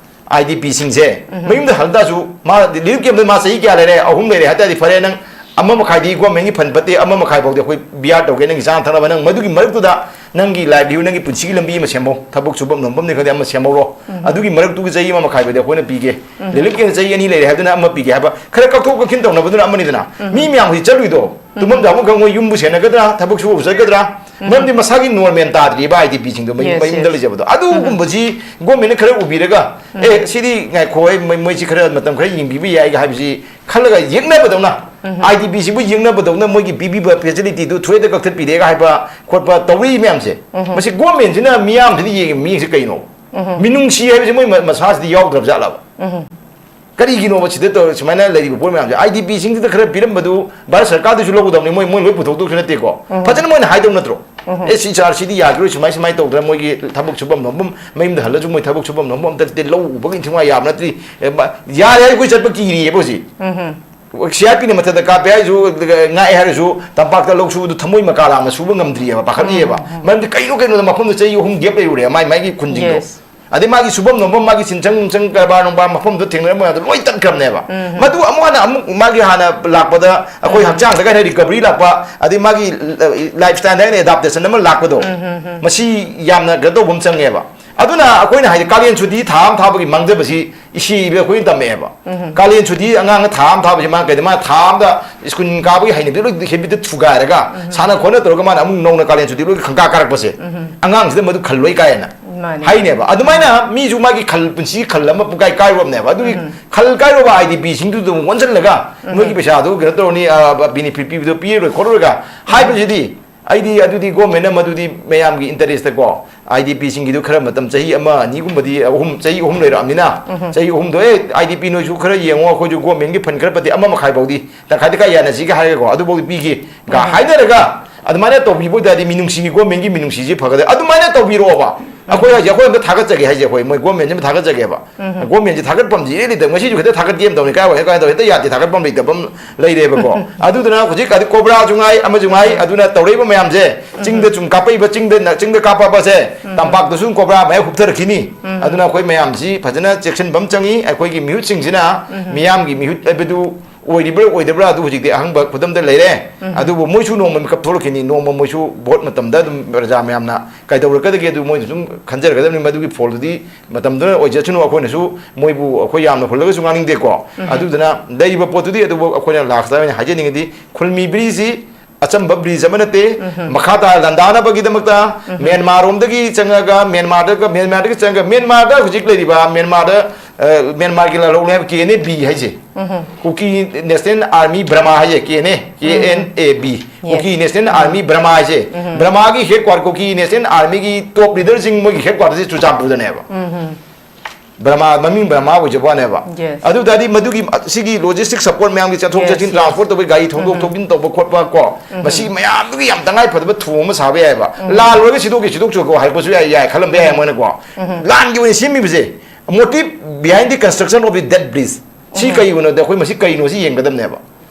ꯑꯥꯏ ꯗꯤ ꯄꯤꯁꯤꯡꯁꯦ ꯃꯌꯨꯝꯗ ꯍꯜꯂꯛꯇꯥꯁꯨ, ꯃꯥ ꯔꯤꯂꯤꯐ ꯀꯦꯝꯞꯇ ꯃꯥ ꯆꯍꯤ ꯀꯌꯥ ꯂꯩꯔꯦ? ꯑꯍꯨꯝ ꯂꯩꯔꯦ ꯍꯥꯏ ꯇꯥꯔꯗꯤ, ꯐꯔꯦ, ꯅꯪ ꯑꯃ ꯃꯈꯥꯏꯗꯤ ꯒꯣꯔꯃꯦꯟꯒꯤ ꯐꯟ ꯄꯠꯇꯦ, ꯑꯃ ꯃꯈꯥꯏ ꯐꯥꯎꯗꯤ ꯑꯩꯈꯣꯏ ꯕꯤꯌꯥꯔ ꯇꯧꯒꯦ, ꯅꯪꯒꯤ ꯆꯥꯅ ꯊꯛꯅꯕ, ꯅꯪ ꯃꯗꯨꯒꯤ ꯃꯔꯛꯇꯨꯗ ꯅꯪꯒꯤ ꯂꯥꯏꯐꯂꯤꯍꯨꯗ, ꯅꯪꯒꯤ ꯄꯨꯟꯁꯤꯒꯤ ꯂꯝꯕꯤ ꯑꯃ ꯁꯦꯝꯍꯧ, ꯊꯕꯛ ꯁꯨꯐꯝ ꯅꯣꯝꯐꯝꯅꯤ ꯈꯪꯗꯦ, ꯑꯃ ꯁꯦꯝꯍꯧꯔꯣ꯫ ꯑꯗꯨꯒꯤ ꯃꯔꯛꯇꯨꯒꯤ ꯆꯍꯤ ꯑꯃ ꯃꯈꯥꯏꯕꯨꯗꯤ ꯑꯩꯈꯣꯏꯅ ꯄꯤꯒꯦ꯫ ꯔꯤꯂꯤꯐ ꯀꯦꯝꯞ ꯆꯍꯤ ꯑꯅꯤ ꯂꯩꯔꯦ ꯍꯥꯏꯕꯗꯨꯅ ꯑꯃ ꯄꯤꯒꯦ ꯍꯥꯏꯕ, ꯈꯔ ꯀꯛꯊꯣꯛ ꯀꯛꯁꯤꯟ ꯇꯧꯅꯕꯗꯨꯅ ꯑꯃꯅꯤꯗꯅ꯫ ꯃꯤ ꯃꯌꯥꯝ ꯍꯧꯖꯤꯛ ꯆꯠꯂꯨꯏꯗꯣ, ꯇꯨꯝꯐꯝ ꯆꯥꯐꯝ ꯈꯪꯉꯣꯏ, ꯌꯨꯝꯕꯨ ꯁꯦꯟꯅꯒꯗ꯭ꯔꯥ, ꯊꯕꯛ ꯁꯨꯕꯕꯨ ꯆꯠꯀꯗ꯭ꯔꯥ? ꯃꯔꯝꯗꯤ ꯃꯁꯥꯒꯤ ꯅꯣꯔꯃꯦꯜ ꯇꯥꯗ꯭ꯔꯤꯕ ꯑꯥꯏ ꯗꯤ ꯄꯤꯁꯤꯡꯗꯣ ꯃꯌꯨꯝ- Yes, ꯃꯌꯨꯝꯗ yes. ꯂꯩꯖꯕꯗꯣ꯫ ꯑꯗꯨꯒꯨꯝꯕꯁꯤ ꯒꯣꯔꯃꯦꯟꯅ ꯈꯔ ꯎꯕꯤꯔꯒ, "ꯑꯦ, ꯁꯤꯗꯤ ꯉꯥꯏꯈꯣ, ꯑꯩ ꯃꯣꯏ- ꯃꯣꯏꯁꯤ ꯈꯔ ꯃꯇꯝ ꯈꯔ ꯌꯦꯡꯕꯤꯕ ꯌꯥꯏꯒ" ꯍꯥꯏꯕꯁꯤ ꯈꯜꯂꯒ ꯌꯦꯛꯅꯕꯗꯧꯅ, ꯑꯥꯏ ꯗꯤ ꯄꯤꯁꯤꯕꯨ ꯌꯦꯛꯅꯕꯗꯧꯅ ꯃꯣꯏꯒꯤ ꯄꯤꯕꯤꯕ ꯐꯦꯁꯤꯂꯤꯇꯤꯗꯨ ꯊꯨꯗꯦꯛꯇ ꯀꯛꯊꯠꯄꯤꯔꯦꯒ ꯍꯥꯏꯕ ꯈꯣꯠꯄ ꯇꯧꯔꯤ ꯃꯌꯥꯝꯁꯦ, ꯃꯁꯤ ꯒꯣꯔꯃꯦꯟꯁꯤꯅ ꯃꯤꯌꯥꯝꯁꯤꯗ ꯌꯦꯡꯉꯤꯕ ꯃꯤꯌꯦꯡꯁꯦ ꯀꯩꯅꯣ? ꯃꯤꯅꯨꯡꯁꯤ ꯍꯥꯏꯕꯁꯤ ꯃꯣꯏ ꯃ- ꯃꯁꯥꯁꯤꯗ ꯌꯥꯎꯗ꯭ꯔꯕ ꯖꯥꯠꯂꯕ? ꯀꯔꯤꯒꯤꯅꯣꯕ ꯁꯤꯗ ꯇꯧꯔ ꯁꯨꯃꯥꯏꯅ ꯂꯩꯔꯤꯕ ꯄꯣꯠ ꯃꯌꯥꯝꯁꯦ? ꯑꯥꯏ ꯗꯤ ꯄꯤꯁꯤꯡꯁꯤꯗ ꯈꯔ ꯄꯤꯔꯝꯕꯗꯨ ꯚꯥꯔꯠ ꯁꯔꯀꯥꯔꯗꯁꯨ ꯂꯧꯒꯗꯕꯅꯤ, ꯃꯣꯏ- ꯃꯣꯏ ꯂꯣꯏ ꯄꯨꯊꯣꯛꯇꯧꯁꯨ ꯅꯠꯇꯦꯀꯣ꯫ ꯐꯖꯅ ꯃꯣꯏꯅ ꯍꯥꯏꯗꯧ ꯅꯠꯇ꯭ꯔꯣ? "ꯑꯦ, ꯁꯤ ꯆꯥꯔꯖꯁꯤꯗꯤ ꯌꯥꯈꯤꯔꯣꯏ, ꯁꯨꯃꯥꯏ ꯁꯨꯃꯥꯏꯅ ꯇꯧꯗꯅ ꯃꯣꯏꯒꯤ ꯊꯕꯛ ꯁꯨꯐꯝ ꯅꯣꯝꯐꯝ, ꯃꯌꯨꯝꯗ ꯍꯜꯂꯁꯨ ꯃꯣꯏ ꯊꯕꯛ ꯁꯨꯐꯝ ꯅꯣꯝꯐꯝ ꯑꯝꯇ ꯅꯠꯇꯦ, ꯂꯧ ꯎꯕꯒꯤ ꯏꯟꯊꯤ ꯅꯨꯡꯉꯥꯏ ꯌꯥꯕ ꯅꯠꯇ꯭ꯔꯤ"꯫ ꯑꯦ, ꯃ- ꯌꯥꯔꯦ ꯍꯥꯏ, ꯑꯩꯈꯣꯏ ꯆꯠꯄ ꯀꯤꯔꯤꯑꯕ ꯍꯧꯖꯤꯛ꯫ ꯁꯤ ꯑꯥꯔ ꯄꯤꯅ ꯃꯊꯛꯇ ꯀꯥꯞꯄꯦ ꯍꯥꯏꯔꯁꯨ, ꯉꯥꯛꯑꯦ ꯍꯥꯏꯔꯁꯨ, ꯇꯝꯄꯥꯛꯇ ꯂꯧ ꯁꯨꯕꯗꯨ ꯊꯃꯣꯏ ꯃꯀꯥ ꯂꯥꯝꯅ ꯁꯨꯕ ꯉꯝꯗ꯭ꯔꯤꯑꯕ, ꯄꯥꯈꯠꯂꯤꯑꯕ꯫ ꯃꯔꯝꯗꯤ ꯀꯩꯅꯣ, ꯀꯩꯅꯣꯗ ꯃꯐꯝꯗ ꯆꯍꯤ ꯑꯍꯨꯝ ꯒꯦꯞ ꯂꯩꯔꯨꯔꯦ ꯃꯥꯏ ꯃꯥꯏꯒꯤ ꯈꯨꯟꯁꯤꯡꯗꯣ꯫ Yes. ꯑꯗꯩ ꯃꯥꯒꯤ ꯁꯨꯐꯝ ꯅꯣꯝꯐꯝ, ꯃꯥꯒꯤ ꯁꯤꯟꯆꯪ ꯅꯨꯡꯆꯪ ꯀꯔꯕꯥꯔ ꯅꯨꯡꯕꯥꯔ ꯃꯐꯝꯗꯣ ꯊꯦꯡꯅꯔꯝꯕ ꯃꯌꯥꯝꯗꯣ ꯂꯣꯏ ꯇꯠꯈ꯭ꯔꯕꯅꯦꯕ꯫ ꯃꯗꯨ ꯑꯃꯨꯛ ꯍꯟꯅ ꯑꯃꯨꯛ ꯃꯥꯒꯤ ꯍꯥꯟꯅ ꯂꯥꯛꯄꯗ ꯑꯩꯈꯣꯏ ꯍꯛꯆꯥꯡꯗ ꯀꯩ ꯍꯥꯏꯅ ꯔꯤꯀꯕꯔꯤ ꯂꯥꯛꯄ, ꯑꯗꯩ ꯃꯥꯒꯤ ꯂꯥꯏꯐ ꯁ꯭ꯇꯥꯏꯜꯗ ꯍꯥꯏꯅ ꯑꯦꯗꯥꯞꯇꯦꯁꯟ ꯑꯃ ꯂꯥꯛꯄꯗꯣ, ꯃꯁꯤ ꯌꯥꯝꯅ ꯀꯩꯅꯣ ꯇꯧꯕ ꯑꯃ ꯆꯪꯉꯦꯕ꯫ ꯑꯗꯨꯅ ꯑꯩꯈꯣꯏꯅ ꯍꯥꯏꯗꯤ ꯀꯥꯂꯦꯟ ꯁꯨꯇꯤ ꯊꯥ ꯑꯃ ꯊꯥꯕꯒꯤ ꯃꯥꯡꯖꯕꯁꯤ ꯏꯁꯤ ꯏꯕ ꯑꯩꯈꯣꯏꯅ ꯇꯝꯃꯛꯑꯦꯕ꯫ ꯀꯥꯂꯦꯟ ꯁꯨꯇꯤ ꯑꯉꯥꯡꯅ ꯊꯥ ꯑꯃ ꯊꯥꯕꯁꯤ ꯃꯥꯅ ꯀꯩꯗ, ꯃꯥꯅ ꯊꯥ ꯑꯃꯗ ꯁ꯭ꯀꯨꯜ ꯀꯥꯕꯒꯤ ꯍꯩꯅꯕꯤ ꯂꯣꯏ ꯍꯦꯕꯤꯠꯇ ꯊꯨꯒꯥꯏꯔꯒ, ꯁꯥꯟꯅ ꯈꯣꯠꯅ ꯇꯧꯔꯒ ꯃꯥꯅ ꯑꯃꯨꯛ ꯅꯧꯅ ꯀꯥꯂꯦꯟ ꯁꯨꯇꯤ ꯂꯣꯏ ꯈꯪꯀꯥ ꯀꯥꯔꯛꯄꯁꯦ, ꯑꯉꯥꯡꯁꯤꯗ ꯃꯗꯨ ꯈꯜꯂꯣꯏ ꯀꯥꯏꯅ꯫ ꯃꯥꯅꯦ꯫ ꯍꯥꯏꯅꯦꯕ꯫ ꯑꯗꯨꯃꯥꯏꯅ ꯃꯤꯁꯨ ꯃꯥꯒꯤ ꯈꯜ, ꯄꯨꯟꯁꯤꯒꯤ ꯈꯜ ꯑꯃ ꯄꯨꯡꯀꯥꯏ ꯀꯥꯏꯔꯨꯔꯕꯅꯦꯕ꯫ ꯑꯗꯨꯒꯤ ꯈꯜ ꯀꯥꯏꯔꯨꯔꯕ ꯑꯥꯏ ꯗꯤ ꯄꯤꯁꯤꯡꯗꯨꯗ ꯑꯃꯨꯛ ꯑꯣꯟꯁꯤꯜꯂꯒ ꯅꯣꯏꯒꯤ ꯄꯩꯁꯥꯗꯨ ꯀꯩꯅꯣ ꯇꯧꯔꯅꯤ, ꯕꯤꯅꯤꯐꯤꯠ ꯄꯤꯕꯗꯣ ꯄꯤꯔꯔꯣꯏ ꯈꯣꯠꯂꯔꯣꯏꯒ ꯍꯥꯏꯕꯁꯤꯗꯤ, ꯑꯩꯗꯤ ꯑꯗꯨꯗꯤ ꯒꯣꯔꯃꯦꯟꯅ ꯃꯗꯨꯗꯤ ꯃꯌꯥꯝꯒꯤ ꯏꯟꯇꯔꯦꯁꯇꯀꯣ, ꯑꯥꯏ ꯗꯤ ꯄꯤꯁꯤꯡꯒꯤꯗꯨ ꯈꯔ ꯃꯇꯝ ꯆꯍꯤ ꯑꯃ ꯑꯅꯤꯒꯨꯝꯕꯗꯤ, ꯑꯍꯨꯝ, ꯆꯍꯤ ꯑꯍꯨꯝ ꯂꯩꯔꯛꯑꯕꯅꯤꯅ, ꯆꯍꯤ ꯑꯍꯨꯝꯗꯣ, "ꯑꯦ, ꯑꯥꯏ ꯗꯤ ꯄꯤ ꯅꯣꯏꯁꯨ ꯈꯔ ꯌꯦꯡꯉꯣ, ꯑꯩꯈꯣꯏꯁꯨ ꯒꯣꯔꯃꯦꯟꯒꯤ ꯐꯟ ꯈꯔ ꯄꯗꯤ ꯑꯃ ꯃꯈꯥꯏ ꯐꯥꯎꯗꯤ ꯇꯪꯈꯥꯏ ꯇꯪꯈꯥꯏ ꯌꯥꯅꯁꯤꯒ" ꯍꯥꯏꯔꯒꯀꯣ, ꯑꯗꯨꯐꯥꯎꯗꯤ ꯄꯤꯒꯦ ꯒ ꯍꯥꯏꯅꯔꯒ ꯑꯗꯨꯃꯥꯏꯅ ꯇꯧꯕꯤꯕ ꯑꯣꯏꯇꯥꯔꯗꯤ ꯃꯤꯅꯨꯡꯁꯤꯒꯤ, ꯒꯣꯔꯃꯦꯟꯒꯤ ꯃꯤꯅꯨꯡꯁꯤꯁꯤ ꯐꯒꯗ꯭ꯔꯦ꯫ ꯑꯗꯨꯃꯥꯏꯅ ꯇꯧꯕꯤꯔꯛꯑꯣꯕ꯫ ꯑꯩꯈꯣꯏ ꯍꯥꯏꯁꯦ, ꯑꯩꯈꯣꯏ ꯑꯝꯇ ꯊꯥꯒꯠꯆꯒꯦ ꯍꯥꯏꯁꯦ, ꯑꯩꯈꯣꯏ ꯃꯣꯏ ꯒꯣꯔꯃꯦꯟꯁꯤ ꯑꯝꯇ ꯊꯥꯒꯠꯆꯒꯦꯕ꯫ ꯒꯣꯔꯃꯦꯟꯁꯤ ꯊꯥꯒꯠꯐꯝꯁꯤ ꯏꯔꯩ ꯂꯩꯇꯕ, ꯉꯁꯤꯁꯨ ꯈꯤꯇ ꯊꯥꯒꯠꯀꯦ ꯑꯃ ꯇꯧꯅꯤ, ꯀꯥꯏ ꯋꯥꯏ ꯀꯥꯏ ꯇꯧ, ꯍꯦꯛꯇ ꯌꯥꯗꯦ, ꯊꯥꯒꯠꯐꯝ ꯂꯩꯇꯕ ꯑꯃ ꯂꯩꯔꯦꯕꯀꯣ꯫ ꯑꯗꯨꯗꯨꯅ ꯍꯧꯖꯤꯛ ꯑꯗꯤ ꯀꯣꯕ꯭ꯔꯥꯁꯨ ꯉꯥꯏ, ꯑꯃꯁꯨ ꯉꯥꯏ, ꯑꯗꯨꯅ ꯇꯧꯔꯛꯏꯕ ꯃꯌꯥꯝꯁꯦ, ꯆꯤꯡꯗ ꯁꯨꯝ ꯀꯥꯞꯄꯛꯏꯕ, ꯆꯤꯡꯗ ꯅ-, ꯆꯤꯡꯗ ꯀꯥꯞꯄꯛꯄꯁꯦ ꯇꯝꯄꯥꯛꯇꯁꯨ ꯁꯨꯝ ꯀꯣꯕ꯭ꯔꯥ ꯃꯌꯥꯝ ꯍꯨꯞꯊꯔꯛꯈꯤꯅꯤ꯫ ꯑꯗꯨꯅ ꯑꯩꯈꯣꯏ ꯃꯌꯥꯝꯁꯤ ꯐꯖꯅ ꯆꯦꯛꯁꯤꯟꯕ ꯑꯃ ꯆꯪꯉꯤ꯫ ꯑꯩꯈꯣꯏꯒꯤ ꯃꯤꯍꯨꯠꯁꯤꯡꯁꯤꯅ ꯃꯤꯌꯥꯝꯒꯤ ꯃꯤꯍꯨꯠ ꯍꯥꯏꯕꯗꯨ ꯑꯣꯏꯔꯤꯕ꯭ꯔꯥ ꯑꯣꯏꯗꯕ꯭ꯔꯥ, ꯑꯗꯨ ꯍꯧꯖꯤꯛꯇꯤ ꯑꯍꯪꯕ ꯈꯨꯗꯝꯗ ꯂꯩꯔꯦ꯫ ꯑꯗꯨꯕꯨ ꯃꯣꯏꯁꯨ ꯅꯣꯡꯃ ꯃꯤꯀꯞ ꯊꯣꯛꯂꯛꯈꯤꯅꯤ꯫ ꯅꯣꯡꯃ ꯃꯣꯏꯁꯨ ꯚꯣꯠ ꯃꯇꯝꯗ ꯑꯗꯨꯝ ꯄ꯭ꯔꯖꯥ ꯃꯌꯥꯝꯅ ꯀꯩꯗꯧꯔꯛꯀꯗꯒꯦ, ꯑꯗꯨ ꯃꯣꯏꯅ ꯁꯨꯝ ꯈꯟꯖꯔꯒꯗꯕꯅꯤ꯫ ꯃꯗꯨꯒꯤ ꯐꯣꯜꯗꯨꯗꯤ ꯃꯇꯝꯗꯨꯅ ꯑꯣꯏꯖꯁꯅꯨ꯫ ꯑꯩꯈꯣꯏꯅꯁꯨ ꯃꯣꯏꯕꯨ ꯑꯩꯈꯣꯏ ꯌꯥꯝꯅ ꯍꯨꯜꯂꯒꯁꯨ ꯉꯥꯡꯅꯤꯡꯗꯦꯀꯣ꯫ ꯑꯗꯨꯗꯨꯅ ꯂꯩꯔꯤꯕ ꯄꯣꯠꯇꯨꯗꯤ, ꯑꯗꯨꯕꯨ ꯑꯩꯈꯣꯏꯅ ꯂꯥꯁꯇ ꯑꯣꯏꯅ ꯍꯥꯏꯖꯅꯤꯡꯉꯤꯗꯤ, ꯈꯨꯜꯃꯤ ꯕ꯭ꯔꯤꯁꯤ ꯑꯆꯝꯕ ꯕ꯭ꯔꯤꯖ ꯑꯃ ꯅꯠꯇꯦ꯫ ꯃꯈꯥ ꯇꯥꯅ ꯂꯥꯟꯗꯥꯅꯕꯒꯤꯗꯃꯛꯇ ꯃ꯭ꯌꯥꯟꯃꯥꯔ ꯔꯣꯝꯗꯒꯤ ꯆꯪꯉꯒ, ꯃ꯭ꯌꯥꯟꯃꯥꯔꯗꯒ, ꯃ꯭ꯌꯥꯟꯃꯥꯔꯗꯒꯤ ꯆꯪꯉꯒ, ꯃ꯭ꯌꯥꯟꯃꯥꯔꯗ ꯍꯧꯖꯤꯛ ꯂꯩꯔꯤꯕ ꯃ꯭ꯌꯥꯟꯃꯥꯔꯗ, ꯑ, ꯃ꯭ꯌꯥꯟꯃꯥꯔꯒꯤ ꯂꯥꯜꯍꯧꯅꯦ ꯍꯥꯏꯕ ꯀꯦ ꯑꯦꯟ ꯑꯦ ꯕꯤ ꯍꯥꯏꯁꯦ꯫ ꯀꯨꯀꯤ ꯅꯦꯁꯅꯦꯜ ꯑꯥꯔꯃꯤ ꯕ꯭ꯔꯃꯥ ꯍꯥꯏꯁꯦ, K N A, K N A B. ꯀꯨꯀꯤ ꯅꯦꯁꯅꯦꯜ ꯑꯥꯔꯃꯤ ꯕ꯭ꯔꯃꯥ ꯍꯥꯏꯁꯦ꯫ ꯕ꯭ꯔꯃꯥꯒꯤ ꯍꯦꯗ ꯀ꯭ꯋꯥꯔꯇꯔ, ꯀꯨꯀꯤ ꯅꯦꯁꯅꯦꯜ ꯑꯥꯔꯃꯤꯒꯤ ꯇꯣꯞ ꯂꯤꯗꯔꯁꯤꯡ ꯃꯣꯏꯒꯤ ꯍꯦꯗ ꯀ꯭ꯋꯥꯔꯇꯔꯁꯦ ꯆꯨꯔꯆꯥꯟꯄꯨꯔꯗꯅꯦꯕ꯫ ꯕ꯭ꯔꯃꯥ, ꯃꯃꯤꯡ ꯕ꯭ꯔꯃꯥ ꯑꯣꯏꯖꯕ ꯋꯥꯅꯦꯕ꯫ Yes. ꯑꯗꯨ ꯇꯥꯔꯗꯤ ꯃꯗꯨꯒꯤ, ꯁꯤꯒꯤ ꯂꯣꯖꯤꯁꯇꯤꯛ ꯁꯄꯣꯔꯠ ꯃꯌꯥꯝꯒꯤ ꯆꯠꯊꯣꯛ Yes. ꯆꯠꯁꯤꯟ, ꯇ꯭ꯔꯥꯟꯁꯄꯣꯔꯠ ꯇꯧꯕꯒꯤ ꯒꯥꯔꯤ ꯊꯧꯗꯣꯛ ꯊꯧꯖꯤꯟ ꯇꯧꯕ ꯈꯣꯠꯄ ꯀꯣ, ꯃꯁꯤ ꯃꯌꯥꯝꯗꯨꯒꯤ ꯌꯥꯝ ꯇꯉꯥꯏ ꯐꯗꯕ ꯊꯣꯡ ꯑꯃ ꯁꯥꯕ ꯌꯥꯏꯑꯕ꯫ ꯂꯥꯜ ꯂꯣꯏꯔꯒ ꯁꯤꯗꯣꯛꯀꯦ, ꯁꯤꯗꯣꯛꯆꯈꯣ ꯍꯥꯏꯔꯛꯄꯁꯨ ꯌꯥꯏ, ꯌꯥꯏ ꯈꯜꯂꯝꯕ ꯌꯥꯏ ꯃꯣꯏꯅꯀꯣ꯫ ꯂꯥꯟꯒꯤ ꯑꯣꯏꯅ ꯁꯦꯝꯃꯤꯕꯁꯦ, motive behind the construction of the that bridge, ꯁꯤ ꯀꯩꯒꯤꯅꯣꯗ ꯑꯩꯈꯣꯏ ꯃꯁꯤ ꯀꯩꯅꯣ ꯁꯤ ꯌꯦꯡꯒꯗꯕꯅꯦꯕ꯫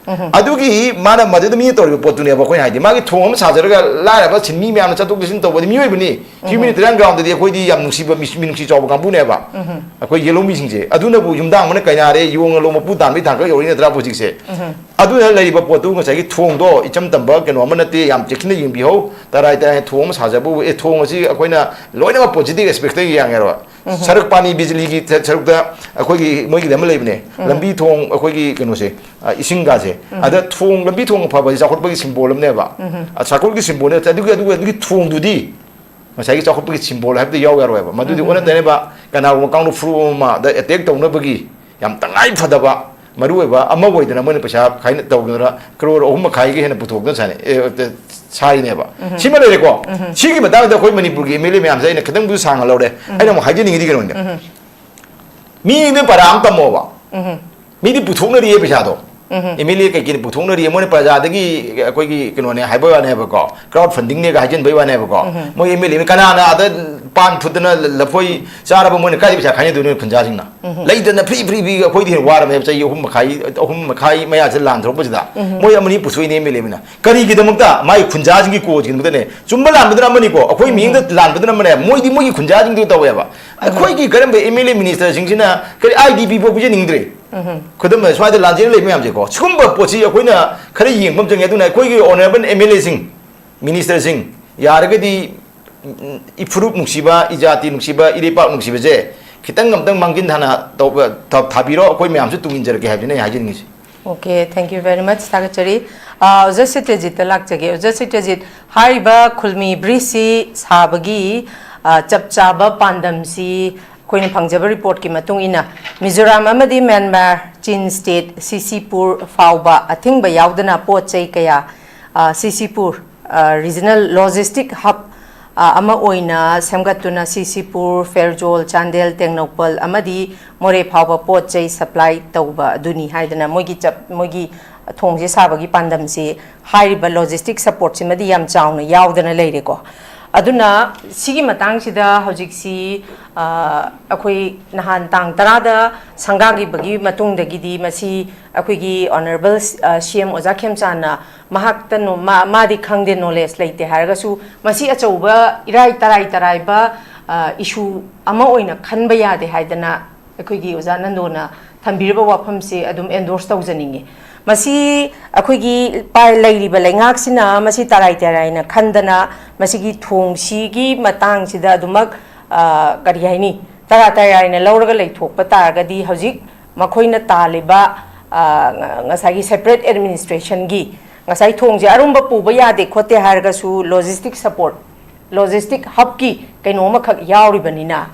ꯑꯗꯨꯒꯤ ꯃꯥꯅ ꯃꯗꯨꯗ ꯃꯤꯅ ꯇꯧꯔꯤꯕ ꯄꯣꯠꯇꯨꯅꯦꯕ ꯑꯩꯈꯣꯏꯅ ꯍꯥꯏꯗꯤ꯫ ꯃꯥꯒꯤ ꯊꯣꯡ ꯑꯃ ꯁꯥꯖꯔꯒ ꯂꯥꯏꯔꯕ ꯁꯤꯟꯃꯤ ꯃꯌꯥꯝꯅ ꯆꯠꯊꯣꯛ ꯆꯠꯁꯤꯟ ꯇꯧꯕꯗꯤ ꯃꯤꯑꯣꯏꯕꯅꯤ꯫ Humanitarian ground ꯗꯗꯤ ꯑꯩꯈꯣꯏꯗꯤ ꯌꯥꯝ ꯅꯨꯡꯁꯤꯕ ꯃꯤ-, ꯃꯤꯅꯨꯡꯁꯤ ꯆꯥꯎꯕ ꯀꯥꯡꯕꯨꯅꯦꯕ꯫ ꯑꯩꯈꯣꯏ ꯌꯦꯜꯍꯧꯃꯤꯁꯤꯡꯁꯦ꯫ ꯑꯗꯨꯅꯕꯨ ꯌꯨꯝꯗꯥꯡ ꯑꯃꯅ ꯀꯩꯅꯥꯔꯦ, ꯌꯣꯡ ꯂꯣ ꯃꯄꯨ ꯇꯥꯟꯕꯒꯤ ꯊꯥꯡ ꯈꯔ ꯌꯧꯔꯛꯏ ꯅꯠꯇ꯭ꯔꯥ ꯍꯧꯖꯤꯛꯁꯦ? ꯑꯗꯨꯅ ꯂꯩꯔꯤꯕ ꯄꯣꯠꯇꯨ ꯉꯁꯥꯏꯒꯤ ꯊꯣꯡꯗꯣ ꯏꯆꯝ ꯆꯝꯕ ꯀꯩꯅꯣ ꯑꯃ ꯅꯠꯇꯦ, ꯌꯥꯝ ꯆꯦꯛꯁꯤꯟꯅ ꯌꯦꯡꯕꯤꯍꯧ꯫ ꯇꯔꯥꯏ ꯇꯔꯥꯏ ꯊꯣꯡ ꯑꯃ ꯁꯥꯖꯕꯕꯨ, ꯑꯦ, ꯊꯣꯡ ꯑꯁꯤ ꯑꯩꯈꯣꯏꯅ ꯂꯣꯏꯅꯃꯛ positive aspect ꯇ ꯌꯦꯡꯉꯦꯕ꯫ ꯁꯔꯛ ꯄꯥꯅꯤ ꯕꯤꯖꯂꯤꯒꯤ ꯁ-, ꯁꯔꯨꯛꯇ ꯑꯩꯈꯣꯏꯒꯤ ꯃꯣꯏꯒꯤꯗꯤ ꯑꯃ ꯂꯩꯕꯅꯦ꯫ ꯂꯝꯕꯤ ꯊꯣꯡ ꯑꯩꯈꯣꯏꯒꯤ ꯀꯩꯅꯣꯁꯦ, ꯑ, ꯏꯁꯤꯡꯒꯥꯁꯦ꯫ ꯑꯗ ꯊꯣꯡ, ꯂꯝꯕꯤ ꯊꯣꯡ ꯐꯕꯁꯦ ꯆꯥꯎꯈꯠꯄꯒꯤ symbol ꯑꯃꯅꯦꯕ꯫ ꯑ, ꯆꯥꯎꯈꯠꯄꯒꯤ symbol ꯅꯦ꯫ ꯑꯗꯨꯒꯤ, ꯑꯗꯨꯒꯤ, ꯑꯗꯨꯒꯤ ꯊꯣꯡꯗꯨꯗꯤ ꯉꯁꯥꯏꯒꯤ ꯆꯥꯎꯈꯠꯄꯒꯤ symbol ꯍꯥꯏꯕꯗꯨ ꯌꯥꯎ ꯌꯥꯔꯣꯏꯕ꯫ ꯃꯗꯨꯗꯤ ꯑꯣꯟꯅ ꯇꯩꯅꯕ ꯀꯅꯥꯒꯨꯝꯕ ꯀꯥꯡꯂꯨꯞ ꯐꯨꯔꯨꯞ ꯑꯃꯗ attack ꯇꯧꯅꯕꯒꯤ ꯌꯥꯝ ꯇꯉꯥꯏ ꯐꯗꯕ ꯃꯔꯨꯑꯣꯏꯕ ꯑꯃ ꯑꯣꯏꯗꯅ ꯃꯣꯏꯅ ꯄꯩꯁꯥ ꯈꯥꯏꯅ ꯇꯧꯗꯅ ꯀ꯭ꯔꯣꯔ ꯑꯍꯨꯝ ꯃꯈꯥꯏꯒꯤ ꯍꯦꯟꯅ ꯄꯨꯊꯣꯛꯇꯅ ꯁꯥꯅꯩ, ꯑꯦ, ꯑ, ꯁꯥꯔꯤꯅꯦꯕ꯫ ꯁꯤꯃ ꯂꯩꯔꯦꯀꯣ꯫ ꯁꯤꯒꯤ ꯃꯇꯥꯡꯗ ꯑꯩꯈꯣꯏ ꯃꯅꯤꯄꯨꯔꯒꯤ M L A ꯃꯌꯥꯝꯁꯦ ꯑꯩꯅ ꯈꯤꯇꯪꯕꯨ ꯁꯥꯡꯅ ꯂꯧꯔꯦ꯫ ꯑꯩꯅ ꯑꯃꯨꯛ ꯍꯥꯏꯖꯅꯤꯡꯉꯤꯗꯤ ꯀꯩꯅꯣꯅꯦ꯫ ꯃꯤꯗꯨ ꯄꯔꯥ ꯑꯃ ꯇꯝꯃꯣꯕ꯫ ꯃꯤꯗꯤ ꯄꯨꯊꯣꯛꯅꯔꯤꯌꯦ ꯄꯩꯁꯥꯗꯣ꯫ M L A ꯀꯩꯀꯩꯅ ꯄꯨꯊꯣꯛꯅꯔꯤꯌꯦ, ꯃꯣꯏꯅ ꯄ꯭ꯔꯖꯥꯗꯒꯤ ꯑꯩꯈꯣꯏꯒꯤ ꯀꯩꯅꯣꯅꯦ ꯍꯥꯏꯕ ꯋꯥꯅꯦꯕꯀꯣ, crowd funding ꯅꯦꯒ ꯍꯥꯏꯖꯤꯟꯕꯩ ꯋꯥꯅꯦꯕꯀꯣ꯫ ꯃꯣꯏ M L A ꯀꯅꯥꯅ ꯑꯗ ꯄꯥꯟ ꯐꯨꯠꯇꯅ ꯂꯐꯣꯏ ꯆꯥꯔꯕ ꯃꯣꯏꯅ ꯀꯥꯏꯗ ꯄꯩꯁꯥ ꯈꯥꯏꯅꯗꯣꯏꯅꯣ ꯈꯨꯟꯖꯥꯁꯤꯡꯅ? ꯂꯩꯇꯅ ꯐ꯭ꯔꯤ ꯐ꯭ꯔꯤ ꯐ꯭ꯔꯤ ꯑꯩꯈꯣꯏꯗꯤ ꯍꯦꯟꯅ ꯋꯥꯔꯝꯃꯦꯕ ꯆꯍꯤ ꯑꯍꯨꯝ ꯃꯈꯥꯏ, ꯑꯍꯨꯝ ꯃꯈꯥꯏ ꯃꯌꯥꯁꯦ ꯂꯥꯟ ꯊꯣꯛꯄꯁꯤꯗ꯫ ꯃꯣꯏ ꯑꯃꯅꯤ ꯄꯨꯊꯣꯛꯏꯅꯦ M L A ꯃꯅ꯫ ꯀꯔꯤꯒꯤꯗꯃꯛꯇ? ꯃꯥꯒꯤ ꯈꯨꯟꯖꯥꯁꯤꯡꯒꯤ cause ꯒꯤꯗꯃꯛꯇꯅꯦ꯫ ꯆꯨꯝꯕ ꯂꯥꯟꯕꯗꯨꯅ ꯑꯃꯅꯤꯀꯣ, ꯑꯩꯈꯣꯏ ꯃꯤꯠꯌꯦꯡꯗ ꯂꯥꯟꯕꯗꯨꯅ ꯑꯃꯅꯦ, ꯃꯣꯏꯗꯤ ꯃꯣꯏꯒꯤ ꯈꯨꯟꯖꯥꯁꯤꯡꯗꯨ ꯇꯧꯋꯦꯕ꯫ ꯑꯩꯈꯣꯏꯒꯤ ꯀꯔꯝꯕ M L A minister ꯁꯤꯡꯁꯤꯅ ꯀꯔꯤ I D P ꯐꯥꯎ ꯄꯤꯖꯅꯤꯡꯗ꯭ꯔꯦ? ꯈꯨꯗꯝ ꯑꯣꯏꯅ ꯁ꯭ꯋꯥꯏꯗ ꯂꯥꯟꯖꯦꯜ ꯂꯩꯕ ꯃꯌꯥꯝꯁꯦꯀꯣ, ꯁꯤꯒꯨꯝꯕ ꯄꯣꯠꯁꯤ ꯑꯩꯈꯣꯏꯅ ꯈꯔ ꯌꯦꯡꯕ ꯑꯃ ꯆꯪꯉꯦ꯫ ꯑꯗꯨꯅ ꯑꯩꯈꯣꯏꯒꯤ honourable M L A ꯁꯤꯡ, minister ꯁꯤꯡ, ꯌꯥꯔꯒꯗꯤ, ꯎꯝ, ꯏꯐꯨꯔꯨꯞ ꯅꯨꯡꯁꯤꯕ, ꯏꯖꯥꯇꯤ ꯅꯨꯡꯁꯤꯕ, ꯏꯔꯩꯄꯥꯛ ꯅꯨꯡꯁꯤꯕꯁꯦ ꯈꯤꯇꯪ ꯑꯝꯇꯪ ꯃꯥꯡꯖꯤꯟ ꯊꯥꯅ ꯇꯧꯕ, ꯊ-, ꯊꯥꯕꯤꯔꯣ, ꯑꯩꯈꯣꯏ ꯃꯌꯥꯝꯁꯨ ꯇꯨꯡ ꯏꯟꯖꯔꯒꯦ ꯍꯥꯏꯕꯁꯤꯅ ꯑꯩ ꯍꯥꯏꯖꯅꯤꯡꯉꯤꯁꯦ꯫ Okay, thank you very much, ꯊꯥꯒꯠꯆꯔꯤ꯫ ꯑ, ꯑꯣꯖꯥ ꯁꯇ꯭ꯌꯖꯤꯠꯇ ꯂꯥꯛꯆꯒꯦ꯫ ꯑꯣꯖꯥ ꯁꯇ꯭ꯌꯖꯤꯠ, ꯍꯥꯏꯔꯤꯕ ꯈꯨꯜꯃꯤ bridge ꯁꯤ ꯁꯥꯕꯒꯤ, ꯑ, ꯆꯞ ꯆꯥꯕ ꯄꯥꯟꯗꯝꯁꯤ ꯑꯩꯈꯣꯏꯅ ꯐꯪꯖꯕ report ꯀꯤ ꯃꯇꯨꯡ ꯏꯟꯅ ꯃꯤꯖꯣꯔꯥꯝ ꯑꯃꯗꯤ ꯃ꯭ꯌꯥꯟꯃꯥꯔ, ꯆꯤꯟ state ꯁꯤꯁꯤꯄꯨꯔ ꯐꯥꯎꯕ ꯑꯊꯤꯡꯕ ꯌꯥꯎꯗꯅ ꯄꯣꯠ ꯆꯩ ꯀꯌꯥ, ꯑ, ꯁꯤꯁꯤꯄꯨꯔ, ꯑ, regional logistic hub, ꯑ, ꯑꯃ ꯑꯣꯏꯅ ꯁꯦꯝꯒꯠꯇꯨꯅ ꯁꯤꯁꯤꯄꯨꯔ, ꯐꯦꯔꯖꯣꯜ, ꯆꯥꯟꯗꯦꯜ, ꯇꯦꯡꯅꯧꯄꯜ ꯑꯃꯗꯤ ꯃꯣꯔꯦ ꯐꯥꯎꯕ ꯄꯣꯠ ꯆꯩ supply ꯇꯧꯕ ꯑꯗꯨꯅꯤ ꯍꯥꯏꯗꯅ ꯃꯣꯏꯒꯤ ꯆꯞ-, ꯃꯣꯏꯒꯤ ꯊꯣꯡꯁꯦ ꯁꯥꯕꯒꯤ ꯄꯥꯟꯗꯝꯁꯤ ꯍꯥꯏꯔꯤꯕ logistic support ꯁꯤꯃꯗꯤ ꯌꯥꯝ ꯆꯥꯎꯅ ꯌꯥꯎꯗꯅ ꯂꯩꯔꯦꯀꯣ꯫ ꯑꯗꯨꯅ ꯁꯤꯒꯤ ꯃꯇꯥꯡꯁꯤꯗ ꯍꯧꯖꯤꯛꯁꯤ, ꯑ, ꯑꯩꯈꯣꯏ ꯅꯍꯥꯟ ꯇꯥꯡ ꯇꯔꯥꯗ ꯁꯪꯒꯥꯈꯤꯕꯒꯤ ꯃꯇꯨꯡꯗꯒꯤꯗꯤ ꯃꯁꯤ ꯑꯩꯈꯣꯏꯒꯤ honourable, ꯑ, C M ꯑꯣꯖꯥ ꯈꯦꯝꯆꯥꯟꯅ ꯃꯍꯥꯛꯇ ꯅꯣ-, ꯃꯥ-, ꯃꯥꯗꯤ ꯈꯪꯗꯦ, knowledge ꯂꯩꯇꯦ ꯍꯥꯏꯔꯒꯁꯨ ꯃꯁꯤ ꯑꯆꯧꯕ ꯏꯔꯥꯏ ꯇꯔꯥꯏ ꯇꯔꯥꯏꯕ, ꯑ, issue ꯑꯃ ꯑꯣꯏꯅ ꯈꯟꯕ ꯌꯥꯗꯦ ꯍꯥꯏꯗꯅ ꯑꯩꯈꯣꯏꯒꯤ ꯑꯣꯖꯥ ꯅꯟꯗꯣꯅ ꯊꯝꯕꯤꯔꯤꯕ ꯋꯥꯐꯝꯁꯦ ꯑꯗꯨꯝ endorse ꯇꯧꯖꯅꯤꯡꯉꯤ꯫ ꯃꯁꯤ ꯑꯩꯈꯣꯏꯒꯤ ꯄꯥꯏ-, ꯂꯩꯔꯤꯕ ꯂꯩꯉꯥꯛꯁꯤꯅ ꯃꯁꯤ ꯇꯔꯥꯏ ꯇꯔꯥꯏꯅ ꯈꯟꯗꯅ ꯃꯁꯤꯒꯤ ꯊꯣꯡꯁꯤꯒꯤ ꯃꯇꯥꯡꯁꯤꯗ ꯑꯗꯨꯃꯛ, ꯑ, ꯀꯔꯤ ꯍꯥꯏꯅꯤ, ꯇꯔꯥ ꯇꯔꯥꯏꯅ ꯂꯧꯔꯒ ꯂꯩꯊꯣꯛꯄ ꯇꯥꯔꯒꯗꯤ ꯍꯧꯖꯤꯛ ꯃꯈꯣꯏꯅ ꯇꯥꯜꯂꯤꯕ, ꯑ, ꯉ-, ꯉꯁꯥꯏꯒꯤ separate administration ꯒꯤ ꯉꯁꯥꯏ ꯊꯣꯡꯁꯦ ꯑꯔꯨꯝꯕ ꯄꯨꯕ ꯌꯥꯗꯦ ꯈꯣꯠꯇꯦ ꯍꯥꯏꯔꯒꯁꯨ logistic support ꯂꯣꯖꯤꯁꯇꯤꯛ ꯍꯕꯀꯤ ꯀꯩꯅꯣ ꯑꯃꯈꯛ ꯌꯥꯎꯔꯤꯕꯅꯤꯅ,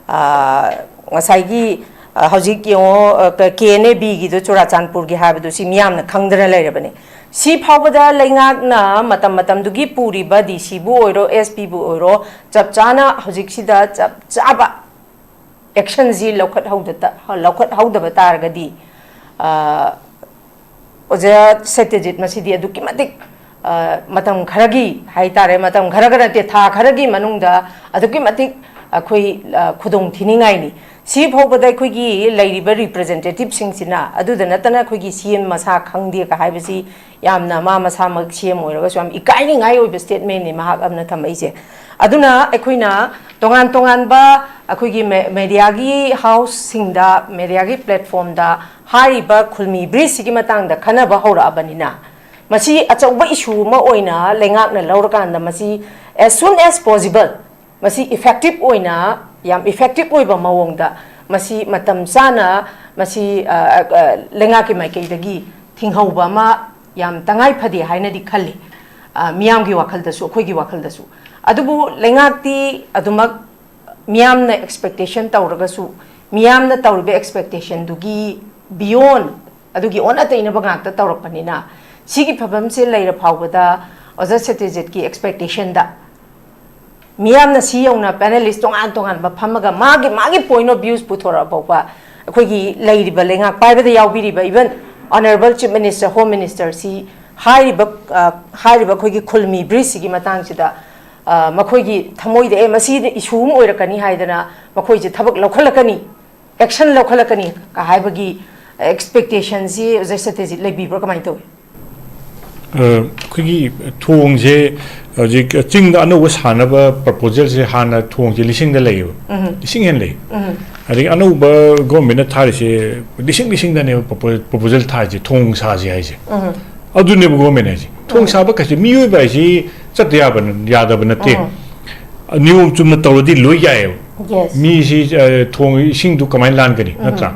ꯑ, ꯉꯁꯥꯏꯒꯤ, ꯑ, ꯍꯧꯖꯤꯛ ꯌꯦꯡꯉꯣ, ꯑ, ꯀ-, ꯀꯦ ꯑꯦꯟ ꯑꯦ ꯕꯤꯒꯤꯗꯣ ꯆꯨꯔꯥꯆꯥꯟꯄꯨꯔꯒꯤ ꯍꯥꯏꯕꯗꯣ ꯁꯤ ꯃꯤꯌꯥꯝꯅ ꯈꯪꯗꯅ ꯂꯩꯔꯕꯅꯤ꯫ ꯁꯤ ꯐꯥꯎꯕꯗ ꯂꯩꯉꯥꯛꯅ ꯃꯇꯝ ꯃꯇꯝꯗꯨꯒꯤ ꯄꯨꯔꯤꯕ ꯗꯤ ꯁꯤꯕꯨ ꯑꯣꯏꯔꯣ, ꯑꯦꯁ ꯄꯤꯕꯨ ꯑꯣꯏꯔꯣ, ꯆꯞ ꯆꯥꯅ ꯍꯧꯖꯤꯛꯁꯤꯗ ꯆꯞ ꯆꯥꯕ ꯑꯦꯛꯁꯟꯁꯤ ꯂꯧꯈꯠꯍꯧꯗ-, ꯂꯧꯈꯠꯍꯧꯗꯕ ꯇꯥꯔꯒꯗꯤ, ꯑ, ꯑꯣꯖꯥ ꯁꯇ꯭ꯌꯖꯤꯠ ꯃꯁꯤꯗꯤ ꯑꯗꯨꯛꯀꯤ ꯃꯇꯤꯛ, ꯑ, ꯃꯇꯝ ꯈꯔꯒꯤ ꯍꯥꯏꯇꯥꯔꯦ, ꯃꯇꯝ ꯈꯔꯒ ꯅꯠꯇꯦ, ꯊꯥ ꯈꯔꯒꯤ ꯃꯅꯨꯡꯗ ꯑꯗꯨꯛꯀꯤ ꯃꯇꯤꯛ ꯑꯩꯈꯣꯏ, ꯑ, ꯈꯨꯗꯣꯡ ꯊꯤꯅꯤꯡꯉꯥꯏꯅꯤ꯫ ꯁꯤ ꯐꯥꯎꯕꯗ ꯑꯩꯈꯣꯏꯒꯤ ꯂꯩꯔꯤꯕ ꯔꯤꯄ꯭ꯔꯖꯦꯟꯇꯦꯇꯤꯞꯁꯤꯡꯁꯤꯅ, ꯑꯗꯨꯗ ꯅꯠꯇꯅ ꯑꯩꯈꯣꯏꯒꯤ ꯁꯤ ꯑꯦꯝ ꯃꯁꯥ ꯈꯪꯗꯦꯒ ꯍꯥꯏꯕꯁꯤ ꯌꯥꯝꯅ, ꯃꯥ ꯃꯁꯥꯃꯛ ꯁꯤ ꯑꯦꯝ ꯑꯣꯏꯔꯒꯁꯨ ꯌꯥꯝ ꯏꯀꯥꯏꯅꯤꯡꯉꯥꯏ ꯑꯣꯏꯕ ꯁ꯭ꯇꯦꯠꯃꯦꯟꯅꯤ ꯃꯍꯥꯛ ꯑꯃꯅ ꯊꯝꯃꯛꯏꯁꯦ꯫ ꯑꯗꯨꯅ ꯑꯩꯈꯣꯏꯅ ꯇꯣꯉꯥꯟ ꯇꯣꯉꯥꯟꯕ ꯑꯩꯈꯣꯏꯒꯤ ꯃꯦ-, ꯃꯦꯗꯤꯌꯥꯒꯤ ꯍꯥꯎꯁꯁꯤꯡꯗ, ꯃꯦꯗꯤꯌꯥꯒꯤ ꯄ꯭ꯂꯦꯠꯐꯣꯝꯗ ꯍꯥꯏꯔꯤꯕ ꯈꯨꯜꯃꯤ ꯕ꯭ꯔꯤꯖꯁꯤꯒꯤ ꯃꯇꯥꯡꯗ ꯈꯟꯅꯕ ꯍꯧꯔꯛꯑꯕꯅꯤꯅ, ꯃꯁꯤ ꯑꯆꯧꯕ ꯏꯁꯨ ꯑꯃ ꯑꯣꯏꯅ ꯂꯩꯉꯥꯛꯅ ꯂꯧꯔꯀꯥꯟꯗ ꯃꯁꯤ as soon as possible ꯃꯁꯤ ꯏꯐꯦꯛꯇꯤꯞ ꯑꯣꯏꯅ, ꯌꯥꯝ ꯏꯐꯦꯛꯇꯤꯞ ꯑꯣꯏꯕ ꯃꯑꯣꯡꯗ ꯃꯁꯤ ꯃꯇꯝ ꯆꯥꯅ ꯃꯁꯤ, ꯑ, ꯑ, ꯂꯩꯉꯥꯛꯀꯤ ꯃꯥꯏꯀꯩꯗꯒꯤ ꯊꯤꯡꯍꯧꯕ ꯑꯃ ꯌꯥꯝ ꯇꯉꯥꯏ ꯐꯗꯦ ꯍꯥꯏꯅꯗꯤ ꯈꯜꯂꯤ, ꯑ, ꯃꯤꯌꯥꯝꯒꯤ ꯋꯥꯈꯜꯗꯁꯨ, ꯑꯩꯈꯣꯏꯒꯤ ꯋꯥꯈꯜꯗꯁꯨ꯫ ꯑꯗꯨꯕꯨ ꯂꯩꯉꯥꯛꯇꯤ ꯑꯗꯨꯃꯛ ꯃꯤꯌꯥꯝꯅ ꯑꯦꯛꯁꯄꯦꯛꯇꯦꯁꯟ ꯇꯧꯔꯒꯁꯨ, ꯃꯤꯌꯥꯝꯅ ꯇꯧꯔꯤꯕ ꯑꯦꯛꯁꯄꯦꯛꯇꯦꯁꯟꯗꯨꯒꯤ ꯕꯤꯌꯣꯟ, ꯑꯗꯨꯒꯤ ꯑꯣꯟꯅ ꯇꯩꯅꯕ ꯉꯥꯛꯇ ꯇꯧꯔꯛꯄꯅꯤꯅ, ꯁꯤꯒꯤ ꯐꯤꯕꯝꯁꯦ ꯂꯩꯔ ꯐꯥꯎꯕꯗ ꯑꯣꯖꯥ ꯁꯇ꯭ꯌꯖꯤꯠꯀꯤ ꯑꯦꯛꯁꯄꯦꯛꯇꯦꯁꯟꯗ ꯃꯤꯌꯥꯝꯅ ꯁꯤ ꯌꯧꯅ ꯄꯦꯅꯦꯂꯤꯁ ꯇꯣꯉꯥꯟ ꯇꯣꯉꯥꯟꯕ ꯐꯝꯃꯒ ꯃꯥꯒꯤ, ꯃꯥꯒꯤ ꯄꯣꯏꯟ ꯑꯣꯐ ꯚ꯭ꯌꯨꯁ ꯄꯨꯊꯣꯔꯛꯑ ꯐꯥꯎꯕ ꯑꯩꯈꯣꯏꯒꯤ ꯂꯩꯔꯤꯕ ꯂꯩꯉꯥꯛ ꯄꯥꯏꯕꯗ ꯌꯥꯎꯕꯤꯔꯤꯕ, even Honourable Chief Minister, Home Minister ꯁꯤ ꯍꯥꯏꯔꯤꯕ, ꯑ, ꯍꯥꯏꯔꯤꯕ ꯑꯩꯈꯣꯏꯒꯤ ꯈꯨꯜꯃꯤ ꯕ꯭ꯔꯤꯖꯁꯤꯒꯤ ꯃꯇꯥꯡꯁꯤꯗ, ꯑ, ꯃꯈꯣꯏꯒꯤ ꯊꯃꯣꯏꯗ, "ꯑꯦ, ꯃꯁꯤꯗ ꯏꯁꯨ ꯑꯃ ꯑꯣꯏꯔꯛꯀꯅꯤ" ꯍꯥꯏꯗꯅ ꯃꯈꯣꯏꯁꯦ ꯊꯕꯛ ꯂꯧꯈꯠꯂꯛꯀꯅꯤ, ꯑꯦꯛꯁꯟ ꯂꯧꯈꯠꯂꯛꯀꯅꯤ ꯀ ꯍꯥꯏꯕꯒꯤ ꯑꯦꯛꯁꯄꯦꯛꯇꯦꯁꯟꯁꯤ ꯑꯣꯖꯥ ꯁꯇ꯭ꯌꯖꯤꯠ ꯂꯩꯕꯤꯕ꯭ꯔꯥ, ꯀꯃꯥꯏꯅ ꯇꯧꯏ? ꯑ, ꯑꯩꯈꯣꯏꯒꯤ ꯊꯣꯡꯁꯦ ꯍꯧꯖꯤꯛ ꯆꯤꯡꯗ ꯑꯅꯧꯕ ꯁꯥꯅꯕ ꯄ꯭ꯔꯄꯣꯖꯦꯜꯁꯦ ꯍꯥꯟꯅ ꯊꯣꯡꯁꯦ ꯂꯤꯁꯤꯡꯗ ꯂꯩꯌꯦꯕ꯫ ꯎꯝ꯫ ꯂꯤꯁꯤꯡ ꯍꯦꯟꯅ ꯂꯩ꯫ ꯎꯝ꯫ ꯑꯗꯒꯤ ꯑꯅꯧꯕ ꯒꯣꯔꯃꯦꯟꯅ ꯊꯥꯔꯤꯁꯦ ꯂꯤꯁꯤꯡ ꯂꯤꯁꯤꯡꯗꯅꯦꯕ ꯄ꯭ꯔꯄꯣ-, ꯄ꯭ꯔꯄꯣꯖꯦꯜ ꯊꯥꯔꯤꯁꯦ, ꯊꯣꯡ ꯁꯥꯁꯦ ꯍꯥꯏꯁꯦ꯫ ꯎꯝ꯫ ꯑꯗꯨꯅꯦꯕ ꯒꯣꯔꯃꯦꯟ ꯍꯥꯏꯁꯦ꯫ ꯊꯣꯡ ꯎꯝ꯫ ꯁꯥꯕ ꯀꯩꯁꯦ ꯃꯤꯑꯣꯏꯕ ꯍꯥꯏꯁꯤ ꯆꯠꯇ ꯌꯥꯕ ꯅ-, ꯌꯥꯗꯕ ꯅꯠꯇꯦ꯫ ꯎꯝ꯫ ꯅꯤꯌꯣꯝ ꯆꯨꯝꯅ ꯇꯧꯔꯗꯤ ꯂꯣꯏ ꯌꯥꯏꯌꯦꯕ꯫ Yes. ꯃꯤꯁꯤ ꯑ, ꯊꯣꯡ ꯏꯁꯤꯡꯗꯨ ꯀꯃꯥꯏꯅ ꯂꯥꯟꯒꯅꯤ? ꯅꯠꯇ꯭ꯔꯥ?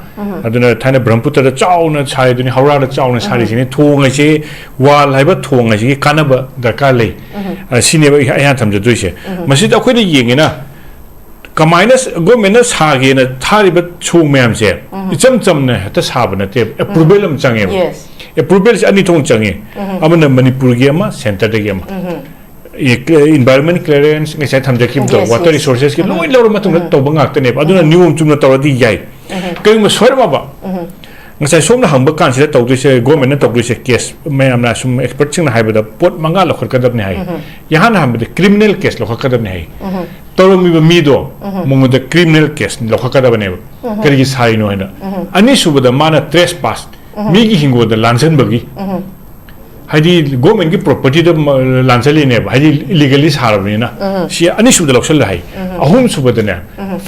ꯑꯗꯨꯅ ꯊꯥꯏꯅ ꯕ꯭ꯔꯍꯃꯄꯨꯇ꯭ꯔꯗ ꯆꯥꯎꯅ ꯁꯥꯔꯤꯗꯨꯅꯤ, ꯍꯧꯔꯥꯗ ꯆꯥꯎꯅ ꯁꯥꯔꯤꯁꯤꯅꯤ꯫ ꯊꯣꯡ ꯍꯥꯏꯁꯦ, ꯋꯥꯜ ꯍꯥꯏꯕ ꯊꯣꯡ ꯍꯥꯏꯁꯤꯒꯤ ꯀꯥꯟꯅꯕ ꯗꯔꯀꯥꯔ ꯂꯩ꯫ ꯑ, ꯁꯤꯅꯦꯕ ꯑꯩ ꯑꯩꯍꯥꯟ ꯊꯝꯖꯗꯣꯏꯁꯦ꯫ ꯃꯁꯤꯗ ꯑꯩꯈꯣꯏꯅ ꯌꯦꯡꯉꯦꯅ, ꯀꯃꯥꯏꯅ ꯒꯣꯔꯃꯦꯟꯅ ꯁꯥꯒꯦꯅ ꯊꯥꯔꯤꯕ ꯁꯣꯡ ꯃꯌꯥꯝꯁꯦ ꯏꯆꯝ ꯆꯝꯅ ꯍꯦꯛꯇ ꯁꯥꯕ ꯅꯠꯇꯦꯕ, ꯑꯦꯄ꯭ꯔꯨꯕꯦꯜ ꯑꯃ ꯆꯪꯉꯦꯕ꯫ Yes. ꯑꯦꯄ꯭ꯔꯨꯕꯦꯜꯁꯦ ꯑꯅꯤ ꯊꯣꯛꯅ ꯆꯪꯉꯤ꯫ ꯑꯃꯅ ꯃꯅꯤꯄꯨꯔꯒꯤ ꯑꯃ, ꯁꯦꯟꯇꯔꯗꯒꯤ ꯑꯃ꯫ ꯏꯟꯚꯥꯏꯔꯣꯟꯃꯦꯟ ꯀ꯭ꯂꯤꯌꯥꯔꯦꯟꯁ ꯉꯁꯥꯏ ꯊꯝꯖꯈꯤꯕꯗꯣ, Yes, ꯋꯥꯇꯔ yes. ꯔꯤꯁꯣꯔꯁꯦꯁꯀꯤ ꯂꯣꯏ ꯂꯧꯔ ꯃꯇꯨꯡꯗ ꯇꯧꯕ ꯉꯥꯛꯇꯅꯦꯕ꯫ ꯑꯗꯨꯅ ꯅꯤꯌꯣꯝ ꯆꯨꯝꯅ ꯇꯧꯔꯗꯤ ꯌꯥꯏ꯫ ꯀꯔꯤꯒꯨꯝꯕ ꯁꯣꯏꯔꯝꯃꯕ, ꯉꯁꯥꯏ ꯁꯣꯝꯅ ꯍꯪꯕ ꯀꯥꯟꯁꯤꯗ ꯇꯧꯗꯣꯏꯁꯦ, ꯒꯣꯔꯃꯦꯟꯅ ꯇꯧꯗꯣꯏꯁꯦ, ꯀꯦꯁ ꯃꯌꯥꯝꯅ ꯁꯨꯝ ꯑꯦꯛꯁꯄꯔꯠꯁꯤꯡꯅ ꯍꯥꯏꯕꯗ ꯄꯣꯠ ꯃꯉꯥ ꯂꯧꯈꯠꯀꯗꯕꯅꯤ ꯍꯥꯏ꯫ ꯏꯍꯥꯟ ꯍꯥꯟꯕꯗ ꯀ꯭ꯔꯤꯃꯤꯅꯦꯜ ꯀꯦꯁ ꯂꯧꯈꯠꯀꯗꯕꯅꯤ ꯍꯥꯏ꯫ ꯇꯧꯔꯝꯃꯤꯕ ꯃꯤꯗꯣ ꯃꯉꯣꯟꯗ ꯀ꯭ꯔꯤꯃꯤꯅꯦꯜ ꯀꯦꯁ ꯂꯧꯈꯠꯀꯗꯕꯅꯦꯕ, ꯀꯔꯤꯒꯤ ꯁꯥꯔꯤꯅꯣ ꯍꯥꯏꯅ꯫ ꯑꯅꯤꯁꯨꯕꯗ ꯃꯥꯅ ꯇ꯭ꯔꯦꯁ ꯄꯥꯁ, ꯃꯤꯒꯤ ꯍꯤꯡꯒꯣꯜꯗ ꯂꯥꯟꯁꯤꯟꯕꯒꯤ, ꯍꯥꯏꯗꯤ ꯒꯣꯔꯃꯦꯟꯒꯤ ꯄ꯭ꯔꯣꯄꯔꯇꯤꯗ ꯂꯥꯟꯁꯤꯜꯂꯤꯅꯦꯕ, ꯍꯥꯏꯗꯤ ꯏꯂꯤꯒꯦꯜꯂꯤ ꯁꯥꯔꯕꯅꯤꯅ꯫ ꯁꯤ ꯑꯅꯤꯁꯨꯕꯗ ꯂꯧꯁꯤꯜꯂꯦ ꯍꯥꯏ꯫ ꯑꯍꯨꯝꯁꯨꯕꯗꯅꯦ,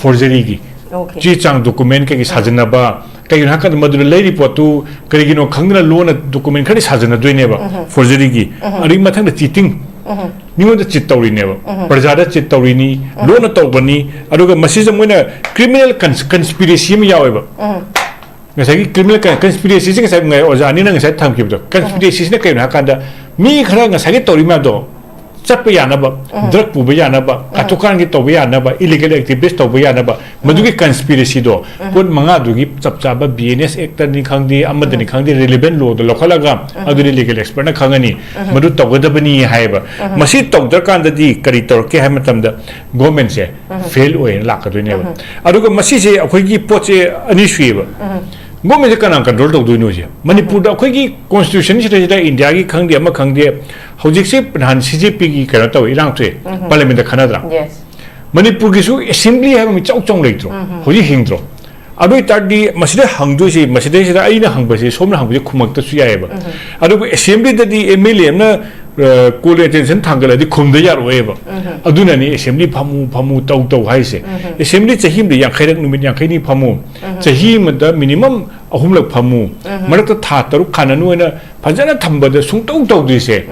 ꯐꯣꯔꯖꯔꯤꯒꯤ Okay. ꯆꯦ ꯆꯥꯡ, ꯗꯣꯀꯨꯃꯦꯟ ꯀꯩꯀꯩ ꯁꯥꯖꯤꯟꯅꯕ, ꯀꯩꯒꯤꯅꯣ ꯍꯥꯏꯀꯥꯟꯗ ꯃꯗꯨꯗ ꯂꯩꯔꯤ ꯄꯣꯠꯇꯨ ꯀꯔꯤꯒꯤꯅꯣ ꯈꯪꯗꯅ ꯂꯣꯟꯅ ꯗꯣꯀꯨꯃꯦꯟ ꯈꯔꯗꯤ ꯁꯥꯖꯤꯟꯅꯗꯣꯏꯅꯦꯕ, ꯐꯣꯔꯖꯔꯤꯒꯤ꯫ ꯑꯗꯨꯒꯤ ꯃꯊꯪꯗ ꯆꯤꯇꯤꯡ, ꯃꯤꯉꯣꯟꯗ ꯆꯤꯠ ꯇꯧꯔꯤꯅꯦꯕ, ꯄ꯭ꯔꯖꯥꯗ ꯆꯤꯠ ꯇꯧꯔꯤꯅꯤ, ꯂꯣꯟꯅ ꯇꯧꯕꯅꯤ꯫ ꯑꯗꯨꯒ ꯃꯁꯤꯁꯦ ꯃꯣꯏꯅ ꯀ꯭ꯔꯤꯃꯤꯅꯦꯜ ꯀꯟꯁꯄꯤꯔꯦꯁꯤ ꯑꯃ ꯌꯥꯎꯋꯦꯕ꯫ ꯉꯁꯥꯏꯒꯤ ꯀ꯭ꯔꯤꯃꯤꯅꯦꯜ ꯀꯟꯁꯄꯤꯔꯦꯁꯤꯁꯦ ꯉꯁꯥꯏ ꯑꯣꯖꯥ ꯑꯅꯤꯅ ꯉꯁꯥꯏ ꯊꯝꯈꯤꯕꯗꯣ, ꯀꯟꯁꯄꯤꯔꯦꯁꯤꯁꯤꯅ ꯀꯩꯅꯣ ꯍꯥꯏꯀꯥꯟꯗ, ꯃꯤ ꯈꯔ ꯉꯁꯥꯏꯒꯤ ꯇꯧꯔꯤ ꯃꯌꯥꯝꯗꯣ ꯆꯠꯄ ꯌꯥꯅꯕ, ꯗ꯭ꯔꯒ ꯄꯨꯕ ꯌꯥꯅꯕ, ꯀꯥꯇꯨꯀꯥꯟꯒꯤ ꯇꯧꯕ ꯌꯥꯅꯕ, ꯏꯂꯤꯒꯦꯜ ꯑꯦꯛꯇꯤꯚꯤꯁ ꯇꯧꯕ ꯌꯥꯅꯕ, ꯃꯗꯨꯒꯤ ꯀꯟꯁꯄꯤꯔꯦꯁꯤꯗꯣ ꯄꯣꯠ ꯃꯉꯥꯗꯨꯒꯤ ꯆꯞ ꯆꯥꯕ ꯕꯤ ꯑꯦꯟ ꯑꯦꯁ ꯑꯦꯛꯇꯅꯤ ꯈꯪꯗꯦ, ꯑꯃꯗꯅꯤ ꯈꯪꯗꯦ, ꯔꯤꯂꯤꯚꯦꯟ ꯂꯣꯗꯣ ꯂꯧꯈꯠꯂꯒ ꯑꯗꯨꯗꯤ ꯂꯤꯒꯦꯜ ꯑꯦꯛꯁꯄꯔꯠꯅ ꯈꯪꯉꯅꯤ, ꯃꯗꯨ ꯇꯧꯒꯗꯕꯅꯤ ꯍꯥꯏꯌꯦꯕ꯫ ꯃꯁꯤ ꯇꯧꯗ꯭ꯔꯀꯥꯟꯗꯗꯤ ꯀꯔꯤ ꯇꯧꯔꯛꯀꯦ ꯍꯥꯏꯕ ꯃꯇꯝꯗ ꯒꯣꯔꯃꯦꯟꯁꯦ ꯐꯦꯜ ꯑꯣꯏꯅ ꯂꯥꯛꯀꯗꯣꯏꯅꯦꯕ꯫ ꯑꯗꯨꯒ ꯃꯁꯤꯁꯦ ꯑꯩꯈꯣꯏꯒꯤ ꯄꯣꯠꯁꯦ ꯑꯅꯤ ꯁꯨꯏꯌꯦꯕ꯫ ꯒꯣꯔꯃꯦꯟꯁꯦ ꯀꯅꯥ ꯀꯟꯇ꯭ꯔꯣꯜ ꯇꯧꯗꯣꯏꯅꯣ ꯍꯧꯖꯤꯛ? ꯃꯅꯤꯄꯨꯔꯗ ꯑꯩꯈꯣꯏꯒꯤ ꯀꯣꯟꯁꯇꯤꯇ꯭ꯌꯨꯁꯟꯁꯤꯗꯩꯁꯤꯗ, ꯏꯟꯗꯤꯌꯥꯒꯤ ꯈꯪꯗꯦ ꯑꯃ ꯈꯪꯗꯦ, ꯍꯧꯖꯤꯛꯁꯦ ꯅꯍꯥꯟ ꯁꯤ ꯖꯦ ꯄꯤꯒꯤ ꯀꯩꯅꯣ ꯇꯧꯋꯦ, ꯏꯔꯥꯡ ꯊꯣꯛꯑꯦ, ꯄꯥꯔꯂꯤꯌꯥꯃꯦꯟꯗ ꯈꯟꯅꯗ꯭ꯔꯥ? Yes. ꯃꯅꯤꯄꯨꯔꯒꯤꯁꯨ ꯑꯦꯁꯦꯝꯕ꯭ꯂꯤ ꯍꯥꯏꯕ ꯑꯃ ꯏꯆꯥꯎ ꯆꯥꯎ ꯂꯩꯇ꯭ꯔꯣ? ꯍꯧꯖꯤꯛ ꯍꯤꯡꯗ꯭ꯔꯣ? ꯑꯗꯨ ꯑꯣꯏꯇꯥꯔꯗꯤ ꯃꯁꯤꯗ ꯍꯪꯗꯣꯏꯁꯦ, ꯃꯁꯤꯗꯩꯁꯤꯗ ꯑꯩꯅ ꯍꯪꯕꯁꯦ, ꯁꯣꯝꯅ ꯍꯪꯕꯁꯦ ꯈꯨꯝꯃꯛꯇꯁꯨ ꯌꯥꯏꯑꯕ꯫ ꯑꯗꯨꯕꯨ ꯑꯦꯁꯦꯝꯕ꯭ꯂꯤꯗꯗꯤ ꯑꯦꯝ ꯑꯦꯜ ꯑꯦ ꯑꯃꯅ, ꯑ, ꯀꯣꯜ ꯑꯦꯇꯦꯟꯁꯟ ꯊꯥꯡꯒꯠꯂꯗꯤ ꯈꯨꯝꯗ ꯌꯥꯔꯛꯑꯣꯏꯕ꯫ ꯑꯗꯨꯅꯅꯤ ꯑꯦꯁꯦꯝꯕ꯭ꯂꯤ ꯐꯝꯃꯨ, ꯐꯝꯃꯨ, ꯇꯧ, ꯇꯧ ꯍꯥꯏꯁꯦ꯫ ꯑꯦꯁꯦꯝꯕ꯭ꯂꯤ ꯆꯍꯤ ꯑꯃꯗ ꯌꯥꯡꯈꯩꯔꯛ, ꯅꯨꯃꯤꯠ ꯌꯥꯡꯈꯩꯅꯤ ꯐꯝꯃꯨ꯫ ꯆꯍꯤ ꯑꯃꯗ ꯃꯤꯅꯤꯃꯝ ꯑꯍꯨꯝꯂꯛ ꯐꯝꯃꯨ, ꯃꯔꯛꯇ ꯊꯥ ꯇꯔꯨꯛ ꯈꯥꯅꯅꯨ ꯍꯥꯏꯅ ꯐꯖꯅ ꯊꯝꯕꯗ ꯁꯨꯡꯇꯧ ꯇꯧꯗ꯭ꯔꯤꯁꯦ,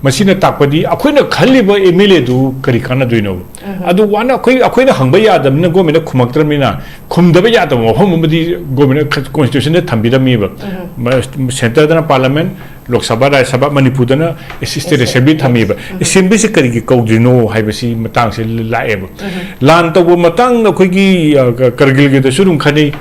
ꯃꯁꯤꯅ ꯇꯥꯛꯄꯗꯤ ꯑꯩꯈꯣꯏꯅ ꯈꯜꯂꯤꯕ ꯑꯦꯝ ꯑꯦꯜ ꯑꯦꯗꯨ ꯀꯔꯤ ꯀꯥꯟꯅꯗꯣꯏꯅꯣꯕ? ꯑꯗꯨ ꯋꯥꯅ ꯑꯩꯈꯣꯏ, ꯑꯩꯈꯣꯏꯅ ꯍꯪꯕ ꯌꯥꯗꯕꯅꯤꯅ ꯒꯣꯔꯃꯦꯟꯅ ꯈꯨꯝꯃꯛꯇ꯭ꯔꯕꯅꯤꯅ, ꯈꯨꯝꯗꯕ ꯌꯥꯗꯕ ꯃꯐꯝ ꯑꯃꯗꯤ ꯒꯣꯔꯃꯦꯟꯅ ꯀꯣꯟꯁꯇꯤꯇ꯭ꯌꯨꯁꯟꯗ ꯊꯝꯕꯤꯔꯝꯃꯤꯕ꯫ ꯃ-, ꯁꯦꯟꯇꯔꯗꯅ ꯄꯥꯔꯂꯃꯦꯟ, ꯂꯣꯛ ꯁꯚꯥ, ꯔꯥꯖ꯭ꯌ ꯁꯚꯥ, ꯃꯅꯤꯄꯨꯔꯗꯅ ꯁ꯭ꯇꯦꯠ ꯑꯦꯁꯦꯝꯕ꯭ꯂꯤ ꯊꯝꯃꯤꯕ꯫ ꯑꯦꯁꯦꯝꯕ꯭ꯂꯤꯁꯦ ꯀꯔꯤꯒꯤ ꯀꯧꯗ꯭ꯔꯤꯅꯣ ꯍꯥꯏꯕꯁꯤ ꯃꯇꯥꯡꯁꯦ ꯂꯥꯛꯑꯦꯕ꯫ ꯂꯥꯟ ꯇꯧꯕ ꯃꯇꯥꯡꯗ ꯑꯩꯈꯣꯏꯒꯤ, ꯑ, ꯀ-, ꯀꯔꯒꯤꯜꯒꯤꯗꯁꯨ ꯑꯗꯨꯝ ꯈꯟꯅꯩ꯫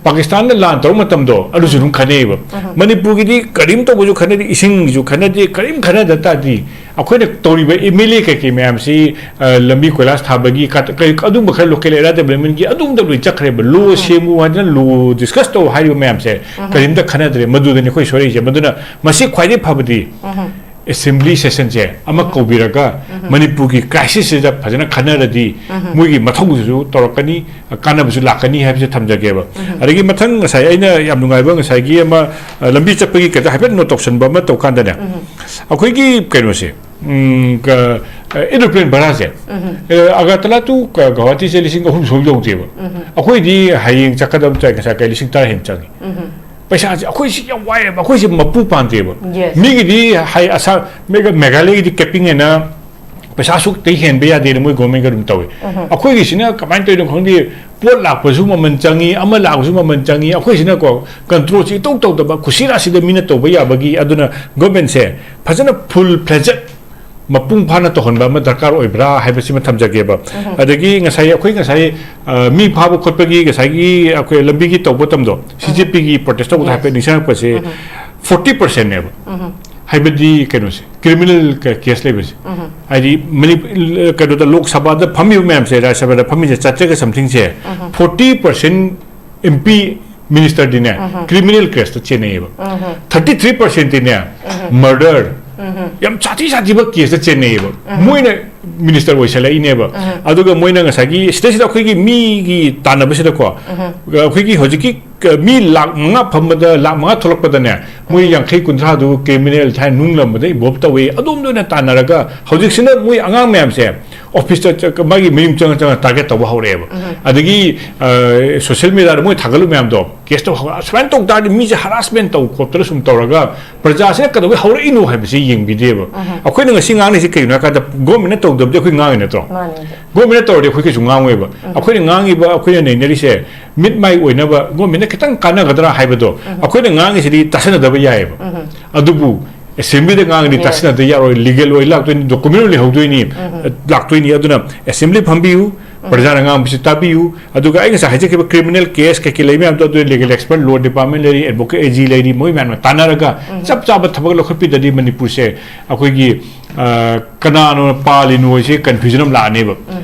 ꯄꯥꯀꯤꯁꯇꯥꯟꯅ ꯂꯥꯟ ꯇꯧꯔꯛꯄ ꯃꯇꯝꯗꯣ ꯑꯗꯨꯁꯨ ꯑꯗꯨꯝ ꯈꯟꯅꯩꯌꯦꯕ꯫ ꯃꯅꯤꯄꯨꯔꯒꯤꯗꯤ ꯀꯔꯤꯝ ꯇꯧꯕꯁꯨ ꯈꯟꯅꯗꯦ, ꯏꯁꯤꯡꯒꯤꯁꯨ ꯈꯟꯅꯗꯦ, ꯀꯔꯤꯝ ꯈꯟꯅꯗ ꯇꯥꯔꯗꯤ ꯑꯩꯈꯣꯏꯅ ꯇꯧꯔꯤꯕ ꯑꯦꯝ ꯑꯦꯜ ꯑꯦ ꯀꯩꯀꯩ ꯃꯌꯥꯝꯁꯤ, ꯑ, ꯂꯝꯕꯤ ꯀꯣꯏꯂꯥꯁ ꯊꯥꯕꯒꯤ ꯀ-, ꯀꯔꯤ, ꯑꯗꯨꯝꯕ ꯈꯔ ꯂꯣꯀꯦꯜ ꯑꯦꯔꯤꯌꯥ ꯗꯦꯕꯂꯞꯃꯦꯟꯒꯤ ꯑꯗꯨꯝꯗ ꯂꯣꯏ ꯆꯠꯈ꯭ꯔꯦꯕ꯫ ꯂꯣ ꯁꯦꯝꯃꯨ ꯍꯥꯏꯗꯅ ꯂꯣ ꯗꯤꯁꯀꯁ ꯇꯧ ꯍꯥꯏꯔꯤꯕ ꯃꯌꯥꯝꯁꯦ ꯀꯔꯤꯝꯇ ꯈꯟꯅꯗ꯭ꯔꯦ꯫ ꯃꯗꯨꯗꯅꯤ ꯑꯩꯈꯣꯏ ꯁꯣꯏꯔꯛꯏꯁꯦ꯫ ꯃꯗꯨꯅ ꯃꯁꯤ ꯈ꯭ꯋꯥꯏꯗꯒꯤ ꯐꯕꯗꯤ ꯑꯦꯁꯦꯝꯕ꯭ꯂꯤ ꯁꯦꯁꯟꯁꯦ ꯑꯃ ꯀꯧꯕꯤꯔꯒ ꯃꯅꯤꯄꯨꯔꯒꯤ ꯀ꯭ꯔꯥꯏꯁꯤꯁꯁꯤꯗ ꯐꯖꯅ ꯈꯟꯅꯔꯗꯤ ꯃꯣꯏꯒꯤ ꯃꯊꯧꯗꯨꯁꯨ ꯇꯧꯔꯛꯀꯅꯤ, ꯀꯥꯟꯅꯕꯁꯨ ꯂꯥꯛꯀꯅꯤ ꯍꯥꯏꯕꯁꯦ ꯊꯝꯖꯒꯦꯕ꯫ ꯑꯗꯒꯤ ꯃꯊꯪ ꯉꯁꯥꯏ ꯑꯩꯅ ꯌꯥꯝ ꯅꯨꯡꯉꯥꯏꯕ ꯉꯁꯥꯏꯒꯤ ꯑꯃ, ꯑ, ꯂꯝꯕꯤ ꯆꯠꯄꯒꯤ ꯀꯩꯗ ꯍꯥꯏꯐꯦꯠ ꯅꯣꯠ ꯇꯧꯁꯟꯕ ꯑꯃ ꯇꯧ ꯀꯥꯟꯗꯅꯦ, ꯑꯩꯈꯣꯏꯒꯤ ꯀꯩꯅꯣꯁꯦ, ꯎꯝ, ꯀ-, ꯑ, ꯑꯦꯔꯣꯄ꯭ꯂꯦꯟ ꯚꯔꯥꯁꯦ, ꯑ, ꯑꯒꯔꯇꯂꯥ to ꯀ-, ꯒꯧꯍꯥꯇꯤꯁꯦ ꯂꯤꯁꯤꯡ ꯑꯍꯨꯝ ꯁꯨꯡ ꯌꯧꯗꯦꯕ꯫ ꯑꯩꯈꯣꯏꯗꯤ ꯍꯌꯦꯡ ꯆꯠꯀꯗꯕ ꯆꯠ-, ꯉꯁꯥꯏ ꯀꯩ ꯂꯤꯁꯤꯡ ꯇꯔꯥ ꯍꯦꯟꯅ ꯆꯪꯉꯤ꯫ ꯄꯩꯁꯥꯁꯦ ꯑꯩꯈꯣꯏꯁꯤ ꯌꯥꯝ ꯋꯥꯏꯑꯦꯕ, ꯑꯩꯈꯣꯏꯁꯤ ꯃꯄꯨ ꯄꯥꯟꯗꯦꯕ꯫ Yes. ꯃꯤꯒꯤꯗꯤ ꯍꯥꯏ ꯑꯁꯥ-, ꯃꯦꯒ-, ꯃꯦꯘꯥꯂꯌꯒꯤꯗꯤ ꯀꯦꯞꯄꯤꯡ ꯍꯥꯏꯅ ꯄꯩꯁꯥ ꯑꯁꯨꯛꯇꯩ ꯍꯦꯟꯕ ꯌꯥꯗꯦꯅ ꯃꯣꯏ ꯒꯣꯔꯃꯦꯟꯒ ꯑꯗꯨꯝ ꯇꯧꯏ꯫ ꯑꯩꯈꯣꯏꯒꯤꯁꯤꯅ ꯀꯃꯥꯏꯅ ꯇꯧꯔꯤꯅꯣ ꯈꯪꯗꯦ, ꯄꯣꯠ ꯂꯥꯛꯄꯁꯨ ꯃꯃꯜ ꯆꯪꯉꯤ, ꯑꯃ ꯂꯥꯛꯄꯁꯨ ꯃꯃꯜ ꯆꯪꯉꯤ꯫ ꯑꯩꯈꯣꯏꯁꯤꯅꯀꯣ ꯀꯟꯇ꯭ꯔꯣꯜꯁꯤ ꯏꯇꯧ ꯇꯧꯗꯕ, ꯈꯨꯁꯤ ꯔꯥꯁꯤꯗ ꯃꯤꯅ ꯇꯧꯕ ꯌꯥꯕꯒꯤ, ꯑꯗꯨꯅ ꯒꯣꯔꯃꯦꯟꯁꯦ ꯐꯖꯅ ꯐꯨꯜ ꯐ꯭ꯂꯦꯖꯦꯠ ꯃꯄꯨꯡ ꯐꯥꯅ ꯇꯧꯍꯟꯕ ꯑꯃ ꯗꯔꯀꯥꯔ ꯑꯣꯏꯕ꯭ꯔꯥ ꯍꯥꯏꯕꯁꯤꯃ ꯊꯝꯖꯒꯦꯕ꯫ ꯑꯗꯒꯤ ꯉꯁꯥꯏ ꯑꯩꯈꯣꯏ ꯉꯁꯥꯏ, ꯑ, ꯃꯤ ꯐꯥꯕ ꯈꯣꯠꯄꯒꯤ ꯉꯁꯥꯏꯒꯤ ꯑꯩꯈꯣꯏ ꯂꯝꯕꯤꯒꯤ ꯇꯧꯕ ꯃꯇꯝꯗꯣ, ꯁꯤ ꯖꯦ ꯄꯤꯒꯤ ꯄ꯭ꯔꯣꯇꯦꯁ ꯇꯧꯕꯗ ꯍꯥꯏꯐꯦꯠ ꯅꯤꯡꯁꯤꯡꯉꯛꯄꯁꯦ, ꯐꯣꯔꯇꯤ ꯄꯥꯔꯁꯦꯟꯅꯦꯕ꯫ ꯍꯥꯏꯕꯗꯤ ꯀꯩꯅꯣꯁꯦ, ꯀ꯭ꯔꯤꯃꯤꯅꯦꯜ ꯀꯦꯁ ꯂꯩꯕꯁꯦ, ꯍꯥꯏꯗꯤ ꯃꯅꯤ-, ꯀꯩꯅꯣꯗ ꯂꯣꯛ ꯁꯚꯥꯗ ꯐꯝꯃꯤꯕ ꯃꯌꯥꯝꯁꯦ, ꯔꯥꯖ꯭ꯌ ꯁꯚꯥꯗ ꯐꯝꯃꯤꯁꯦ ꯆꯥꯇ꯭ꯔꯦꯠꯀ ꯁꯝꯊꯤꯡꯁꯦ, ꯐꯣꯔꯇꯤ ꯄꯥꯔꯁꯦꯟ ꯑꯦꯝ ꯄꯤ ꯃꯤꯅꯤꯁꯇꯔꯗꯤꯅꯦ, ꯀ꯭ꯔꯤꯃꯤꯅꯦꯜ ꯀꯦꯁꯇ ꯆꯦꯟꯅꯩꯌꯦꯕ꯫ ꯊꯥꯔꯇꯤ ꯊ꯭ꯔꯤ ꯄꯥꯔꯁꯦꯟꯇꯤꯅꯦ, ꯃꯔꯗꯔ, ꯌꯥꯝ ꯁꯥꯊꯤ ꯁꯥꯊꯤꯕ ꯀꯦꯁꯇ ꯆꯦꯟꯅꯩꯌꯦꯕ꯫ ꯃꯣꯏꯅ ꯃꯤꯅꯤꯁꯇꯔ ꯑꯣꯏꯁꯜꯂꯛꯏꯅꯦꯕ꯫ ꯑꯗꯨꯒ ꯃꯣꯏꯅ ꯉꯁꯥꯏꯒꯤ ꯁꯤꯗꯩꯁꯤꯗ ꯑꯩꯈꯣꯏꯒꯤ ꯃꯤꯒꯤ ꯇꯥꯟꯅꯕꯁꯤꯗꯀꯣ, ꯑꯩꯈꯣꯏꯒꯤ ꯍꯧꯖꯤꯛꯀꯤ ꯀ-, ꯃꯤ ꯂꯥꯛ ꯃꯉꯥ ꯐꯝꯕꯗ ꯂꯥꯛ ꯃꯉꯥ ꯊꯣꯛꯂꯛꯄꯗꯅꯦ, ꯃꯣꯏ ꯌꯥꯡꯈꯩ ꯀꯨꯟꯊ꯭ꯔꯥꯗꯨ ꯀ꯭ꯔꯤꯃꯤꯅꯦꯜ ꯊꯥꯏꯅ ꯅꯨꯡ ꯂꯝꯕꯗ ꯏꯟꯚꯣꯜꯕ ꯇꯧꯏ꯫ ꯑꯗꯣꯝꯗ ꯑꯣꯏꯅ ꯇꯥꯟꯅꯔꯒ ꯍꯧꯖꯤꯛꯁꯤꯅ ꯃꯣꯏ ꯑꯉꯥꯡ ꯃꯌꯥꯝꯁꯦ ꯑꯣꯐꯤꯁꯇ ꯆ-, ꯃꯥꯒꯤ ꯃꯌꯨꯝ ꯆꯪꯉ ꯆꯪꯉ ꯇꯥꯔꯒꯦꯠ ꯇꯧꯕ ꯍꯧꯔꯛꯑꯦꯕ꯫ ꯑꯗꯒꯤ ꯁꯣꯁꯤꯌꯦꯜ ꯃꯤꯗꯤꯌꯥꯗ ꯃꯣꯏ ꯊꯥꯒꯠꯂꯨ ꯃꯌꯥꯝꯗꯣ, ꯀꯦꯁ ꯇꯧ ꯍꯧꯔ-, ꯁꯨꯃꯥꯏꯅ ꯇꯧ ꯇꯥꯔꯗꯤ ꯃꯤꯁꯦ ꯍꯔꯥꯁꯃꯦꯟ ꯇꯧ ꯈꯣꯠꯇꯅ ꯁꯨꯝ ꯇꯧꯔꯒ ꯄ꯭ꯔꯖꯥꯁꯤꯅ ꯀꯩꯗꯧꯕꯩ ꯍꯧꯔꯛꯏꯅꯣ ꯍꯥꯏꯕꯁꯤ ꯌꯦꯡꯕꯤꯗꯦꯕ꯫ ꯑꯩꯈꯣꯏꯅ ꯉꯁꯤ ꯉꯥꯡꯂꯤꯁꯤ ꯀꯩꯒꯤꯅꯣ ꯍꯥꯏ ꯀꯥꯟꯗ ꯒꯣꯔꯃꯦꯟꯅ ꯇꯧꯗꯕꯗꯤ ꯑꯩꯈꯣꯏ ꯉꯥꯡꯉꯤ ꯅꯠꯇ꯭ꯔꯣ? ꯃꯥꯅꯦ꯫ ꯒꯣꯔꯃꯦꯟꯅ ꯇꯧꯔꯗꯤ ꯑꯩꯈꯣꯏ ꯀꯩꯁꯨ ꯉꯥꯡꯉꯣꯏꯕ꯫ ꯑꯩꯈꯣꯏꯅ ꯉꯥꯡꯉꯤꯕ, ꯑꯩꯈꯣꯏꯅ ꯅꯩꯅꯔꯤꯁꯦ ꯃꯤꯠ ꯃꯥꯏ ꯑꯣꯏꯅꯕ ꯒꯣꯔꯃꯦꯟꯅ ꯈꯤꯇꯪ ꯀꯥꯟꯅꯒꯗ꯭ꯔꯥ ꯍꯥꯏꯕꯗꯣ ꯑꯩꯈꯣꯏꯅ ꯉꯥꯡꯉꯤꯁꯤꯗꯤ ꯇꯥꯁꯟꯅꯗꯕ ꯌꯥꯏꯑꯕ꯫ ꯑꯗꯨꯕꯨ ꯑꯦꯁꯦꯝꯕ꯭ꯂꯤꯗ ꯉꯥꯡꯉꯗꯤ ꯇꯥꯁꯟꯅꯗ ꯌꯥꯔꯣꯏ, ꯂꯤꯒꯦꯜ ꯑꯣꯏ ꯂꯥꯛꯇꯣꯏꯅꯤ, ꯗꯣꯀꯨꯃꯦꯟ ꯑꯣꯏ ꯂꯩꯍꯧꯗꯣꯏꯅꯤ, ꯂꯥꯛꯇꯣꯏꯅꯤ꯫ ꯑꯗꯨꯅ ꯑꯦꯁꯦꯝꯕ꯭ꯂꯤ ꯐꯝꯕꯤꯌꯨ, ꯄ꯭ꯔꯖꯥꯅ ꯉꯥꯡꯕꯁꯤ ꯇꯥꯕꯤꯌꯨ꯫ ꯑꯗꯨꯒ ꯑꯩ ꯉꯁꯥꯏ ꯍꯥꯏꯖꯈꯤꯕ ꯀ꯭ꯔꯤꯃꯤꯅꯦꯜ ꯀꯦꯁ ꯀꯩꯀꯩ ꯂꯩ ꯃꯌꯥꯝꯗꯣ, ꯑꯗꯨ ꯂꯤꯒꯦꯜ ꯑꯦꯛꯁꯄꯔꯠ, ꯂꯣ ꯗꯤꯄꯥꯔꯠꯃꯦꯟ ꯂꯩꯔꯤ, ꯑꯦꯗꯚꯣꯀꯦꯠ, ꯑꯦ ꯖꯤ ꯂꯩꯔꯤ, ꯃꯣꯏ ꯃꯌꯥꯝꯅ ꯇꯥꯟꯅꯔꯒ ꯆꯞ ꯆꯥꯕ ꯊꯕꯛ ꯂꯧꯈꯠꯄꯤꯗꯗꯤ ꯃꯅꯤꯄꯨꯔꯁꯦ ꯑꯩꯈꯣꯏꯒꯤ, ꯑ, ꯀꯅꯥꯅꯣ ꯄꯥꯜꯂꯤꯅꯣ ꯍꯥꯏꯁꯦ ꯀꯟꯐ꯭ꯌꯨꯖꯟ ꯑꯃ ꯂꯥꯛꯑꯅꯦꯕ꯫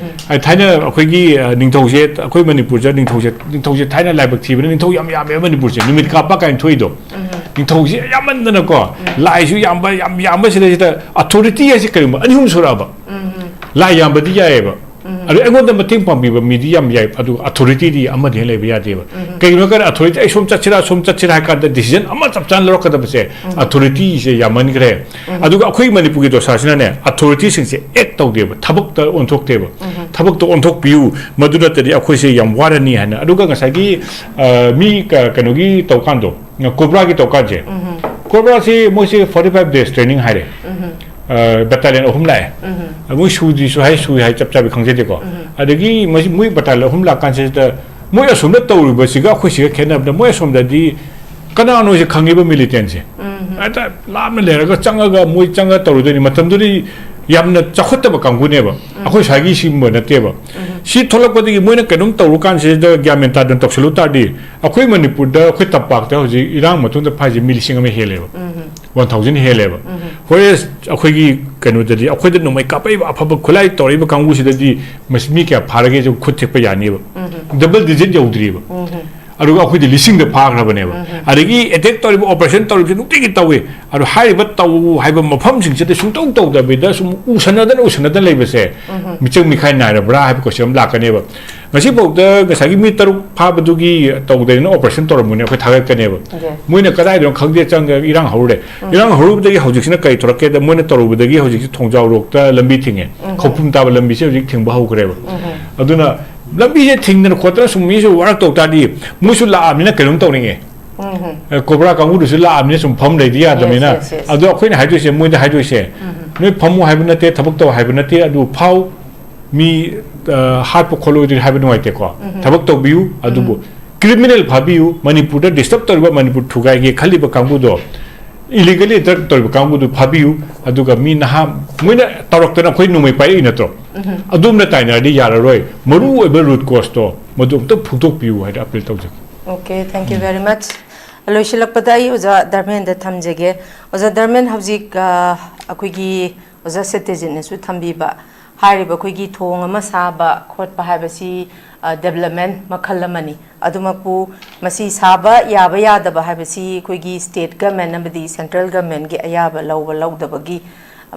ꯍꯥꯏꯗꯤ ꯊꯥꯏꯅ ꯑꯩꯈꯣꯏꯒꯤ, ꯑ, ꯅꯤꯡꯊꯧꯁꯦ, ꯑꯩꯈꯣꯏ ꯃꯅꯤꯄꯨꯔꯁꯦ ꯅꯤꯡꯊꯧꯁꯦ, ꯅꯤꯡꯊꯧꯁꯦ ꯊꯥꯏꯅ ꯂꯥꯏꯕꯛ ꯊꯤꯕꯅ ꯅꯤꯡꯊꯧ ꯌꯥꯝ ꯌꯥꯝꯃꯦꯕ ꯃꯅꯤꯄꯨꯔꯁꯦ, ꯅꯨꯃꯤꯠ ꯀꯥꯞꯄ ꯀꯥꯏꯅ ꯊꯣꯛꯏꯗꯣ꯫ ꯅꯤꯡꯊꯧꯁꯦ ꯌꯥꯝꯃꯟꯗꯅꯀꯣ, ꯂꯥꯏꯁꯨ ꯌꯥꯝꯕ, ꯌꯥꯝ ꯌꯥꯝꯕꯁꯤꯗꯩꯁꯤꯗ ꯑꯣꯊꯣꯔꯤꯇꯤ ꯍꯥꯏꯁꯦ ꯀꯔꯤꯒꯨꯝꯕ ꯑꯅꯤ ꯑꯍꯨꯝ ꯁꯨꯔꯛꯑꯕ꯫ ꯂꯥꯏ ꯌꯥꯝꯕꯗꯤ ꯌꯥꯏꯑꯕ꯫ ꯑꯗꯨ ꯑꯩꯉꯣꯟꯗ ꯃꯇꯦꯡ ꯄꯥꯡꯕꯤꯕ ꯃꯤꯗꯤ ꯌꯥꯝ ꯌꯥꯏ, ꯑꯗꯨꯒ ꯑꯣꯊꯣꯔꯤꯇꯤꯗꯤ ꯑꯃꯗꯤ ꯍꯦꯛ ꯂꯩꯕ ꯌꯥꯗꯦꯕ꯫ ꯀꯩꯒꯤꯅꯣ ꯍꯥꯏ ꯀꯥꯟꯗ ꯑꯣꯊꯣꯔꯤꯇꯤ ꯑꯩ ꯁꯣꯝ ꯆꯠꯁꯤꯔꯥ, ꯁꯣꯝ ꯆꯠꯁꯤꯔꯥ ꯍꯥꯏ ꯀꯥꯟꯗ ꯗꯤꯁꯤꯖꯟ ꯑꯃ ꯆꯞ ꯆꯥꯅ ꯂꯧꯔꯛꯀꯗꯕꯁꯦ ꯑꯣꯊꯣꯔꯤꯇꯤꯁꯦ ꯌꯥꯝꯃꯟꯈ꯭ꯔꯦ꯫ ꯑꯗꯨꯒ ꯑꯩꯈꯣꯏ ꯃꯅꯤꯄꯨꯔꯒꯤ ꯗꯣꯁꯥꯁꯤꯅꯅꯦ, ꯑꯣꯊꯣꯔꯤꯇꯤꯁꯤꯡꯁꯦ ꯑꯦꯛ ꯇꯧꯗꯦꯕ, ꯊꯕꯛꯇ ꯑꯣꯟꯊꯣꯛꯇꯦꯕ꯫ ꯊꯕꯛꯇ ꯑꯣꯟꯊꯣꯛꯄꯤꯌꯨ, ꯃꯗꯨ ꯅꯠꯇꯗꯤ ꯑꯩꯈꯣꯏꯁꯦ ꯌꯥꯝ ꯋꯥꯔꯅꯤ ꯍꯥꯏꯅ꯫ ꯑꯗꯨꯒ ꯉꯁꯥꯏꯒꯤ, ꯑ, ꯃꯤ ꯀ-, ꯀꯩꯅꯣꯒꯤ ꯇꯧꯀꯥꯟꯗꯣ, ꯀꯣꯕ꯭ꯔꯥꯒꯤ ꯇꯧꯀꯥꯟꯁꯦ, ꯀꯣꯕ꯭ꯔꯥꯁꯤ ꯃꯣꯏꯁꯦ forty five days training ꯍꯥꯏꯔꯦ꯫ ꯑ, ꯕꯦꯇꯥꯂꯤꯌꯟ ꯑꯍꯨꯝ ꯂꯥꯛꯑꯦ꯫ ꯃꯣꯏ ꯁꯨꯗ꯭ꯔꯤꯁꯨ ꯍꯥꯏ, ꯁꯨꯏ ꯍꯥꯏ, ꯆꯞ ꯆꯥꯕꯤ ꯈꯪꯖꯗꯦꯀꯣ꯫ ꯑꯗꯒꯤ ꯃꯁꯤ, ꯃꯣꯏ ꯕꯦꯇꯥꯂꯤꯌꯟ ꯑꯍꯨꯝ ꯂꯥꯛꯀꯥꯟꯁꯤꯗ ꯃꯣꯏ ꯑꯁꯣꯝꯗ ꯇꯧꯔꯤꯕꯁꯤꯒ ꯑꯩꯈꯣꯏ ꯁꯤꯒ ꯈꯦꯠꯅꯕꯗ, ꯃꯣꯏ ꯑꯁꯣꯝꯗꯗꯤ ꯀꯅꯥꯅꯣꯁꯦ ꯈꯪꯉꯤꯕ ꯃꯤꯂꯤꯇꯦꯟꯁꯦ꯫ ꯍꯦꯛꯇ ꯂꯥꯞꯅ ꯂꯩꯔꯒ ꯆꯪꯉꯒ ꯃꯣꯏ ꯆꯪꯉꯒ ꯇꯧꯔꯨꯗꯣꯏꯅꯤ꯫ ꯃꯇꯝꯗꯨꯗꯤ ꯌꯥꯝꯅ ꯆꯥꯎꯈꯠꯇꯕ ꯀꯥꯡꯕꯨꯅꯦꯕ꯫ ꯑꯩꯈꯣꯏ ꯁ꯭ꯋꯥꯏꯒꯤ ꯁꯤꯒꯨꯝꯕ ꯅꯠꯇꯦꯕ꯫ ꯁꯤ ꯊꯣꯛꯂꯛꯄꯗꯒꯤ ꯃꯣꯏꯅ ꯀꯩꯅꯣꯝ ꯇꯧꯔꯨ ꯀꯥꯟꯁꯤꯗ ꯒ꯭ꯌꯥꯟ ꯃꯦꯟ ꯇꯥꯗꯅ ꯇꯧꯁꯜꯂꯨ ꯇꯥꯔꯗꯤ, ꯑꯩꯈꯣꯏ ꯃꯅꯤꯄꯨꯔꯗ, ꯑꯩꯈꯣꯏ ꯇꯝꯄꯥꯛꯇ ꯍꯧꯖꯤꯛ ꯏꯔꯥꯡ ꯃꯇꯨꯡꯗ ꯐꯥꯏꯁꯦ ꯃꯤ ꯂꯤꯁꯤꯡ ꯑꯃ ꯍꯦꯜꯂꯦꯕ꯫ ꯋꯥꯟ ꯊꯥꯎꯖꯟ ꯍꯦꯜꯂꯦꯕ꯫ ꯍꯣꯔꯦꯁ ꯑꯩꯈꯣꯏꯒꯤ ꯀꯩꯅꯣꯗꯗꯤ, ꯑꯩꯈꯣꯏꯗ ꯅꯣꯡꯃꯩ ꯀꯥꯞꯄꯛꯏꯕ ꯑꯐꯕ ꯈꯨꯠꯂꯥꯏ ꯇꯧꯔꯛꯏꯕ ꯀꯥꯡꯕꯨꯁꯤꯗꯗꯤ ꯃꯁꯤ ꯃꯤ ꯀꯌꯥ ꯐꯥꯔꯒꯦꯁꯨ ꯈꯨꯠ ꯊꯦꯛꯄ ꯌꯥꯅꯤꯕ꯫ Double digit ꯌꯧꯗ꯭ꯔꯤꯕ꯫ ꯑꯗꯨꯒ ꯑꯩꯈꯣꯏꯗꯤ ꯂꯤꯁꯤꯡꯗ ꯐꯥꯈ꯭ꯔꯕꯅꯦꯕ꯫ ꯑꯗꯒꯤ ꯑꯦꯇꯦꯛ ꯇꯧꯔꯤꯕ, ꯑꯣꯄꯔꯦꯁꯟ ꯇꯧꯔꯤꯕꯁꯦ ꯅꯨꯡꯇꯤꯒꯤ ꯇꯧꯏ꯫ ꯑꯗꯣ ꯍꯥꯏꯔꯤꯕ ꯇꯧ ꯍꯥꯏꯕ ꯃꯐꯝꯁꯤꯡꯁꯤꯗ ꯁꯨꯡꯇꯧ ꯇꯧꯗꯕꯤꯗ ꯁꯨꯝ ꯎꯁꯟꯅꯗꯅ ꯎꯁꯟꯅꯗꯅ ꯂꯩꯕꯁꯦ ꯃꯤꯆꯪ ꯃꯤꯈꯥꯏ ꯅꯥꯏꯔꯕ꯭ꯔꯥ ꯍꯥꯏꯕ ꯀꯣꯏꯁꯟ ꯑꯃ ꯂꯥꯛꯀꯅꯦꯕ꯫ ꯉꯁꯤꯐꯥꯎꯗ ꯉꯁꯥꯏꯒꯤ ꯃꯤ ꯇꯔꯨꯛ ꯐꯥꯕꯗꯨꯒꯤ ꯇꯧꯗꯅ ꯑꯣꯄꯔꯦꯁꯟ ꯇꯧꯔꯝꯕꯅꯦ ꯑꯩꯈꯣꯏ ꯊꯥꯒꯠꯀꯅꯦꯕ꯫ ꯃꯣꯏꯅ ꯀꯗꯥꯏꯗꯅꯣ ꯈꯪꯗꯦ ꯆꯪꯉꯒ ꯏꯔꯥꯡ ꯍꯧꯔꯦ꯫ ꯏꯔꯥꯡ ꯍꯧꯔꯨꯕꯗꯒꯤ ꯍꯧꯖꯤꯛꯁꯤꯅ ꯀꯔꯤ ꯊꯣꯛꯂꯛꯀꯦꯗ, ꯃꯣꯏꯅ ꯇꯧꯔꯨꯕꯗꯒꯤ ꯍꯧꯖꯤꯛꯁꯤ ꯊꯣꯡꯖꯥꯎꯔꯣꯛꯇ ꯂꯝꯕꯤ ꯊꯤꯡꯉꯦ꯫ ꯈꯧꯄꯨꯝ ꯇꯥꯕ ꯂꯝꯕꯤꯁꯦ ꯍꯧꯖꯤꯛ ꯊꯤꯡꯕ ꯍꯧꯈ꯭ꯔꯦꯕ꯫ ꯑꯗꯨꯅ ꯂꯝꯕꯤꯁꯦ ꯊꯤꯡꯗꯅ ꯈꯣꯠꯇꯅ ꯁꯨꯝ ꯃꯤꯁꯨ ꯋꯥꯔꯛ ꯇꯧ ꯇꯥꯔꯗꯤ ꯃꯣꯏꯁꯨ ꯂꯥꯛꯑꯕꯅꯤꯅ ꯀꯩꯅꯣꯝ ꯇꯧꯅꯤꯡꯉꯦ꯫ ꯎꯝ꯫ ꯑꯦ, ꯀꯣꯕ꯭ꯔꯥ ꯀꯥꯡꯕꯨꯗꯨꯁꯨ ꯂꯥꯛꯑꯕꯅꯤꯅ ꯁꯨꯝ ꯐꯝ ꯂꯩꯗꯤ ꯌꯥꯗꯕꯅꯤꯅ꯫ Yes, yes, yes. ꯑꯗꯣ ꯑꯩꯈꯣꯏꯅ ꯍꯥꯏꯗꯣꯏꯁꯦ, ꯃꯣꯏꯗ ꯍꯥꯏꯗꯣꯏꯁꯦ, ꯎꯝ꯫ ꯅꯣꯏ ꯐꯝꯃꯨ ꯍꯥꯏꯕ ꯅꯠꯇꯦ, ꯊꯕꯛ ꯇꯧ ꯍꯥꯏꯕ ꯅꯠꯇꯦ, ꯑꯗꯨ ꯐꯥꯎ꯫ ꯃꯤ, ꯑ, ꯍꯥꯠꯄ ꯈꯣꯠꯂꯣꯏꯗꯣꯏꯅꯤ ꯍꯥꯏꯕ ꯅꯨꯡꯉꯥꯏꯇꯦꯀꯣ꯫ ꯎꯝ꯫ ꯊꯕꯛ ꯇꯧꯕꯤꯌꯨ, ꯑꯗꯨꯕꯨ ꯎꯝ꯫ ꯀ꯭ꯔꯤꯃꯤꯅꯦꯜ ꯐꯥꯕꯤꯌꯨ, ꯃꯅꯤꯄꯨꯔꯗ ꯗꯤꯁꯇꯔꯕ ꯇꯧꯔꯤꯕ, ꯃꯅꯤꯄꯨꯔ ꯊꯨꯒꯥꯏꯒꯦ ꯈꯜꯂꯤꯕ ꯀꯥꯡꯕꯨꯗꯣ, ꯏꯂꯤꯒꯦꯜꯂꯤ ꯗ꯭ꯔꯒ ꯇꯧꯔꯤꯕ ꯀꯥꯡꯕꯨꯗꯨ ꯐꯥꯕꯤꯌꯨ, ꯑꯗꯨꯒ ꯃꯤ ꯅꯍꯥ, ꯃꯣꯏꯅ ꯇꯧꯔꯛꯇꯅ ꯑꯩꯈꯣꯏ ꯅꯣꯡꯃꯩ ꯄꯥꯏꯔꯛꯏ ꯅꯠꯇ꯭ꯔꯣ? ꯎꯝ꯫ ꯑꯗꯨꯝꯅ ꯇꯥꯏꯅꯔꯗꯤ ꯌꯥꯔꯔꯣꯏ꯫ ꯃꯔꯨ ꯑꯣꯏꯕ ꯔꯨꯠ ꯀꯣꯁꯇꯣ ꯃꯗꯨ ꯑꯝꯇ ꯐꯨꯡꯗꯣꯛꯄꯤꯌꯨ ꯍꯥꯏꯅ ꯑꯄꯤꯜ ꯇꯧꯖꯒꯦ꯫ Okay, thank you very much. ꯂꯣꯏꯁꯤꯜꯂꯛꯄꯗ ꯑꯩ ꯑꯣꯖꯥ ꯙꯔꯃꯦꯟꯗ ꯊꯝꯖꯒꯦ꯫ ꯑꯣꯖꯥ ꯙꯔꯃꯦꯟ, ꯍꯧꯖꯤꯛ, ꯑ, ꯑꯩꯈꯣꯏꯒꯤ ꯑꯣꯖꯥ ꯁꯇ꯭ꯌꯖꯤꯠꯅꯁꯨ ꯊꯝꯕꯤꯕ, ꯍꯥꯏꯔꯤꯕ ꯑꯩꯈꯣꯏꯒꯤ ꯊꯣꯡ ꯑꯃ ꯁꯥꯕ ꯈꯣꯠꯄ ꯍꯥꯏꯕꯁꯤ, ꯑ, ꯗꯦꯕꯂꯞꯃꯦꯟ ꯃꯈꯜ ꯑꯃꯅꯤ꯫ ꯑꯗꯨꯃꯛꯄꯨ ꯃꯁꯤ ꯁꯥꯕ ꯌꯥꯕ ꯌꯥꯗꯕ ꯍꯥꯏꯕꯁꯤ ꯑꯩꯈꯣꯏꯒꯤ ꯁ꯭ꯇꯦꯠ ꯒꯃꯦꯟ ꯑꯃꯗꯤ ꯁꯦꯟꯇ꯭ꯔꯦꯜ ꯒꯃꯦꯟꯒꯤ ꯑꯌꯥꯕ ꯂꯧꯕ ꯂꯧꯗꯕꯒꯤ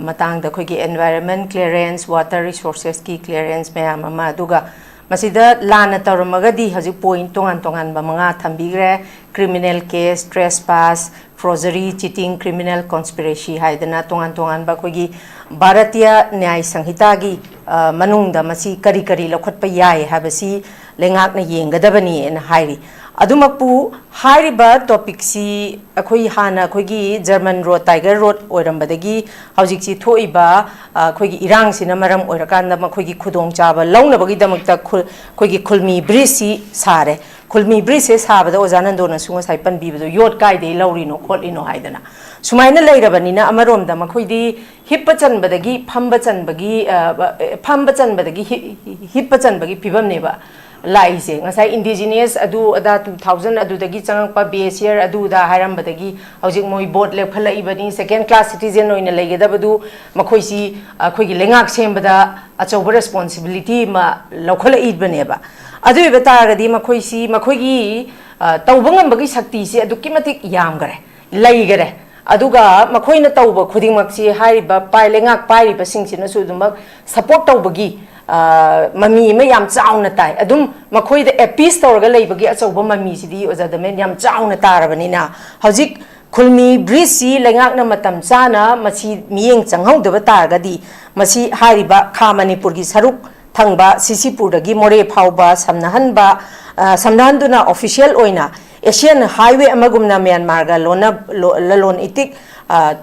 ꯃꯇꯥꯡꯗ ꯑꯩꯈꯣꯏꯒꯤ environment clearance, water resourcesꯀꯤ clearance ꯃꯌꯥꯝ ꯑꯃ, ꯑꯗꯨꯒ ꯃꯁꯤꯗ ꯂꯥꯟꯅ ꯇꯧꯔꯝꯃꯒꯗꯤ ꯍꯧꯖꯤꯛ ꯄꯣꯏꯟꯠ ꯇꯣꯉꯥꯟ ꯇꯣꯉꯥꯟꯕ ꯃꯉꯥ ꯊꯝꯕꯤꯈ꯭ꯔꯦ: criminal case, trespass, forgery, cheating, criminal conspiracy ꯍꯥꯏꯗꯅ ꯇꯣꯉꯥꯟ ꯇꯣꯉꯥꯟꯕ ꯑꯩꯈꯣꯏꯒꯤ ꯚꯥꯔꯇꯤꯌ ꯅ꯭ꯌꯥꯌ ꯁꯪꯍꯤꯇꯥꯒꯤ, ꯑ, ꯃꯅꯨꯡꯗ ꯃꯁꯤ ꯀꯔꯤ ꯀꯔꯤ ꯂꯧꯈꯠꯄ ꯌꯥꯏ ꯍꯥꯏꯕꯁꯤ ꯂꯩꯉꯥꯛꯅ ꯌꯦꯡꯒꯗꯕꯅꯤꯅ ꯍꯥꯏꯔꯤ꯫ ꯑꯗꯨꯃꯛꯄꯨ ꯍꯥꯏꯔꯤꯕ ꯇꯣꯄꯤꯛꯁꯤ ꯑꯩꯈꯣꯏ ꯍꯥꯟꯅ ꯑꯩꯈꯣꯏꯒꯤ ꯖꯔꯃꯟ ꯔꯣꯗ, ꯇꯥꯏꯒꯔ ꯔꯣꯗ ꯑꯣꯏꯔꯝꯕꯗꯒꯤ ꯍꯧꯖꯤꯛꯁꯤ ꯊꯣꯛꯏꯕ, ꯑ, ꯑꯩꯈꯣꯏꯒꯤ ꯏꯔꯥꯡꯁꯤꯅ ꯃꯔꯝ ꯑꯣꯏꯔꯀꯥꯟꯗ ꯃꯈꯣꯏꯒꯤ ꯈꯨꯗꯣꯡꯆꯥꯕ ꯂꯧꯅꯕꯒꯤꯗꯃꯛꯇ ꯈꯨ-, ꯑꯩꯈꯣꯏꯒꯤ ꯈꯨꯜꯃꯤ ꯕ꯭ꯔꯤꯖꯁꯤ ꯁꯥꯔꯦ꯫ ꯈꯨꯜꯃꯤ ꯕ꯭ꯔꯤꯖꯁꯦ ꯁꯥꯕꯗ ꯑꯣꯖꯥ ꯅꯟꯗꯣꯅꯁꯨ ꯉꯁꯥꯏ ꯄꯟꯕꯤꯕꯗꯣ, ꯌꯣꯠ ꯀꯥꯏꯗꯩ ꯂꯧꯔꯤꯅꯣ ꯈꯣꯠꯂꯤꯅꯣ ꯍꯥꯏꯗꯅ꯫ ꯁꯨꯃꯥꯏꯅ ꯂꯩꯔꯕꯅꯤꯅ ꯑꯃꯔꯣꯝꯗ ꯃꯈꯣꯏꯗꯤ ꯍꯤꯞꯄ ꯆꯟꯕꯗꯒꯤ ꯐꯝꯕ ꯆꯟꯕꯒꯤ, ꯑ, ꯐꯝꯕ ꯆꯟꯕꯗꯒꯤ ꯍꯤ-, ꯍꯤꯞꯄ ꯆꯟꯕꯒꯤ ꯐꯤꯕꯝꯅꯦꯕ ꯂꯥꯛꯏꯁꯦ꯫ ꯉꯁꯥꯏ indigenous ꯑꯗꯨ ꯑꯗꯥ two thousand ꯑꯗꯨꯗꯒꯤ ꯆꯪꯉꯛꯄ base year ꯑꯗꯨ ꯑꯗꯥ ꯍꯥꯏꯔꯝꯕꯗꯒꯤ ꯍꯧꯖꯤꯛ ꯃꯣꯏ ꯚꯣꯠ ꯂꯦꯞꯈꯠꯂꯛꯏꯕꯅꯤ, second class citizen ꯑꯣꯏꯅ ꯂꯩꯒꯗꯕꯗꯨ ꯃꯈꯣꯏꯁꯤ ꯑꯩꯈꯣꯏꯒꯤ ꯂꯩꯉꯥꯛ ꯁꯦꯝꯕꯗ ꯑꯆꯧꯕ responsibility ꯑꯃ ꯂꯧꯈꯠꯂꯛꯏꯕꯅꯦꯕ꯫ ꯑꯗꯨ ꯑꯣꯏꯕ ꯇꯥꯔꯒꯗꯤ ꯃꯈꯣꯏꯁꯤ, ꯃꯈꯣꯏꯒꯤ, ꯑ, ꯇꯧꯕ ꯉꯝꯕꯒꯤ ꯁꯛꯇꯤꯁꯤ ꯑꯗꯨꯛꯀꯤ ꯃꯇꯤꯛ ꯌꯥꯝꯈꯔꯦ, ꯂꯩꯈꯔꯦ꯫ ꯑꯗꯨꯒ ꯃꯈꯣꯏꯅ ꯇꯧꯕ ꯈꯨꯗꯤꯡꯃꯛꯁꯤ ꯍꯥꯏꯔꯤꯕ ꯄꯥꯏ-, ꯂꯩꯉꯥꯛ ꯄꯥꯏꯔꯤꯕꯁꯤꯡꯁꯤꯅꯁꯨ ꯑꯗꯨꯃꯛ support ꯇꯧꯕꯒꯤ, ꯑ, ꯃꯃꯤ ꯑꯃ ꯌꯥꯝ ꯆꯥꯎꯅ ꯇꯥꯏ꯫ ꯑꯗꯨꯝ ꯃꯈꯣꯏꯗ appease ꯇꯧꯔꯒ ꯂꯩꯕꯒꯤ ꯑꯆꯧꯕ ꯃꯃꯤꯁꯤꯗꯤ ꯑꯣꯖꯥ ꯗꯃꯦꯟ ꯌꯥꯝ ꯆꯥꯎꯅ ꯇꯥꯔꯕꯅꯤꯅ, ꯍꯧꯖꯤꯛ ꯈꯨꯜꯃꯤ bridgeꯁꯤ ꯂꯩꯉꯥꯛꯅ ꯃꯇꯝ ꯆꯥꯅ ꯃꯁꯤ ꯃꯤꯠꯌꯦꯡ ꯆꯪꯍꯧꯗꯕ ꯇꯥꯔꯒꯗꯤ, ꯃꯁꯤ ꯍꯥꯏꯔꯤꯕ ꯈꯥ ꯃꯅꯤꯄꯨꯔꯒꯤ ꯁꯔꯨꯛ ꯊꯪꯕ ꯁꯤꯁꯤꯄꯨꯔꯗꯒꯤ ꯃꯣꯔꯦ ꯐꯥꯎꯕ ꯁꯝꯅꯍꯟꯕ, ꯑ, ꯁꯝꯅꯍꯟꯗꯨꯅ official ꯑꯣꯏꯅ Asian highway ꯑꯃꯒꯨꯝꯅ ꯃ꯭ꯌꯥꯟꯃꯥꯔꯒ ꯂꯣꯟꯅ-, ꯂꯣ-, ꯂꯂꯣꯟ ꯏꯇꯤꯛ, ꯑ,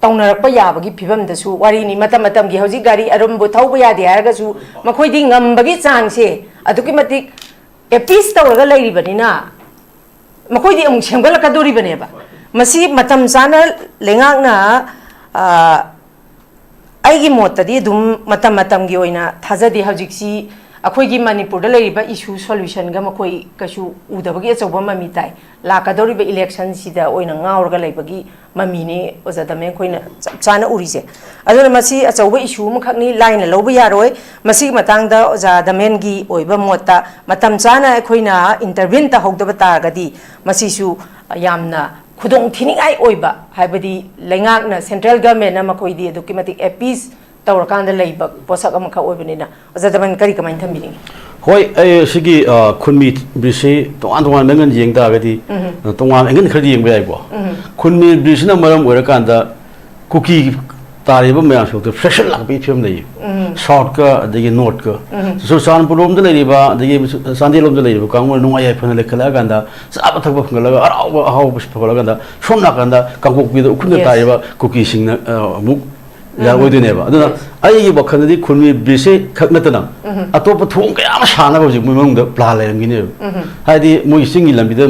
ꯇꯧꯅꯔꯛꯄ ꯌꯥꯕꯒꯤ ꯐꯤꯕꯝꯗꯁꯨ ꯋꯥꯔꯤꯅꯤ꯫ ꯃꯇꯝ ꯃꯇꯝꯒꯤ ꯍꯧꯖꯤꯛ ꯒꯥꯔꯤ ꯑꯔꯨꯝꯕ ꯊꯧꯕ ꯌꯥꯗꯦ ꯍꯥꯏꯔꯒꯁꯨ ꯃꯈꯣꯏꯗꯤ ꯉꯝꯕꯒꯤ ꯆꯥꯡꯁꯦ ꯑꯗꯨꯛꯀꯤ ꯃꯇꯤꯛ appease ꯇꯧꯔꯒ ꯂꯩꯔꯤꯕꯅꯤꯅ, ꯃꯈꯣꯏꯗꯤ ꯑꯃꯨꯛ ꯁꯦꯝꯒꯠꯂꯛꯀꯗꯣꯔꯤꯕꯅꯦꯕ꯫ ꯃꯁꯤ ꯃꯇꯝ ꯆꯥꯅ ꯂꯩꯉꯥꯛꯅ, ꯑ, ꯑꯩꯒꯤ ꯃꯣꯠꯇꯗꯤ ꯑꯗꯨꯝ ꯃꯇꯝ ꯃꯇꯝꯒꯤ ꯑꯣꯏꯅ ꯊꯥꯖꯗꯦ꯫ ꯍꯧꯖꯤꯛꯁꯤ ꯑꯩꯈꯣꯏꯒꯤ ꯃꯅꯤꯄꯨꯔꯗ ꯂꯩꯔꯤꯕ issue solutionꯒ ꯃꯈꯣꯏ ꯀꯩꯁꯨ ꯎꯗꯕꯒꯤ ꯑꯆꯧꯕ ꯃꯃꯤ ꯇꯥꯏ꯫ ꯂꯥꯛꯀꯗꯧꯔꯤꯕ electionꯁꯤꯗ ꯑꯣꯏꯅ ꯉꯥꯎꯔꯒ ꯂꯩꯕꯒꯤ ꯃꯃꯤꯅꯤ ꯑꯣꯖꯥ ꯗꯃꯦ ꯑꯩꯈꯣꯏꯅ ꯆꯞ ꯆꯥꯅ ꯎꯔꯤꯁꯦ꯫ ꯑꯗꯨꯅ ꯃꯁꯤ ꯑꯆꯧꯕ issue ꯑꯃꯈꯛꯅꯤ, ꯂꯥꯏꯅ ꯂꯧꯕ ꯌꯥꯔꯣꯏ꯫ ꯃꯁꯤꯒꯤ ꯃꯇꯥꯡꯗ ꯑꯣꯖꯥ ꯗꯃꯦꯟꯒꯤ ꯑꯣꯏꯕ ꯃꯣꯠꯇ ꯃꯇꯝ ꯆꯥꯅ ꯑꯩꯈꯣꯏꯅ intervene ꯇꯧꯍꯧꯗꯕ ꯇꯥꯔꯒꯗꯤ ꯃꯁꯤꯁꯨ ꯌꯥꯝꯅ ꯈꯨꯗꯣꯡ ꯊꯤꯅꯤꯡꯉꯥꯏ ꯑꯣꯏꯕ, ꯍꯥꯏꯕꯗꯤ ꯂꯩꯉꯥꯛꯅ, central governmentꯅ ꯃꯈꯣꯏꯗꯤ ꯑꯗꯨꯛꯀꯤ ꯃꯇꯤꯛ appease ꯇꯧꯔꯀꯥꯟꯗ ꯂꯩꯕ ꯄꯣꯠꯁꯛ ꯑꯃꯈꯛ ꯑꯣꯏꯕꯅꯤꯅ꯫ ꯑꯣꯖꯥ ꯗꯃꯦꯟ ꯀꯔꯤ ꯀꯃꯥꯏꯅ ꯊꯝꯕꯤꯅꯤꯡꯉꯤ? ꯍꯣꯏ, ꯑꯩ ꯁꯤꯒꯤ, ꯑ, ꯈꯨꯟꯃꯤ bridgeꯁꯤ ꯇꯣꯉꯥꯟ ꯇꯣꯉꯥꯟꯕ angle ꯌꯦꯡ ꯇꯥꯔꯒꯗꯤ, ꯎꯝ꯫ ꯑ, ꯇꯣꯉꯥꯟꯕ angle ꯈꯔꯗꯤ ꯌꯦꯡꯕ ꯌꯥꯏꯀꯣ꯫ ꯎꯝ꯫ ꯈꯨꯟꯃꯤ bridgeꯁꯤꯅ ꯃꯔꯝ ꯑꯣꯏꯔꯀꯥꯟꯗ ꯀꯨꯀꯤ ꯇꯥꯔꯤꯕ ꯃꯌꯥꯝꯁꯤꯐꯥꯎꯗ pressure ꯂꯥꯛꯄꯒꯤ ꯐꯤꯕꯝ ꯂꯩꯌꯦ꯫ ꯎꯝ꯫ Southꯀ ꯑꯗꯒꯤ Northꯀ꯫ ꯎꯝ꯫ ꯆꯨꯔꯆꯥꯟꯄꯨꯔꯂꯣꯝꯗ ꯂꯩꯔꯤꯕ, ꯑꯗꯒꯤ ꯆꯥꯟꯗꯦꯜꯂꯣꯝꯗ ꯂꯩꯔꯤꯕ ꯀꯥꯡꯕꯨꯅ ꯅꯨꯡꯉꯥꯏ ꯌꯥꯏꯐꯅ ꯂꯩꯈꯠꯂꯛꯑꯀꯥꯟꯗ, ꯆꯥꯕ ꯊꯛꯄ ꯐꯪꯒꯠꯂꯒ, ꯍꯔꯥꯎꯕ ꯑꯍꯥꯎꯕ ꯐꯪꯒꯠꯂꯛꯑꯀꯥꯟꯗ, ꯁꯣꯝ ꯅꯥꯀꯟꯗ ꯀꯥꯡꯄꯣꯛꯄꯤꯗ ꯎꯈ꯭ꯔꯨꯜꯗ Yes꯫ ꯇꯥꯔꯤꯕ ꯀꯨꯀꯤꯁꯤꯡꯅ, ꯑ, ꯑꯃꯨꯛ ꯎꯝ꯫ ꯌꯥꯔꯣꯏꯗꯣꯏꯅꯦꯕ꯫ ꯑꯗꯨꯅ Yes꯫ ꯑꯩꯒꯤ ꯋꯥꯈꯜꯗꯗꯤ ꯈꯨꯟꯃꯤ bridgeꯁꯦ ꯈꯛ ꯅꯠꯇꯅ ꯎꯝ꯫ ꯑꯇꯣꯞꯄ ꯊꯣꯡ ꯀꯌꯥ ꯑꯃ ꯁꯥꯅꯕ ꯍꯧꯖꯤꯛ ꯃꯣꯏ ꯃꯅꯨꯡꯗ plan ꯂꯩꯔꯝꯒꯅꯦꯕ꯫ ꯎꯝ꯫ ꯍꯥꯏꯗꯤ ꯃꯣꯏꯒꯤ ꯆꯤꯡꯒꯤ ꯂꯝꯕꯤꯗ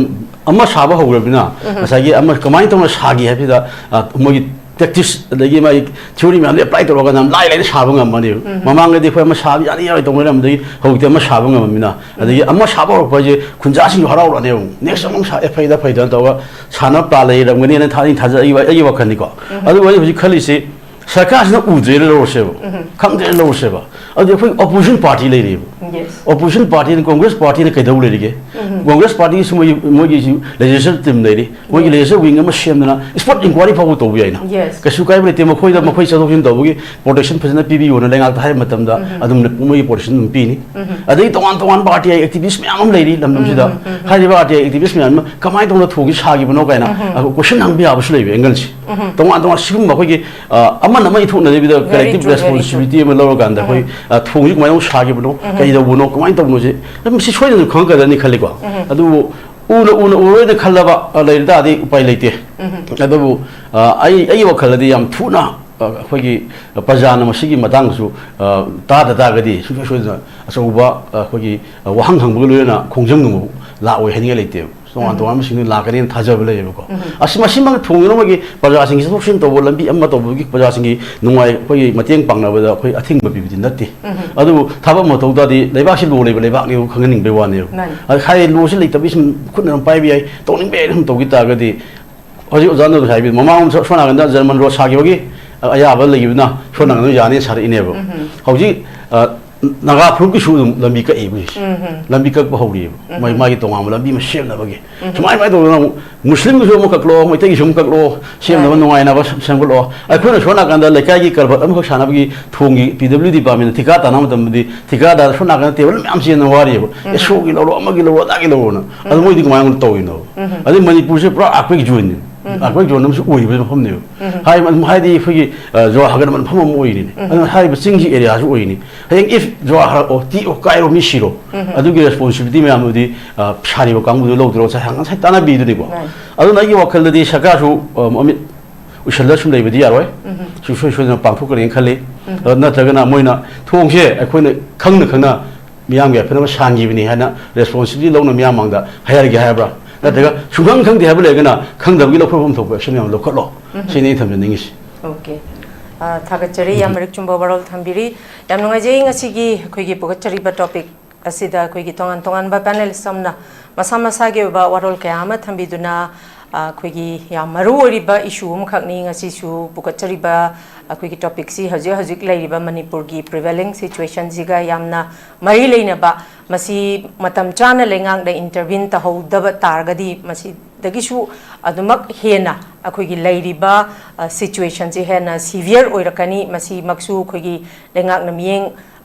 ꯑꯃ ꯁꯥꯕ ꯍꯧꯈ꯭ꯔꯕꯅꯤꯅ ꯎꯝ꯫ ꯉꯁꯥꯏꯒꯤ ꯑꯃ ꯀꯃꯥꯏꯅ ꯇꯧꯅ ꯁꯥꯒꯦ ꯍꯥꯏꯕꯁꯤꯗ, ꯑ, ꯃꯣꯏꯒꯤ practice ꯑꯗꯒꯤ ꯃꯥꯒꯤ theory ꯃꯌꯥꯝꯗꯣ apply ꯇꯧꯔꯀꯥꯟꯗ ꯌꯥꯝ ꯂꯥꯏ ꯂꯥꯏꯅ ꯁꯥꯕ ꯉꯝꯃꯅꯦꯕ꯫ ꯎꯝ꯫ ꯃꯃꯥꯡꯗꯗꯤ ꯑꯩꯈꯣꯏ ꯑꯃ ꯁꯥꯕ ꯌꯥꯅꯤ ꯌꯥꯔꯣꯏ ꯇꯧꯅꯔꯝꯕꯗꯒꯤ ꯍꯧꯖꯤꯛꯇꯤ ꯑꯃ ꯁꯥꯕ ꯉꯝꯃꯕꯅꯤꯅ, ꯑꯗꯒꯤ ꯎꯝ꯫ ꯑꯃ ꯁꯥꯕ ꯍꯧꯔꯛꯄ ꯍꯥꯏꯁꯦ ꯈꯨꯟꯖꯥꯁꯤꯡꯁꯨ ꯍꯔꯥꯎꯔꯛꯑꯅꯦꯕ꯫ Next ꯑꯃꯨꯛ ꯁꯥ-, ꯑꯦ, ꯐꯩꯗ ꯐꯩꯗ ꯇꯧꯔꯒ ꯁꯥꯟꯅꯕ plan ꯂꯩꯔꯝꯒꯅꯤꯅ ꯊꯥ-, ꯑꯩ ꯊꯥꯖ-, ꯑꯩꯒꯤ ꯋꯥ-, ꯑꯩꯒꯤ ꯋꯥꯈꯜꯅꯤꯀꯣ꯫ ꯎꯝ꯫ ꯑꯗꯨꯕꯨ ꯑꯩ ꯍꯧꯖꯤꯛ ꯈꯜꯂꯤꯁꯤ, ꯁꯔꯀꯥꯔꯁꯤꯅ ꯎꯗ꯭ꯔꯦꯅ ꯂꯧꯔꯁꯦꯕ, ꯈꯪꯗ꯭ꯔꯦꯅ ꯂꯧꯔꯁꯦꯕ, ꯑꯗꯨꯗꯤ ꯑꯩꯈꯣꯏ opposition party ꯂꯩꯔꯤꯕ, Yes. opposition party ꯅ Congress party ꯅ ꯀꯩꯗꯧ ꯂꯩꯔꯤꯒꯦ? Congress party ꯁꯨ ꯃꯣꯏꯒꯤ ꯃꯣꯏꯒꯤꯁꯨ legislative team ꯂꯩꯔꯤ, ꯃꯣꯏꯒꯤ Yes. legislative wing ꯑꯃ ꯁꯦꯝꯗꯅ spot inquiry ꯐꯥꯎꯕ ꯇꯧꯕ ꯌꯥꯏꯅ, Yes. ꯀꯩꯁꯨ ꯀꯥꯏꯕ ꯂꯩꯇꯦ꯫ ꯃꯈꯣꯏꯗ ꯃꯈꯣꯏ ꯆꯠꯊꯣꯛ ꯆꯠꯁꯤꯟ ꯇꯧꯕꯒꯤ protection ꯐꯖꯅ ꯄꯤꯕꯤꯌꯣꯅ ꯂꯩꯉꯥꯛꯇ ꯍꯥꯏꯕ ꯃꯇꯝꯗ ꯑꯗꯨꯝ ꯃꯣꯏꯒꯤ protection ꯑꯗꯨꯝ ꯄꯤꯅꯤ꯫ ꯑꯗꯒꯤ ꯇꯣꯉꯥꯟ ꯇꯣꯉꯥꯟꯕ RTI activist ꯃꯌꯥꯝ ꯑꯃ ꯂꯩꯔꯤ ꯂꯝꯗꯝꯁꯤꯗ꯫ ꯍꯥꯏꯔꯤꯕ RTI activist ꯃꯌꯥꯝ ꯑꯃ ꯀꯃꯥꯏꯅ ꯇꯧꯅ ꯊꯣꯡꯁꯤ ꯁꯥꯈꯤꯕꯅꯣ ꯀꯥꯏꯅ question ꯍꯪꯕ ꯌꯥꯕꯁꯨ ꯂꯩꯕ angle ꯁꯤ꯫ ꯇꯣꯉꯥꯟ ꯇꯣꯉꯥꯟ ꯁꯤꯒꯨꯝꯕ ꯑꯩꯈꯣꯏꯒꯤ, ꯑ, ꯑꯃꯅ ꯑꯃ ꯏꯊꯣꯛꯅꯗꯕꯤꯗ Very collective true, very responsibility ꯑꯃ ꯂꯧꯔꯀꯥꯟꯗ ꯑꯩꯈꯣꯏ, ꯑ, ꯊꯣꯡꯁꯤ ꯀꯃꯥꯏꯅ ꯇꯧꯕ ꯁꯥꯈꯤꯕꯅꯣ, ꯀꯩꯗꯧꯕꯅꯣ, ꯀꯃꯥꯏꯅ ꯇꯧꯕꯅꯣꯁꯦ ꯃꯁꯤ ꯁꯣꯏꯗꯅ ꯈꯪꯉꯛꯀꯗꯕꯅꯤ ꯈꯜꯂꯤꯀꯣ꯫ ꯑꯗꯨꯕꯨ ꯎꯅ ꯎꯅ ꯎꯔꯣꯏꯅ ꯈꯜꯂꯕ, ꯑ, ꯂꯩꯔ ꯇꯥꯔꯗꯤ ꯎꯄꯥꯏ ꯂꯩꯇꯦ꯫ ꯑꯗꯨꯕꯨ, ꯑ, ꯑꯩ ꯑꯩꯒꯤ ꯋꯥꯈꯜꯗꯗꯤ ꯌꯥꯝ ꯊꯨꯅ, ꯑ, ꯑꯩꯈꯣꯏꯒꯤ ꯄ꯭ꯔꯖꯥꯅ ꯃꯁꯤꯒꯤ ꯃꯇꯥꯡꯗꯁꯨ, ꯑ, ꯇꯥꯗ ꯇꯥꯔꯒꯗꯤ ꯁꯨꯡꯁꯣꯏ ꯁꯣꯏꯗꯅ ꯑꯆꯧꯕ, ꯑ, ꯑꯩꯈꯣꯏꯒꯤ, ꯑ, ꯋꯥꯍꯪ ꯍꯪꯕꯒ ꯂꯣꯏꯅꯅ ꯈꯣꯡꯖꯪ ꯑꯃ ꯂꯥꯛꯑꯣꯏ ꯍꯥꯏꯅꯤꯡꯉꯥꯏ ꯂꯩꯇꯦꯕ꯫ ꯇꯣꯉꯥꯟ ꯇꯣꯉꯥꯟꯕꯁꯤꯡꯗꯨ ꯂꯥꯛꯀꯅꯤꯅ ꯊꯥꯖꯕ ꯂꯩꯌꯦꯕꯀꯣ꯫ ꯑꯁꯤ ꯃꯁꯤꯃꯛ ꯊꯣꯡꯅꯅꯕꯒꯤ ꯄ꯭ꯔꯖꯥꯁꯤꯡꯒꯤ ꯆꯠꯊꯣꯛ ꯆꯠꯁꯤꯟ ꯇꯧꯕ ꯂꯝꯕꯤ ꯑꯃ ꯇꯧꯕꯒꯤ ꯄ꯭ꯔꯖꯥꯁꯤꯡꯒꯤ ꯅꯨꯡꯉꯥꯏ ꯑꯩꯈꯣꯏꯒꯤ ꯃꯇꯦꯡ ꯄꯥꯡꯅꯕꯗ ꯑꯩꯈꯣꯏ ꯑꯊꯤꯡꯕ ꯄꯤꯕꯗꯤ ꯅꯠꯇꯦ꯫ ꯑꯗꯨꯕꯨ ꯊꯕꯛ ꯑꯃ ꯇꯧ ꯇꯥꯔꯗꯤ ꯂꯩꯕꯥꯛꯁꯤ ꯂꯣ ꯂꯩꯕ ꯂꯩꯕꯥꯛꯅꯦꯕ ꯈꯪꯍꯟꯅꯤꯡꯕꯒꯤ ꯋꯥꯅꯦꯕ꯫ ꯃꯥꯅꯤ꯫ ꯑꯗ ꯍꯥꯏ ꯂꯣꯁꯤ ꯂꯩꯇꯕꯒꯤ ꯁꯨꯝ ꯈꯨꯠꯅ ꯑꯗꯨꯝ ꯄꯥꯏꯕ ꯌꯥꯏ, ꯇꯧꯅꯤꯡꯕ ꯌꯥꯏ ꯁꯨꯝ ꯇꯧꯈꯤ ꯇꯥꯔꯒꯗꯤ ꯍꯧꯖꯤꯛ ꯑꯣꯖꯥꯅ ꯍꯥꯏꯕꯤ ꯃꯃꯥꯡ ꯁꯣꯝ ꯅꯥꯀꯟꯗ ꯖꯔꯃꯟ ꯔꯣꯗ ꯁꯥꯈꯤꯕꯒꯤ ꯑꯌꯥꯕ ꯂꯩꯈꯤꯕꯅ ꯁꯣꯝ ꯅꯥꯀꯟꯗ ꯌꯥꯅꯤ ꯁꯥꯔꯛꯏꯅꯦꯕ꯫ ꯍꯧꯖꯤꯛ, ꯑ, ꯅꯥꯒꯥ ꯐꯨꯔꯨꯞꯀꯤꯁꯨ ꯑꯗꯨꯝ ꯂꯝꯕꯤ ꯀꯛꯏꯕ ꯍꯧꯖꯤꯛꯁꯦ꯫ ꯂꯝꯕꯤ ꯀꯛꯄ ꯍꯧꯔꯤꯑꯕ꯫ ꯃꯥꯏ, ꯃꯥꯒꯤ ꯇꯣꯉꯥꯟꯕ ꯂꯝꯕꯤ ꯑꯃ ꯁꯦꯝꯅꯕꯒꯤ꯫ ꯁꯨꯃꯥꯏ, ꯁꯨꯃꯥꯏꯅ ꯇꯧꯗꯅ ꯑꯃꯨꯛ ꯃꯨꯁꯂꯤꯝꯒꯤꯁꯨ ꯑꯃꯨꯛ ꯀꯛꯂꯛꯑꯣ, ꯃꯩꯇꯩꯒꯤꯁꯨ ꯑꯃꯨꯛ ꯀꯛꯂꯛꯑꯣ, ꯁꯦꯝꯅꯕ ꯅꯨꯡꯉꯥꯏꯅꯕ ꯁꯦꯝ-, ꯁꯦꯝꯒꯠꯂꯛꯑꯣ꯫ ꯑꯩꯈꯣꯏꯅ ꯁꯣꯝ ꯅꯥꯀꯟꯗ ꯂꯩꯀꯥꯏꯒꯤ ꯀꯔꯕꯠ ꯑꯃꯈꯛ ꯁꯥꯟꯅꯕꯒꯤ ꯊꯣꯡꯒꯤ P W D department ꯊꯤꯀꯥ ꯇꯥꯟꯅꯕ ꯃꯇꯝꯗꯗꯤ ꯊꯤꯀꯥꯗꯥꯔ ꯁꯣꯝ ꯅꯥꯀꯟꯗ ꯇꯦꯕꯜ ꯃꯌꯥꯝ ꯆꯦꯟꯅ ꯋꯥꯔꯤꯑꯕ꯫ ꯑꯦꯁꯣꯒꯤ ꯂꯧꯔꯣ, ꯑꯃꯒꯤ ꯂꯧꯔꯣ, ꯑꯗꯥꯒꯤ ꯂꯧꯔꯣꯅ꯫ ꯑꯗꯨ ꯃꯣꯏꯗꯤ ꯀꯃꯥꯏꯅ ꯇꯧꯔꯤꯅꯣ? ꯑꯗꯩ ꯃꯅꯤꯄꯨꯔꯁꯦ ꯄꯨꯔꯥ earthquake zoneꯅꯤ꯫ Earthquake zone ꯑꯃꯁꯨ ꯑꯣꯏꯔꯤꯕ ꯃꯐꯝꯅꯦꯕ꯫ ꯍꯥꯏ-, ꯃꯐꯝ ꯍꯥꯏꯗꯤ ꯑꯩꯈꯣꯏꯒꯤ, ꯑ, ꯖꯨꯋꯥꯔ ꯍꯥꯒꯠꯅꯕ ꯃꯐꯝ ꯑꯃ ꯑꯣꯏꯔꯤꯅꯤ꯫ ꯑꯗꯨꯅ ꯍꯥꯏꯔꯤꯕ ꯆꯤꯡꯒꯤ areaꯁꯨ ꯑꯣꯏꯔꯤꯅꯤ꯫ ꯍꯌꯦꯡ if ꯖꯨꯋꯥꯔ ꯍꯥꯔꯛꯑꯣ, ꯇꯤꯛꯑꯣ, ꯀꯥꯏꯔꯣ, ꯃꯤ ꯁꯤꯔꯣ, ꯑꯗꯨꯒꯤ responsibility ꯃꯌꯥꯝꯗꯨꯗꯤ, ꯑ, ꯁꯥꯔꯤꯕ ꯀꯥꯡꯕꯨꯗꯨ ꯂꯧꯗꯣꯏꯔꯣ? ꯉꯁꯥꯏ ꯍꯪ-, ꯉꯁꯥꯏ ꯇꯥꯟꯅꯕꯤꯗꯨꯅꯤꯀꯣ꯫ ꯑꯗꯨꯅ ꯑꯩꯒꯤ ꯋꯥꯈꯜꯗꯗꯤ ꯁꯔꯀꯥꯔꯁꯨ, ꯑ, ꯃꯃꯤꯠ ꯎꯏꯁꯜꯂ ꯁꯨꯝ ꯂꯩꯕꯗꯤ ꯌꯥꯔꯣꯏ꯫ ꯁꯨꯡꯁꯣꯏ ꯁꯣꯏꯗꯅ ꯄꯥꯡꯊꯣꯛꯀꯅꯤꯅ ꯈꯜꯂꯤ꯫ ꯑ, ꯅꯠꯇ꯭ꯔꯒꯅ ꯃꯣꯏꯅ ꯊꯣꯡꯁꯦ ꯑꯩꯈꯣꯏꯅ ꯈꯪꯅ ꯈꯪꯅ ꯃꯤꯌꯥꯝꯒꯤ ꯌꯥꯏꯐꯅꯕ ꯁꯥꯟꯈꯤꯕꯅꯤ ꯍꯥꯏꯅ responsibility ꯂꯧꯅ ꯃꯤꯌꯥꯝ ꯃꯥꯡꯗ ꯍꯥꯏꯔꯒꯦ ꯍꯥꯏꯕ꯭ꯔꯥ? ꯅꯠꯇ꯭ꯔꯒ ꯁꯨꯡꯈꯪ ꯈꯪꯗꯦ ꯍꯥꯏꯕ ꯂꯩꯔꯒꯅ ꯈꯪꯗꯕꯒꯤ ꯂꯧꯐꯝ ꯊꯣꯛꯄ action ꯃꯌꯥꯝ ꯂꯧꯈꯠꯂꯣ꯫ ꯁꯤꯅꯤ ꯑꯩꯅ ꯊꯝꯖꯅꯤꯡꯉꯤꯁꯤ꯫ Okay. ꯑ, ꯊꯥꯒꯠꯆꯔꯤ, ꯌꯥꯝ ꯃꯔꯤꯛ ꯆꯨꯝꯕ ꯋꯥꯔꯣꯜ ꯊꯝꯕꯤꯔꯤ꯫ ꯌꯥꯝ ꯅꯨꯡꯉꯥꯏꯖꯩ ꯉꯁꯤꯒꯤ ꯑꯩꯈꯣꯏꯒꯤ ꯄꯨꯈꯠꯆꯔꯤꯕ topic ꯑꯁꯤꯗ ꯑꯩꯈꯣꯏꯒꯤ ꯇꯣꯉꯥꯟ ꯇꯣꯉꯥꯟꯕ panelist ꯑꯃꯅ ꯃꯁꯥ ꯃꯁꯥꯒꯤ ꯑꯣꯏꯕ ꯋꯥꯔꯣꯜ ꯀꯌꯥ ꯑꯃ ꯊꯝꯕꯤꯗꯨꯅ, ꯑꯩꯈꯣꯏꯒꯤ ꯌꯥꯝ ꯃꯔꯨ ꯑꯣꯏꯔꯤꯕ ꯏꯁꯨ ꯑꯃꯈꯛꯅꯤ ꯉꯁꯤꯁꯨ ꯄꯨꯈꯠꯆꯔꯤꯕ꯫ ꯑꯩꯈꯣꯏꯒꯤ ꯇꯣꯄꯤꯛꯁꯤ ꯍꯧꯖꯤꯛ ꯍꯧꯖꯤꯛ ꯂꯩꯔꯤꯕ ꯃꯅꯤꯄꯨꯔꯒꯤ ꯄ꯭ꯔꯤꯚꯦꯂꯤꯡ ꯁꯤꯆꯨꯋꯦꯁꯟꯁꯤꯒ ꯌꯥꯝꯅ ꯃꯔꯤ ꯂꯩꯅꯕ, ꯃꯁꯤ ꯃꯇꯝ ꯆꯥꯅ ꯂꯩꯉꯥꯛꯅ ꯏꯟꯇꯔꯚꯤꯟ ꯇꯧꯍꯧꯗꯕ ꯇꯥꯔꯒꯗꯤ ꯃꯁꯤꯗꯒꯤꯁꯨ ꯑꯗꯨꯃꯛ ꯍꯦꯟꯅ ꯑꯩꯈꯣꯏꯒꯤ ꯂꯩꯔꯤꯕ ꯁꯤꯆꯨꯋꯦꯁꯟꯁꯤ ꯍꯦꯟꯅ ꯁꯤꯚꯤꯌꯔ ꯑꯣꯏꯔꯛꯀꯅꯤ꯫ ꯃꯁꯤꯃꯛꯁꯨ ꯑꯩꯈꯣꯏꯒꯤ ꯂꯩꯉꯥꯛꯅ ꯃꯤꯠꯌꯦꯡ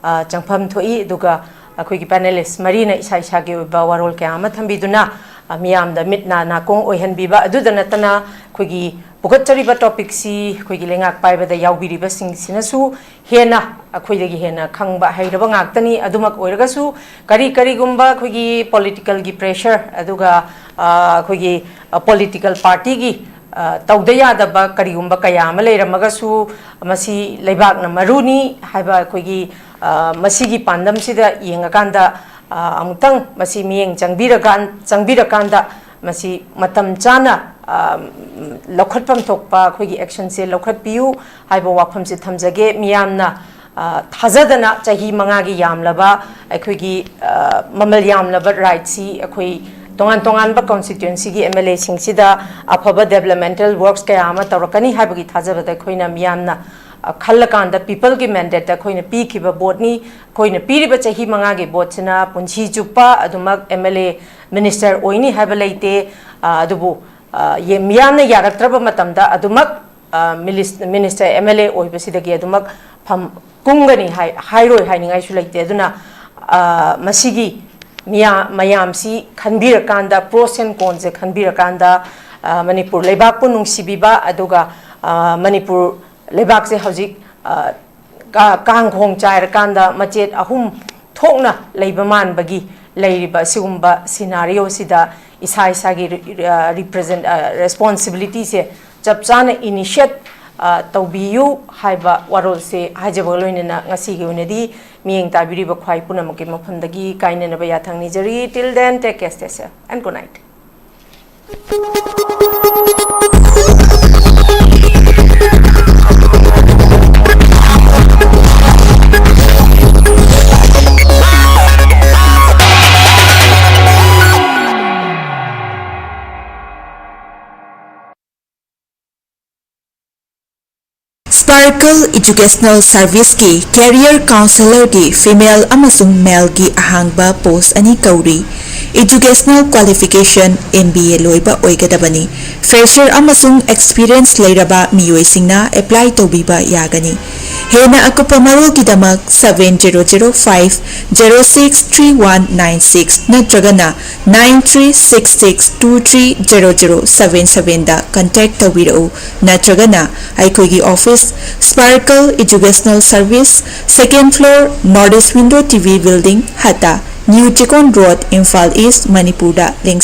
ꯆꯪꯐꯝ ꯊꯣꯛꯏ꯫ ꯑꯗꯨꯒ ꯑꯩꯈꯣꯏꯒꯤ ꯄꯦꯅꯦꯂꯤꯁ ꯃꯔꯤꯅ ꯏꯁꯥ ꯏꯁꯥꯒꯤ ꯑꯣꯏꯕ ꯋꯥꯔꯣꯜ ꯀꯌꯥ ꯑꯃ ꯊꯝꯕꯤꯗꯨꯅ ꯃꯤꯌꯥꯝꯗ ꯃꯤꯠ ꯅꯥ ꯅꯥꯀꯣꯡ ꯑꯣꯏꯍꯟꯕꯤꯕ ꯑꯗꯨꯗ ꯅꯠꯇꯅ ꯑꯩꯈꯣꯏꯒꯤ ꯄꯨꯈꯠꯆꯔꯤꯕ ꯇꯣꯄꯤꯛꯁꯤ ꯑꯩꯈꯣꯏꯒꯤ ꯂꯩꯉꯥꯛ ꯄꯥꯏꯕꯗ ꯌꯥꯎꯕꯤꯔꯤꯕꯁꯤꯡꯁꯤꯅꯁꯨ ꯍꯦꯟꯅ ꯑꯩꯈꯣꯏꯗꯒꯤ ꯍꯦꯟꯅ ꯈꯪꯕ ꯍꯩꯔꯕ ꯉꯥꯛꯇꯅꯤ꯫ ꯑꯗꯨꯃꯛ ꯑꯣꯏꯔꯒꯁꯨ ꯀꯔꯤ ꯀꯔꯤꯒꯨꯝꯕ ꯑꯩꯈꯣꯏꯒꯤ ꯄꯣꯂꯤꯇꯤꯀꯦꯜꯒꯤ ꯄ꯭ꯔꯦꯁꯔ ꯑꯗꯨꯒ ꯑꯩꯈꯣꯏꯒꯤ ꯄꯣꯂꯤꯇꯤꯀꯦꯜ ꯄꯥꯔꯇꯤꯒꯤ ꯇꯧꯗ ꯌꯥꯗꯕ ꯀꯔꯤꯒꯨꯝꯕ ꯀꯌꯥ ꯑꯃ ꯂꯩꯔꯝꯃꯒꯁꯨ ꯃꯁꯤ ꯂꯩꯕꯥꯛꯅ ꯃꯔꯨꯅꯤ ꯍꯥꯏꯕ ꯑꯩꯈꯣꯏꯒꯤ ꯃꯁꯤꯒꯤ ꯄꯥꯟꯗꯝꯁꯤꯗ ꯌꯦꯡꯉꯀꯥꯟꯗ ꯑꯃꯨꯛꯇꯪ ꯃꯁꯤ ꯃꯤꯠꯌꯦꯡ ꯆꯪꯕꯤꯔꯀꯥꯟ ꯆꯪꯕꯤꯔꯀꯥꯟꯗ ꯃꯁꯤ ꯃꯇꯝ ꯆꯥꯅ ꯂꯧꯈꯠꯐꯝ ꯊꯣꯛꯄ ꯑꯩꯈꯣꯏꯒꯤ ꯑꯦꯛꯁꯟꯁꯦ ꯂꯧꯈꯠꯄꯤꯌꯨ ꯍꯥꯏꯕ ꯋꯥꯐꯝꯁꯦ ꯊꯝꯖꯒꯦ꯫ ꯃꯤꯌꯥꯝꯅ ꯊꯥꯖꯗꯅ ꯆꯍꯤ ꯃꯉꯥꯒꯤ ꯌꯥꯝꯂꯕ ꯑꯩꯈꯣꯏꯒꯤ ꯃꯃꯜ ꯌꯥꯝꯂꯕ ꯔꯥꯏꯠꯁꯤ ꯑꯩꯈꯣꯏ ꯇꯣꯉꯥꯟ ꯇꯣꯉꯥꯟꯕ ꯀꯣꯟꯁꯇꯤꯇ꯭ꯋꯦꯟꯁꯤꯒꯤ ꯑꯦꯝ ꯑꯦꯜ ꯑꯦꯁꯤꯡꯁꯤꯗ ꯑꯐꯕ ꯗꯦꯕꯂꯞꯃꯦꯟꯇꯦꯜ ꯋꯥꯔꯛꯁ ꯀꯌꯥ ꯑꯃ ꯇꯧꯔꯛꯀꯅꯤ ꯍꯥꯏꯕꯒꯤ ꯊꯥꯖꯕꯗ ꯑꯩꯈꯣꯏꯅ ꯃꯤꯌꯥꯝꯅ ꯈꯜꯂꯀꯥꯟꯗ ꯄꯤꯄꯜꯒꯤ ꯃꯦꯟꯗꯦꯠꯇ ꯑꯩꯈꯣꯏꯅ ꯄꯤꯈꯤꯕ ꯚꯣꯠꯅꯤ꯫ ꯑꯩꯈꯣꯏꯅ ꯄꯤꯔꯤꯕ ꯆꯍꯤ ꯃꯉꯥꯒꯤ ꯚꯣꯠꯁꯤꯅ ꯄꯨꯟꯁꯤ ꯆꯨꯞꯄ ꯑꯗꯨꯃꯛ ꯑꯦꯝ ꯑꯦꯜ ꯑꯦ ꯃꯤꯅꯤꯁꯇꯔ ꯑꯣꯏꯅꯤ ꯍꯥꯏꯕ ꯂꯩꯇꯦ꯫ ꯑꯗꯨꯕꯨ ꯃꯤꯌꯥꯝꯅ ꯌꯥꯔꯛꯇ꯭ꯔꯕ ꯃꯇꯝꯗ ꯑꯗꯨꯃꯛ ꯃꯤꯅꯤꯁꯇꯔ ꯑꯦꯝ ꯑꯦꯜ ꯑꯦ ꯑꯣꯏꯕꯁꯤꯗꯒꯤ ꯑꯗꯨꯃꯛ ꯐꯝ ꯀꯨꯝꯒꯅꯤ ꯍꯥꯏꯔꯣꯏ ꯍꯥꯏꯅꯤꯡꯉꯥꯏꯁꯨ ꯂꯩꯇꯦ꯫ ꯑꯗꯨꯅ ꯃꯁꯤꯒꯤ ꯃꯤꯌꯥ ꯃꯌꯥꯝꯁꯤ ꯈꯟꯕꯤꯔꯀꯥꯟꯗ, ꯄ꯭ꯔꯣꯁ ꯑꯦꯟ ꯀꯣꯟꯁꯦ ꯈꯟꯕꯤꯔꯀꯥꯟꯗ ꯃꯅꯤꯄꯨꯔ ꯂꯩꯕꯥꯛꯄꯨ ꯅꯨꯡꯁꯤꯕꯤꯕ ꯑꯗꯨꯒ ꯃꯅꯤꯄꯨꯔ ꯂꯩꯕꯥꯛꯁꯦ ꯍꯧꯖꯤꯛ ꯀꯥꯡꯈꯣꯡ ꯆꯥꯏꯔꯀꯥꯟꯗ ꯃꯆꯦꯠ ꯑꯍꯨꯝ ꯊꯣꯛꯅ ꯂꯩꯕ ꯃꯥꯟꯕꯒꯤ ꯂꯩꯔꯤꯕ ꯑꯁꯤꯒꯨꯝꯕ ꯁꯤꯅꯥꯔꯤꯑꯣꯁꯤꯗ ꯏꯁꯥ ꯏꯁꯥꯒꯤ ꯔꯤꯄ꯭ꯔꯖꯦꯟ ꯔꯦꯁꯄꯣꯟꯁꯤꯕꯤꯂꯤꯇꯤꯁꯦ ꯆꯞ ꯆꯥꯅ ꯏꯅꯤꯁꯤꯌꯦꯠ ꯇꯧꯕꯤꯌꯨ ꯍꯥꯏꯕ ꯋꯥꯔꯣꯜꯁꯦ ꯍꯥꯏꯖꯕꯒ ꯂꯣꯏꯅꯅ ꯉꯁꯤꯒꯤ ꯑꯣꯏꯅꯗꯤ ꯃꯤꯠꯌꯦꯡ ꯇꯥꯕꯤꯔꯤꯕ ꯈ꯭ꯋꯥꯏ ꯄꯨꯝꯅꯃꯛꯀꯤ ꯃꯐꯝꯗꯒꯤ ꯀꯥꯏꯅꯅꯕ ꯌꯥꯊꯪ ꯅꯤꯖꯔꯤ꯫ Till then, take care, stay safe and good night. Sparkle Educational Serviceꯀꯤ Career Counselorꯒꯤ female ꯑꯃꯁꯨꯡ maleꯒꯤ ꯑꯍꯥꯡꯕ post ꯑꯅꯤ ꯀꯧꯔꯤ꯫ Educational qualification M B A ꯂꯣꯏꯕ ꯑꯣꯏꯒꯗꯕꯅꯤ꯫ Fresher ꯑꯃꯁꯨꯡ experience ꯂꯩꯔꯕ ꯃꯤꯑꯣꯏꯁꯤꯡꯅ apply ꯇꯧꯕꯤꯕ ꯌꯥꯒꯅꯤ꯫ ꯍꯦꯟꯅ ꯑꯀꯨꯞꯄ ꯃꯔꯣꯜꯒꯤꯗꯃꯛ seven zero zero five zero six three one nine six ꯅꯠꯇ꯭ꯔꯒꯅ nine three six six two three zero zero seven sevenꯗ contact ꯇꯧꯕꯤꯔꯛꯎ, ꯅꯠꯇ꯭ꯔꯒꯅ ꯑꯩꯈꯣꯏꯒꯤ office, Sparkle Educational Service, second floor, North East Window T V Building, ꯍꯠꯇ, New Chikon Road, Imphal East, ꯃꯅꯤꯄꯨꯔꯗ ꯂꯦꯡꯁꯤꯟꯕꯤꯔꯛꯎ꯫